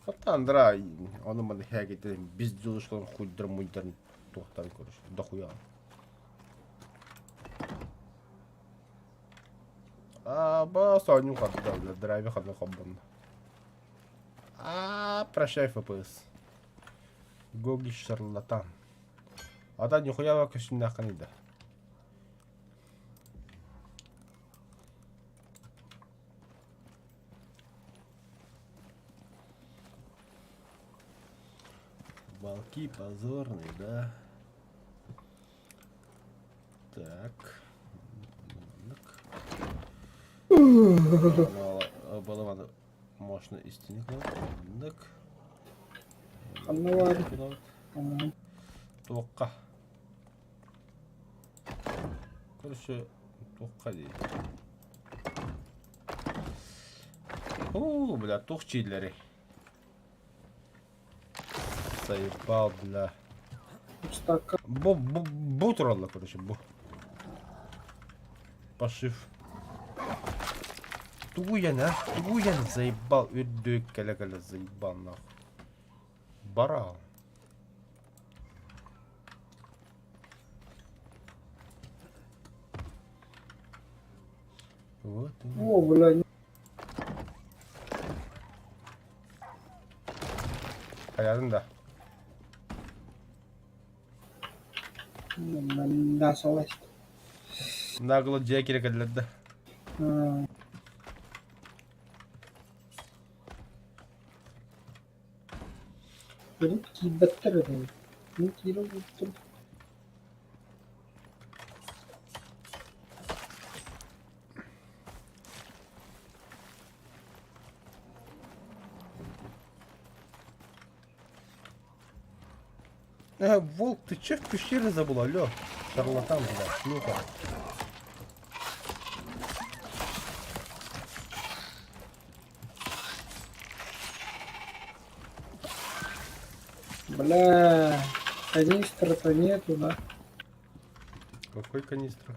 Хатта Андра ону маны хээгитин безделушкаларын хуйдарын муйдарын туохтарын көрүш дохуя. А ба соню хатта драйве ханна хоббонно. А прощай ФПС. Гоги шарлатан. Ата нихуя көстүннэххин да. Волки позорные, да? Так. Баламаны мощно истини кылабыт.
Ханна баар?
Туохха. Короче, туохха дии. О, бля, туох чииллэрий? Заебал, бля.
Стакан.
Бу, бу, бу тураллар, короче, бу. Пошив. Тугуян, а? Тугуян, заебал, үрдүк кэлэ-кэлэ заебал, нахуй. Баран. Вот.
О, бля,
Хайатын да.
мясо лазит.
Нагло дьиэ киирэ кэллэр да.
Урут киирбэттэр этэ. Мин киирэ олорбутум.
Волк, ты че в пещере забыл, алло? Шарлатан, блядь, шлюха.
Бля, канистры-то нету, да?
Какой канистра?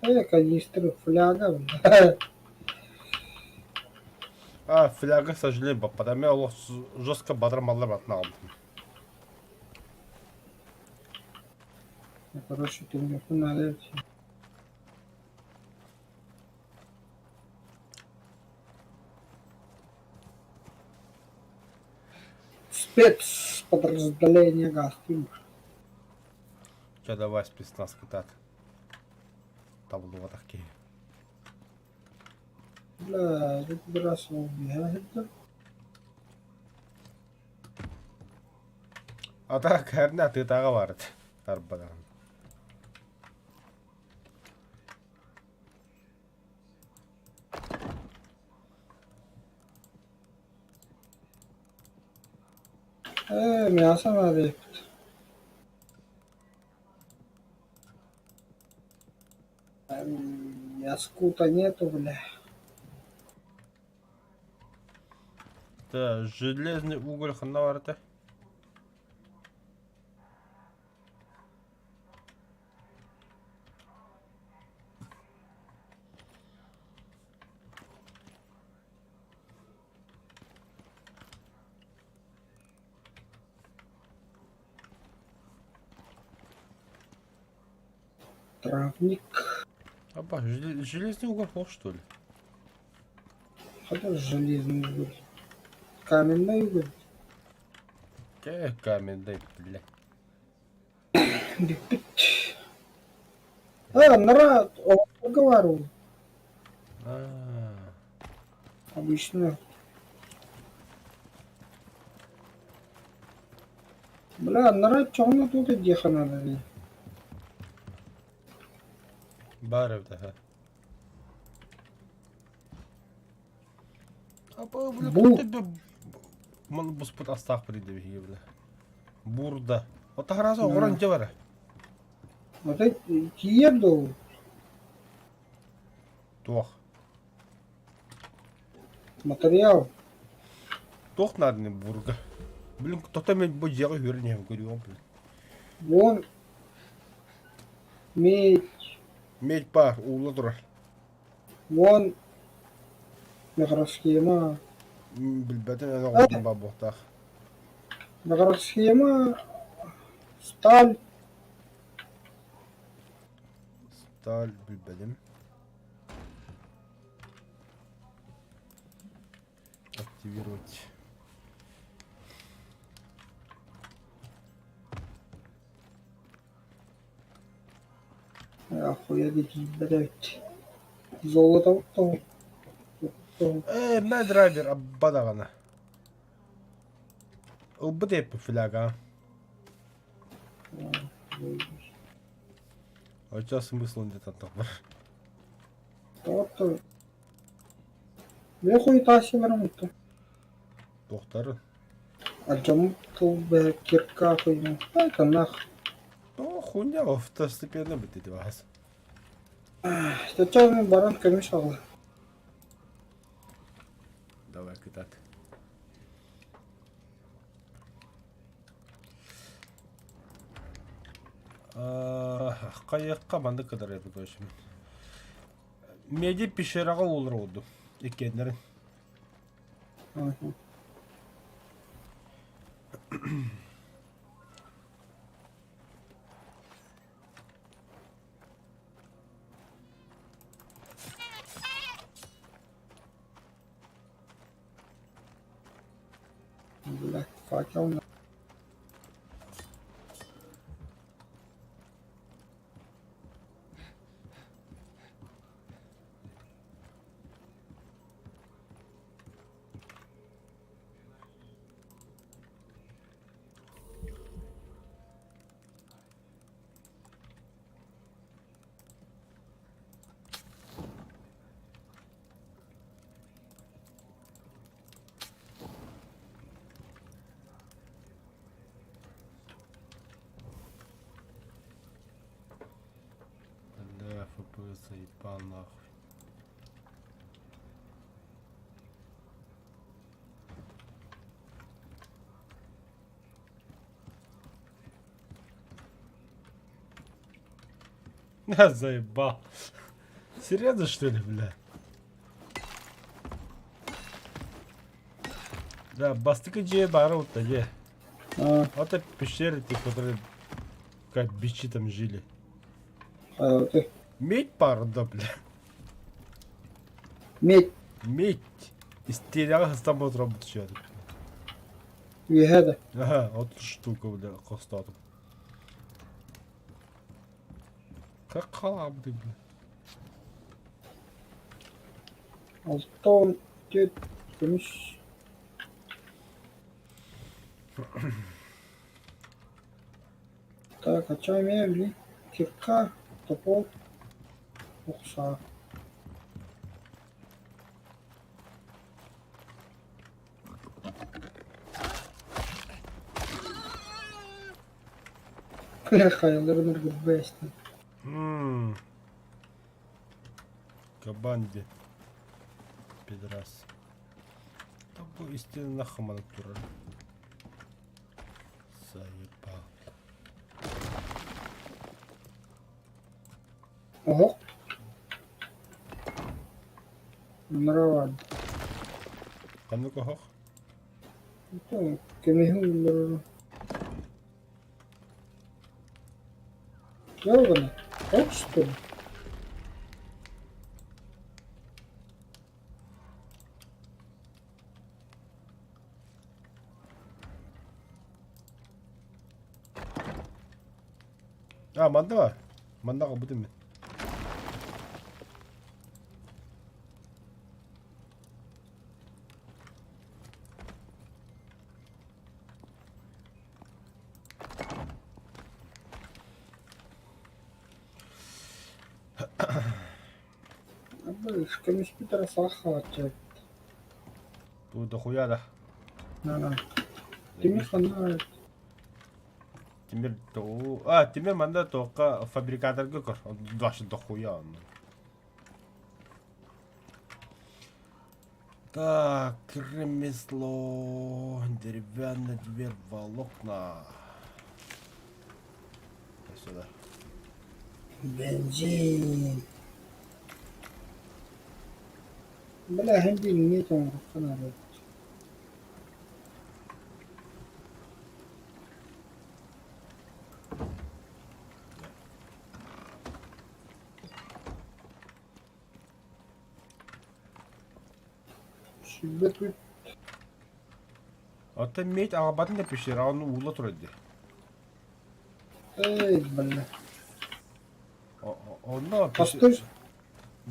Канистры, фляга, бля.
А, фляга, к сожалению, баппата. Мен олох жестко батыр маллар батын аҕалбытым.
Ну, короче, ты мне надо. Спецподразделение Гастинг.
Чэ, давай спецназ кытаат. Табыллыбатах киһи.
Бля, тут раз убегает.
А так, херня тытаға барыт. Арбадан.
Мясо надо. Мяску-то нету, бля.
Да, железный уголь ханна барыта.
Травник.
Аба, железный уголь плох, что ли?
Хотя железный уголь. Каменный уголь.
Каменный, бля.
А, нара, говорю. Обычно. Бля, нара, чё тут диэхэ надо дии.
Баар эбит аһа. Апа, бля,
Бу.
тебе маны буспут астаах бириде биһиги бля. Бурда. Отахараса оҕорон дьэ бара.
Вот это тиийэр дуо?
Туох.
Материал.
Туох нааданы бурга. Блин, кто-то мен бу дьиэҕэ үөрэн иһэн көрүөҕүм блин.
Вон медь,
Медь баар, уулла турар.
вон микросхема.
Билбэтим эн оҕолорун баар буолуохтаах.
Микросхема, сталь.
Сталь билбэтим. Активировать.
Охуя тиийбэт эбит. Золото
Ээ, мэ драйвер абба даҕаны. Ылбыт эппит фляга. Оччо смысл где-то бар.
Тоҕо Мин хуйтаасы бараммыт
Туохтарын?
Алдьаммыт тыл бэһэ кирка хуйня. Это нах.
Ну, хуйня, второстепенно быть эти вас.
Сначала баран көмүс аҕала.
Давай кытат. Хайыахха маннык кытары эпикөшүм. Меди пещераҕа ууллар уурдум. Иккиэннэрин.
Блядь, факел.
Бля, ФПС заебал нахуй. Заебал. Серьезно, что ли, бля? Да, бастакы дьиэ баара утта дьиэ.
А,
Вот это пещеры, те, которые как бичи там жили.
а, ты.
Медь пара, да, бля.
Медь
Медь. Истерияҕа сыстан ботураммыт түһүөтүм.
үөһэ да.
Аха, от штука, бля, хостоотум. Как халаабытый, бля.
64 көмүс. Так, а чё имею, блин? Кирка, топор, охса. Бля, хайаларын ыргырбайстан.
Ммм. Кабанди. Пидорас. Там бу истинно хаманып турар. Заебал.
Оһох. Нраван.
Ханнык оһох?
Көмүһү улларар. Ёбаный. Вот что ли?
А, манна бар. Манна калбытым мин.
Көмүспүт эрэ саҕа хаалаччы.
Бу дохуя да.
Тимир ханна
Тимир тоҕу... А, Тимир манна туохха фабрикаторга көр. Вообще дохуя онно. Так, ремесло, деревянная дверь, волокна. Сюда.
Бензин. Бля, һин билиҥҥи тоҥороххо наада эбит. Сүүрбэ түөрт
Оттон медь аҕабатын да пещера ону уула турар дии.
Эй, бля.
Онно
Постой.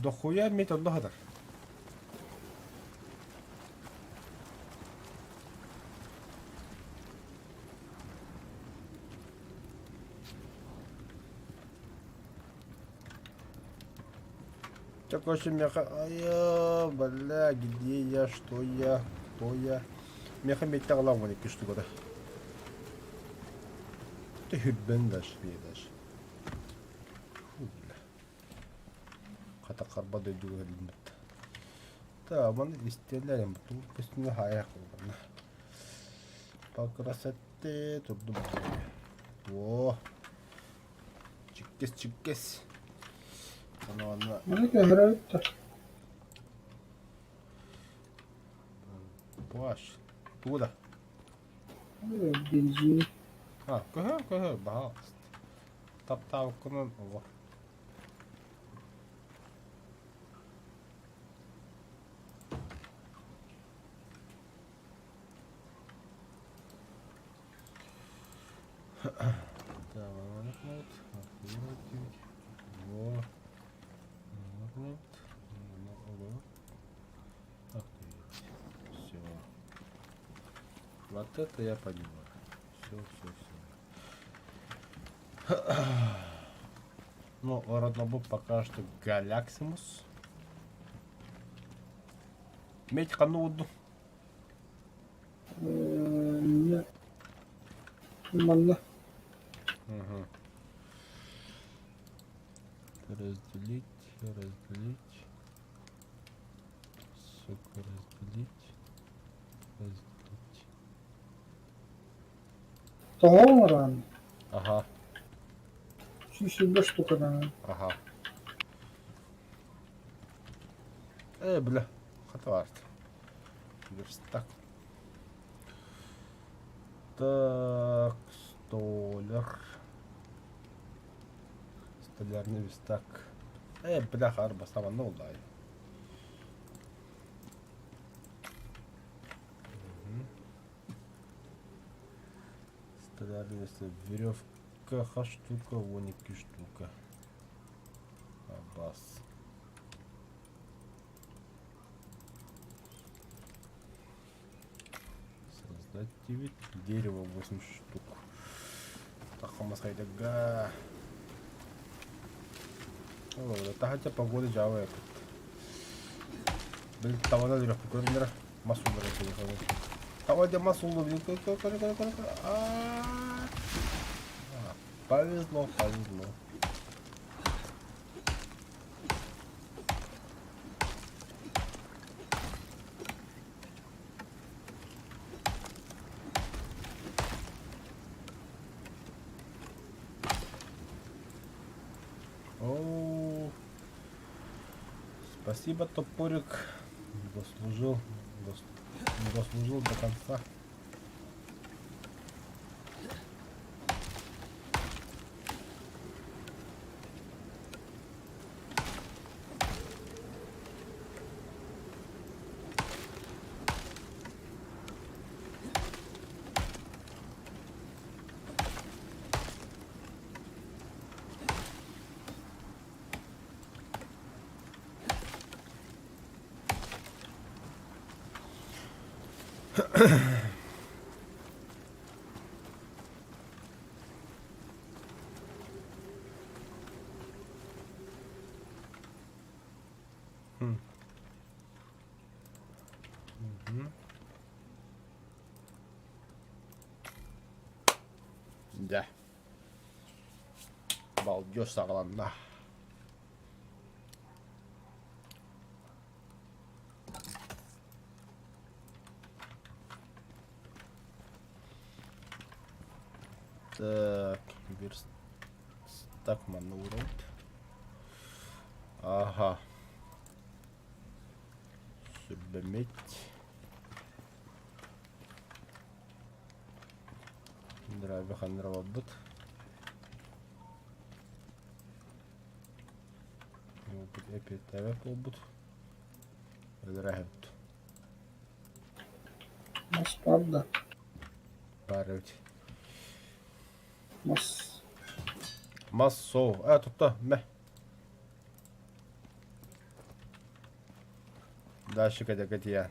дохуя медь онно хатар. Так, в общем, меха... Ай, бля, где я, что я, кто я? Меха медь аҕалаан икки штуката. Ты хүрбэн даже, даже. Фу, бля. Хата харба дойдуга кэлбит. Да, маны истиэллэр бу көстүнэ хаайах буолла. По красоте турдум. О! Чиккес, чиккес. Аны аны
Маны көһөрөбүт да.
Плащ. Туда.
Бензин.
А, көһө, көһө, баһаалыста. Таптаабыккынан оҕо. Все. Вот это я понимаю. Все, все, все. Ну, роднобук пока что Галяксимус. Медь хануду.
Э, Манна.
Угу. Разделить, разделить. Сука, разделить. Разделить.
Тоҕо оҥорон?
Ага,
Сүүс сүүрбэ штука даҕаны.
ага. Э, бля, хата баарт. Верстак. Так, столяр. Столярный верстак. Э, бля, харба, сама ну дай. Столярный верстак. Веревка, ха штука, вон икки штука. Абас. Создать 9. Дерево 8 штук. Тахамасайдага. Таһырдьа погода дьаабы эбит. Били табаны өлөрөхпүт көрүҥнэрэ мас ууллара телефону. Таба дьэ мас уулла били көр көр көр көр көр А Повезло, повезло. О, спасибо, топорик. Дослужил, дослужил до конца. Дьэ, балдеж саҕаланна. Так, верстак манна уурабыт. Ага. Сүрбэммит. Драйвы ханнара барбыт. Эпиэттээбэт буолбут. Өлөрө
Мас правда.
Баар эбит.
Мас.
Мас суох. Ээ тутта мэ. Дальше кэтэ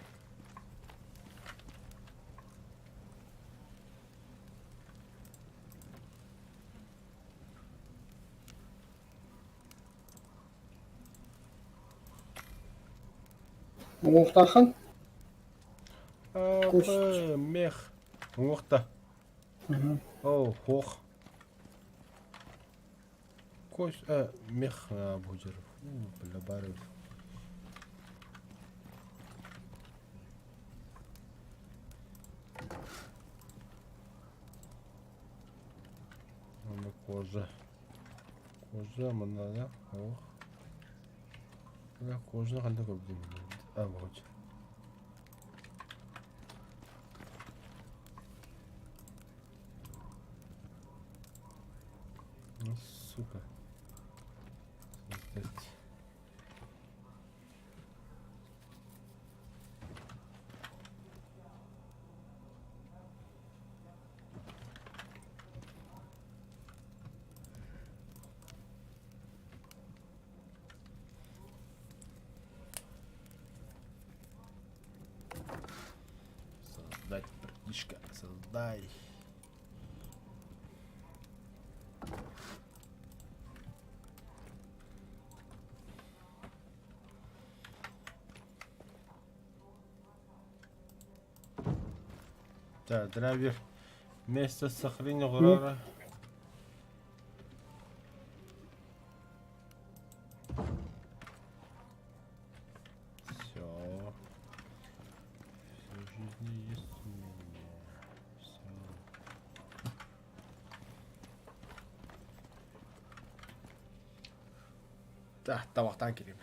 Уҥуохтааххын? Кус.
Мех. Уҥуохта. Оо, хуох. Кость, мех бу Бля, баар эбит. Манна кожа. Кожа манна да? Ох. Бля, кожаны ханна көрдүм? А, вот. Ну, сука. Создать. Создать, братишка, создай. Так, драйвер. Место сохранения Гурара. Все. Все в жизни есть у меня. Все. Так, табахтан кириэм.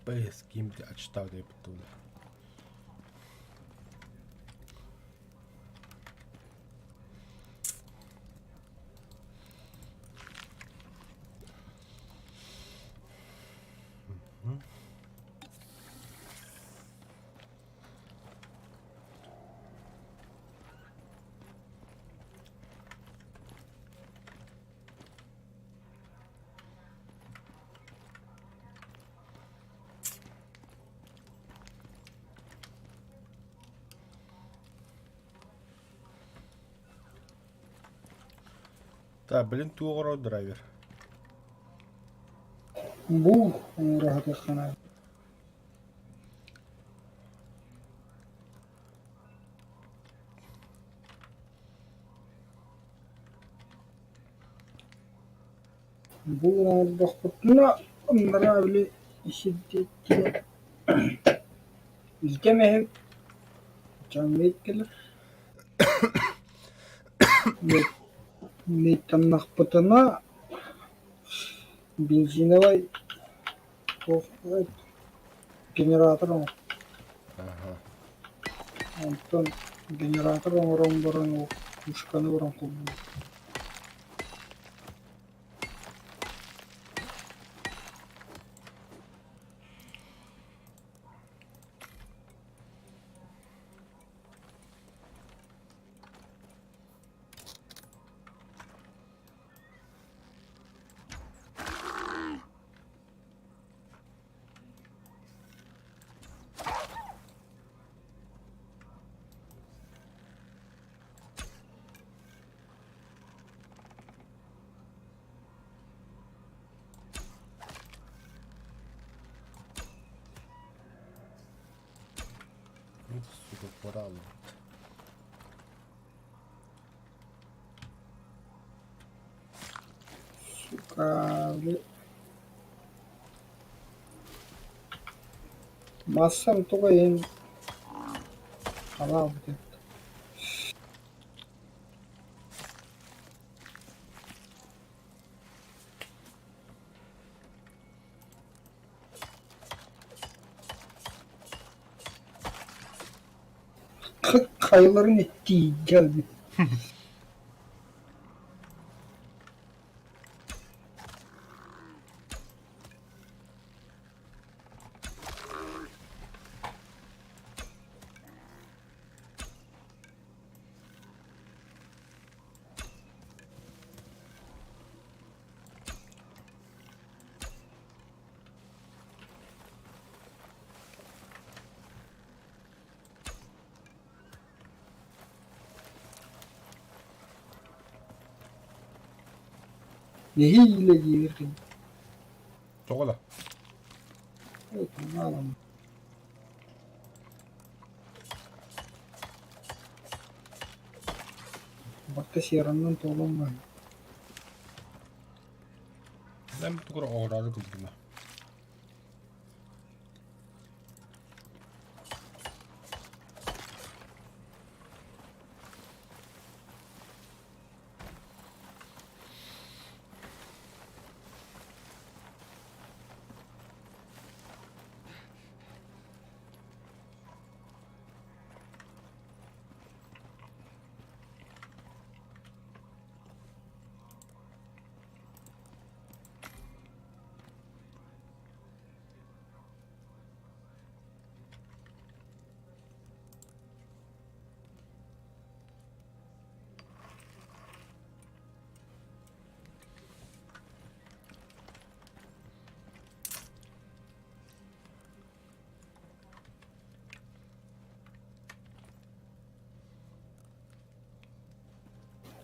С кем-то отчитал я потом. Так, блин, туох драйвер.
Бу оҥоро Бу оҥордохпутуна анараа били сирдиэттэрэ илдьэ эһэм дьаҥҥа кэлэр Миттаннахпытына бензиновай генератор оҥор Онтон генератор оҥорон баран ол пушканы баран холбуур.
Ну, сука, кораллы.
Сука, били Массам тоҕо иһин халаабыт эбит. Хайаларын иттиийгэ эбит. Нэһиилэ диир
Тоҕо да?
Бакка сиэраннан туолан баар.
Мен тугура оҕороору кылдыма.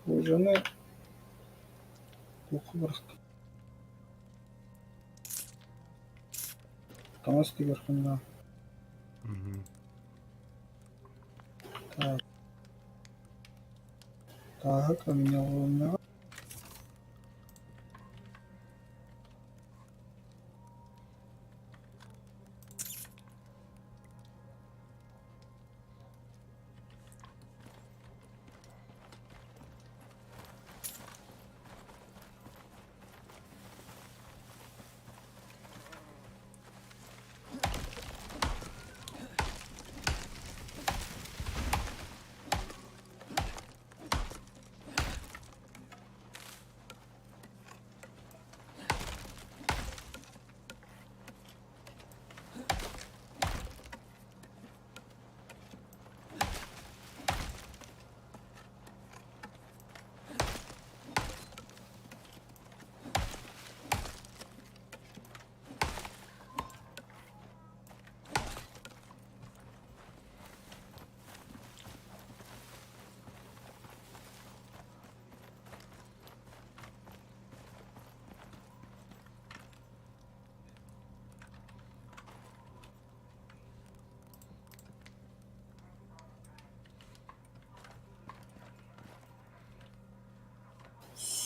Кожаны туохха барахта Таҥас тигэр ханна Так. Тааһы каменоломняҕа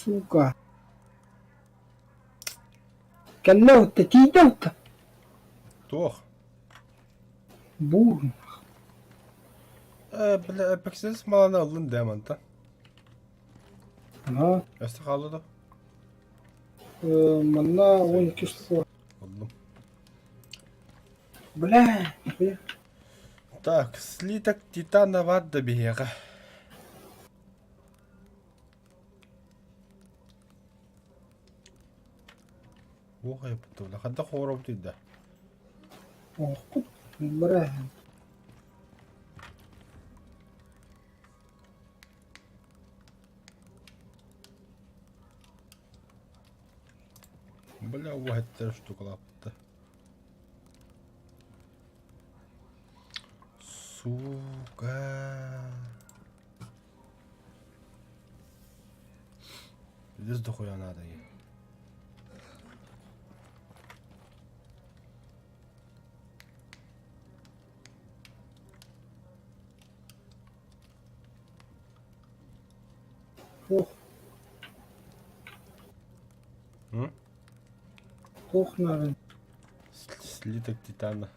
Сука. Кэллэ ута, тиийдэ ута.
Туох?
Буур.
Э, бля, эпексис маланы ыллын дэ мантан.
Ага.
Өссө хаалла да?
Э, манна 12 штука.
Ыллым.
Бля, нихуя.
Так, слиток титана бар да биһиэхэ. Уох айыппыт Ханта хоробут да.
Оохпут, бля.
Бля, уһаттар штукалааппыта. Сука. Пиздец дохуя надо ей.
Туох
М?
туох наадый?
Слиток титана.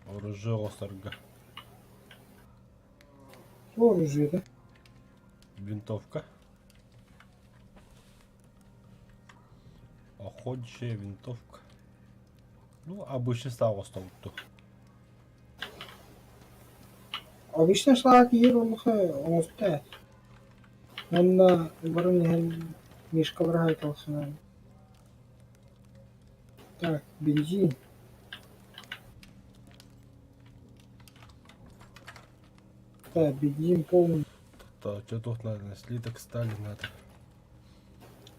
Оружие оҕустарга.
Туох оружиета?
Винтовка. Охотничья винтовка. Ну, обычный саа оҕустубутту.
Обычно саа киир олохо оҥосто ээ. Уонна баран иһэн Мишкалара хайталсынан. Так, бензин. Так, бензин полный.
То, что тут надо? Слиток стали надо.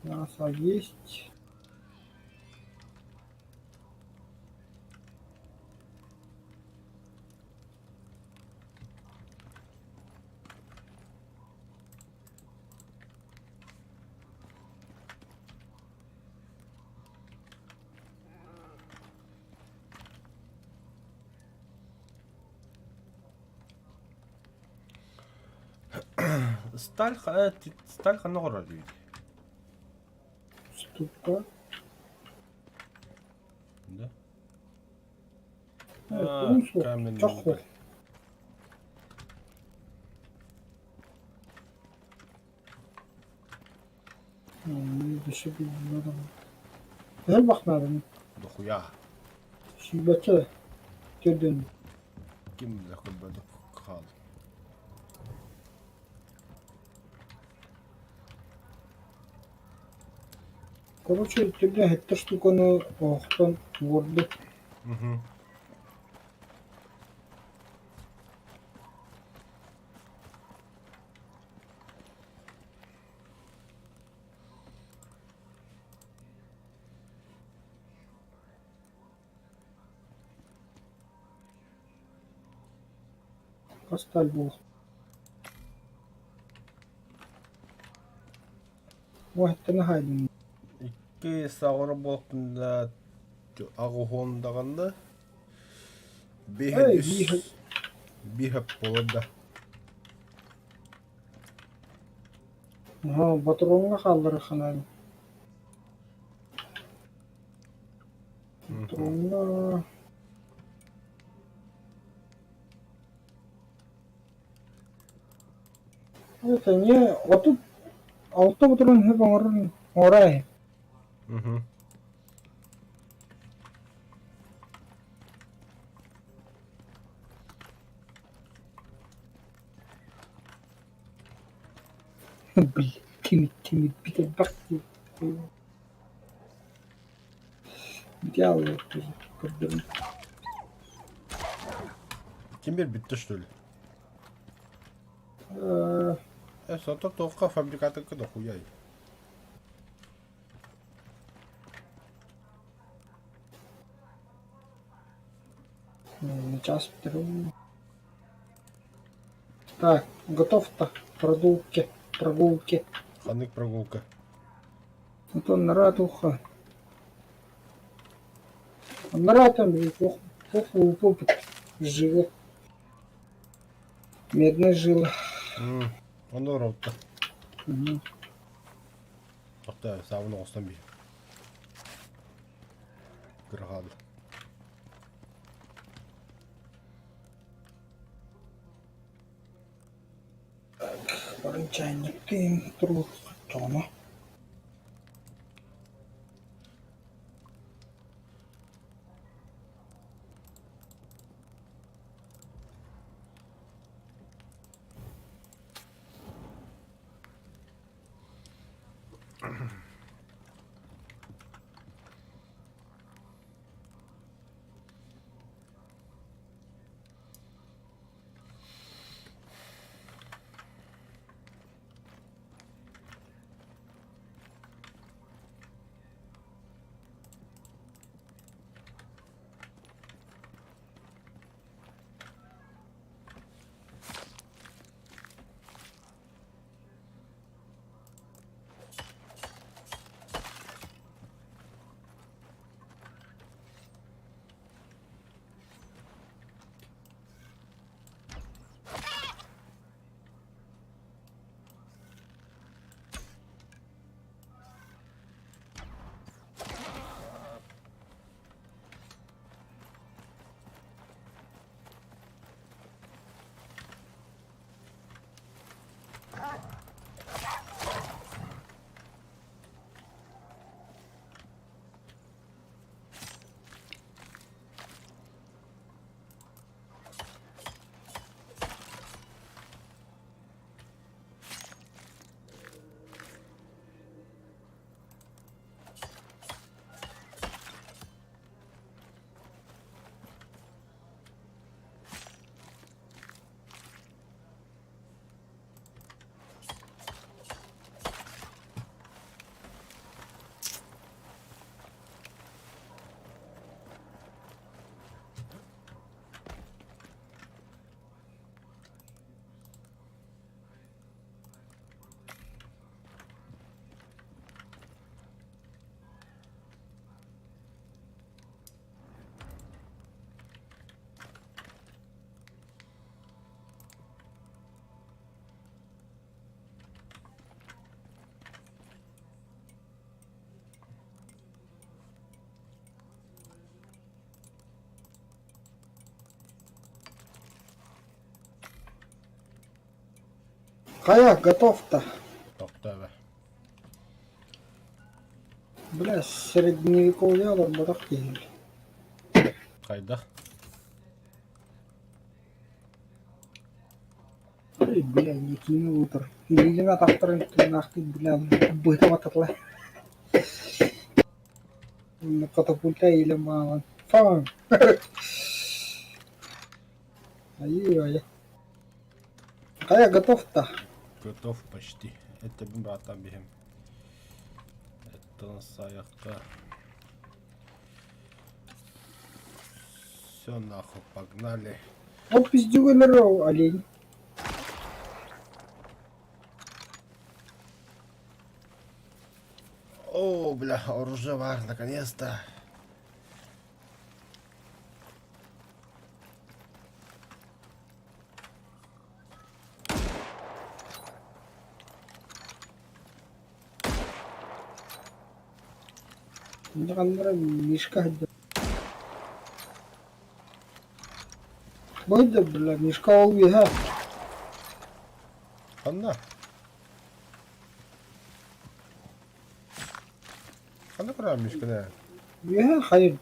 Мясо есть.
Сталь, сталь ханна оҥорор диибит?
Ступка.
Да?
Э,
А,
тугун суох,
каменный
чох суох.
уголь.
Өссө билбэтим. Элбэх нааданы.
Дохуя.
Сүүрбэччэ төрдүн.
Ким да көрбөтөх хаал.
Короче, төрдүн сэттэ штуканы оһохтон уорду.
Угу.
Хас буолуох. Уоһаттан аһаайдым.
Икки саҕара буолахпына аҕыһуон даҕаны
Эй,
биир
биир
биир буолар да.
Аһаа, ботуруоҥҥа хаалларар ханаан. Ботуруоҥҥа Это не 36 ботуруон үһү оҥорор оҥороо
Мгм.
Блин, тимир тимир бүтэрбэх дии. Идеал көрдөрүм.
Тимир бүттэ что ли?
Э,
Э, сото туохха фабрикатыкка дохуяй.
Час второй. Так, готов-то прогулки, прогулки.
Ханнык прогулка.
Антон наратуха. Наратом плохо опыт живет. Медная жила.
Онно оробутта.
Мгм.
Тохтоо, саабын оҕустан биир. Кыра хаалла.
Барын чайниктыын турук тоҕоно. Хайа, готов-то?
Тохтоо.
Бля, средневековье олорботох киһи.
Хайдах?
Эй, бля, не кинул утр. Илиилин атахтарын тыыннаахтык бля, быһыта бататла. Катапульта илэ маалан. Фаң! Айыы-айы. Хайа, готов-то?
Готов почти. Это братан биһим. Это саяхта. Все нахуй, погнали.
Вот пиздюга олень.
О, бля, оружие бар, наконец-то.
Ханнара Мишка сылдьар. Бу бля, Мишка ол үөһэ.
Ханна? Ханна көрөр Мишканы?
Үөһэ хайыр.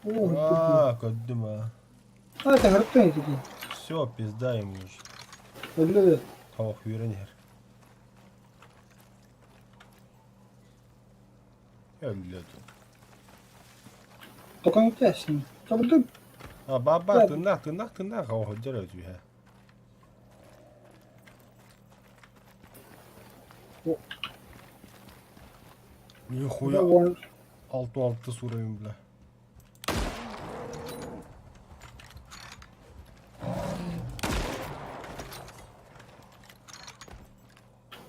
О,
А, көрдүм а.
а, это хребтен ити.
Все, пизда ему уже.
Өллө
Тавах үйренер. Өллө.
Токон үтээсин. Тобду
А, баба, тыннах, тыннах, тыннах, о, дьэрэ үтүһэ. Нихуя, алты алты уровень, бля.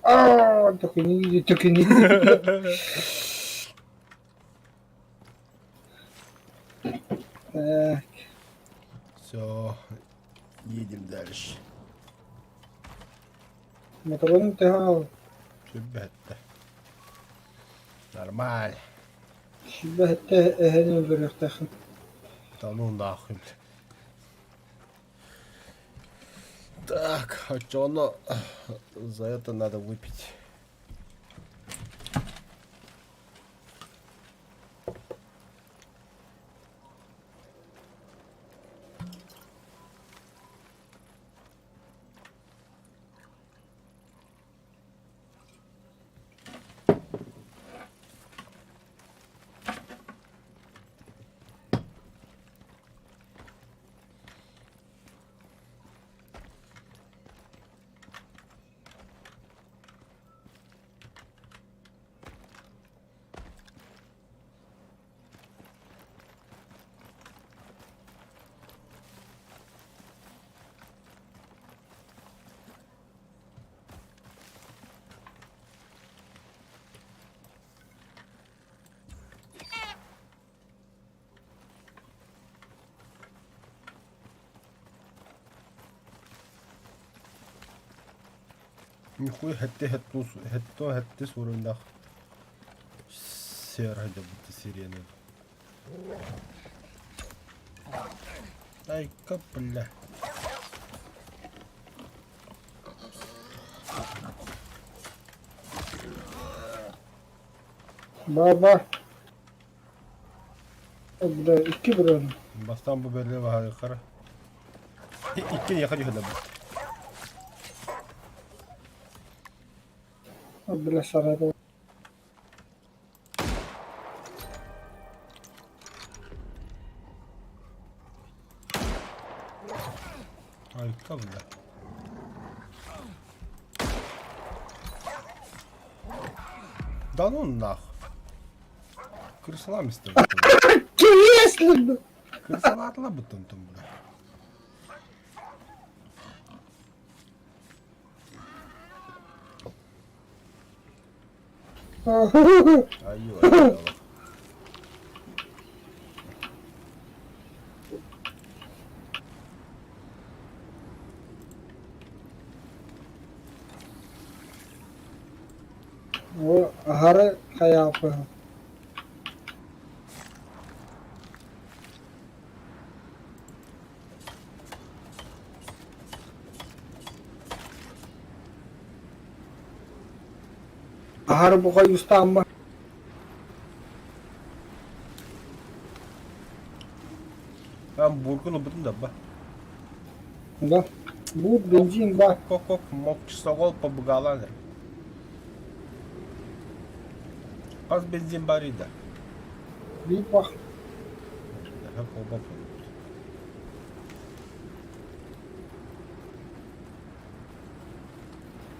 Аа, төкүнүй, төкүнүй. Так.
Все, едем дальше.
Моторун тэһэ
Сүбэттэ. Нормально.
Сүбэһиттэ эһэни өлөрүөхтээххин.
Да ну нахуй, бля. Так, а чё оно за это надо выпить? Нихуя хэтте хэттус хэтто хэтте сурундах сэр хадьабыт сирена. Айка бля.
Баба. Бля, икки бырыан.
Бастаан бу бэлиэ баһайыккара. Икки яха дьүһүнэ
Бля, сарайда.
Айка бля. Да ну нахуй. Крысалам истэ.
Киэслин!
Крысалаатла бутун бля. Айыы
О, аһары хайаапы. Аһары бука юстаамма.
Ан бургун ылбытым да ба.
Да. Буут бензин ба.
Кок-кок мокчусоҕол побугалаан эрэ. Хас бензин барый да?
Биир бах.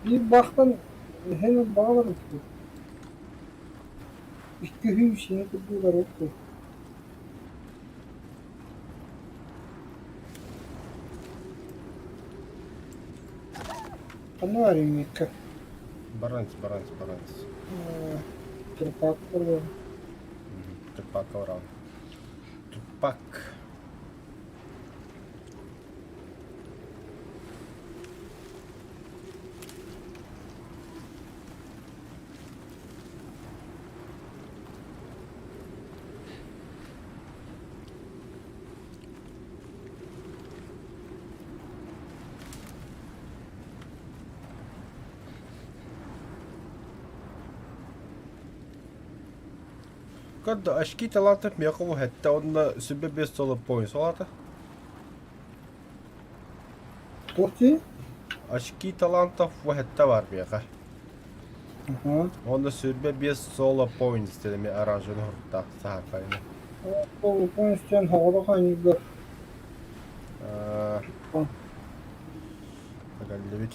Биир бахтан эһэн баҕалар Икки сиҥэ курдук барыах Ханна баарый миэхэ?
Баранс, баранс, баранс.
Трупак буолуо.
Трупак баран. Трупак. Кадда очки талантов миэхэ уһэттэ уонна сүбэ биэс соло поинт солаата.
Туох дии?
Очки талантов уһэттэ баар миэхэ. Уонна сүрбэ биэс соло points диэн эмиэ оранжевый оһуруктаах саһархайны.
Ол points диэн хоҕолох оонньуурга
Кэллибит.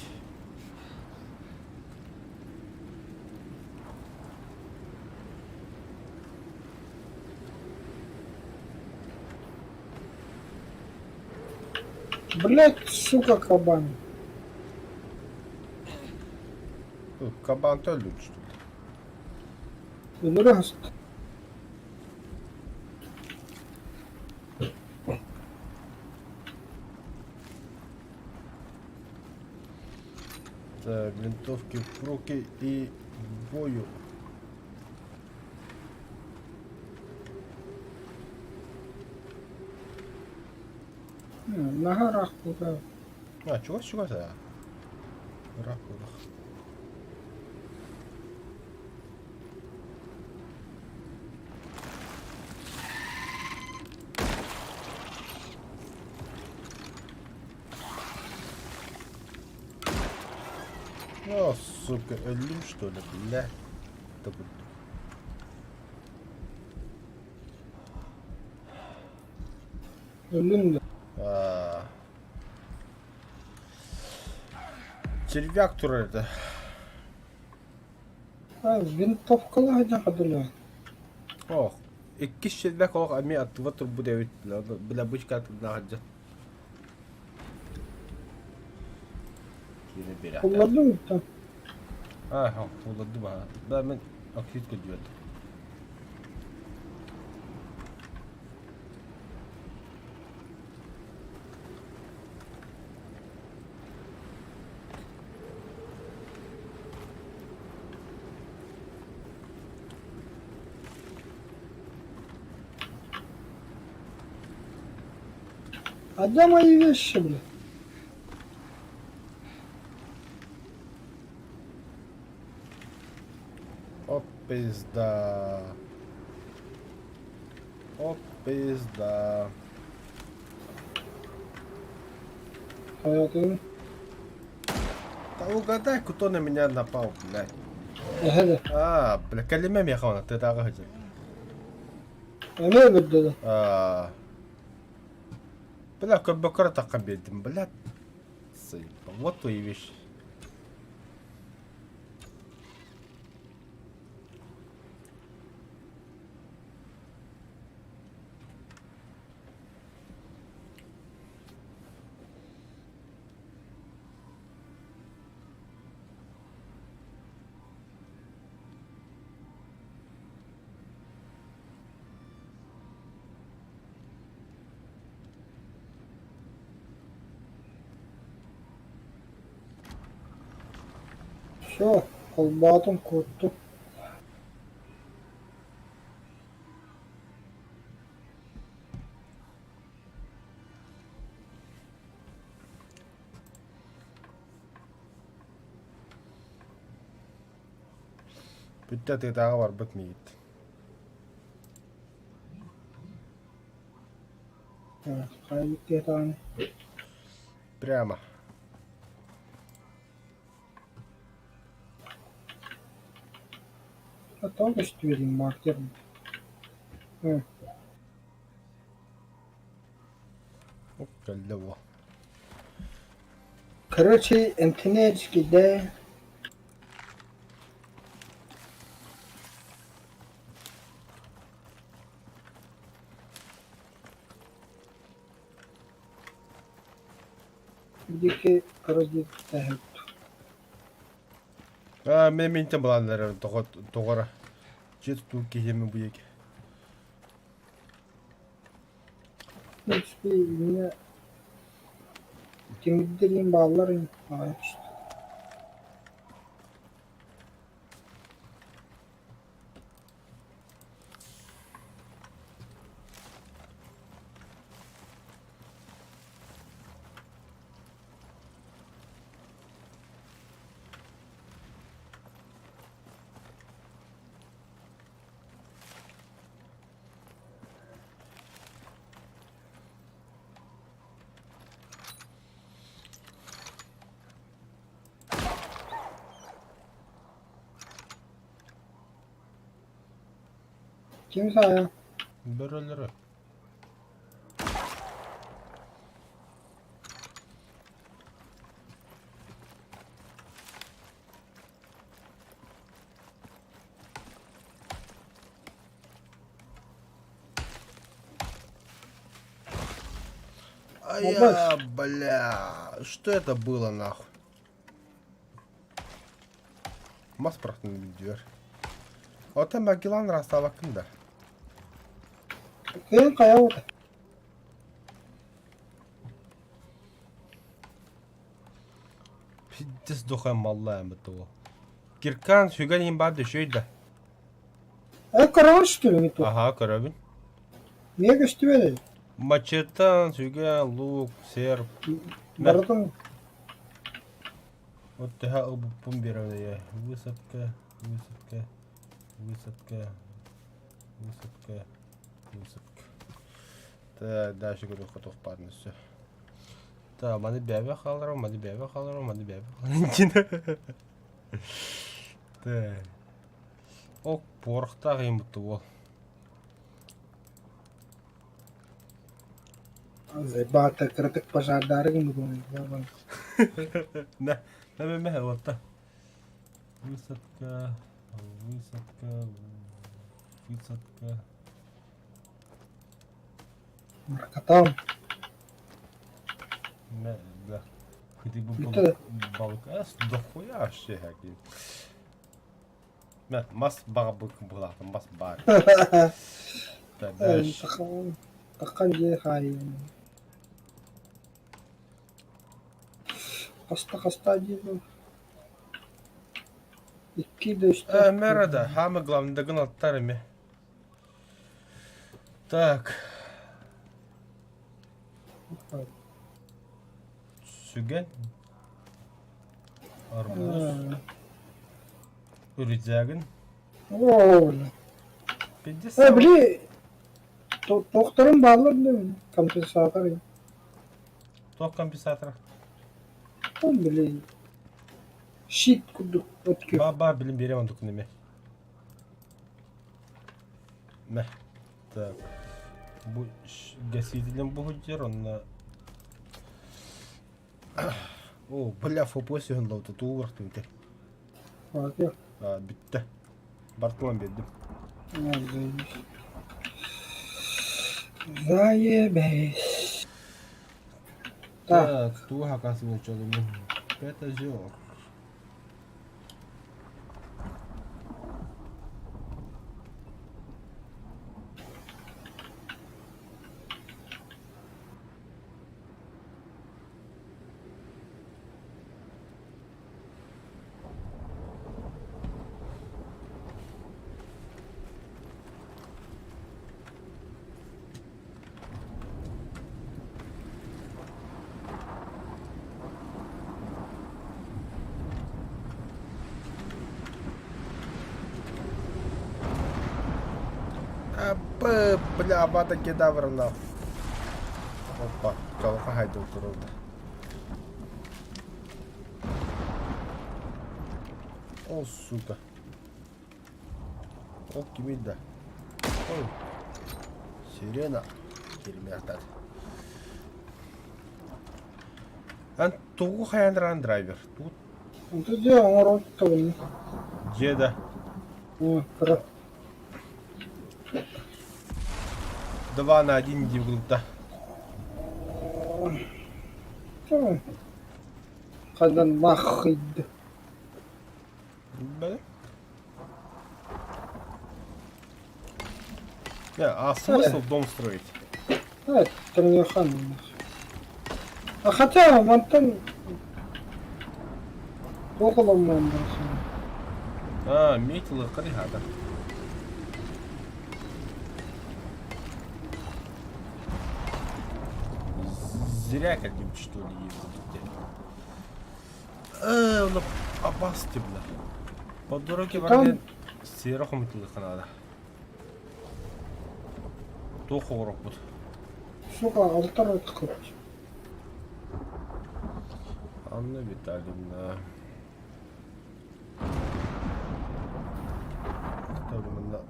Блять, сука, кабан.
Кабан өллүн что ли?
Өлөрө хаста.
Так, винтовки в руки и к бою.
Наһаа ыраах буолла.
А, чугас-чугас аа. Ыраах буоллах. О, сука, өллүм что ли, бля. Да курдук.
Өллүн да.
А. Червяк турар этэ.
А, винтовкалаах дьон хадылыан.
Ох, иккис червяк олох эмиэ аттыга турбут эбит, бля, бычка атыннаах дьон. Киирэ биэрээхтэр.
Куллардым ыттан.
Аа, куллардым аа. Да, мен оксид көрдүбэт.
А где мои вещи, бля?
О, пизда. О, пизда.
Hayatım.
Да угадай, кто на меня напал, блядь.
Эһэ
А, бля, кэлимэ миэхэ оны, тыатааҕы сылдьар.
Эмиэ өлөрдө да.
А. Бля, көрбөккө эрэ таххан биэрдим, блядь. Заебал. Вот твои вещи.
Все, холбоотум куоттум.
Бүттэ тыатааҕы барбыт миигит.
Хайбыт киһи
Прямо.
А тоҕо көстүбэтиҥ маркер?
Кэллэ буо.
Короче, эмтэнээчки да диэки кыра диэки
Аа, мен минтэн былааннары тоҕо дьиэ тутуу киһиэмин бу диэки.
В принципе, меня тимирдэрин бааллар аҕай түстэ. Ким саайа? …
Бөрөлөрө. А я, бля, что это было нахуй? Мас бырахтым дверь. Оттон Магеллан растаабаккын да.
Кыйын хайа ута.
Пиздец дохуя маллаан бытты ол. Киркан сүгэн иһин баар дөшөй да.
Э, көрөҕүн что ли, не то?
Аха, көрөбүн.
Миэ көстүбэт
Мачеттан, сүгэн, лук, серп.
Барытын
Вот төһө ылбыппын биэрэн Высадка, высадка, высадка, высадка, высадка. Так, дальше көрүөххэ туох баарын өссө. Так, маны бэйэбэ хааларым, маны бэйэбэ хааларым, маны бэйэбэ хааларым. Так. Ок, порохтаах ыйыммытты уол.
Заебато, кыратык пожардаары гыммытым.
На, на мэ вот Высадка, высадка, высадка.
Наркотам.
Мэ, да. Ты бы
Бүтэ.
балык ас дохуя вообще хакин. Мэ, мас баҕа булаатым, мас баар. Так, дальше.
Таххан дьиэ хаайыым. Хаста-хаста диэн Икки да үстэ.
Мэра да, самое главное, догнаттар эми. Так. Сүгэн. Арбуз. Рюкзагын.
Оо,
50.
Э, били, туохтарын бааллар да компенсатор.
Туох компенсатора?
Ол били, щит курдук өткө.
Ба-ба, билим берем онтукун эме. Мэ. Так. Бу гасителем буһуддер, онно... О, бля, фопос юһун лаута туу барахтым те. А, бүттэ. Бартылан бердим.
Заебись.
Так, туга хакасым чолумун. Пять озер. А, бля, Авада Кедавра нахуй. Опа, чалка хайда турулда. О, сука. О, кимин да. Ой. Сирена. Кирмяхтат. Ан тугу хаянран драйвер. Тут.
Дьэ оҥорон табылын.
Дьэ да.
Кыра.
2 на 1 дивгулта.
Хайдан нахуй.
Да. Не, а смысл дом строить?
Это не хан. А хотя, мантан около
А, метил хада. Зря каким что ли ездить. Э, опасный, бля. По дороге варде сера хомытылык надо. Туох оҥороппут?
Сука, алтар өткөт.
Анна Витальевна. Витальевна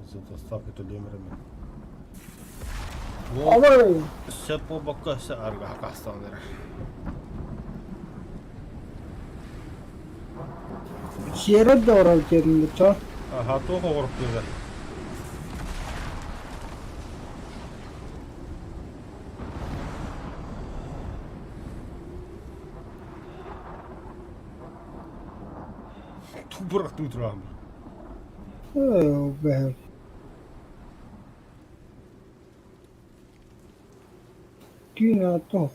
за доставку төлөмөрөмүн.
Абай!
Сөп буолбакка өссө арга хакастаан эрэр.
Сиэрэ да орал диэн чо.
Аха, туох оҥоруктуга? Тубурахтыы тураҕын.
Ээ, бэһ. Түүн туох.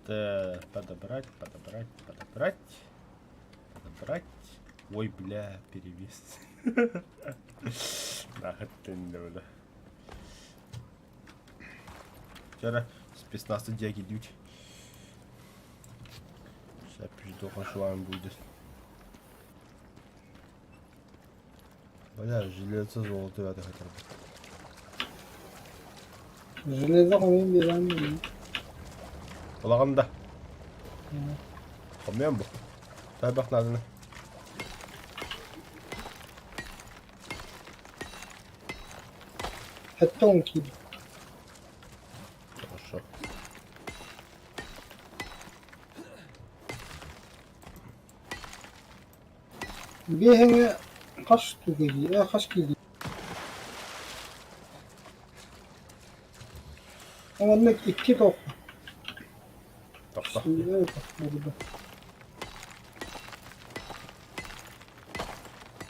Так, подобрать, подобрать, подобрать. Подобрать. Ой, бля, перевес. Нахрен бля. Вчера с 15 дяги дють. Сейчас пизду вам будет. Бля, железо, золото это хотя бы.
Железо хомуйан биэрэн билин.
Улахан да. Хомуйан бу. Табах нааданы.
Сэттэ киирдэ.
Хорошо.
Биэһэҥэ хас түгэһии, э хас киирдий? Онно икки тоххо.
Тохто.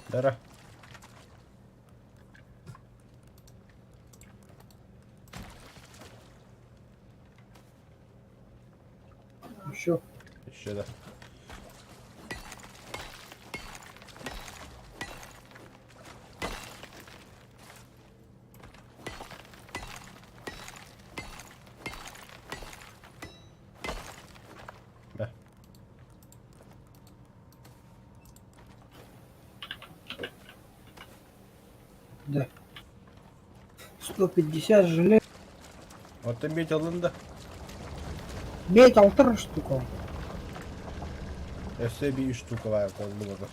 Дара.
Еще.
Еще да. Да.
Да. 150 желез.
Оттон медь ылын да.
Медь алтыр штука.
Өссө эбии үс штука баар буолла.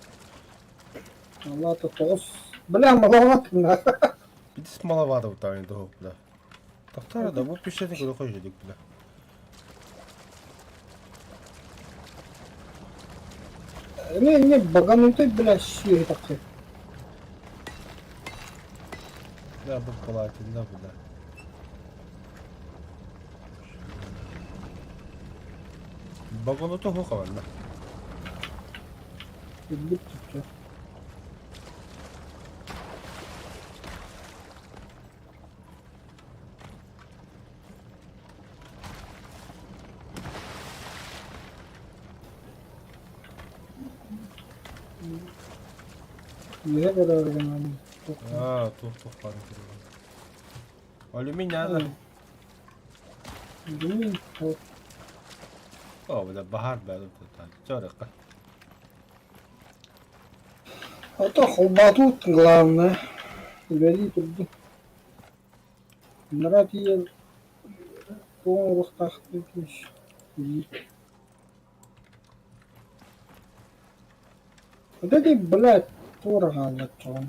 Алата тоҕус. Бля, маловато на.
Битис маловато там того, бля. Тохтара да бу пишете куда хочешь, бля.
Не, не, баганутый, бля, сири такой.
Да, бу палатин, да, бля. Багануту хухаванна.
Билбит түптэ. Үөһэ көрөөрү гынан
Аа, туох туох баар Алюминий надо.
Алюминий
О, бля, баһаар бля, чорыкка.
А то холбатут главное. Үлэлии турдун. Нара тиийэн туох оҥоруохтаахпын Вот эти, блядь, туора хааллаччаҕын.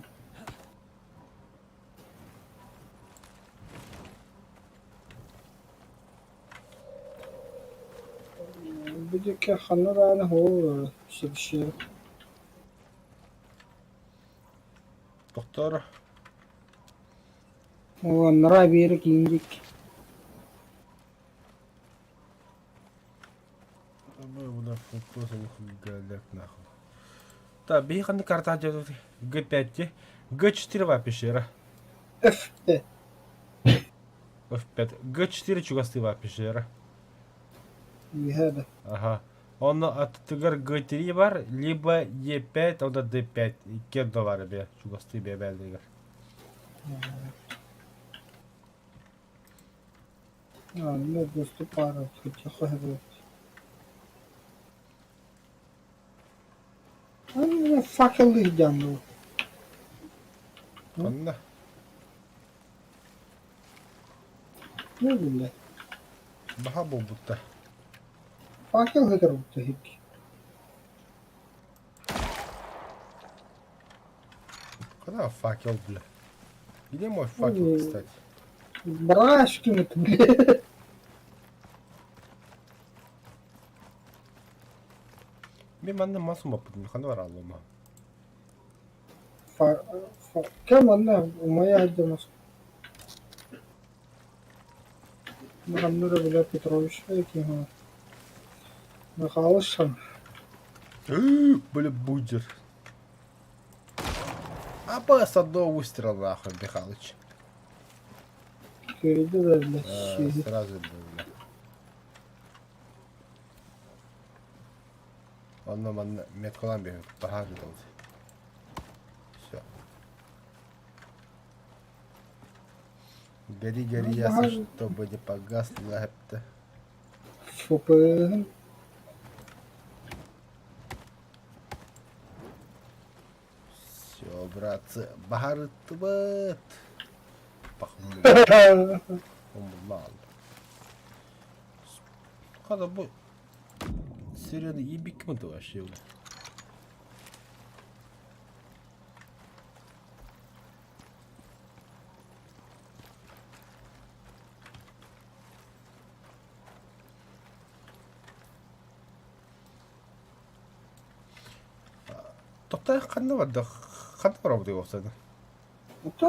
Бу диэки ханна даҕаны оһуох сирсиэ
Доктор.
Уоннара биэри киин диэки.
Так, биһи ханнык карта Г5 Г4 вапишера.
F5.
F5. Г4 чугастыы вапишера.
Үөһэ да.
Ага. Онно аттыгар Г3 бар, либо Е5, онно Д5. Икки ордо бар эбэ, чугастыы бэбээллэригэр.
А, ну выступаю, хотя хуй А, факел их дянул.
Онно.
Ну, блядь.
Баха буолбуттар.
Факел хытырбыта хик.
Куда факел, бля? Где мой факел, кстати?
Брашкин это, блядь.
Мин манна мас умаппытым, ханна барааллыма.
Фа, фа, кем манна умайа сылдьамас. Маханнара бля Петрович киһи Михалышан.
Бля, будер. А по с одного выстрела нахуй, Михалыч.
Көрдө да бля
Сразу бля. Онно манна меткалаан биэрэбит. Баһаар ыытабыт. Все. Гори, гори, ясно, чтобы не погасла это.
Фопыһын.
Все, братцы, баһарыттыбыт. Умуллаал. Хата бу Сирена ебик мы вообще. Тоқтай ханна барда ханна барабыт уопсайда?
Это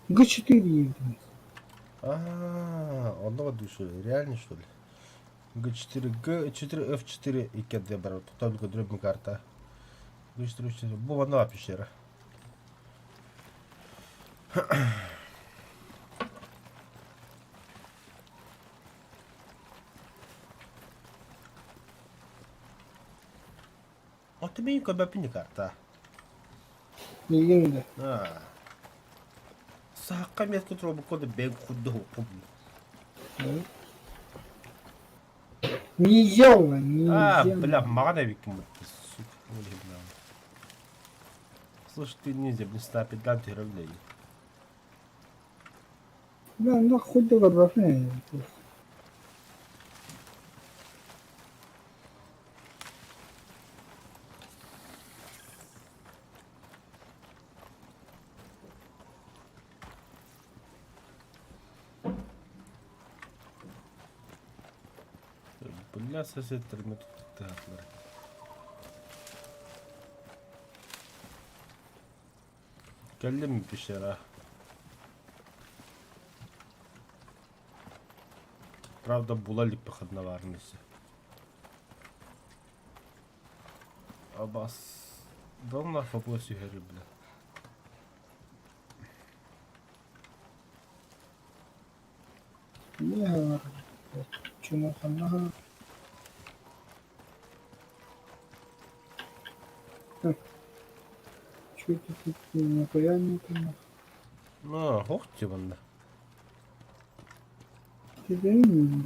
Г4 едем.
А, онно барда что ли? Реально что ли? Г4, Г4, Ф4 иккэрдэ барабыт. Тоқтаабыт көрдөрөбүн карта. Г4, Ф4. Бу манна пещера. Оттон мин көрбөппүн карта.
Миигин да.
Аа. Саакка метка туруорбукка да бэйэҥ курдук
Не ел, не
А,
ел.
бля, маҕан эбиккин бытты, сука. Слушай, ты ниндзя, блин, снайпер, түһэрэ блядь.
Да, нахуй да көрбөппүн.
Бля, соседтер тут. Кэллим пещера. Правда, була липпехаднаварныся. Абас. Давно фокус юхери, бля.
Не, чему ханна. Так. Чё это тут нихуя не понял.
Ну, ох ты вон.
Тебе,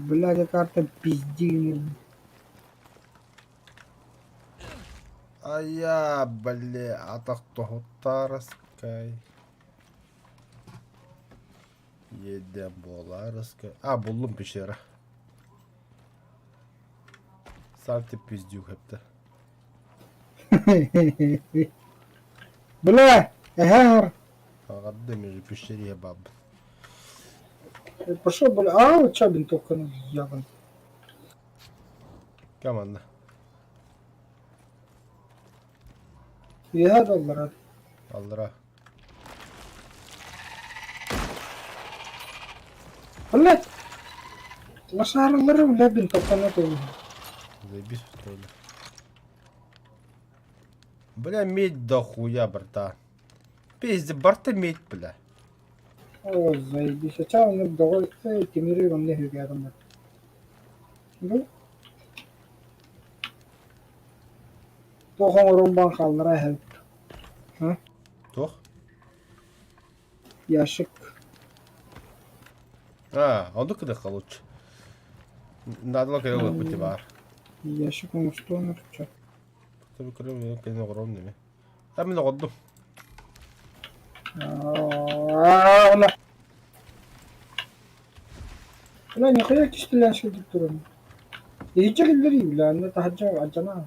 блядь, карта пизди.
А я, бля, атах тоһуттаарыскай. Едем буолаарыскай. А, буллум пещера. Сам ты пиздюк это.
Бля, эгэр.
Аҕадда между пещере баб.
Пошел, бля. А, вот чё, винтовка, ну, ябан.
Команда.
Үөһэ доллара.
Аллара.
Блядь. Лошаралары, бля, винтовканы тугу.
Заебись устроили. Бля, медь до хуя, брата. Пизде, барта медь, бля.
О, заебись. А чё, он доҕор, тимири онно үһүгээрим. Бу. Туох оҥорон баан хааллара эһэбит.
Туох?
Ящик.
А, оннук гыныахха лучше. Надо кэлэн ылыппыт баар.
Ящик оҥостуон чё.
Кэлэн оҕором неме. А мин оҕордум.
Аа, она. Бля, нихуя кистэлээн сылдьып туран. Иһиччэ киллэрии, бля, анна таһырдьа алдьана.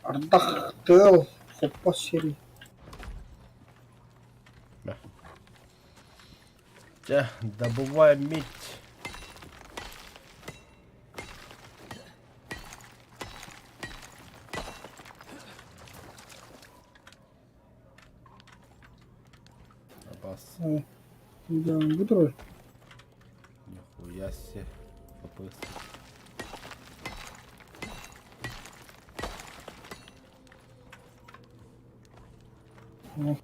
Ардах, тыал, хоппос сири.
Чэ, добывай медь. Абас.
Да, бу турар.
Нихуя себе. ФПС.
О.
Угу.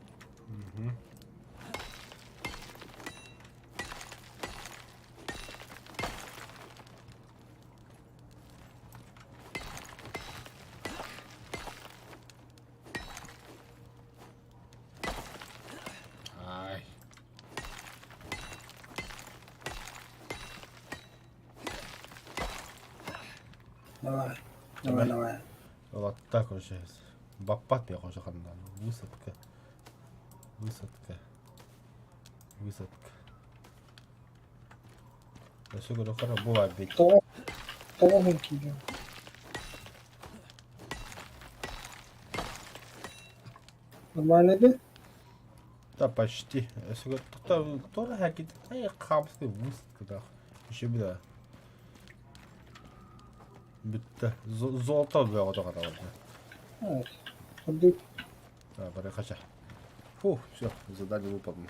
Давай. Давай, давай.
Вот так уже. Баппат я уже ханна. Высадка. Высадка. Высадка. Өссө көрөхөр бу бар бит.
Тоҕо тоҕо киирэн. Нормально да?
Да почти. Өссө тоже хакит. Ай хамсты высадка да. Еще бля. Бүттэ. Золото бөҕө тоҕо
Ордук.
Бары хача. Фу, все, задание выполнено.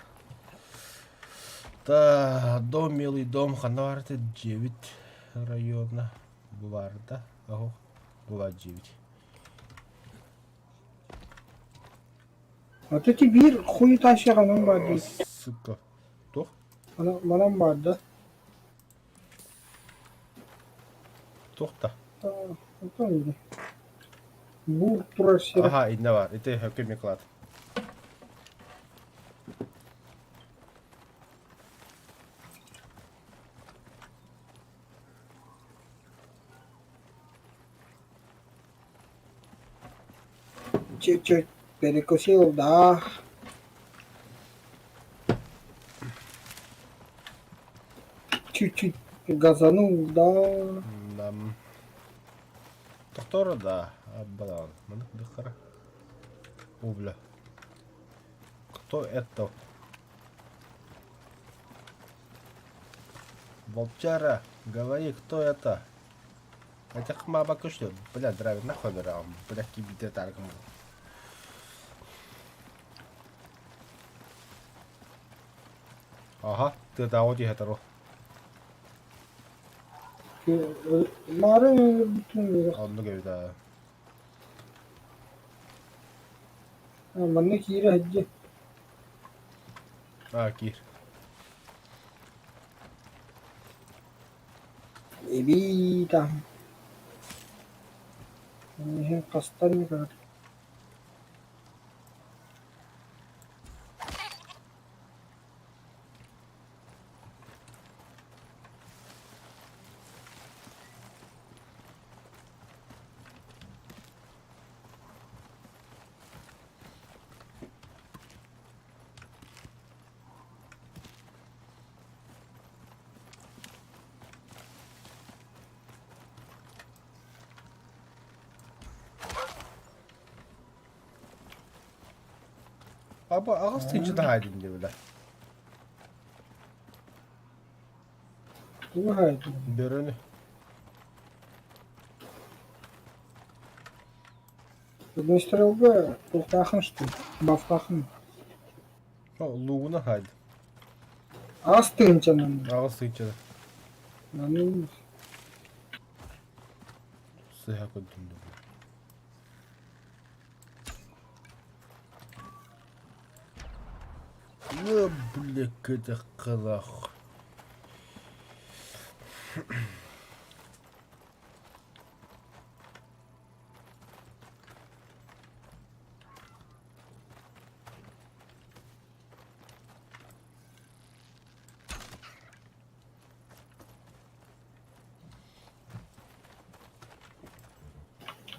Да, дом, милый дом, ханна 9 района. Буварда. Ого, була 9.
Вот эти биир хуетащий анан бар дии.
Сука. Туох?
Манан бар да.
Туох да?
Бур турар сирэ.
Аха, иннэ бар. Ити хөкүм клад.
Чуть-чуть перекусил, да. Чуть-чуть газанул, да.
Да. Тохтор да. Аббалан. Маннык дыхара. О, бля. Кто это? Волчара, говори, кто это? Это хмаба что? Бля, драйвер, нахуй брал. Бля, кибите таргом. Ага, ты да, вот это
Маары бүтүн
Оннук эбит аа.
Манна киирэ сылдьа.
Аа киир.
Эбии там. Иһин хастан көрөр.
Аба аҕыс тыынча таһаайдым диэбилэ.
Тугу хаайдым?
Бөрөнү.
Администралга туохтаахын что бафтаахын.
Луугуна хаайдым.
Аҕыс тыһыынчанан.
Аҕыс тыынчаны.
Аны
Сыһа көрдүм да. Ну, бля, кыдах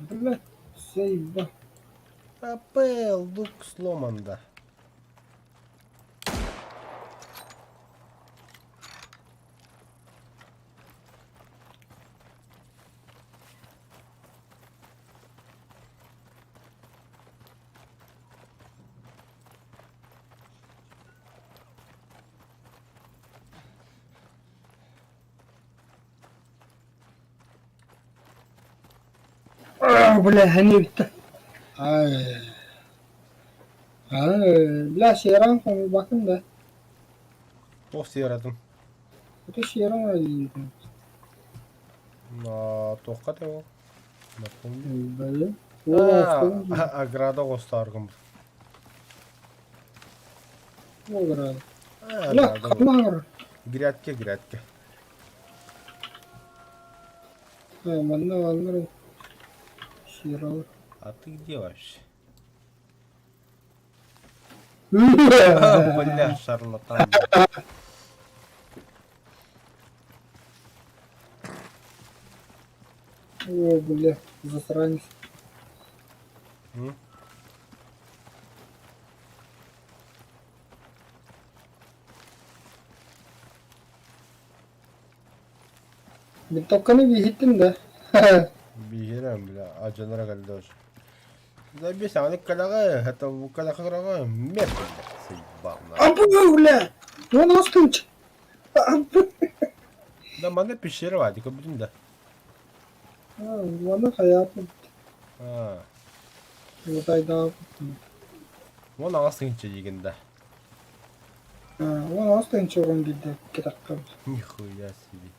Бля, заеба.
АПЛ, лук сломан, да.
Бля, ханибит. Ай. Ай, бля, сиэран хомуйбаккын да.
Туох сиэратын?
Это сиэран диибин.
Туохха да ол? Напомню.
Бля.
Ограда оҕустааргым.
Ограда. Бля, ханна
Грядке, грядке.
Манна манна сиэралар.
А ты где вообще? Бля, шарлатан.
О, бля, засранец.
М?
Винтовканы биһиттим да.
Биһирэм, бля, адьанара кэллэ уже. Забейся, аны кэлэҕэ, это кэлэҕэ меп, бля, заебал на.
Абы, бля! Он остынч. Абы.
Да манна пещера var, көрбүтүм да.
Маны хайаатын.
А,
Утайдаабыт.
Вон аҕыс тыһыынча диигин да.
16 тыһыынча уран биирдэ кэтэххэ.
Нихуя себе.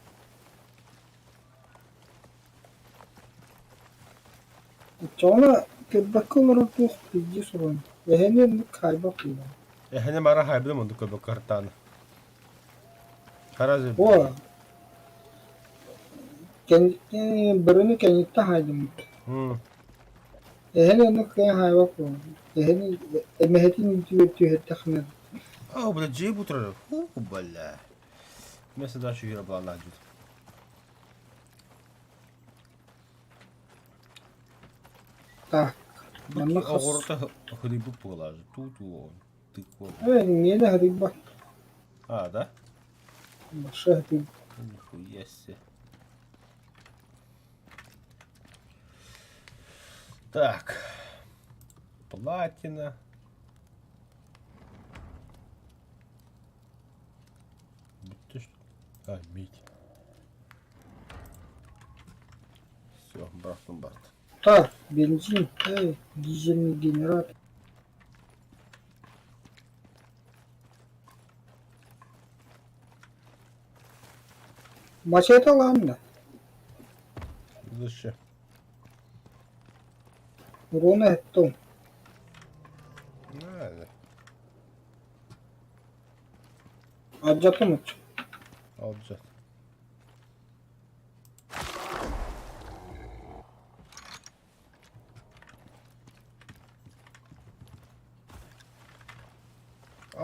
Оччоҕуна көрбөккө олорор туох билдьи суруйан. Эһэни оннук хаайбат буоллаҕа.
Эһэни мара хаайбытым оннук көрбөккө ыртааны. Хара
О, бөрөнү кэнниттэн хаайдыммыт. Эһэни оннук кыайан хаайбат буоллаҕа. Эһэни эмэһэтин үүтүгэр түһэрдэххинэ
О, бля, джип утырар. Фу, бля. Вместо дальше юра была надют.
Так, манна хас
Оҕурута хрибы положи. Тут он. Тыква.
Э, миэнэ хрибат.
А, да?
Большой хриб.
Нихуя себе. Так. Платина. Ты что? А, медь. Все, брат, барт.
Так, бензин, эй, дизельный генератор. Мачете ладно.
Зачем?
Урона эттом.
Надо.
Алдьатым оччо.
Алдьат.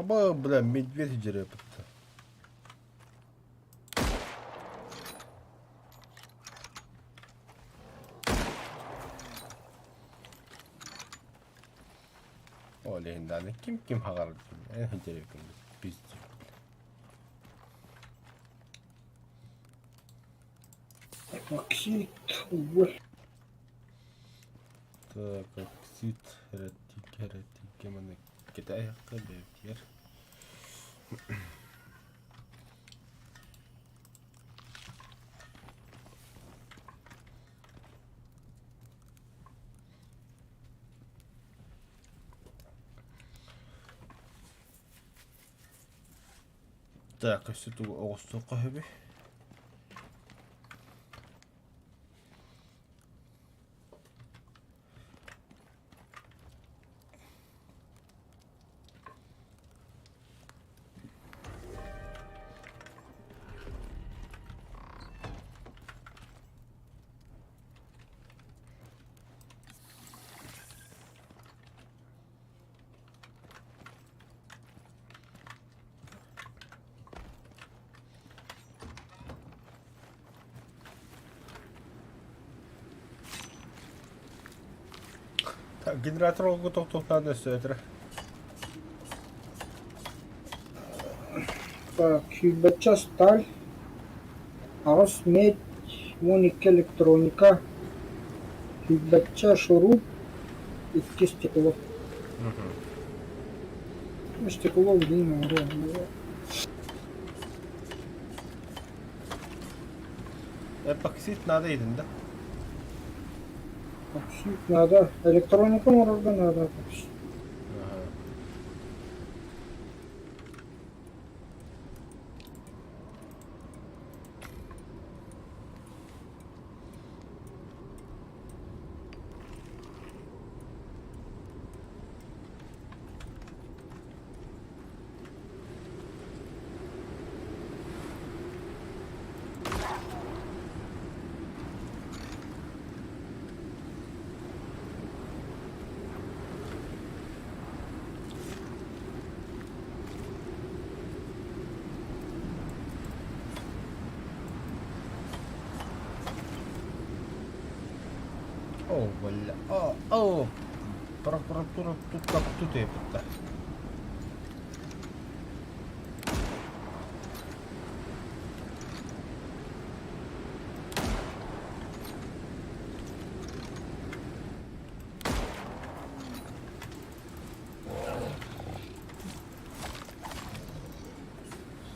Аба, бля, медведь дьэрэ-пытта. Ол иһин даҕаны ким ким хаҕар эн дьэрэ пиздец.
Эпоксид, уголь.
Так, оксид, ретик, ретик, маны кэтэһиэххэ бэйэтигэр. Так, өссө тугу оҕустуохха сөбүй? Так, генератор тохтоохтоон өссө этэрэ.
Так, сүүрбэччэ сталь, аҕыс медь, 12 электроника, сүүрбэччэ шуруп, икки стекло. Стекло блин, оҥоруо.
Эпоксид надо идин да?
Эпоксид надо. Электроника оҥорорго надо эпоксид.
О, бля. О, о, прокуратура тут как тут епта.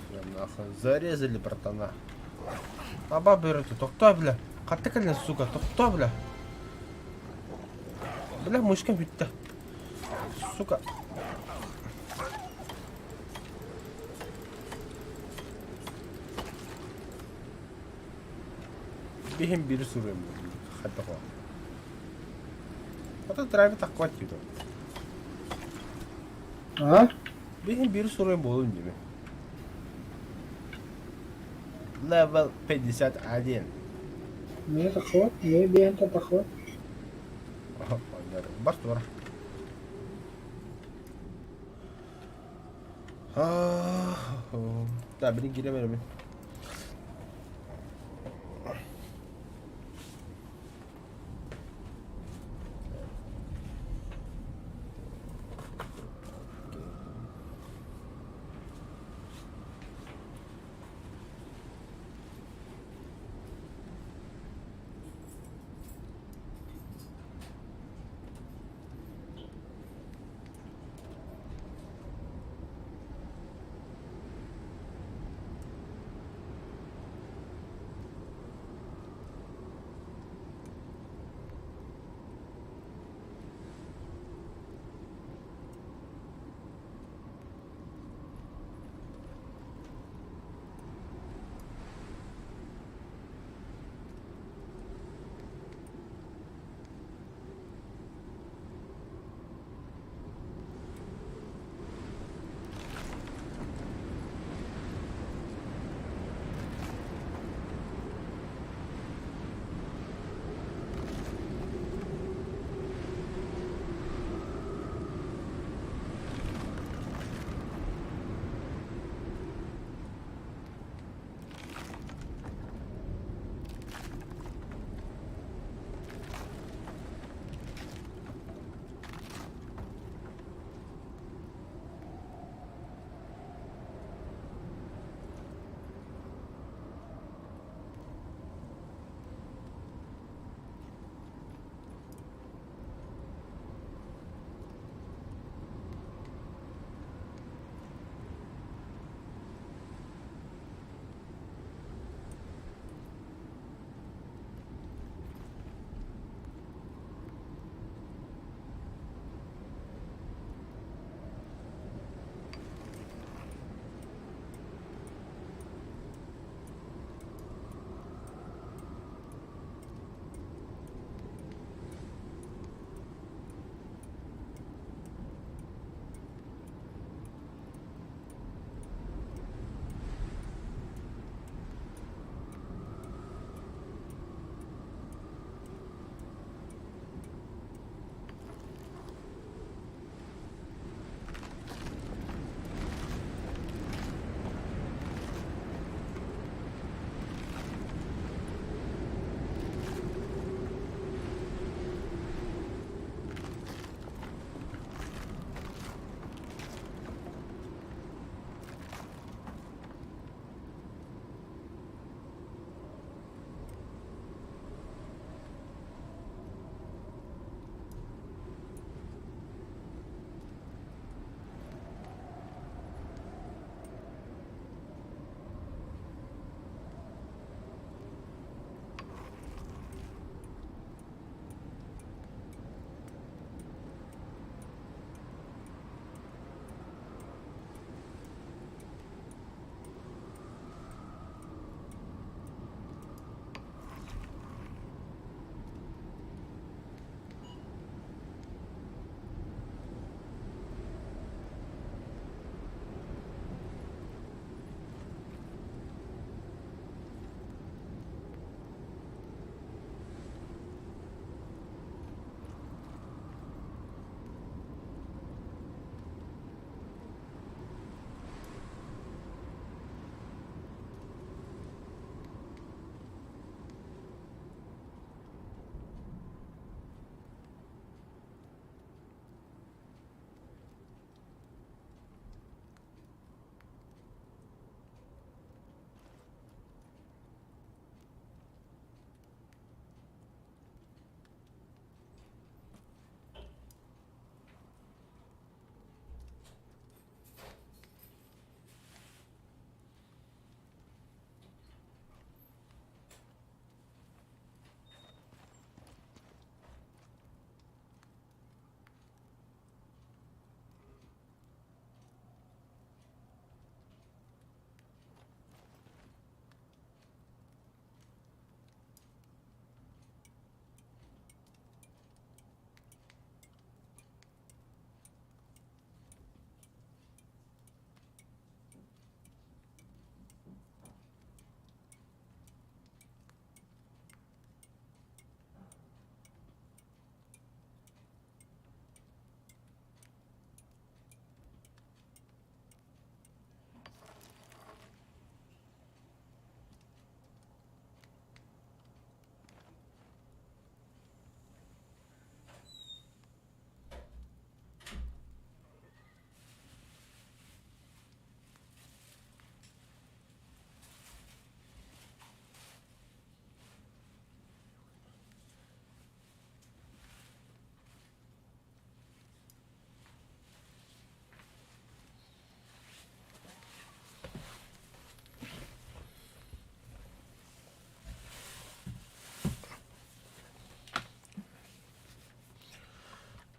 Всё, нахуй. Зарезали, братана. Аба берете, тохтоо, бля. Хатта кэллэ, сука, тохтоо, бля. Бля, мышка бүттэ. Сука. Биһин биир суруйум. Хатта хо. Ата драйвер таккот дии
А?
Биһин биир суруйум буолун дии. Level 51.
Мне тахот, мне биэнтэ тахот.
Бар тура. Да, били киирэмэрэ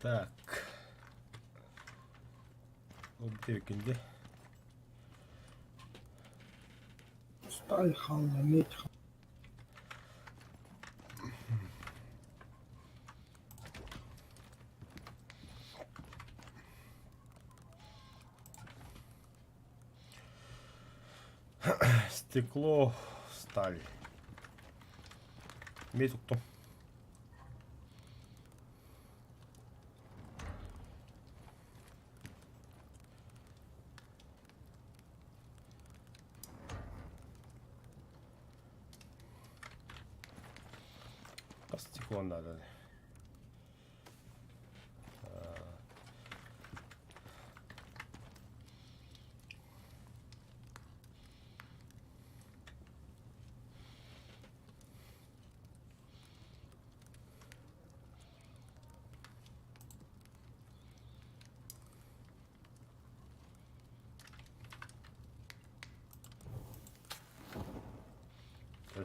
Так. Ол бүтүөкүндэ.
Сталь хаалла, медь хаалла.
Стекло, сталь. Медь уктум. Стекло надо.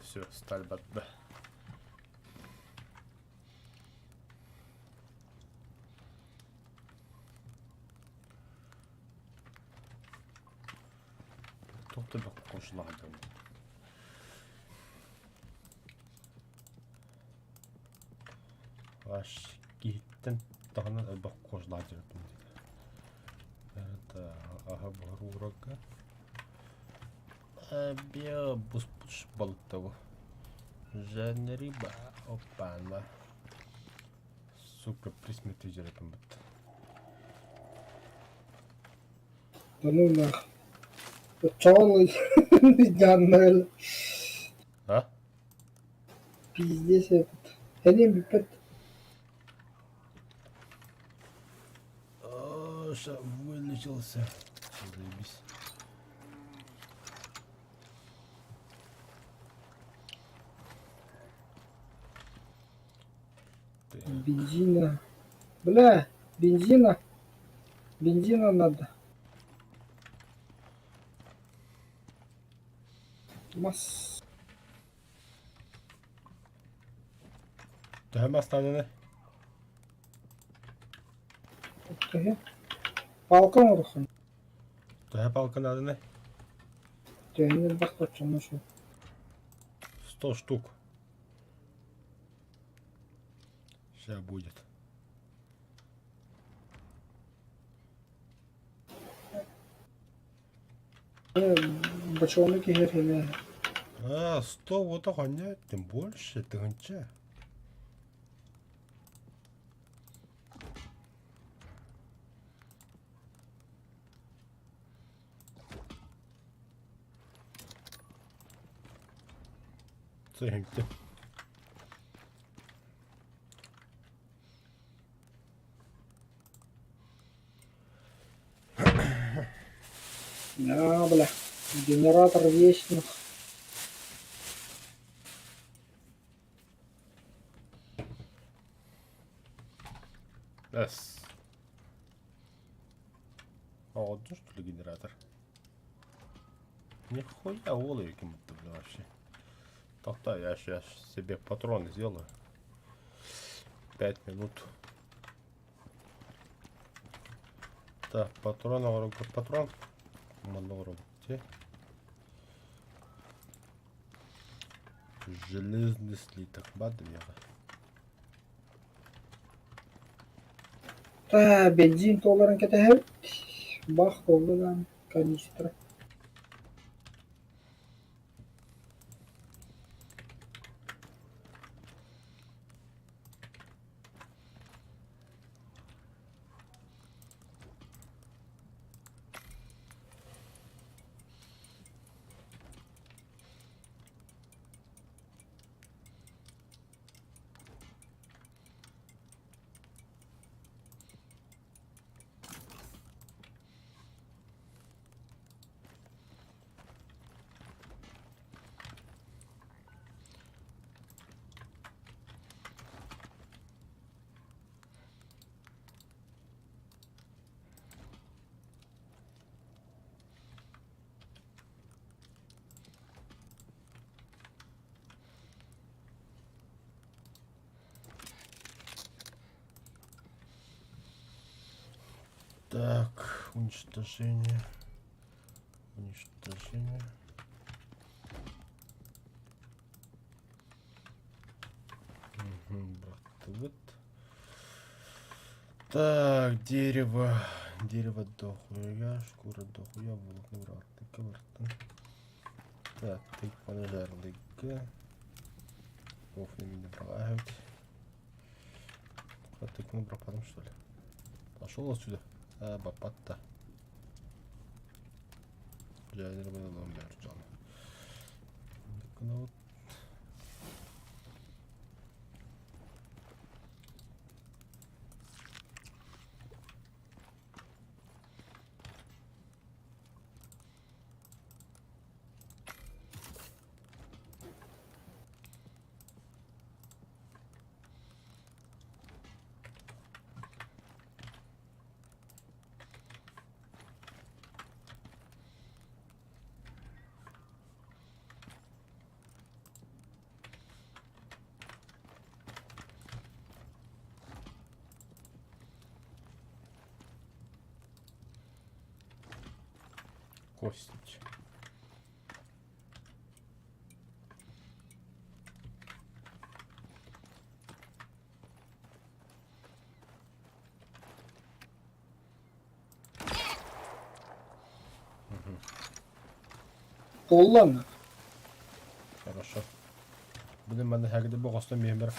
Все, сталь батта. Туох да бөх Аш киһиттэн даҕаны элбэх кожалаах дьарыктым Это аһа буһар Био буспут балыктабы. Жареная рыба. Опа-на. Сука, присмерти дьарыктым бут.
Да ну нах. Пчелы, дьааннар
А?
Пиздец этот. Эниэм бүппэт.
Оша, вылечился. Заебись. Так.
Бензина. Бля, бензина. Бензина надо. Мас.
Төһө мастананы?
Төһө? Палка оҥороххун.
Төһө палканадыны?
Төһөнү элбэх точчону шу.
100 штук. Сейчас будет.
Бочону киһи
А, 100 вот так, тем больше, тыһыынча. Тыһыынча.
А, бля. Генератор вечных.
С. А, вот что ли генератор? Нихуя оловики будто, бля, вообще. Так-то я сейчас себе патроны сделаю. 5 минут. Так, патрон, патрон. Манором. Железный слиток. Бадвера.
Та бензин толорон кэтэһэбит. Бах буолла канистра.
Так, уничтожение. Уничтожение. Бырахтыбыт. Так, дерево. Дерево дохуя, шкура дохуя, волокна бырахтыка бырахтым. Так, тыкваны жарлыга. Кофе не бырахать. Тыкваны пропадом, что ли? Пошел отсюда. А, бапатта. Кость.
Буолла
Хорошо. Будем манна хагды боҕостон биһимэр.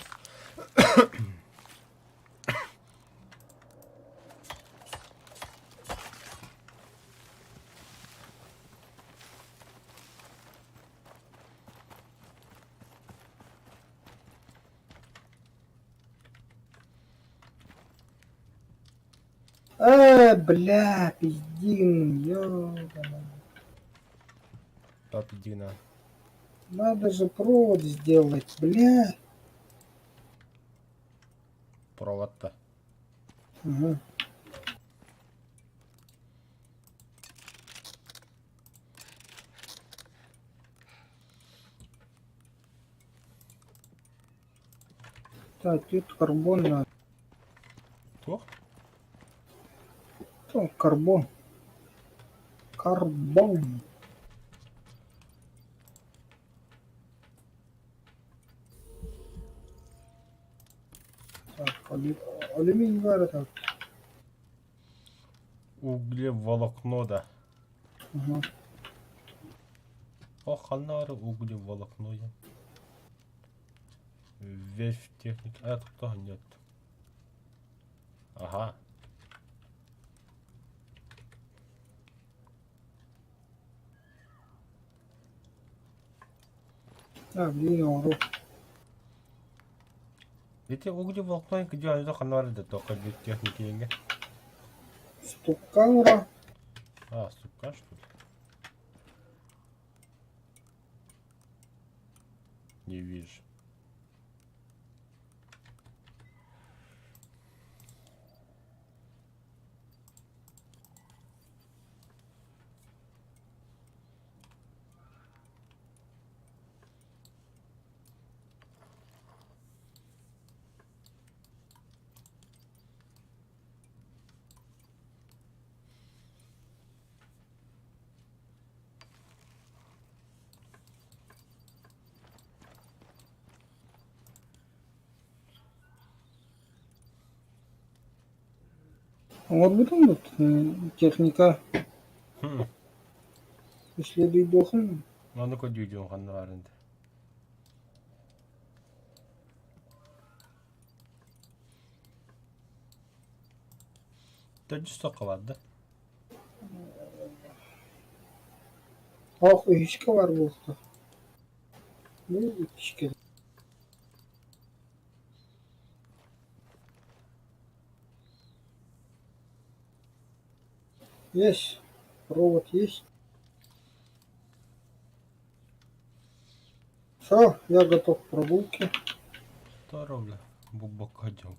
Бля, пиздин, ёбаный.
Да, пиздина.
Надо же провод сделать, бля.
Провод-то.
Угу. Так, тут карбон надо.
Туох?
То, карбон. Карбон. Так, алюминий баар так.
Углеволокно да.
Угу.
О, ханнары углеволокно я. Вещь техник. А, тут нет. Ага.
Так, блин, оҥору.
Эти углеволокно где они ханнары да только вещь техники.
Ступка ура.
А, сука, что ли? Не вижу.
Оҥорбутум бут техника
Хм.
исследуйдуохун.
Ону көрдүүдүн ханна баарынды. Төрдүс сокко бар да?
Ох, үһүскэ бар буолта. Бу иккискэ. Есть. Провод есть. Все, я готов к прогулке.
Здорово, бу бокка дьоҥ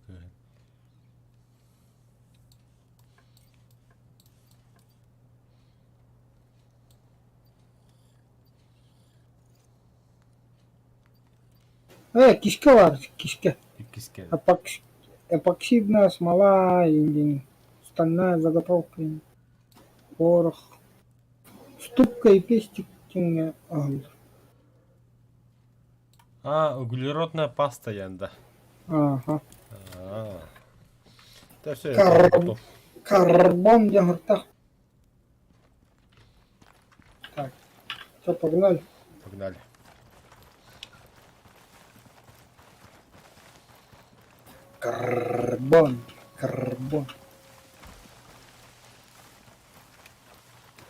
Кишка бар, кишка.
Иккискэ.
Эпоксидная смола или. Стальная заготовка, порох, ступка и пестик тэҥҥэ аһыллар.
А, углеродная паста янда.
Ааха.
А. Да все, я
Кар-
готов.
Карбон диэн һуртах. Так, все, погнали.
Погнали.
Карбон, карбон.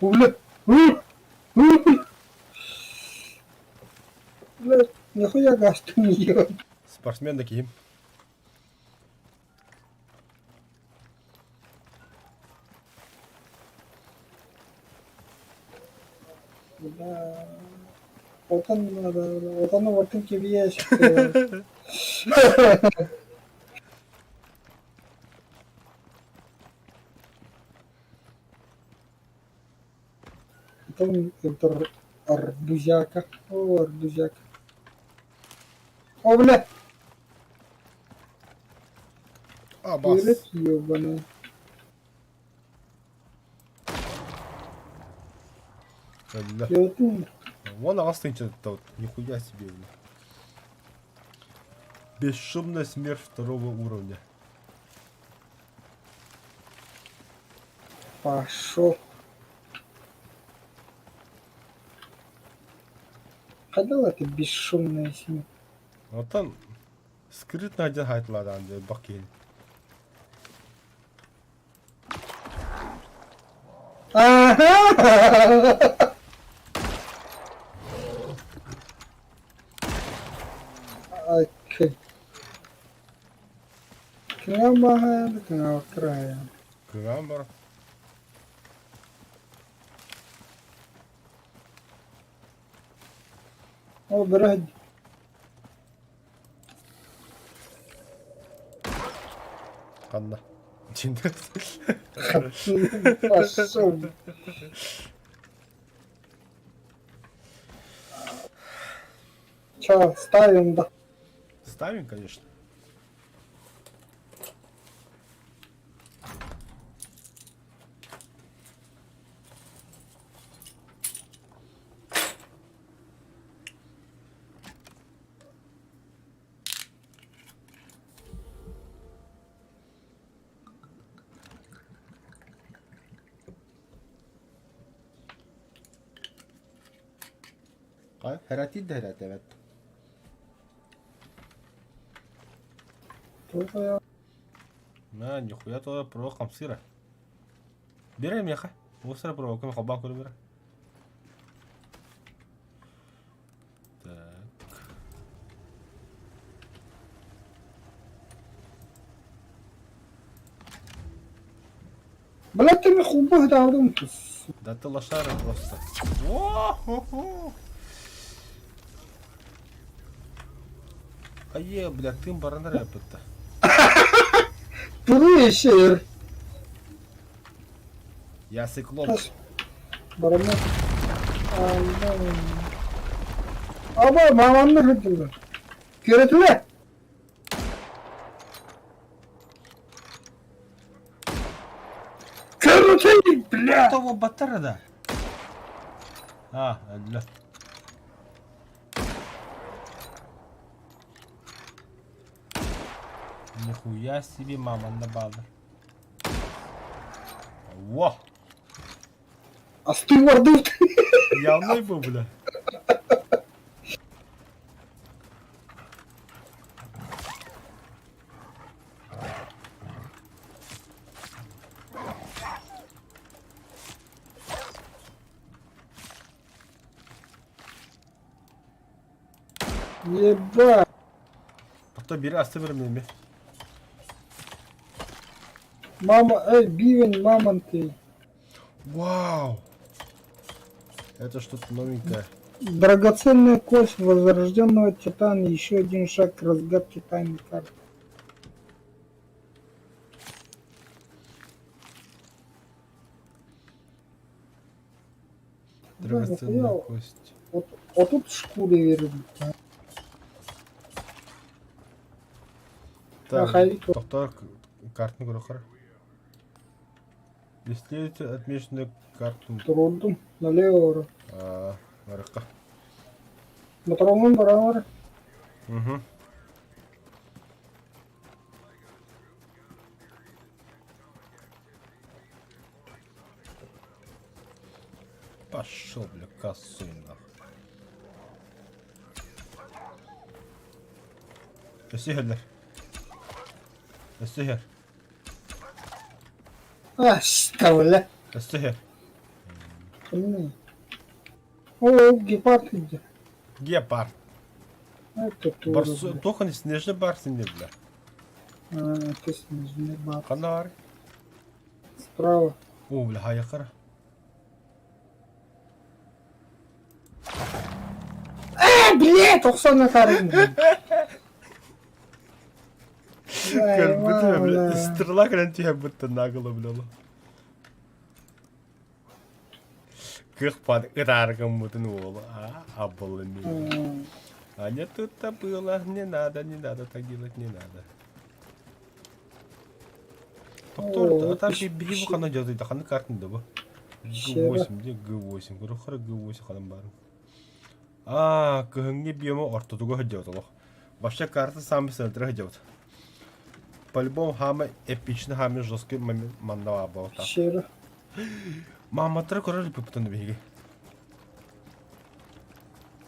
Бля, бля, нихуя газ не ел.
Спортсмен такие.
Бля, отан надо, отан вартын кибиеш. Потом это арбузяка. О, арбузяка. О, бля,
Абас.
Перед ебаный.
Бля.
Я
Вон астынча вот, нихуя себе, бля. Бесшумная смерть второго уровня.
Пошел. Ходила это бесшумная семья.
Оттон скрытно один хайтладан бакин.
Ага! Окей. Кнабага, края.
Крамбар.
О, брат.
Ханна.
Пошел. Че, ставим, да?
Ставим, конечно. Хәрәти дә хәрәт, evet.
Тоже
На, нихуя то про хамсыра. Бери меха. Осыра про кем хаба көрө бера. Так.
Блядь, ты мне хубах дал,
Да ты лошара просто. О-хо-хо. Ае, бля, тым баран рэпетта.
Прыщер.
Я циклоп.
Барана. Аба, маманны хыдылар. Көрөтүле. Көрөтүле, бля.
Того батара да. А, бля. Нихуя себе мама на базар. Во!
Асты вардут.
Явный был, бля.
Еба.
Потом бери асты вернеми.
Мама, эй, бивень, мамонты.
Вау! Это что-то новенькое.
Драгоценная кость возрожденного титана. Еще один шаг к разгадке тайны карты.
Драгоценная
нахуя?
кость.
Вот, вот тут шкуры верю.
Так,
Маховик.
доктор, картны көрөхөр. Исследуйте отмеченную карту.
Туруордум. Налево.
Аа, барыкка.
Мотороҥҥун бараҕар.
Угу. Пошел, бля, косой нахуй. Өссө иһэллэр. Өссө иһэр.
Аста, бля.
Өссө иһэр.
Ханна? О, гепард иди.
Гепард.
Это тоже,
Барсу,
бля.
туох снежный барс инде, бля.
А, это снежный барс.
Ханна бар?
Справа.
О, бля, хайакара.
Э, блядь, охсон атарын.
Көрбүтүм, бля, стрела кэлэн түһэн быттан наголо, бля. Кых пад ытааргаммытын уолу, а, обалденно. А не тут-то было, не надо, не надо так делать, не надо. Токтор, а там биһи бу хана дьадыйда, ханы картын да бу. Г8, де Г8, көрөхөр Г8 ханан барын. Аа, кыһыҥҥы биома ортотуга сылдьабыт олох. Вообще карта самый центр сылдьабыт. По-любому самый эпичный, самый жесткий момент манна баар
Щера.
Мааматтары көрөр илпиппитин биһиги.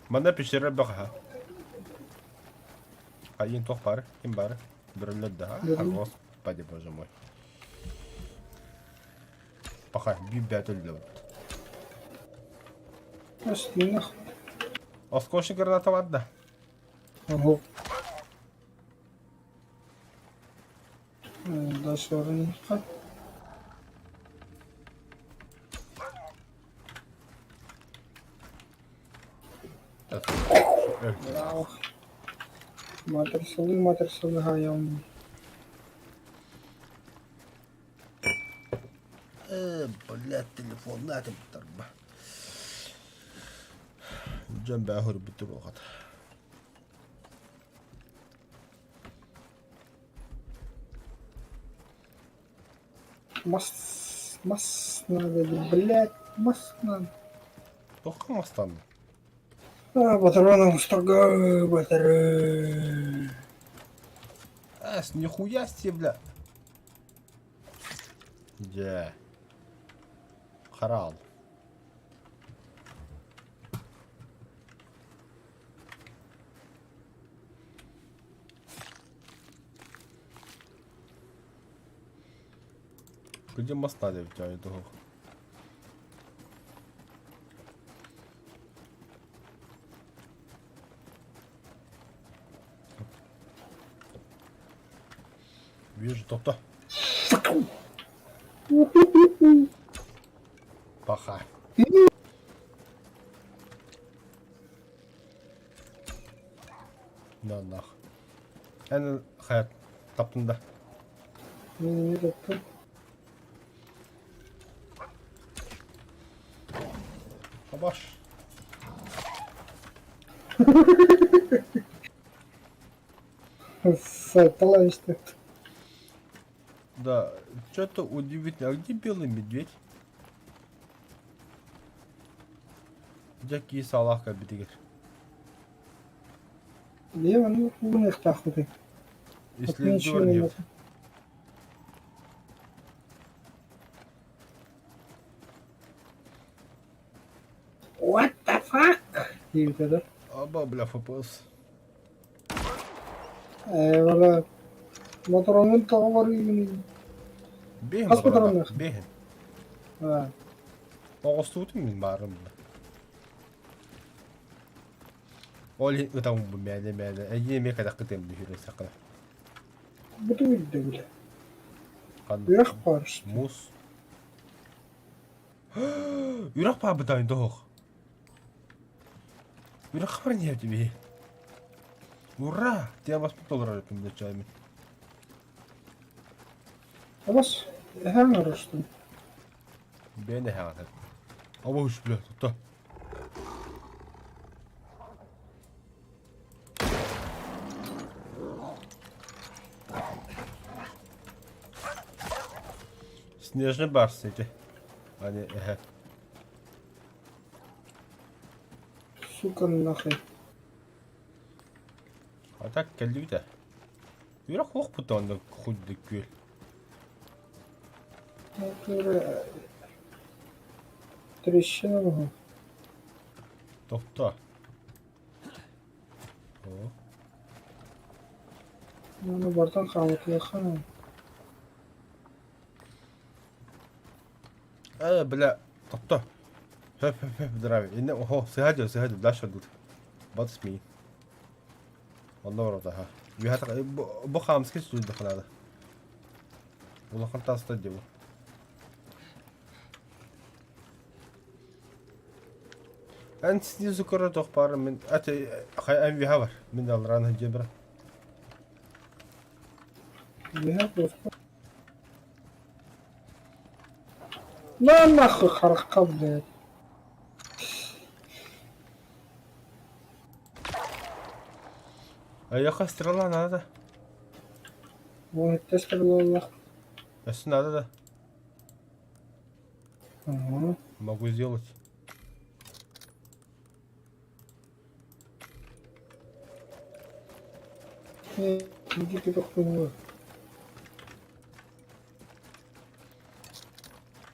Манна пещера бөҕө. Айын туох баар? Ким баар? Бөрөлөр да. А, господи боже мой. Паха, биир өллө
Астынах.
Осколочный граната бар да.
Ого. Дальше орынха. Браво. Матер сылы, матер сылы хаям.
Э, блядь, телефон на тарба. Дьон бээ хөрбүт туруохат.
Мас, мас надо, блядь, мас надо.
Туохха мастанна?
А, патроном строго, патрон.
Эс, нихуя себе, бля. Дьэ. Харал. Где моста я того? Вижу, то-то. Паха. На нах. Эн хайа таптын да.
Мин эмиэ таптым.
Табаш.
Сайтала истэ.
Да, что-то удивительно. А где белый медведь? Дьэ кии саалаах кэлбитигэр.
Дьэ маннык гыныахтаахпытый.
Исследование.
What the fuck? диэбитэ да.
Аба, бля, FPS.
Ээ, бала мотороҥҥун тоҕо барыыгыный?
Бэйэм
Хас мотороҥҥа?
Бэйэм.
Аа.
Оҕостубутум мин баарым да. Ол иһин ытаммын бу мээлэ-мээлэ. Эйиэ эмиэ кэтэххит эм дүһүрэ сахара.
Бу тугуйда бile?
Ханна?
Үрэх баар
Муус. Үрэх баабытайн тоһох. Үрэх бар не тебе. Ура! Тебя вас толорар эппин бля
Абас, эһэҥ оростун.
Бэйэн эһэҕин. Обуш, бля, тутта. Снежный барс ити. Ани эһэ.
Сука нахуй.
А так кэллибит ээ. Үөрэх уохпут онно худдук күөл.
Трещина буһу.
Тохто. О.
Оны бартан хаамытыахха.
Э, бля, тохто. Хөп, хөп, хөп, здравия. Инне, охо, сыһа сыһа дальше тут. Бат сми. Онно барбата, ха. Үһэ бу хаамский сүлдэх надо. Улахан тааста дии бу. Эн снизу көрө туох баар мин ати хай эн виха бар. Мин алран хадьы бара.
Виха просто. На нахуй харахха, блядь.
Айаха стрела надо.
Ой, это стрела.
Өссө надо да.
Ага.
Могу сделать.
Иди ты как хуйню.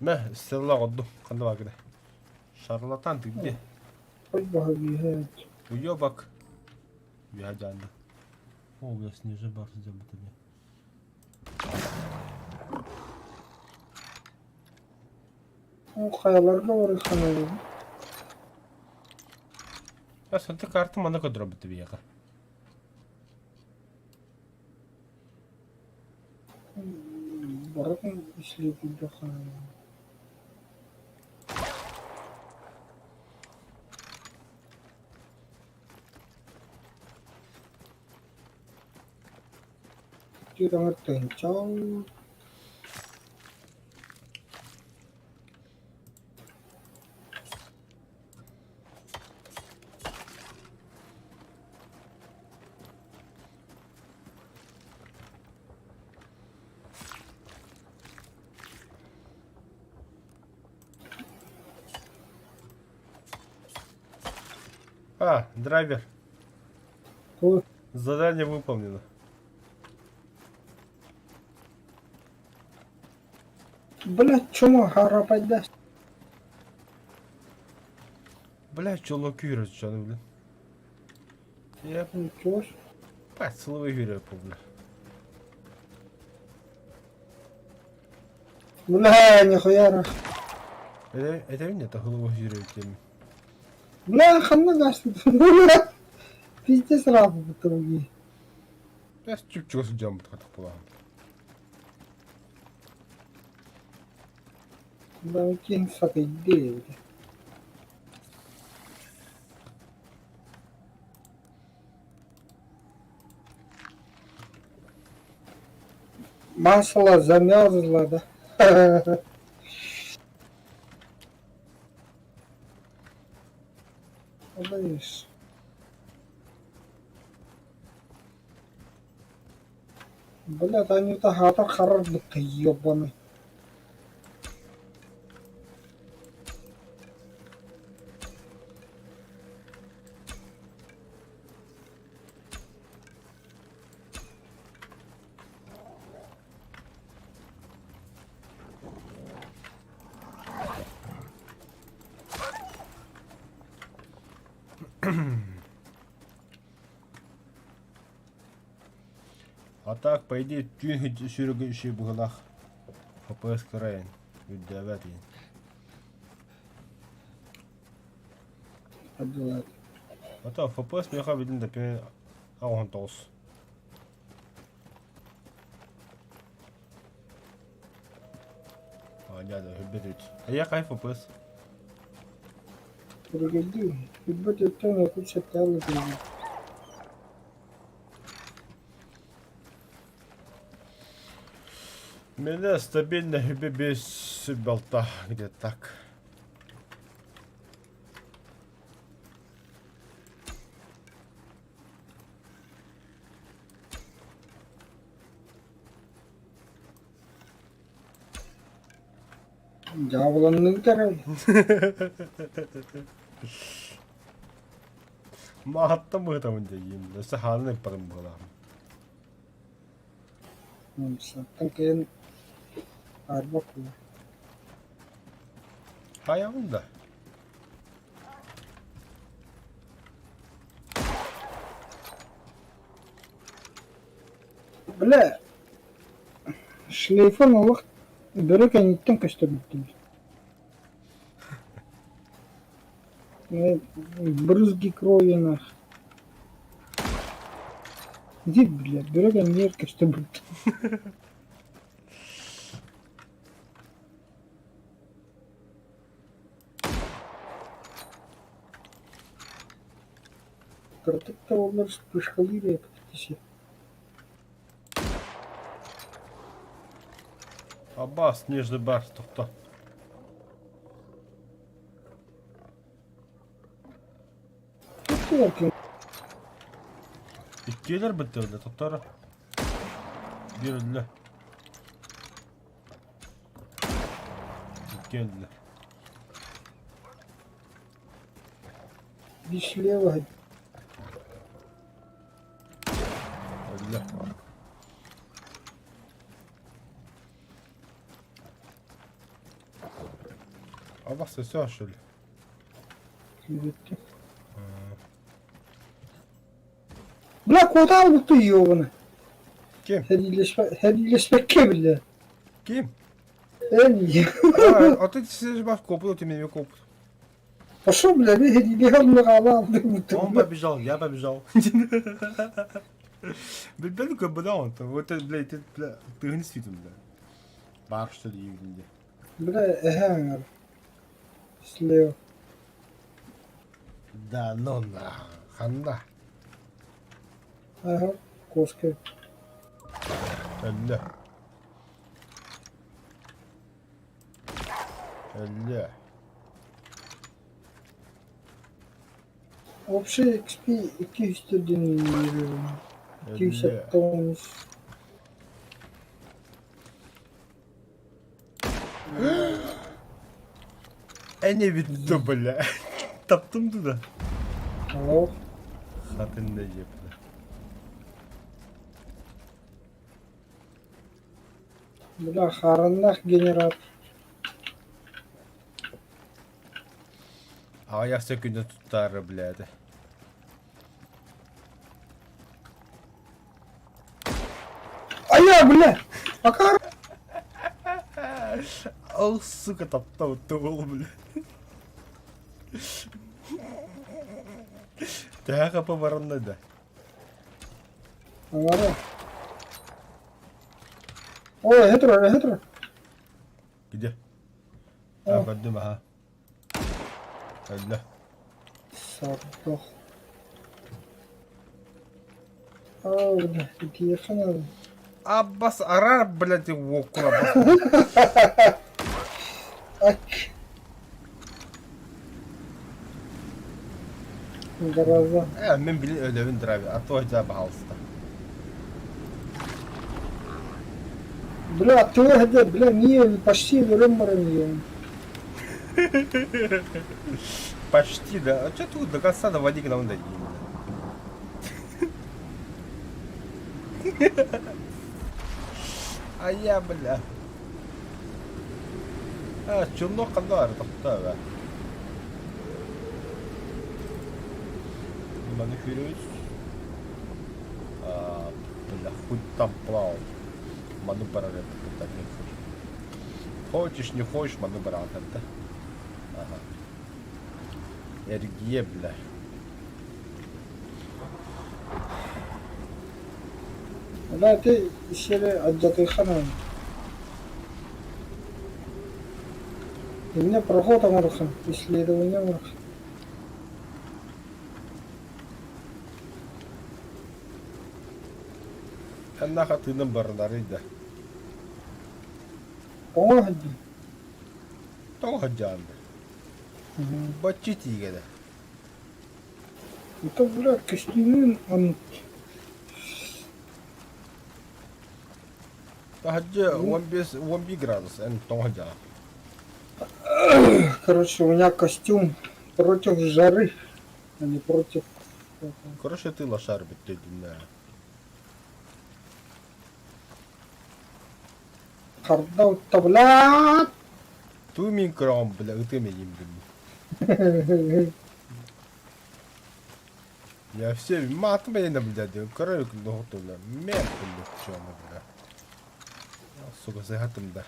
Мэ, стрела одду. Ханна баар Шарлатан ты где?
Хоть баҕа
Уебок. Я дянда. О, у меня снежный барс мне.
Ол хайаларга барыаххын
А ты карта манна көрдөрөбүт биһиэхэ.
Барытын исследуйдахха. Түгэҥэр тыһыынча
А, драйвер.
Туох
Задание выполнено.
Блядь, чмо харапайда.
Блядь, чоло күйрө чаны, блин. Я
Ничего себе.
Блядь, сыловой күйрө бля.
Бля, нихуя.
Это это это головой күйрө тем.
Бля, ханна гасит. Бля. Пиздец рабы другие.
Я чүп-чүп сылдьан бут буолан.
Да, кинь сакай, Масло замерзло, да? Слышь. Блядь, они-то хата харар будто ебаный.
А так, по идее, түүн сүрүгү үчү быһылаах. ФПС кырайын. Үрдээбэт иин.
Отделать.
А то ФПС меха билин да пен агон тоғыз. А, дядя, хүббет үт. А я кай ФПС?
Пригоди. Хүббет өттөн өкүт септәлі дейді.
Меня стабильно хүббе бес балта где-то так.
Дьаабыланныгыт эрэ.
Маһаттан быһытабын дьэйиим. Өссө хаанын ыппатым быһылаах.
Саттан кэлин арба кула.
Хайабын да.
Бля, шлейфын олох бөрө кэнниттэн көстөрбүттүм. Брызги крови нах. Иди, бля, бөрө кэннигэр көстөрбүттүм. Кыратык да буоллар вспышкалыыр эппит
Аббас, снежный барс, тохто. Иккиэлэр быттылар, тохторо. Биир өллө. Икки өллө.
Биир слева.
Өллө. Абас өсө что ли?
Күүрүттү. Бля, куота албытты ёбаны.
Ким?
Һэриилэспэккэ биллэ.
Ким?
Эн
А, а ты сидишь в копу, ты меня копут.
Пошел, бля,
Он побежал, я побежал. Билбэт куда он то Вот это, блядь, ты, бля, ты не светом, бля. Бар, что ли, где.
Бля, эһэ Слева.
Да, ну на, ханна.
Ага, коска.
Өллө. Өллө.
Общий XP 201
Өллө.
209.
Эне битте, бля. Таптым туда.
Алло.
Хатын да жеп, бля.
Бля, хараннах генератор.
Аҕыйах сөкүүндэ туттаары, блядь.
А я, бля! Пока
Ол, сука, таптал ол, бля. Төһө хапа баранна да.
Аңара. Ой, хетро, хетро.
Где? А, көрдүм, аха. Өллө.
Сордох. Ау, бля, итиэхэ наада.
Аббас арар, блядь, уоккун аббас.
Ак. Гроза.
Э, мин били өлөбүн драви, а то дьэ баһалыста.
Бля, ты где, бля, не, почти өлөн баран иһиэм.
Почти, да. А что тут до конца доводи к нам дойди. А я, бля. А, челнок ханна тохтоо Манифирует. А, бля, хуй там плавал. Ману параллель так не хочешь. Хочешь, не хочешь, ману баран да? Ага. Эргие, бля.
Бля, ты сири алдьатыахха наада. Инньэ проход оҥоруохха, исследование оҥоруохха.
Ханнаха тыынан барыларый да.
Тоҥо сылдьыы.
Тоҕо сылдьаҕын да? Бачча итиигэ да.
Это, бля, көстүүнүн оннук.
Таһырдьа 15 11 градус эн тоҥо сылдьаҕын.
Короче, у меня костюм против жары, а не против этого.
Короче, ты лошар бүттү
Харда утта, блядь!
Туу мин көрөҕүм, бля, ытыам эйиим дим. Я все матом я блядь, көрөр нохту, бля, мэр, бля, чёна, бля. Сука, сыһатым да.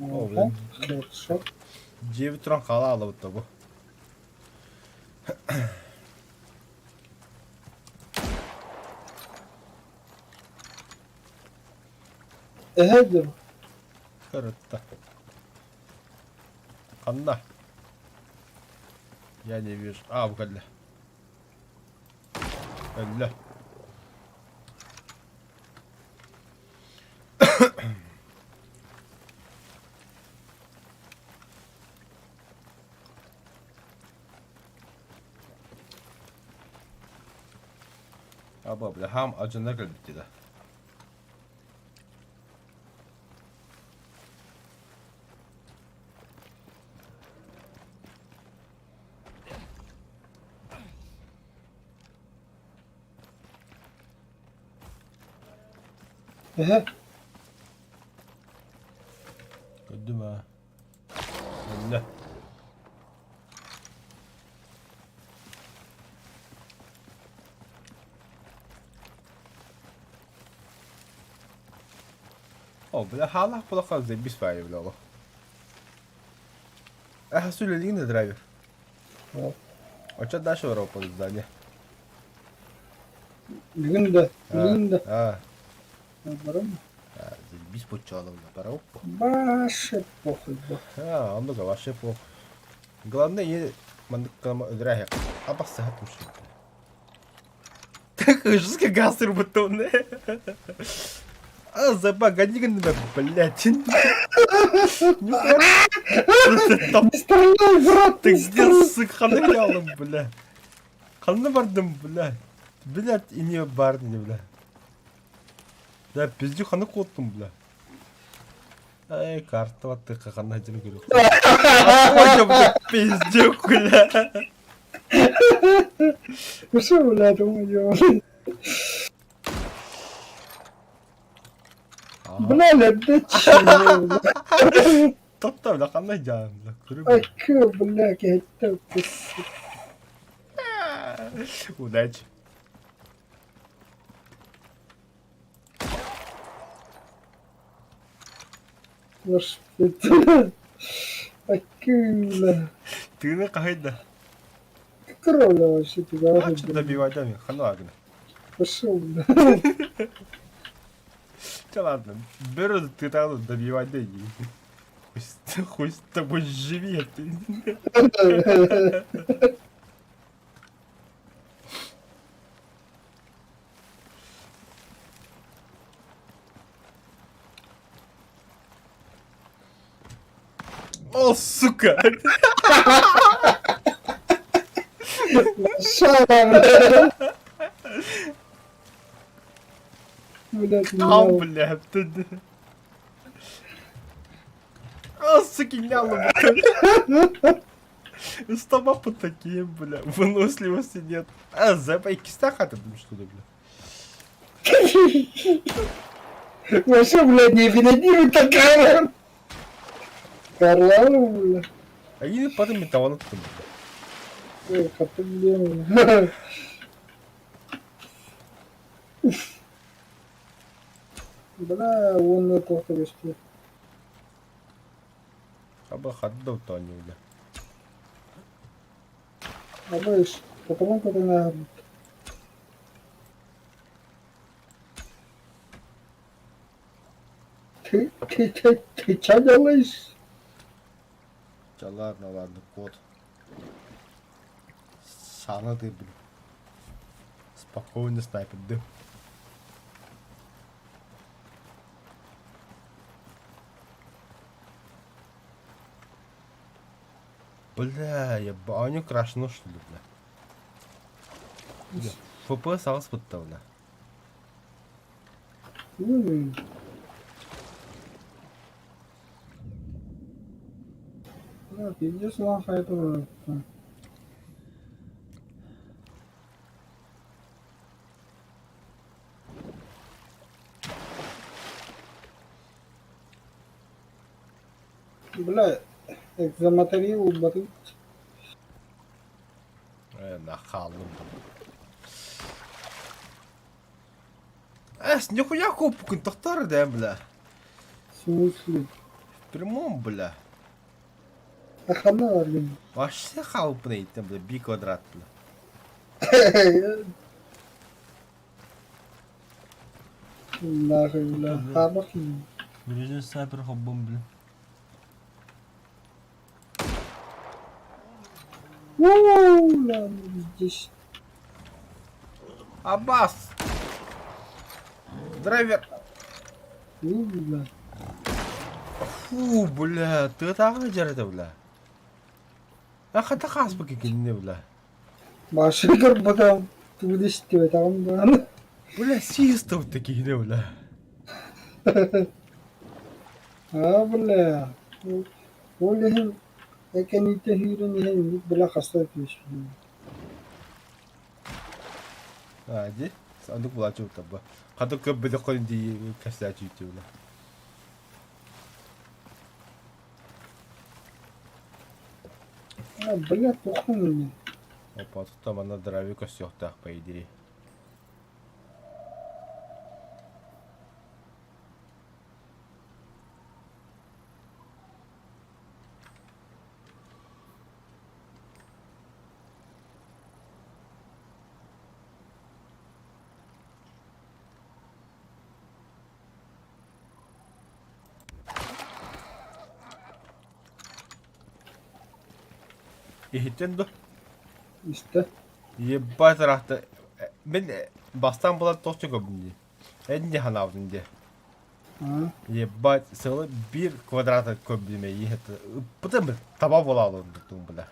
О, бля.
Хорошо.
Дьиэбит туран хаала аалабыт да бу.
Эһэ диэн.
Кырытта. Ханна? Я не вижу. А, бу кэллэ. Өллө. Аба, бля, хам адьынна кэлбит да.
Эһэ.
Көрдүм аа. Өллө. О, бля, хаалаах булахха заебись баайы, бля, олох. Эха, сүлэлиин да драйвер. Оччо дальше Европа здание.
Бүгүн да, бүгүн да.
А,
Барам.
заебись почаловна, пора.
Баше похуй бо.
А, оннук вообще похуй. Главное, не маннык өлөрө абахсаһа тумшут. Жестко газ рубатон. А, забагани блядь.
Не стреляй, брат,
Ты
не
где,
стреляй.
сука, ханна бля? Ханна бардым, бля. Блядь, и не бардым, бля. Да, пиздю ханна куоттум, бля. Эй, карта баттыка ханна дьон көрүөх. Ой, бля, пиздюк, бля.
Ну что, блядь, ё-моё. Бля, да чего, бля.
Тотта, бля, ханна дьаам, бля. Көрү, бля.
Акы, бля, это
Удачи.
Акы, бля.
Тыына хаһый да.
Кровля вообще тебя.
А что добивать, да, ханна агна.
Пошел, бля.
Да ладно, беру ты там добивать, да иди. Хуй с, хуй с тобой живи, ты. О, сука!
Шара, бля. Блядь,
Ау,
меня.
бля, ты... А, суки, няла, бля. Стома по таким, бля, выносливости нет. А, запай кистаха ты, что ли, бля?
Вообще, блядь, не финансируй такая. Карлау, бля.
А и потом металлон бля.
Эх, а ты, бля. Бля, он это вести.
Аба хаддау тони, бля.
А знаешь, потому как она Ты, ты, ты, ты что делаешь?
Да ладно, ладно, кот. Сана ты, блин. Спокойно, снайпер, да. Бля, я баню крашну, что ли, бля. Бля, ФПС аҕыс бытта, бля.
М. Да, пиздец лаха это. Бля, экзаматария уурбатым.
Ээ, нахалым. Эс, нихуя копукун тохтор да, бля.
В смысле?
В прямом, бля.
А хана аргын.
Вообще халпный, там, бля, би квадрат, бля.
Нахуй, бля. Хабах.
Ближний снайпер хоббом, бля.
Уу, бля, здесь.
Аббас! Драйвер!
Уу, бля.
Фу, бля, тыатааҕы дьарыта, бля. А хата хааспыт кинини, бля.
Башы көрбөтөм. Тугу да истибэтэҕим даҕаны.
Бля, систов киһини, бля.
Аа, бля. Ол иһин экэниитэ сүүрэн иһэн инник бля хаста түспүтүм.
А, ди? Оннук булааччы таба. Хата көп бөдөххөн дии кэпсээччи бля.
А, бля, туххун
Опа, тут манна дровик көстүөхтээх по идее. Иһиттэн дуо?
Истэ.
Ебать ыраахта. Мин бастаан булан туох чөкөбүн дии. Эн дии ханаабытын дии.
Аа.
Ебать, сылы биир квадрата көрбүтүм эйиэхэ ыппытым таба буолаалын тутум бля.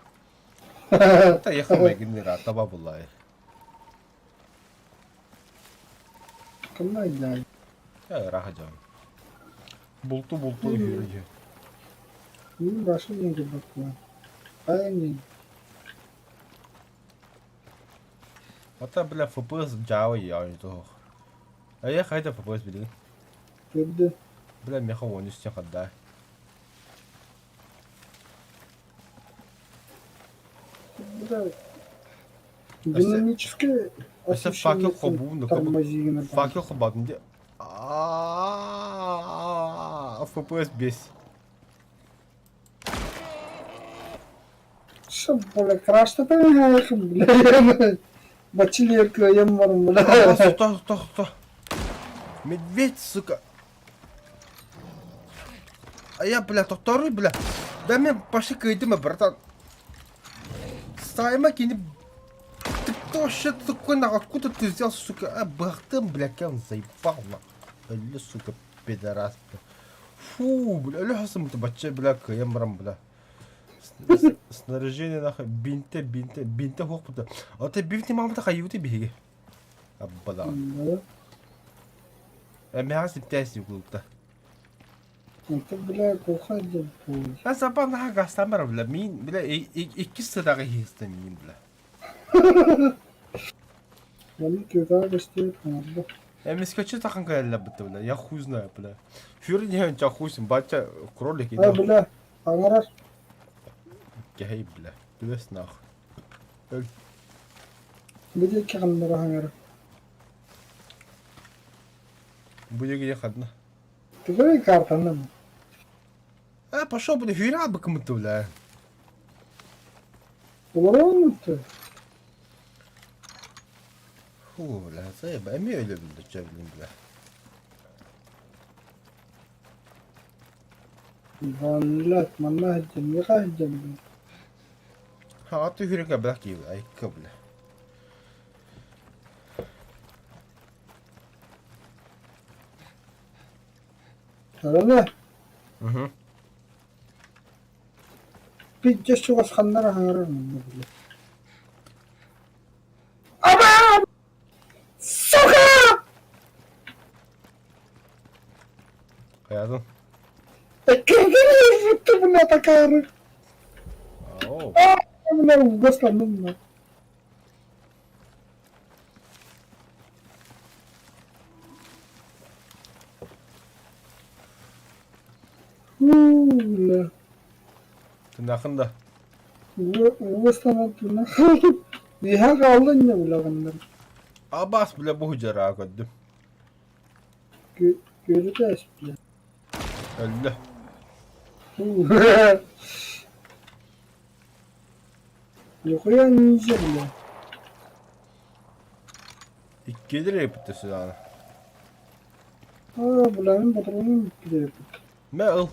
Та ехал таба буллай.
Кымна дьаай.
Ыраах дьон. Булту булту үһү.
Мин башым диэн көрбөппүн. Хайа не.
Ата бля FPS Java я тоох. А я хайда FPS билигин.
Көрдө.
Бля меха 13 хадда.
Бля. Динамическое
Өссө факел хобуун
тормозигина.
Факел хобатын де. А FPS 5.
Шо, бля, краштата бля. Бачилер кыайан барым, бля.
Стой, стой, стой. Медведь, сука. А я, бля, тохторуй, бля. Да мен пошли кыйдыма, братан. Сайма кини. Ты кто вообще такой, нахуй? Откуда ты взял, сука? А, бахтым, бля, кем заебал, нахуй. Бля, сука, пидорас, бля. Фу, бля, өлө хасым, бачча, бля, кыйам барам, бля. Снаряжение, нахуй, бинте, бинте, бинте хуох буда. А ты бинте мамата хайюты биһиги. Аббада. Эмэҕэ сиптээс юглукта.
Это, бля, куха диэн буолуо.
А сапа наһаа гастамар, бля, мин, бля, иккис сыраҕа иһистэ миин, бля.
Маннык кыатаҕа көстүбэт хаҥарда.
Эмискэччи тахан кэллэбитэ, бля, я хуй знаю, бля. Фюр не ча хуй батя кролик
А, бля, хаҥарар.
Кэһэй, бля, түбэс нах. Өл.
Бу диэки ханнара хаҥарар.
Бу диэки ханна.
Тугай картаны.
А, пошел, бля, фюра быкмыты, бля.
Олороннутtu.
Фу, бля, заеба, эмиэ өлөбүн да чөбүлүн, бля.
Блядь, манна сылдьан, миэхэ сылдьан.
Ха, аты хүрүкэ бля киив, айка, бля.
Арана,
Угу.
пиздец чугас ханнара хаҥарар манна, бля. Аба! Сука!
Хайатын?
Бля, такая.
Оу.
Бля, угостанным. Бля.
Тынахын да.
Угостанан Иһэ хаалла инньэ билэҕиннэр.
Абаас бля бу дьараа көрдүм.
Көрүтэ эспилэ.
Өллө.
Нихуя ниндзя, бля.
Иккилэр эппиттэ сюда.
А, бля, мин патроным бүттү
Мэ ыл.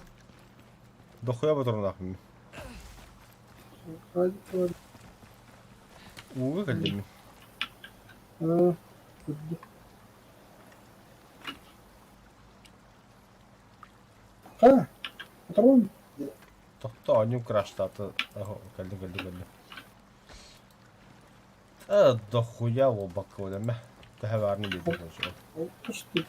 Дохуя патроннаахпын. Ууга кэллим мин.
А, көрдүм. Ха, патрон.
Тохто оонньуум краштаата. Кэллим кэллим кэллим. Э, дохуя буолбакка мэ. Төһө баарны биэрдим короче.
Алты штук.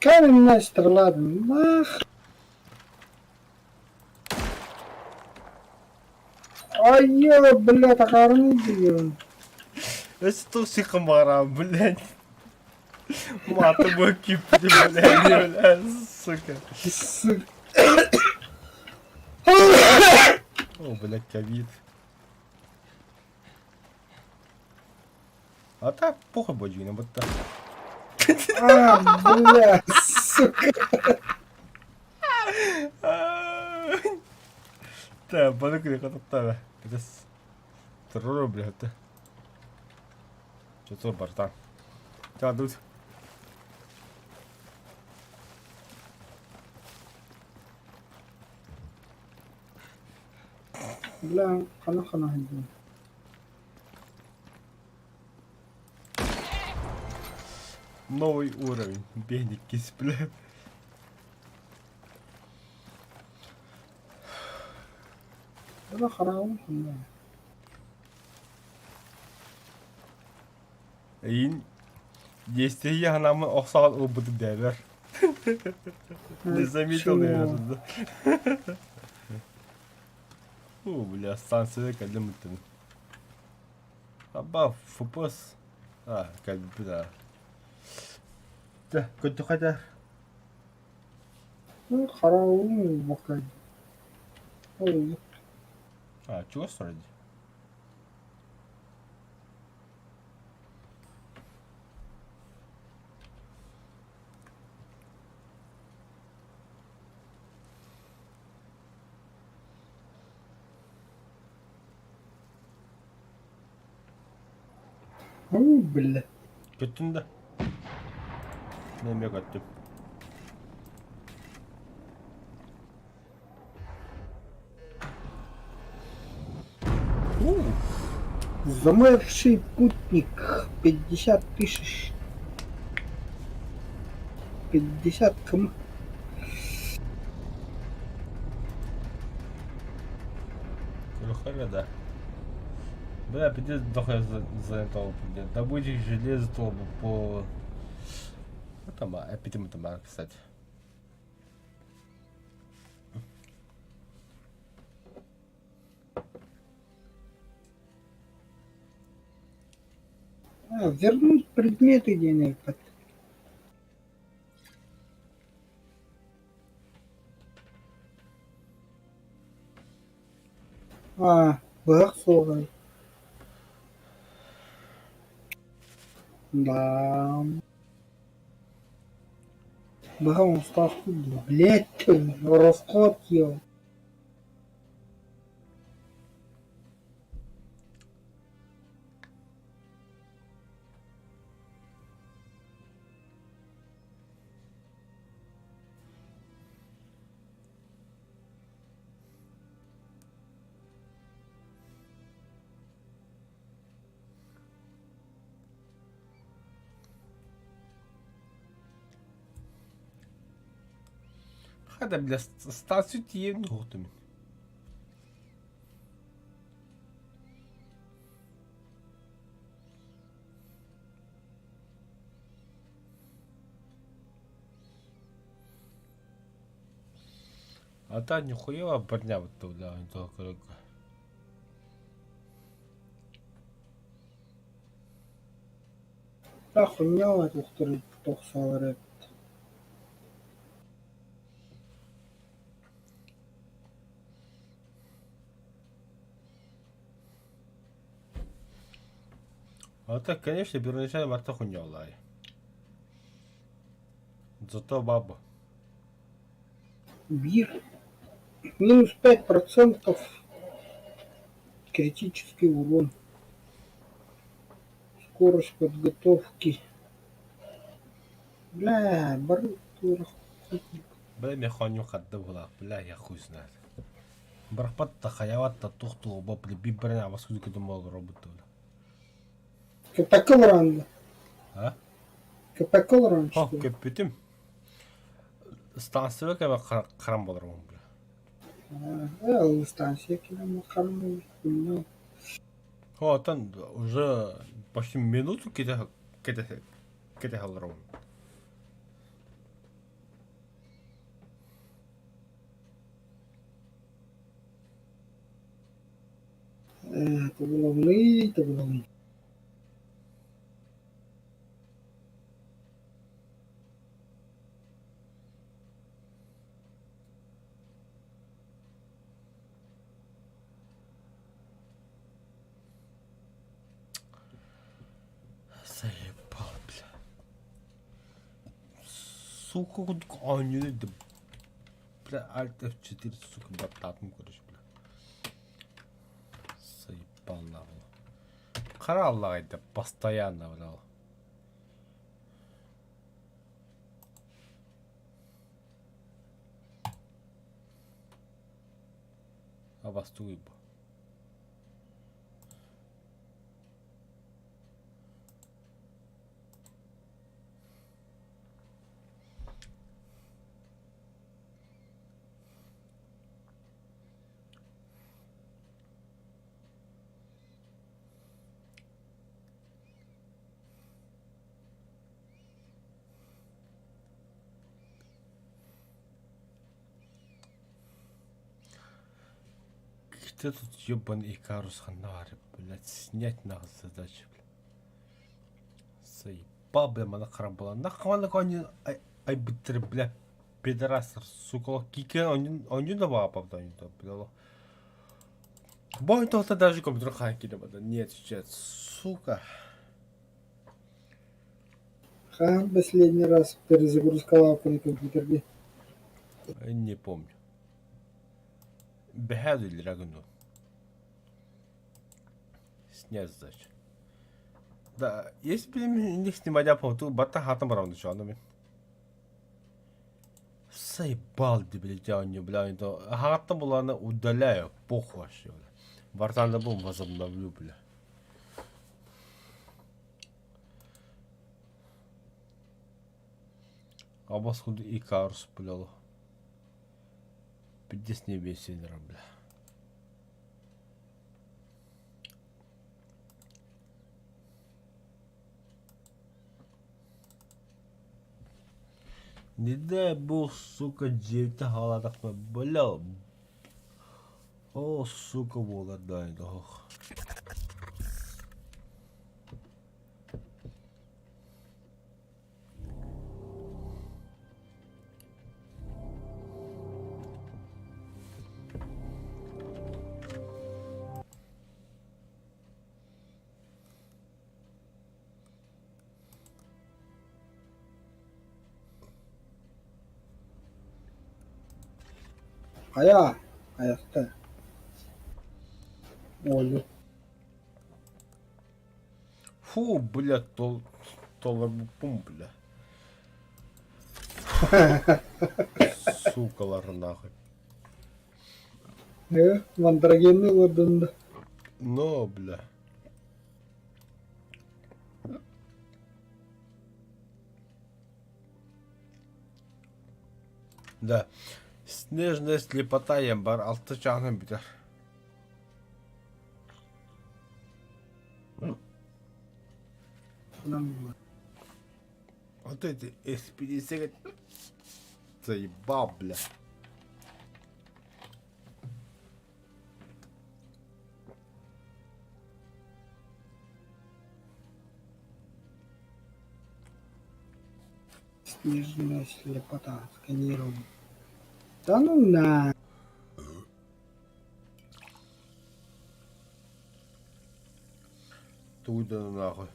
Каменная стрела, нах. Ай, бля, такарны диэн.
Өс сыхым барам, блядь. Маты бу кипти, блядь, блядь, сука.
Сука.
О, блядь, ковид. А так, похуй бодьюна, вот так.
А, бля, сука.
Та, баны кататтара. Это террор, блядь. Что братан? Та, тут.
Бля, хана-хана ханна.
Новый уровень. Бедникис, бля.
Бля, хараун ханна.
Эйин действие ханамын охсаҕын ылбытым дээбэр. Не заметил, наверное, да? О, бля, станция кэллим ыттым. Аба, ФПС. А, как бы, да. Да, көтү хата.
Ну, хараун бакай. Ой,
А, чего вроде?
Ой, бля.
Көттүн да. Неме көттүм. У,
Замерзший путник. 50 тысяч. 50 км.
Көрөхөр да. Бля, пиздец, дохуя занятого, блядь. Добытик железа толбу по... Ну там, эпитем там, кстати.
А, вернуть предметы денег. А, быһах суоҕай. Да. Быһах оҥостоохпут дуу? Блядь, расход ел.
Хата, бля, станцию тиен туохтум. А та нихуева броня вот бля, только.
Та хуйня тухтар тохсалар эбит.
А так, конечно, первоначально барта хуйня улай. Зато баба.
Бир. Минус 5% критический урон. Скорость подготовки. Бля, бары тура
Бля, механю хадда була, бля, я хуй знает. Бырахпат да хайават да тух тугу бля, би бирин абас күдү мол робот бля.
КПК ранды.
А?
КПК ранды,
Хо,
что ли?
көппүтүм. Станция кэбэ харам болар бля.
А, станция килем харам хуйня.
Хо, оттон уже почти минуту кете кете кете халаром.
Тобыловный, тобыловный.
Заебал, бля. Сука, кудук оонньууну бля, Alt F4, сука, баттаатым короче, бля. Заебал нахуй. Хара аллаҕайда постоянно, бля. Абастуй бу. Где тут ебаный Икарус Ханари, блядь, снять нахуй задачу, блядь. Заебал, бля, мана харабала. Нахуй мана они ай ай бытыр, бля, пидорас, сука, кике, они они давай, папа, они там, бля. Бой, то даже компьютер хакери, нет, сейчас, сука.
Хан последний раз перезагрузка лавка на компьютере.
Не помню. Бэһээ или Снять задачу. Да, если бы не снимать, я помню, бата хатам барам еще, оно Заебал ты, блядь, я не, бля, не то. Хатам была она удаляю, похуй вообще, бля. Бартан бум возобновлю, бля. Абас худу Икарус, бля. Пиздец не бесит, бля. Не дай бог, сука, дьиэбитэ хаалаатахпына, бля, оо, сука буолар да ох.
Хайа, айахта. Олю.
Фу, бля, тол толорбуппун, бля. Сукалар нахуй.
Э, мандрагенный олордун да.
Но, бля. Да. Снежная слепота бар алты чааһынан бүтэр. Вот эти экспедиция заебал, бля.
Снежная слепота. Сканирование. Да ну на.
Туда нахуй.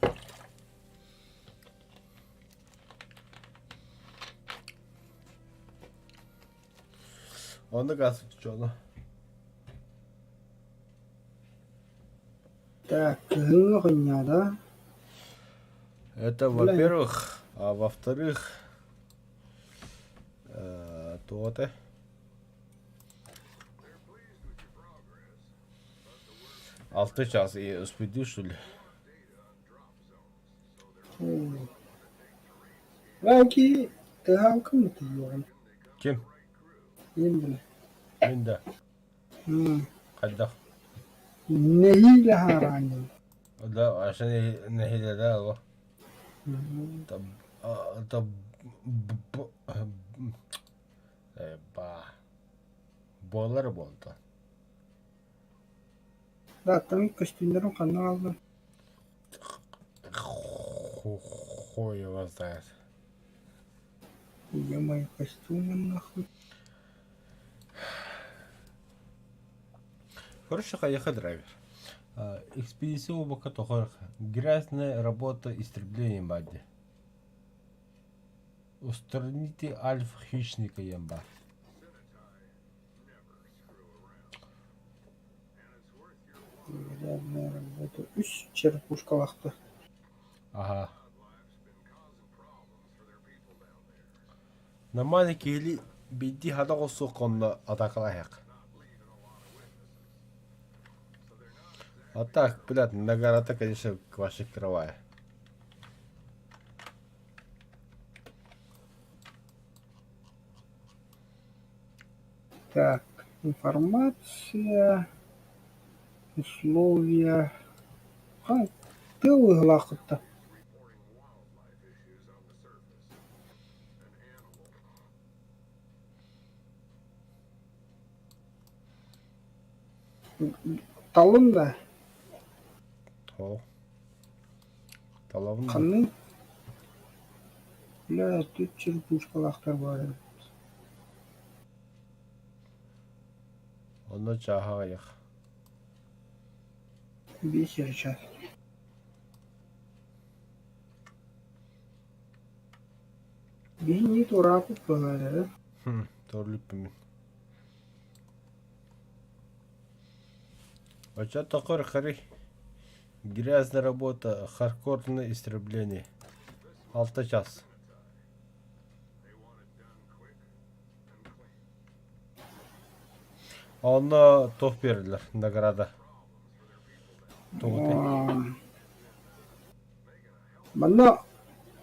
Онно газ включено.
Так, кыһыҥҥы хонньоо да?
Это
Бля.
во-первых, а во-вторых, туох этэй? Алта час и успейдүү что ли?
Belki тыһаалкын тыйыаҕын.
Ким?
Иин билэ.
Мин да. Хайдах?
Нэһиилэ хаараанньын.
Да, аше нэһиилэ да алло. Там, там, ба. Буолар буолта.
Дааттан көстүүннэрин ханна хааллын?
Хуй его знает.
Где мои костюмы нахуй?
Хорошо, поехал драйвер. Экспедиция убака тохор. Грязная работа истребление бадди. Устраните альф хищника ямба.
Грязная работа. Үс черепушкалаахтар.
Аха. Нормально киһили биирдии хата оҕусуох онно атаакалаһыах. А так, блядь, награда, конечно, вообще кровая.
Так, информация, условия. Ха, тыл ыһылааххытта. Талын да
Ол. Талабын да.
ханны Бля, тут черепушкалаахтар баар эбит.
Онно чааһа аҕыйах.
Биэс эрэ чаас. Биһиги туорааппыт быһаарара.
Хм, торлүппүмүн. Оча токор хари. Грязная работа, хардкорное истребление. Алта час. Онно туох биэрэллэр награда? Тугутай?
Манна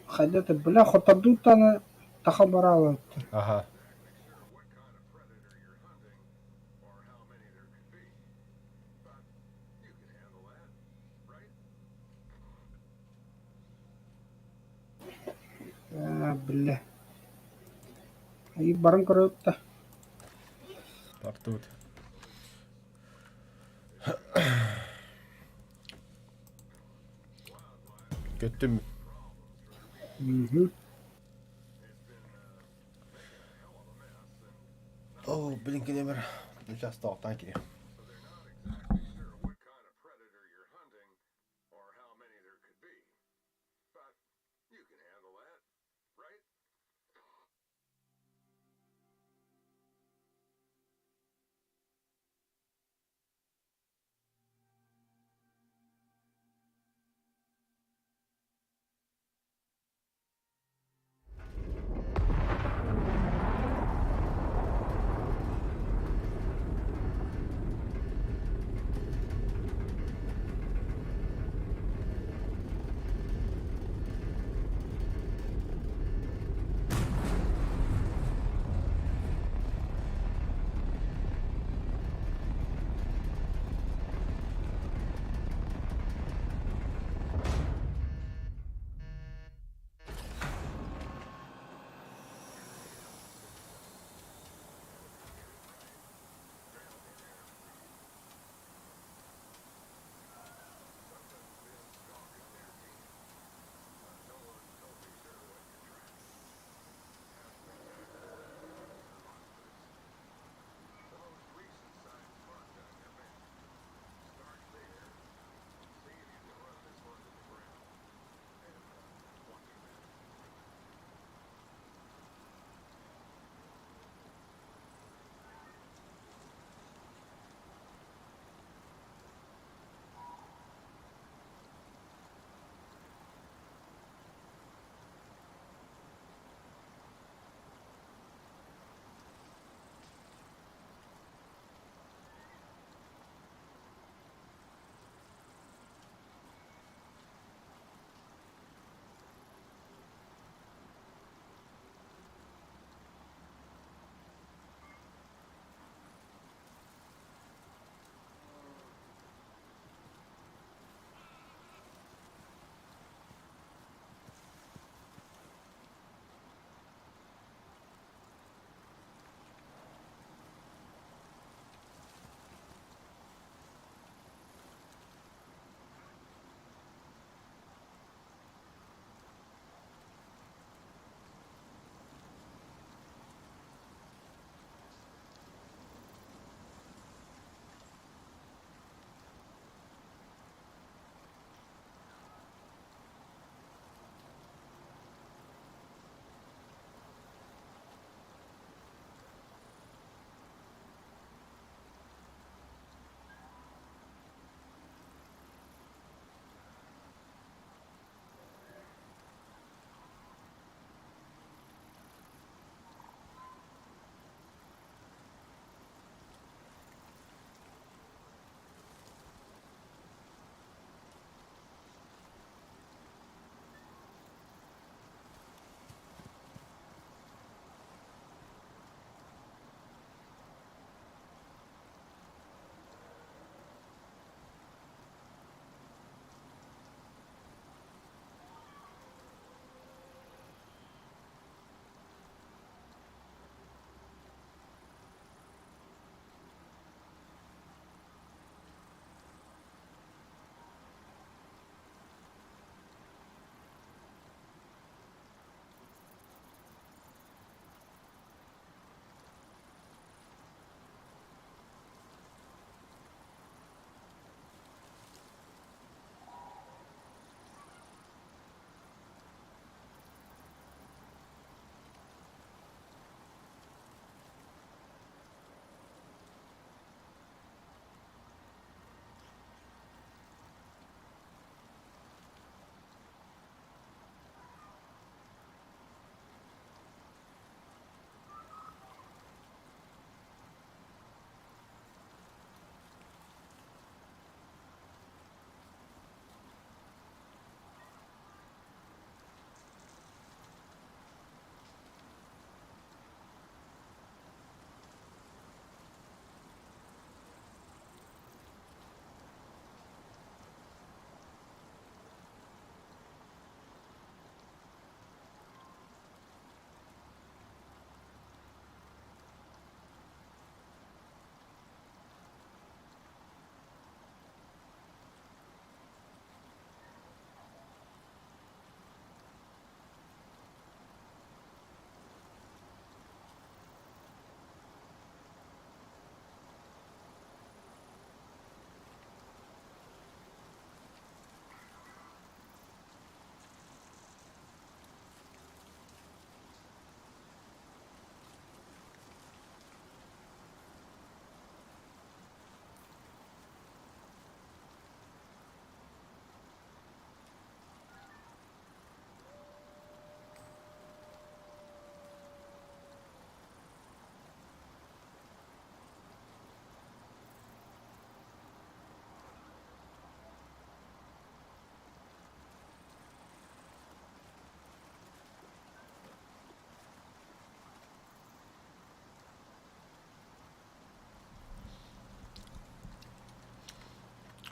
хайда да бля хотордууттан таха бараалыттар.
Аха.
Аа, бля. Айы баран көрөт да.
Тартыбыт. Көттүм.
Мгм.
О, блин, кинемер. Сейчас тоқтан кире.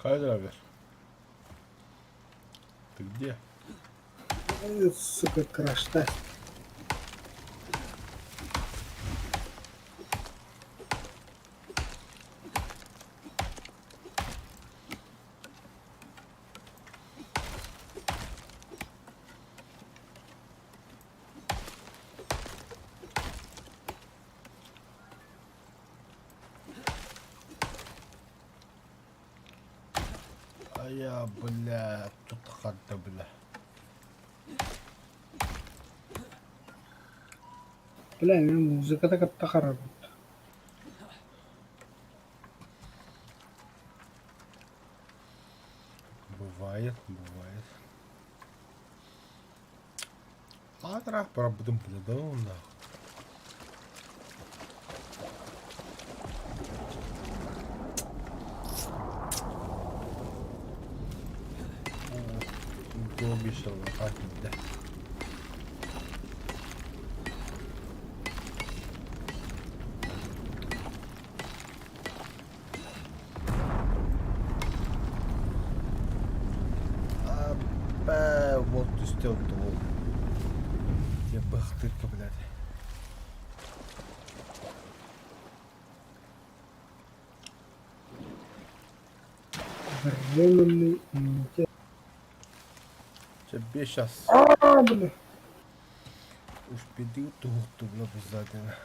Хайда Ты где?
Сука, краш-тест.
А я, бля, тут хата, бля.
Бля, мин музыката кытта харабыт.
Бывает, бывает. Атрах пробудым, бля, да он нахуй. Да. Вот түстэ ол. Дьэ бахтырка, блядь.
Временный иммунитет.
Тебе сейчас
А, бля.
уж пиду тухту, бля, пиздатина.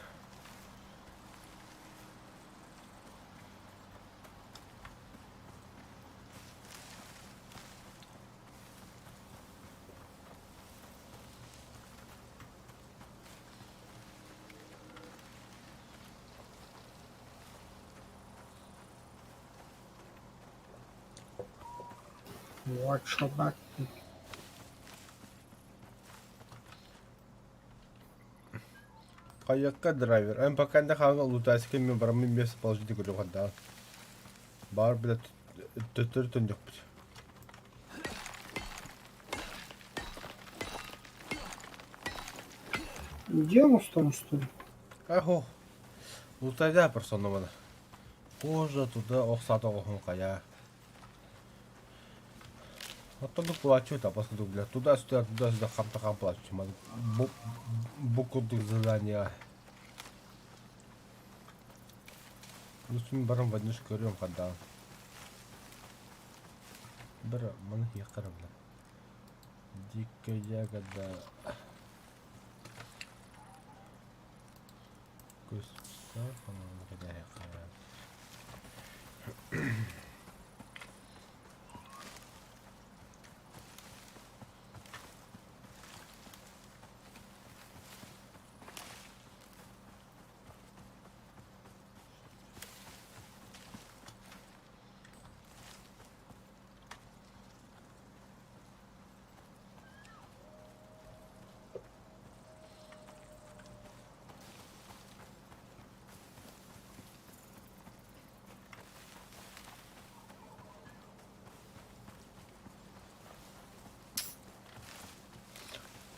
Watch your back.
Хайакка драйвер. Эн пока не ханга лутасика мен барамын место положить говорю ханда. Бар бля төтөр түндүк.
Где он там, что ли?
Ахо. Лутайда персономана. Кожа туда охсата охун кая. Оттон плачу, та поскольку, бля, туда-сюда, туда-сюда, хам-та-хам плачу. Бу курдук задание. Ну, барам ваднюш көрүм ханда. Бір маны якар, бля. Дикая ягода. Көстө, по-моему, якар.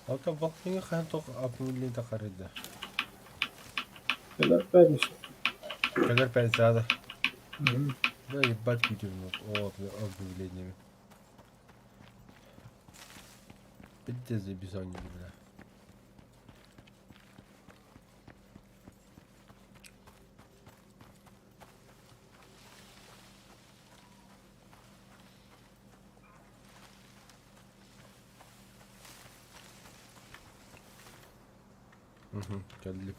Алта вакытыңы хаан тох обновление тахарыда.
Кэлэр пятница.
Кэлэр пятница.
Мгм.
Да ебать кутим вот обновлениями. Пиздец заебисони, бля. Угу, кэллим.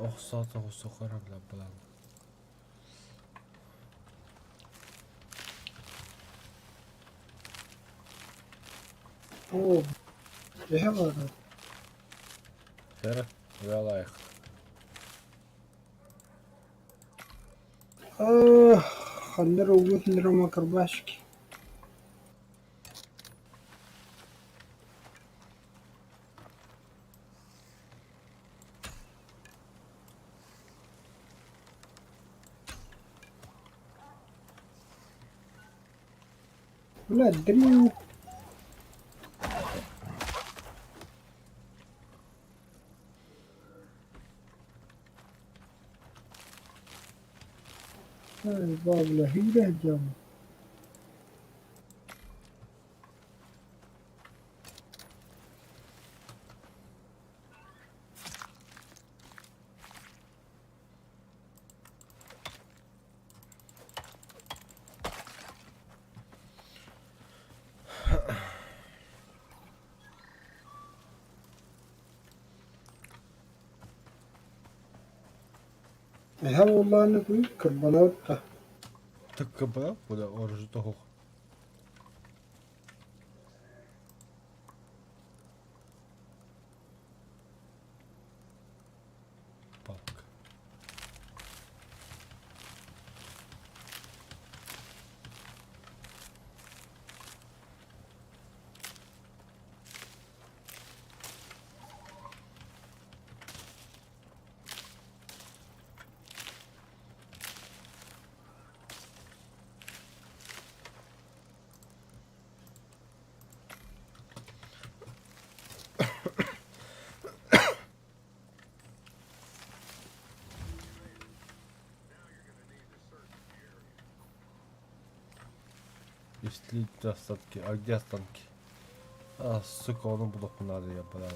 Охсаата хосохара бля бля.
О, эһэ баар.
Сэр, лайк.
Ханна эрэ угут макарбашки. Бля, дрю. Заебал, бля, хиирэ сылдьабын. Эһэ буоллаҕына куй кырбанабыт да.
Так кырбанабыт буолла оружие тоһук. Палка. Исследовать остатки. А где останки? А, сука, ону булуохпун наада я бля.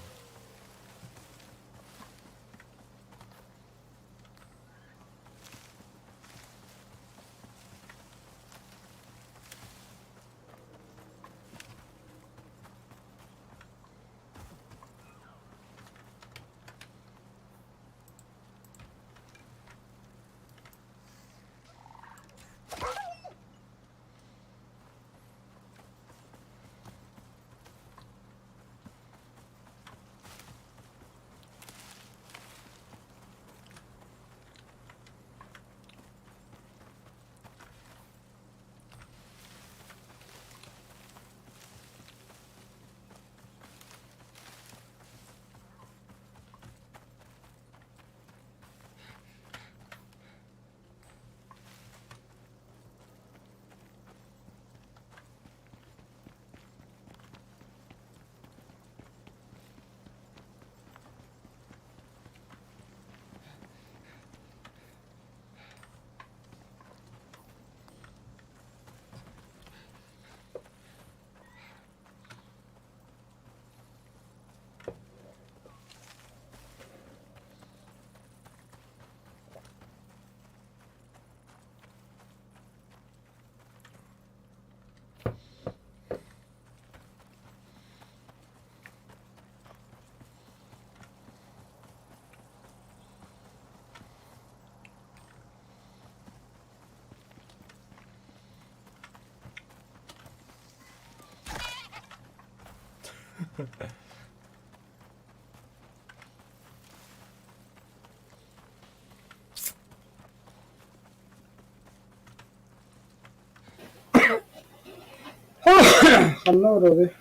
Ханна олоробуй?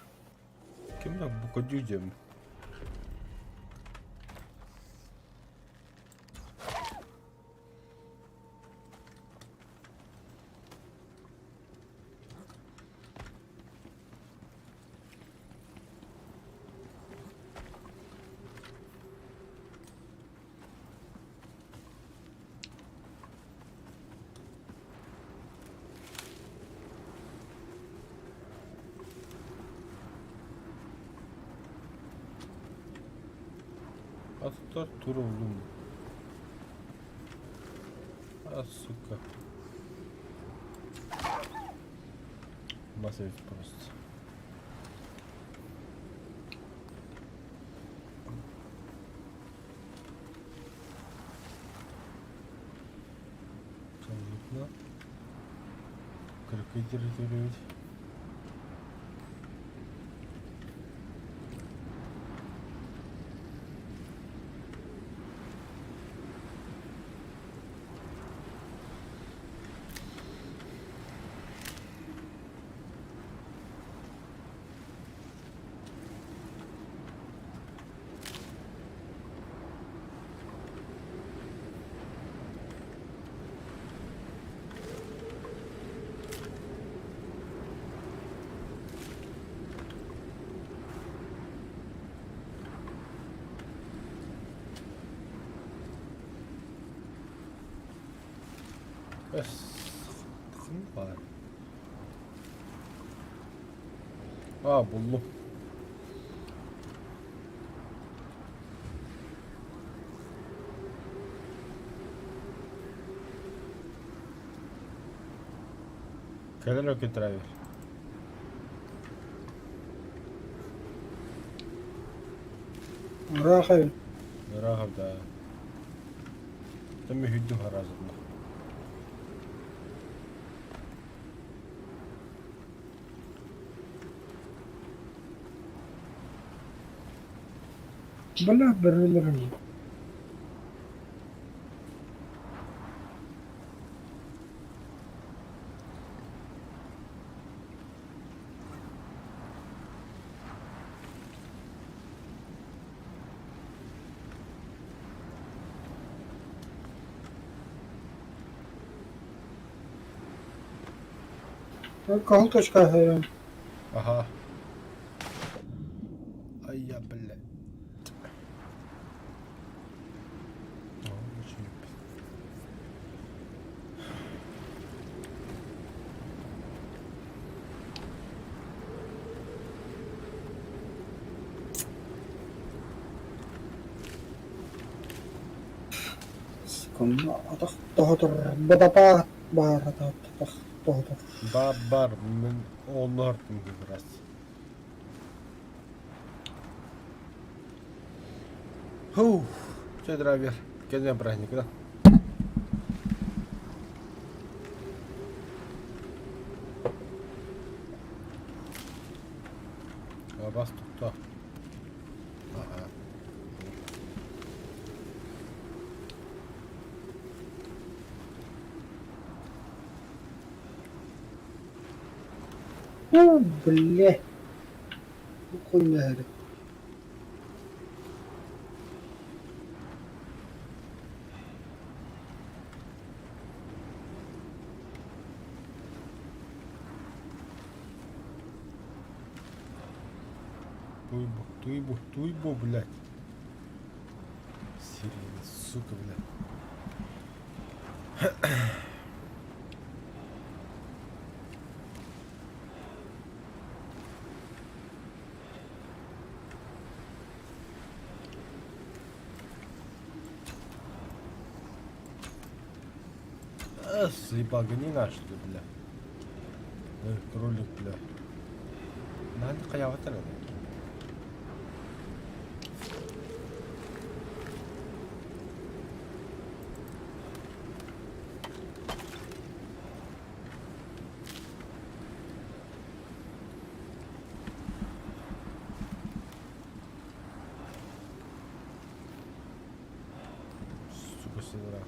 Ким да букадю диэн. Аттар туруллум. А, сука. Мас эбит просто. Абсолютно. Кыракый территория. Эс. Баар. А, буллум. Кэлэр өкө драйвер.
Ыраах эбит.
Ыраах да. Там мүһүйдүм харазына.
Бля, бөрөлөрүм. Кого точка говорим?
Ага. Ай я, блядь. О, очень любит.
Атах тоһотор бадапаат баар атах тоһотор.
Бар бар мин оннортум как раз. Фух, все, драйвер, кэлэн праздник, да? Абас тутта. Ага.
О, бля. Хуйня.
Туйбу, туйбу, туйбу, блядь. Сирена, сука, блядь. А, заебал, гони наш, ты, бля. Эй, кролик, бля. Надо хаяватар это. Сука, сидорага.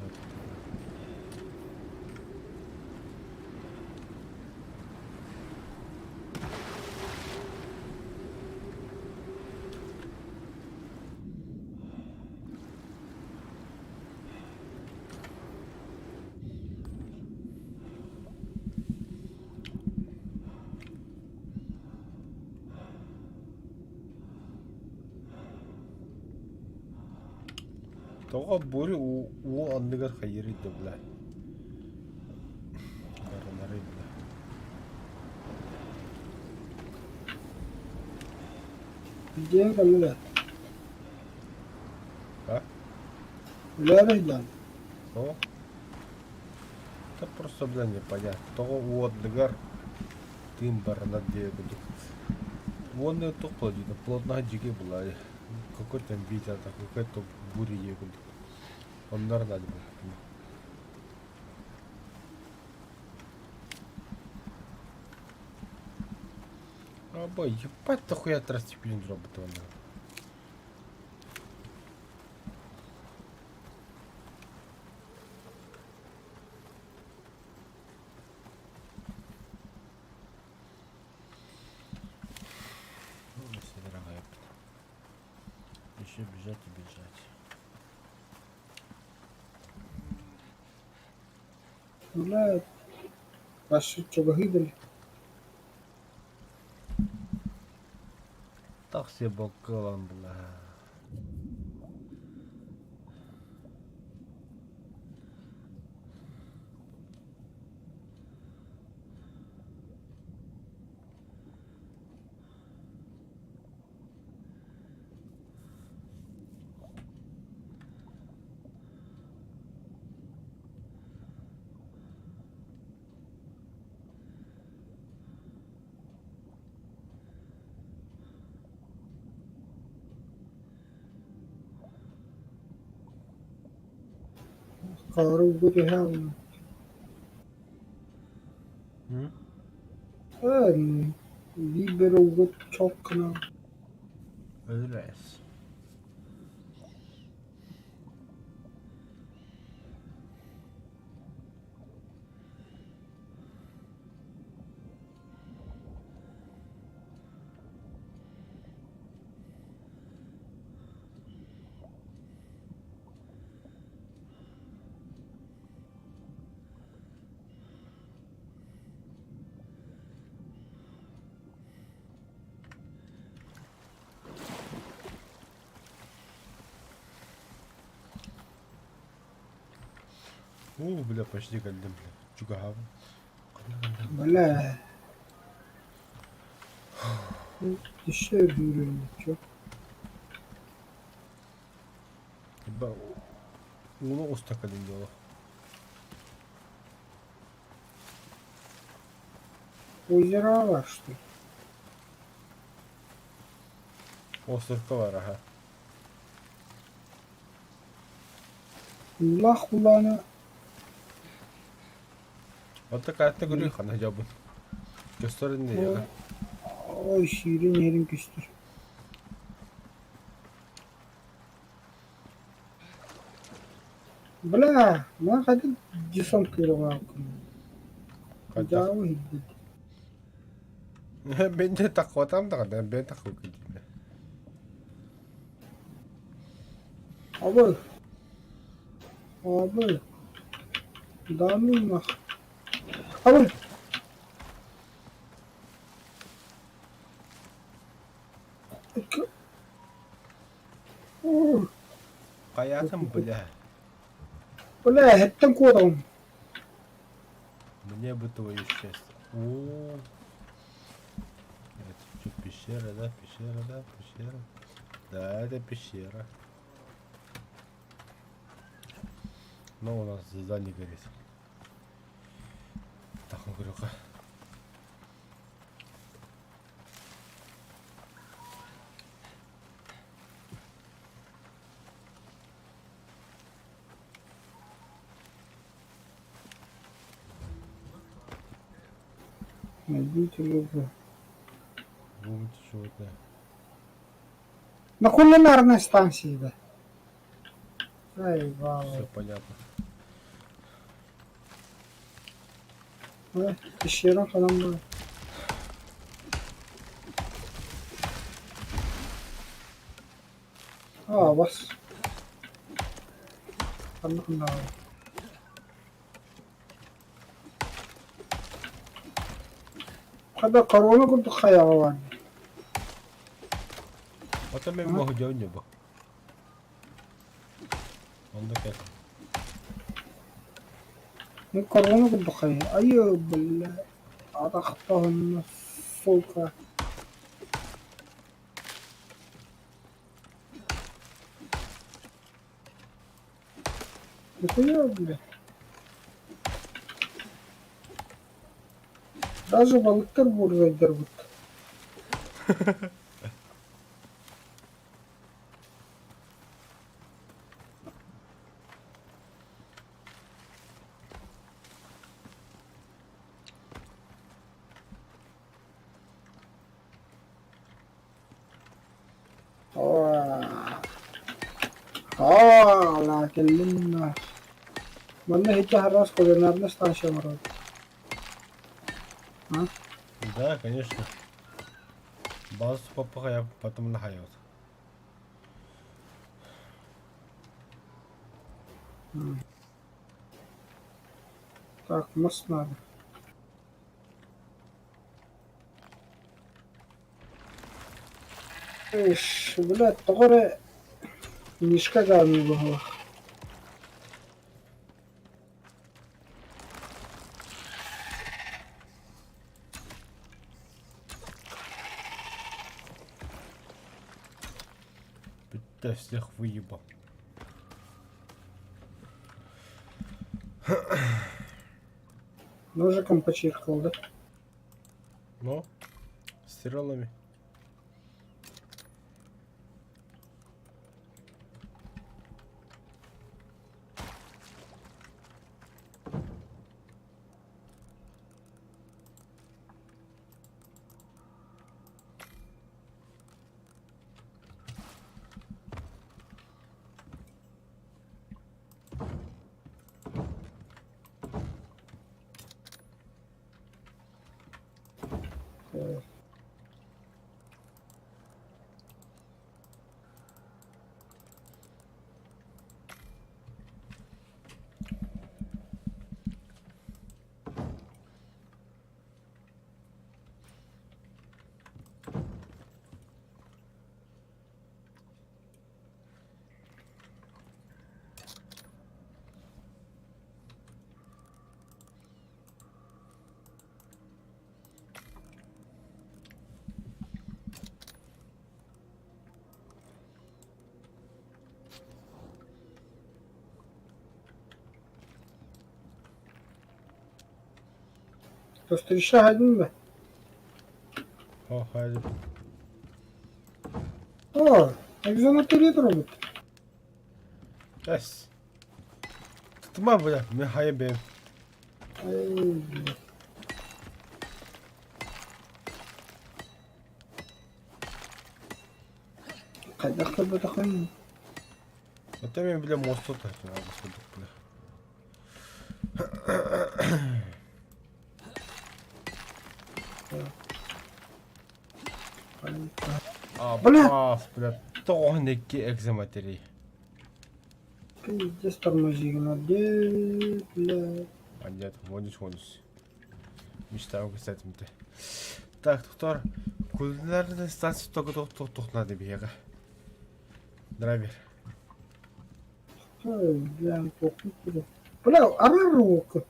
Тоҕо бури уу анныгар хайыырый да бля. Барыларый бля.
Где каллар?
А?
Үлээр
О? Это просто, бля, непонятно. Тоҕо уу анныгар тыын баранар диэ курдук. Уонна туох плодина, плотнаһа дьигэ была. Какой там ветер, какая-то буря диэ курдук. Оннор надо было. Або, ебать нахуя тростепень работала. Ну, все, дорогая. Еще бежать и бежать.
Бля, Ваши чугаһыы
Так себе бокалан, бля.
Хаары түһэ
М?
Биир угут чоккуна
Өлөрөөс. Уу, бля, почти кэллим, бля. Чугаһаабын.
Бля. Еще үрүүрүн
Ууну уста кэлин дьоло.
Озеро что ли?
Островка бар, аха.
Улаах булаана
Онто каатта көрүү хана дьобун. Көстөр инне
Ой, сиирин иһэрин көстөр. Бля, мына хайдах десант кыыралааккын? Дьаабы иһирдит.
Мен де таххуотам даҕаны, бэйэн таххуоккун диибин.
Абы. Абы. Да ну нах. Абы.
Хайаатын бля.
Бля, эһэттэн куотаҕын.
Мне бы твое счастье. О, это что, пещера, да? Пещера, да? Пещера. Да, это пещера. Но у нас звезда не горит. Так, он говорю,
Найдите любовь.
Выбрать животное.
На кулинарной станции, да. Заебало.
Все понятно.
Э, пещера ханан баар. Аа, бас. Ханнык наада. Хата корона курдук хайаҕа баар.
Оттон мен моһдьон ньубу. Онно кэл.
Ну корона курдук хайа. Айы, бля. Атахтаһынна, сука. Нихуя, бля. Даже балыктар буурдайдарбыт. Аа, кэллим Манна иһирдьэ араас кулинарнай станция оҥоробут. А?
Да, конечно. Базу папаха я потом нахайот.
Так, мас надо. Эш, блядь, тоҕо эрэ Мишка даҕаны быһыылаах.
Бүттэ всех выебал.
Ножиком почиркал, да?
Ну, стрелами.
Встреча один да?
О, хайда.
О, экзонаторит робот.
Эс. Тутума бля, мен хайа бэйэм.
Ай, блядь. Хайдах көрбөтөххүн?
Это мен бля мосту тартын алгыс курдук бля.
Бля!
Аас, бля, тоҕо икки экзематерий.
Пиздец тормозигна. Де, бля.
А нет, вонюсь, вонюсь. Мечтаю кстати, Так, доктор, кулинарная станция только только надо бега. Драйвер.
Ой, бля, похуй куда. Бля, арарок.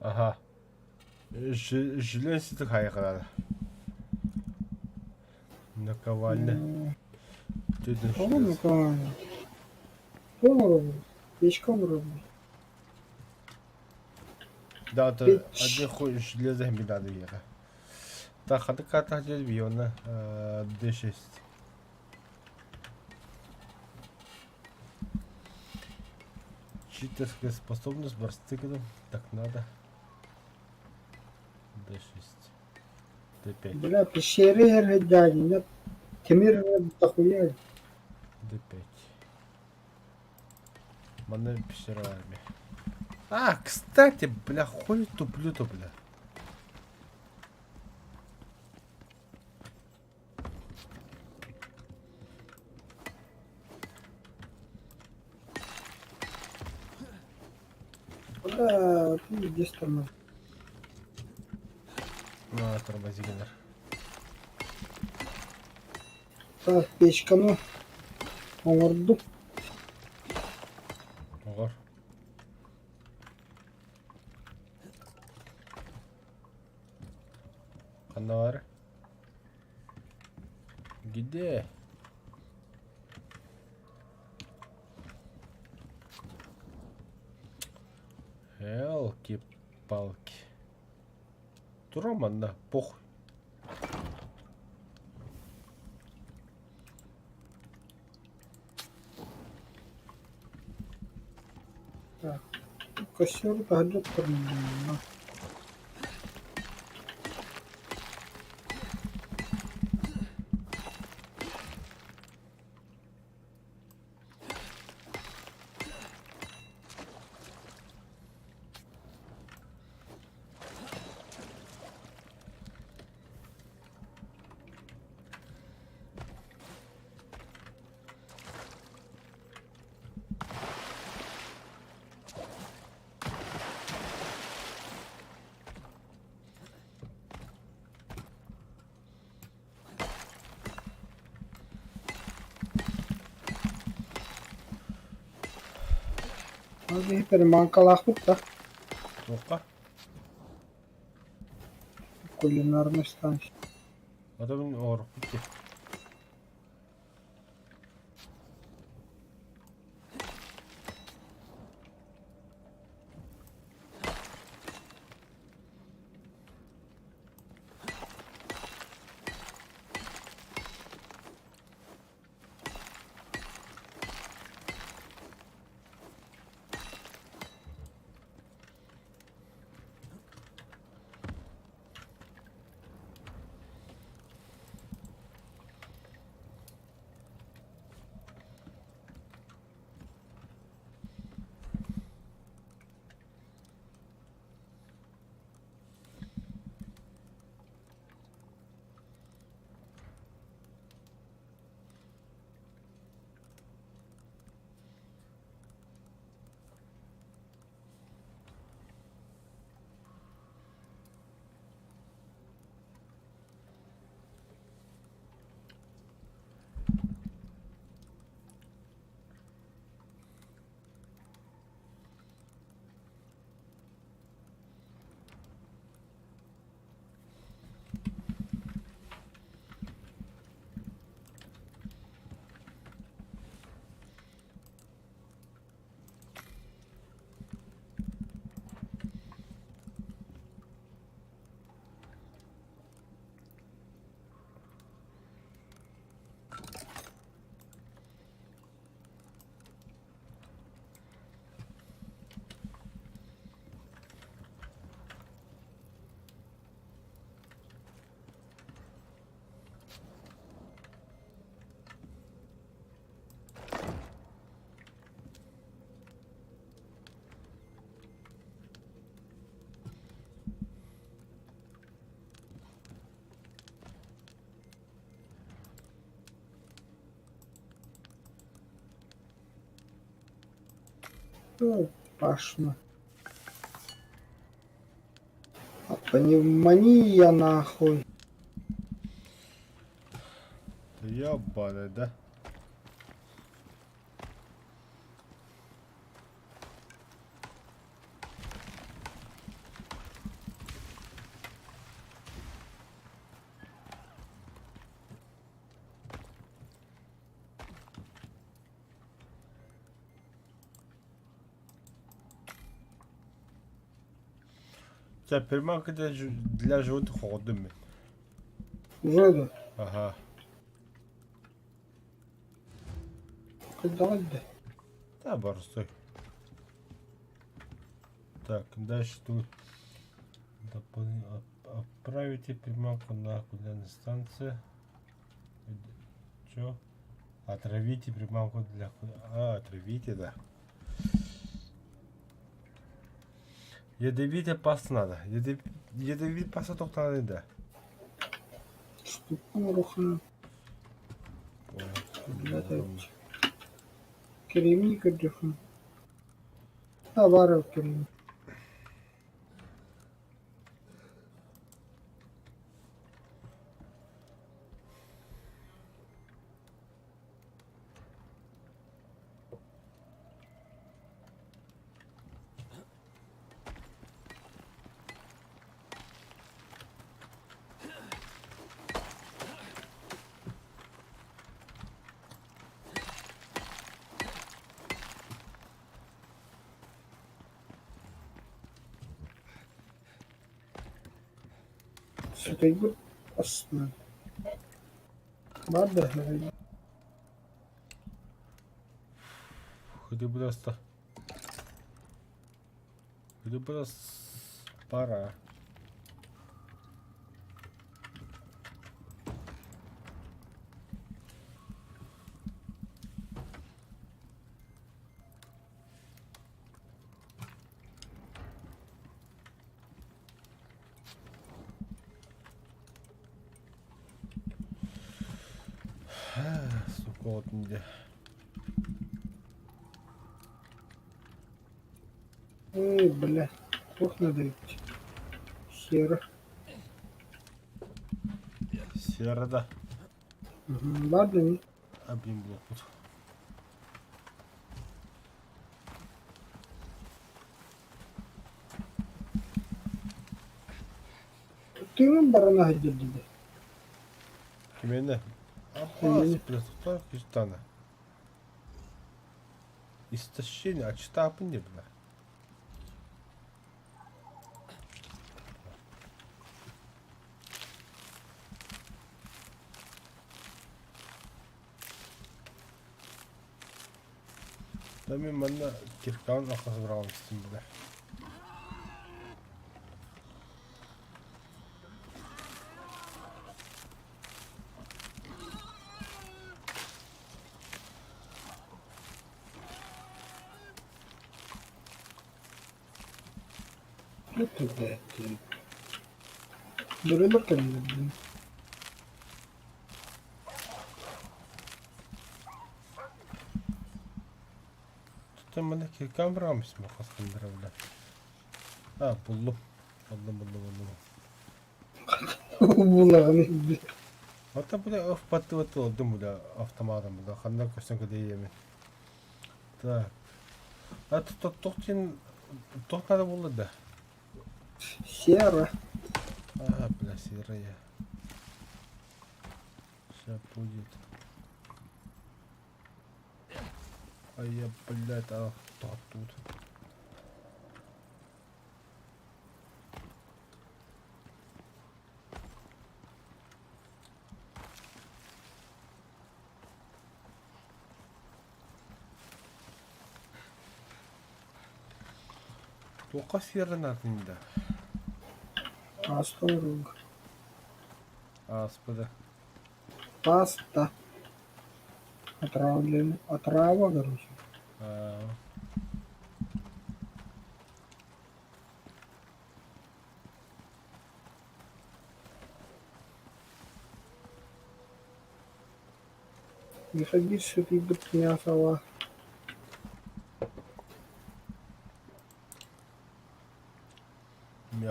Ага. Жилен ситик хайгырады. Наковальня.
Тоҕо наковальня? Повар Печка оҥоробун.
Да, то один хуй железо мне надо ехать. Так, а ты карта бьёна, D6. Читерская способность барстыгном. Так надо. D6. D5.
Бля, пещеры эргэдээни, тимир дохуя.
D5. Манна пещера армия. А, кстати, бля, хуй туплю-то, бля.
Бля, пиздец тормоз.
На, тормози, Геннер.
Так, печканы оҥордум.
Оҕор. Ханна баар? Где? Елки-палки. Тура манна, похуй.
Так, костер таһырдьа оттор. Ол иһит маҥкалаахпыт да
Туохха?
кулинарнай станция.
Ото мин оҥорбут дии.
Пашна. Пневмония нахуй.
Да ебаный, да? Чэ, приманка для животных оҕордум мин.
Уже да.
Аха.
Хайдаҕый да?
Да, борсуй. Так, дальше тут отправите приманку на кулинарную станцию. Чё? Отравите приманку для... А, отравите, да. Ядовитая паста надо. Ядовитая паста только надо, да.
Ступан Кремний көрдөхүн. Товаров кремний. Сытыйбыт астынан. Баар да
Хотя бы пора. Сука, вот где.
Эй, бля, туох надо идти. Сера.
Сера, да.
Угу. Ладно, не.
Объем блокут.
Тыын барана сылдьар дии.
Кимиэнэ? Аппаас, бля, тутаах кистана. Истощение, а читаапын дии, бля. Да мин манна киркаҕын ахас быраҕан истим, бля.
Это блядь. Дурилар кэллилэр блин.
Тут манна киркаҕын быраҕан истим хас бля. А, буллум. Буллум, буллум, буллум.
Булаҕын блин.
Ата бля оф баттыбат бля автоматом бля ханна көстөн кэдэйэмин. Так. А тут тохтин тох надо было да.
Сера.
А, бля, серая. Сейчас будет. А я, блядь, а кто тут? Туохха сиэрэ наадын да?
Паста уруга.
Ааспыда.
Паста. Отравлен. Отрава, короче.
А,
Не ходи сытыйбыт мясола.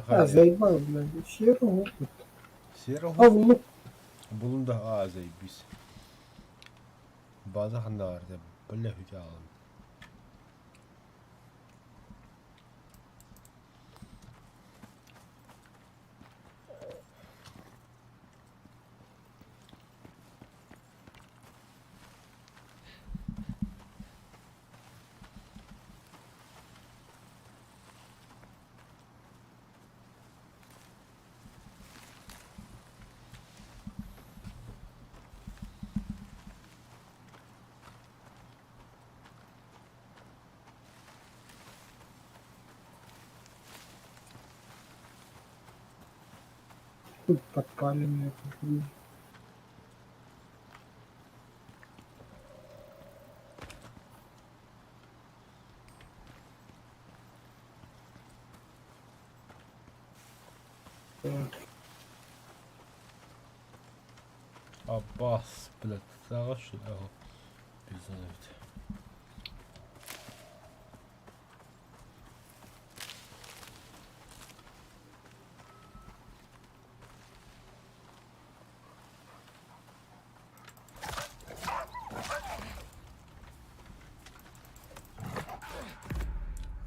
А, заебал, блядь. Серого опыт.
Серого?
А, лук.
Булун да, а, заебись. База ханна бар, бля, хүтэ аҕалым.
Тут подпаленные.
Аббас, блядь, саҕа шляху. Пиздануть.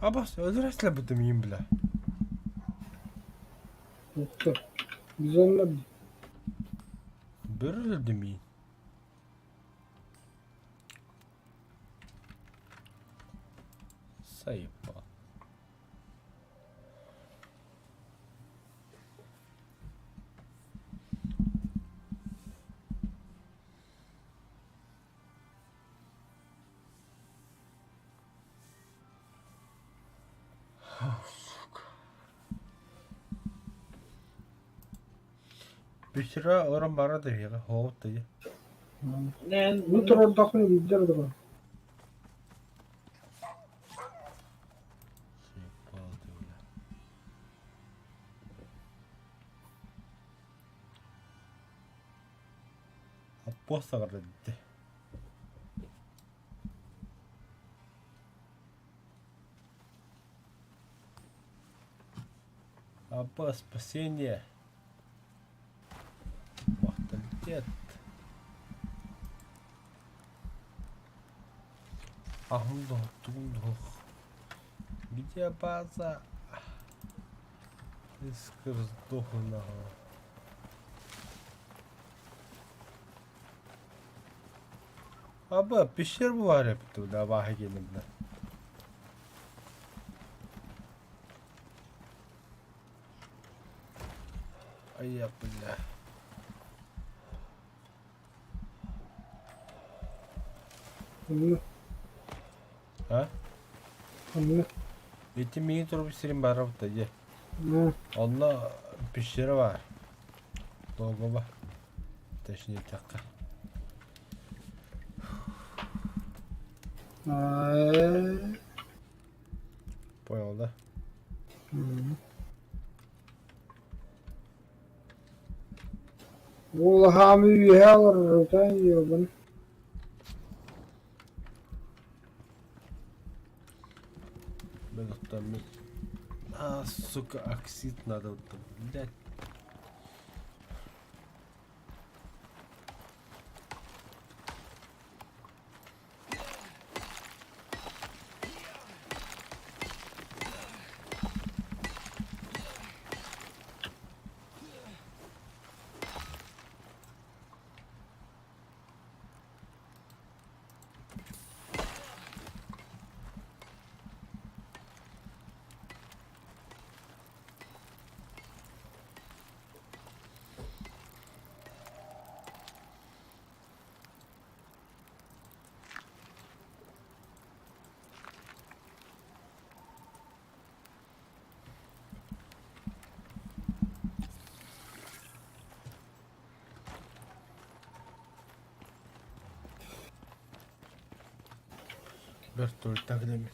Аббас, өлөр бутым им, бля.
Ух ты. Безумно.
Бір өлдім. Заебал. Пещера орон бара да бега хоот да.
Ну, трордахны видер да.
Заебал ты, бля. Аппоста барды. Абба, спасение. Морталитет. Ахундох, Где база? Искр сдохну нахуй. Аба, пещер var hep da baha gelin бля. Ай я, бля.
Ну,
А?
ну,
Эти мини туруп сирин барып да же.
ну.
Онно пещера бар. Логово. Точнее такка.
А,
Понял, да?
Улахам үйәлір, да, ебан.
Мен А, сука, оксид надо, вот, блядь. Вертолет так мен.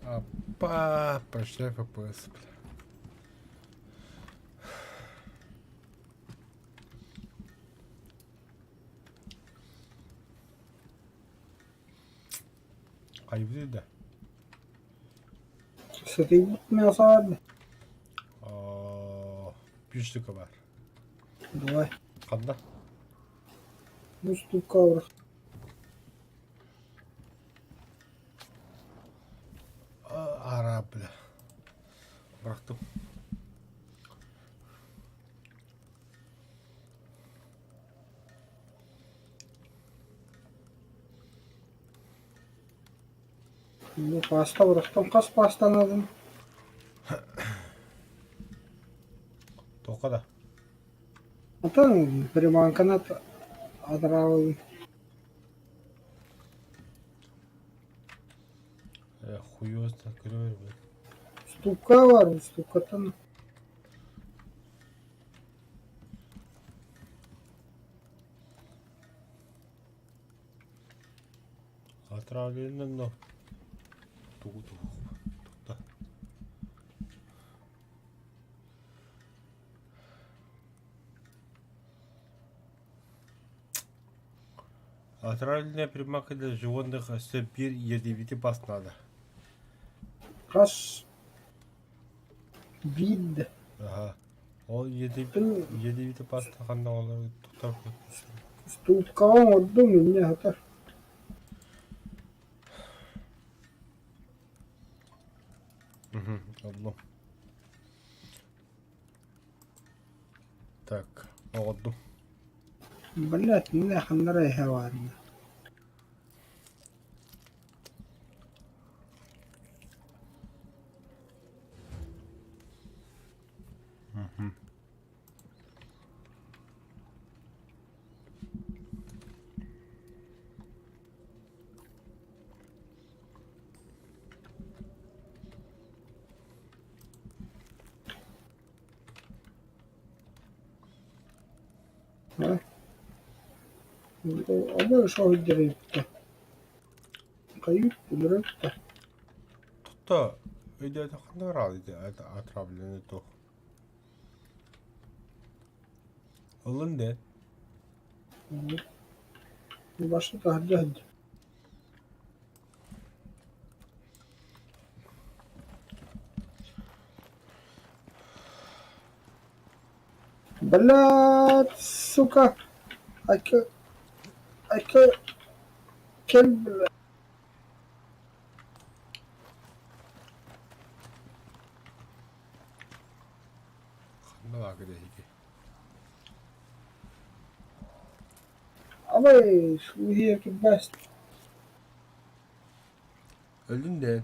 Апа, прочитай ФПС, бля. Хайбыт да.
Сытыйбыт мясо
Үс штука бар.
Давай.
Ханна?
Бу штука бар.
Ара, бля. Бырахтым.
Бу паста бырахтым. Хас пастанадын?
Тока да.
Атын приманканы атыраабын.
Э, хуёзно, көрөр, блядь.
Уступка бар, уступкаттан
Отравлено, но тугу тугу тутта. Отравленная приманка для животных өссө биир ядовитый бас надо.
Хас биирдэ
Аха. Ол ядовитый бас ханна олар туттар
устуупкаҕа оҥордум инньэ сытар.
Ыллым. Так, оҕордум.
Блядь, мин ханнара эһэ баарына. Ону соһуйдар эбиттэр. Хайыыр өлөрөр да.
Тутта өйдөөтөххүнэ отравленный туох. Ылын дээ.
Башы таһырдьа сылдьар. Блядь, сука! Айка, айка, кэл, блядь.
Ханна баакы дэһики.
Абай, here best.
Өлдүн дээ.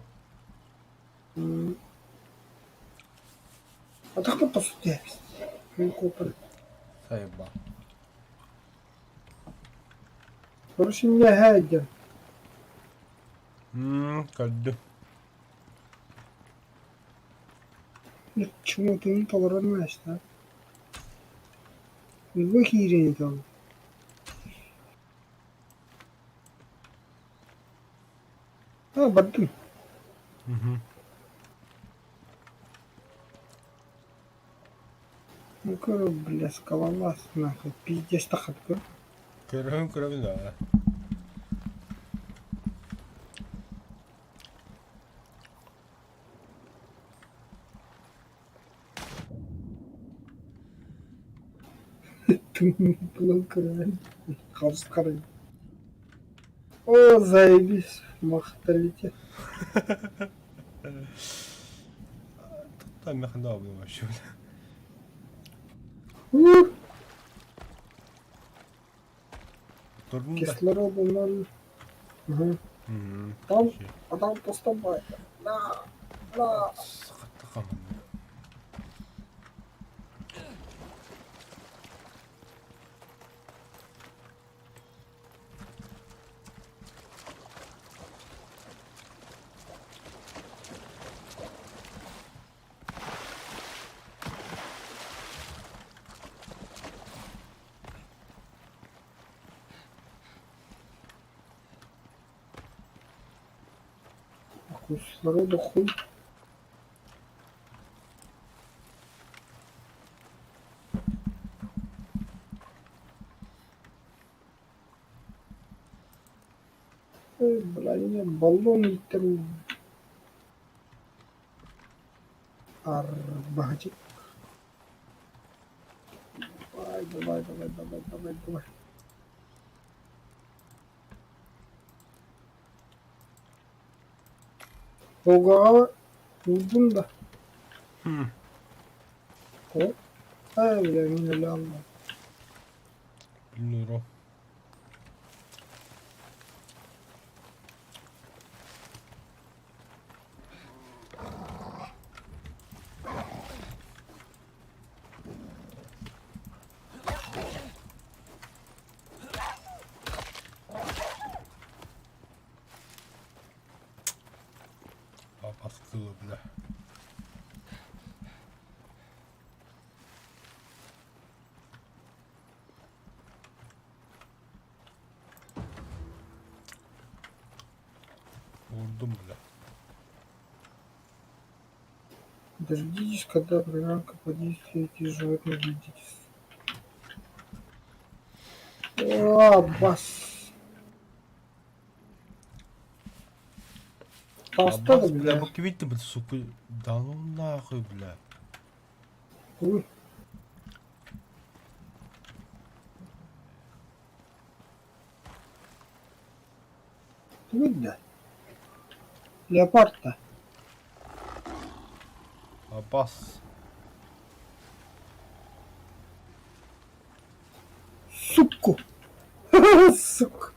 Атахпыт тосут Мин куоппар.
Сайба.
Короче, һээдьэн.
Көрдүм.
Чумутун толорон ааста. Уйба киирэн итал. А, бардым. Ну, көр, бля, скалолаз, нахуй, пиздец тахат көр.
Көрөһүн көрөбүн да.
Тымныы көрөн. Хабыс харай. О, заебись, махталите.
Тутта механда вообще.
Ух,
Турдун да.
кислорода ноль. Ага. Там, а там пустобай. На, на.
Сахаттахаман.
Кислорода хуй. Ой, бля, не, баллон иттэр Арбатик. Давай, давай, давай, давай, давай, давай. Волгаҕа уурдум да. О, ай, бля, мин өлө алла.
Bilmiyorum. Баскылы, бля. Vurdum бля.
Дождитесь, когда программка подействует и животные глядитесь. О, бас. Таста да,
Аббас, бля,
бля.
бу ким бит, сука. Да ну нахуй, бля.
Ой. Тугут да? Леопард да?
Аббас.
Супку! Сука!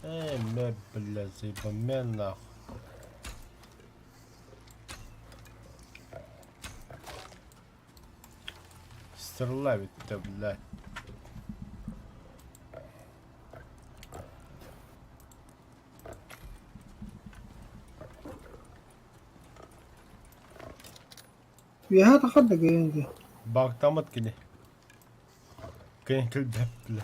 Эй, мэ, бля, заебамен нахуй. Стрела ведь ты, блядь.
Үөһэ тахар да гыйан дии.
Бактамат кини. Кини килбэп, бля.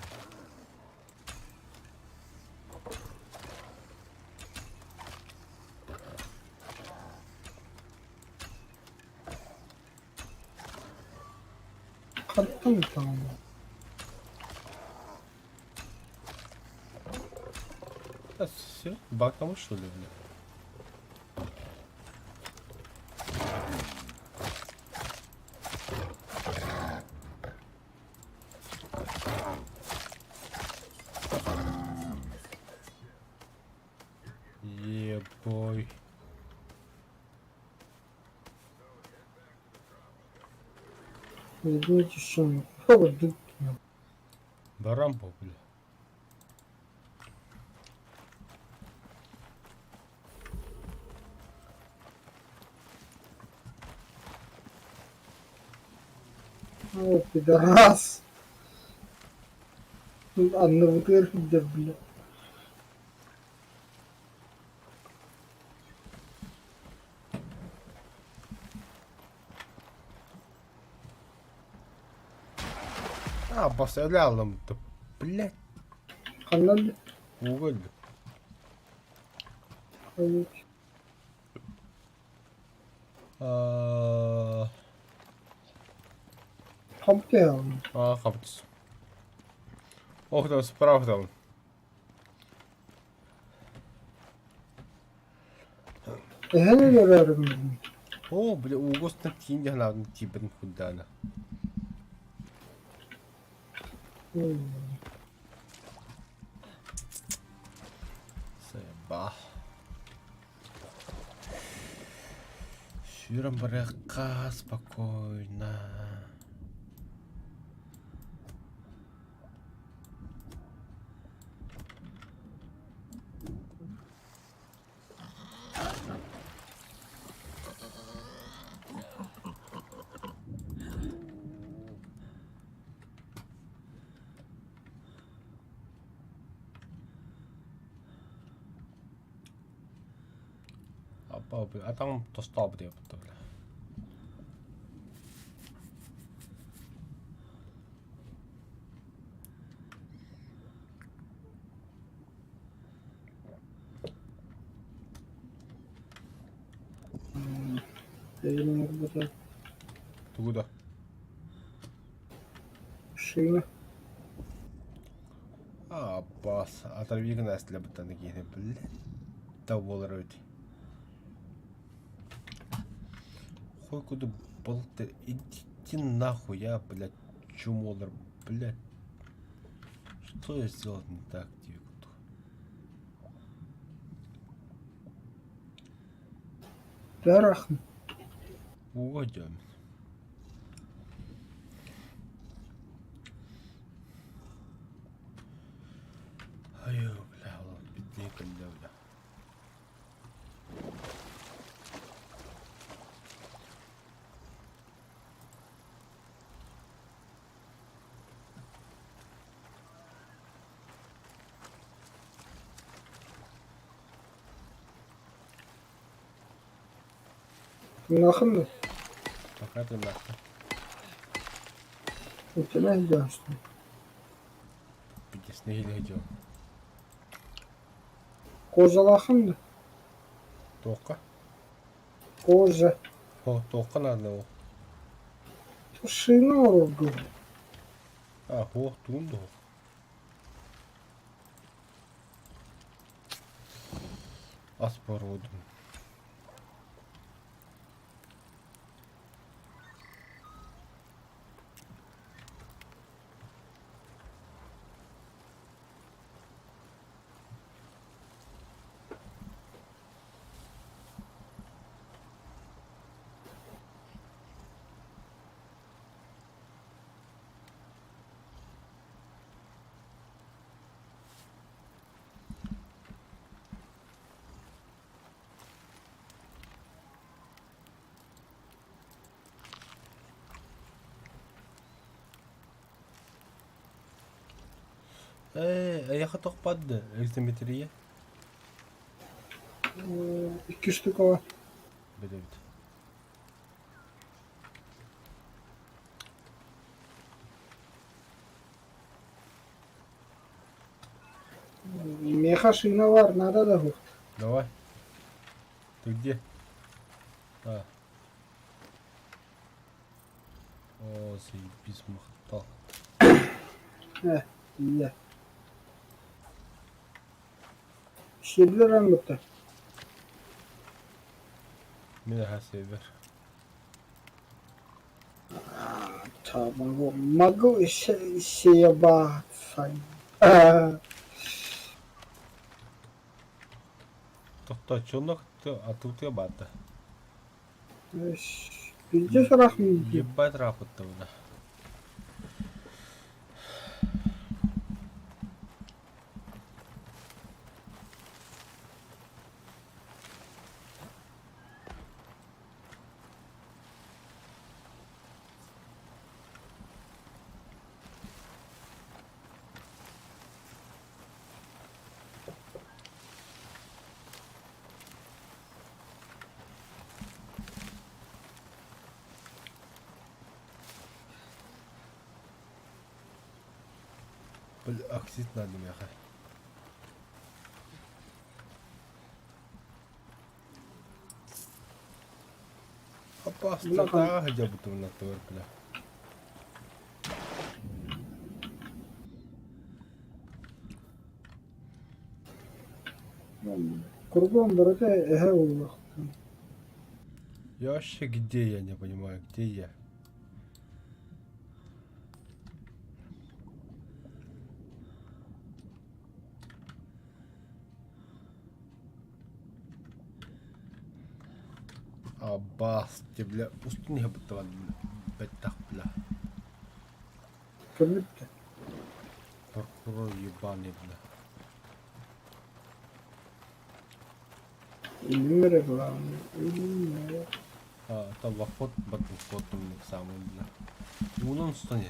Хантан таҕына.
Да, серьезно, бактамат что ли, бля? Ебой.
Извините, что мы.
Барампо, бля.
О, пидорас. Анны бытыр бля.
А, басалялым, да, блядь,
Ханна
уголь. А,
Хамтеан.
а, хапtis. Ох, там справа там.
Эһэни өлөрөрүм.
О, бля, угостан тиин дьаһанаатын тиийбэтин курдаана. Сайба. Сүүрэн барыахха спокойно. Апа, бля, а там тостаабыт диэбит бля.
Өйүн
Тугу да?
Шина.
А, бас, оторви гына быттан киһини биллэ. Да буолар эбит. Хуй куда болты. Идите нахуй, я, блядь, чумолар, блядь. Что я сделал не так, тебе?
Дарахм.
Угодем. Айо, бля, беднее бля, бля.
Нахын
Пока ты нахуй.
У тебя идешь.
Пиздец, не хотел.
Кожалахын
Тока.
Кожа.
О, тока надо.
Шина орду.
А, о, тунду. Аспородум. Э, эйиэхэ тохпат экзометрия?
Икки штука.
Бэдэбит.
Меха шина бар, надо да хух.
Давай. Ты где? А. О, заебись, махтал.
Иә. Сирлер аңгытта.
Мен аха север.
Могу, могу съебаться.
Тохто, чонок, а тут я бата.
Пиздец рахмин.
Ебать рапот-то бля. Бля, оксид надо меха. Опасно, да, хотя бы там на бля.
Кругом барыта эһэ уллах.
Я вообще где я, не понимаю, где я? Абас, ты, бля, устун бля, беттах, бля.
Көрбүттэ.
Прокурор ебаный, бля.
Илмере главное. Илмере.
А, там вахот батын фотом самым, бля. Унун стон.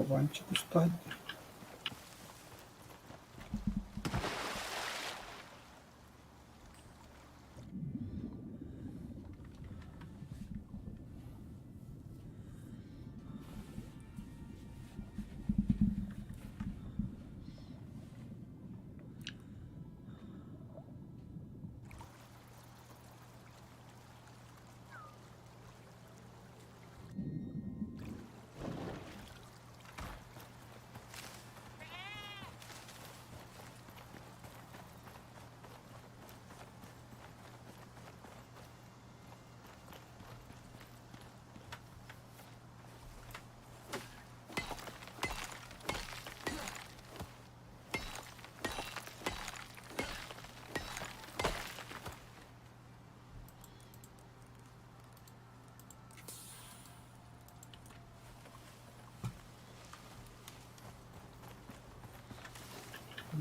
Кабанчик устаһыт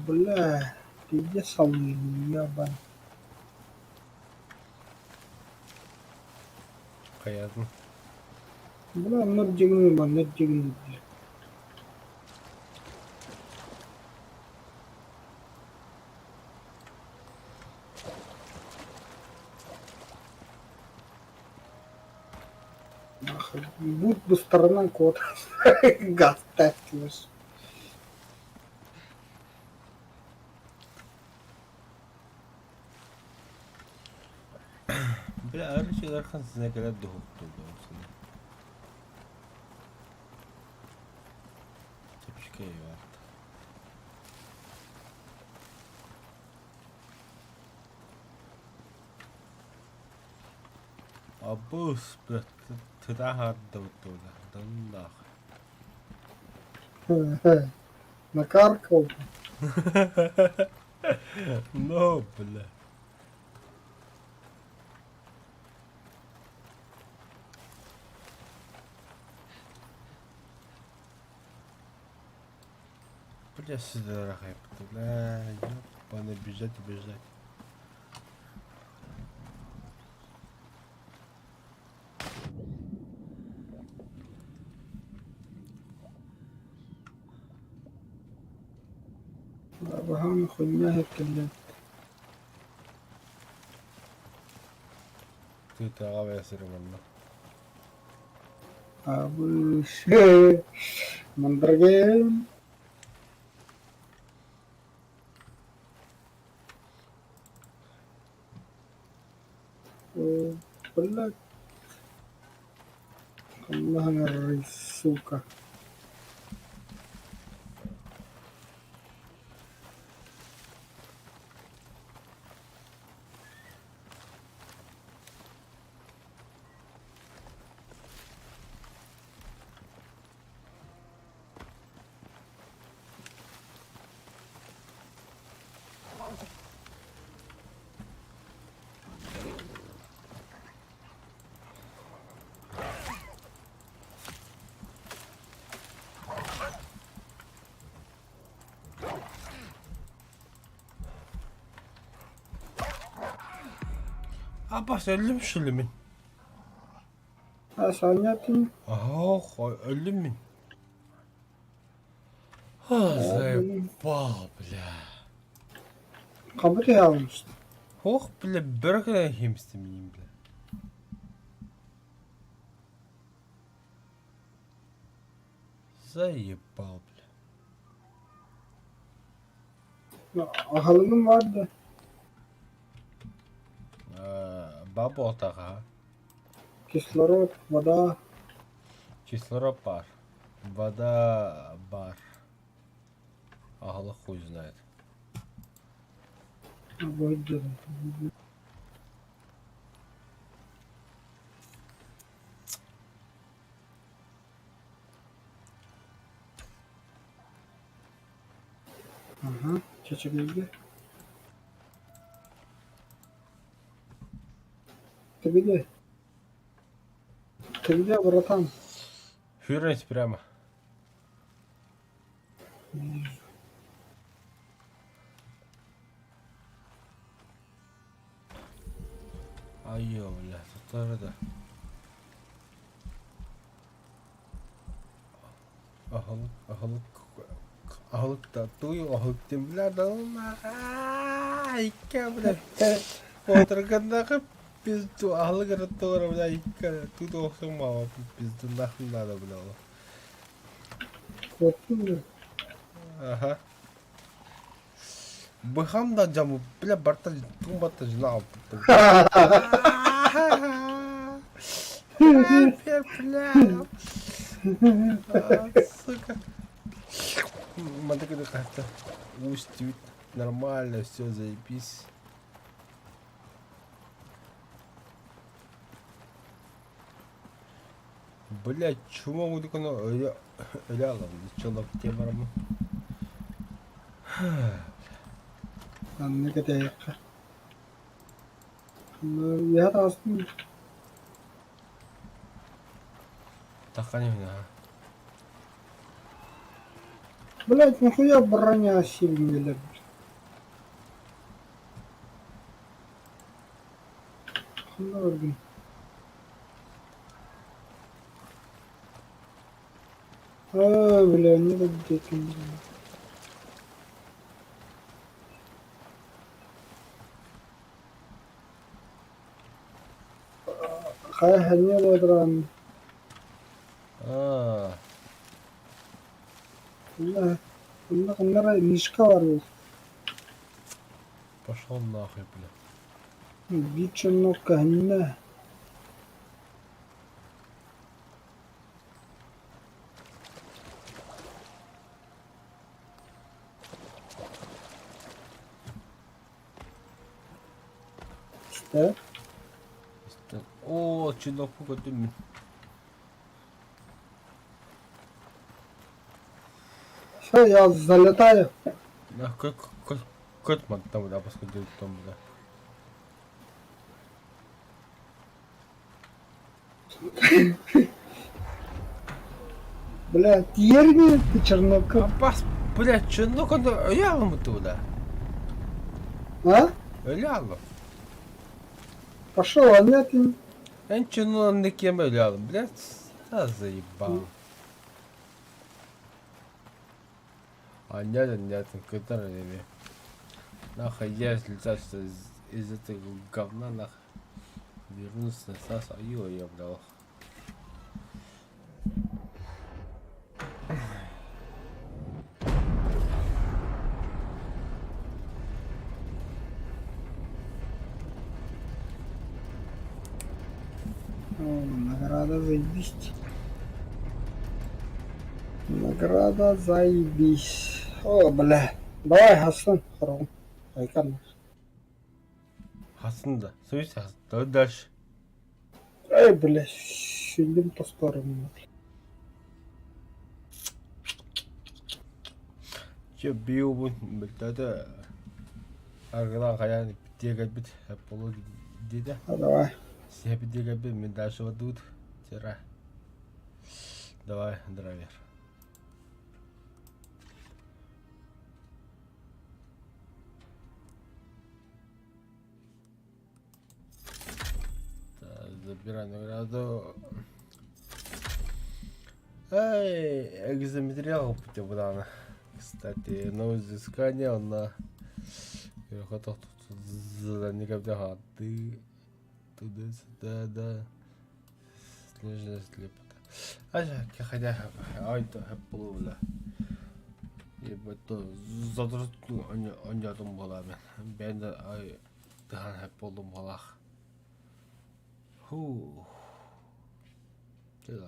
Бля, пиздец ебан.
Хайатын.
Бля, нөрдьигин ба, нөрдьигин бля. Нахуй. Будь бы сторона кот. Газ тестишь.
Бля, арычы ыарахан сызна кэлэр дуһуктуу Чэпчэки эбээт. Абыс, бля, тыта хаардабыт да нахуй.
Накаркал.
Ну, бля. Бля, сюда бля, ёбаный, бежать и бежать.
Баһаам хуйня кэллэ.
Тыытааҕа бэйэсири манна.
Абыш. Мандарген. Блядь. Аллах, сука.
Абас өллүм что ли мин?
А санятын.
Ох, өллүм мин. Заебал, бля.
Хабыр ялmış.
Ох, бля, бөрө химсти мин, бля. Заебал, бля.
Аһылыгым vardı.
Баба отаға.
Кислород, вода.
Кислород бар. Вода бар. Аһылык хуй знает.
Бойду. Ага, чечеги. Ты где? Ты где, братан?
Фюрнись прямо.
Вижу.
Айо, бля, тут тоже да. Аһылык, аһылык, аһылык да туй аһылык диэн бля да икки бля Отыргандахы пизду аһылык эрэ туора бля икки тут охсуҥ мама пизду нахуй надо бля
Korktun
Аха. Быхам да дьамы бля барта тумбата жена Бля, сука. Смотри, как-то устит. Нормально, все, заебись. Блять, чего могу только рядом, челок темром.
Анны кэтэһиэххэ. Үөһэ таҕыстым.
Таххан иһин
Блять, нахуя броня сильнее? Ханна баргын? Аа, бля, не дедим. Хайа ханья буолан
Аа,
онно онно ханна эрэ мишка бар буолуо.
Пошел нахуй, бля.
Биир чоннук көһүннэ. Истэ
Оо, чинопку көтүм.
Все, я залетаю.
На, как как там, да, посходил там, да.
Бля, тиэрни ты черноков.
Апас, бля, чинок он рялом туда.
А?
Рялом.
Пошел, а нет.
Эн чинон не кем рялом, блядь, да заебал. А нет, нет, который нахуй я слетать из, из этого говна, нахуй. Вернуться на САС, а ё, я, бля.
О, награда заебись. Награда заебись. О, бля. Давай, Хасан, хором. Айкан.
Хасан да, слышишь, Хасан, давай дальше.
Эй, бля, сидим по сторону.
Че биобун мөлтөтө аргылаан хайаан диэгэлбит болу диэтэ.
А давай.
Сиэпи диэгэлбит мин дальше ведут. Тира. Давай, драйвер. Так, забирай награду. Эй, экзаметриал путеводана. Кстати, новое изыскание на ты туда да снежная слепота. А хотя ай то полула. Ебать то завтра онятум была мен. Бен ай тхан полум балах. Ху. Ты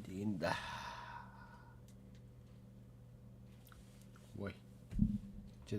Linda. Ой. Че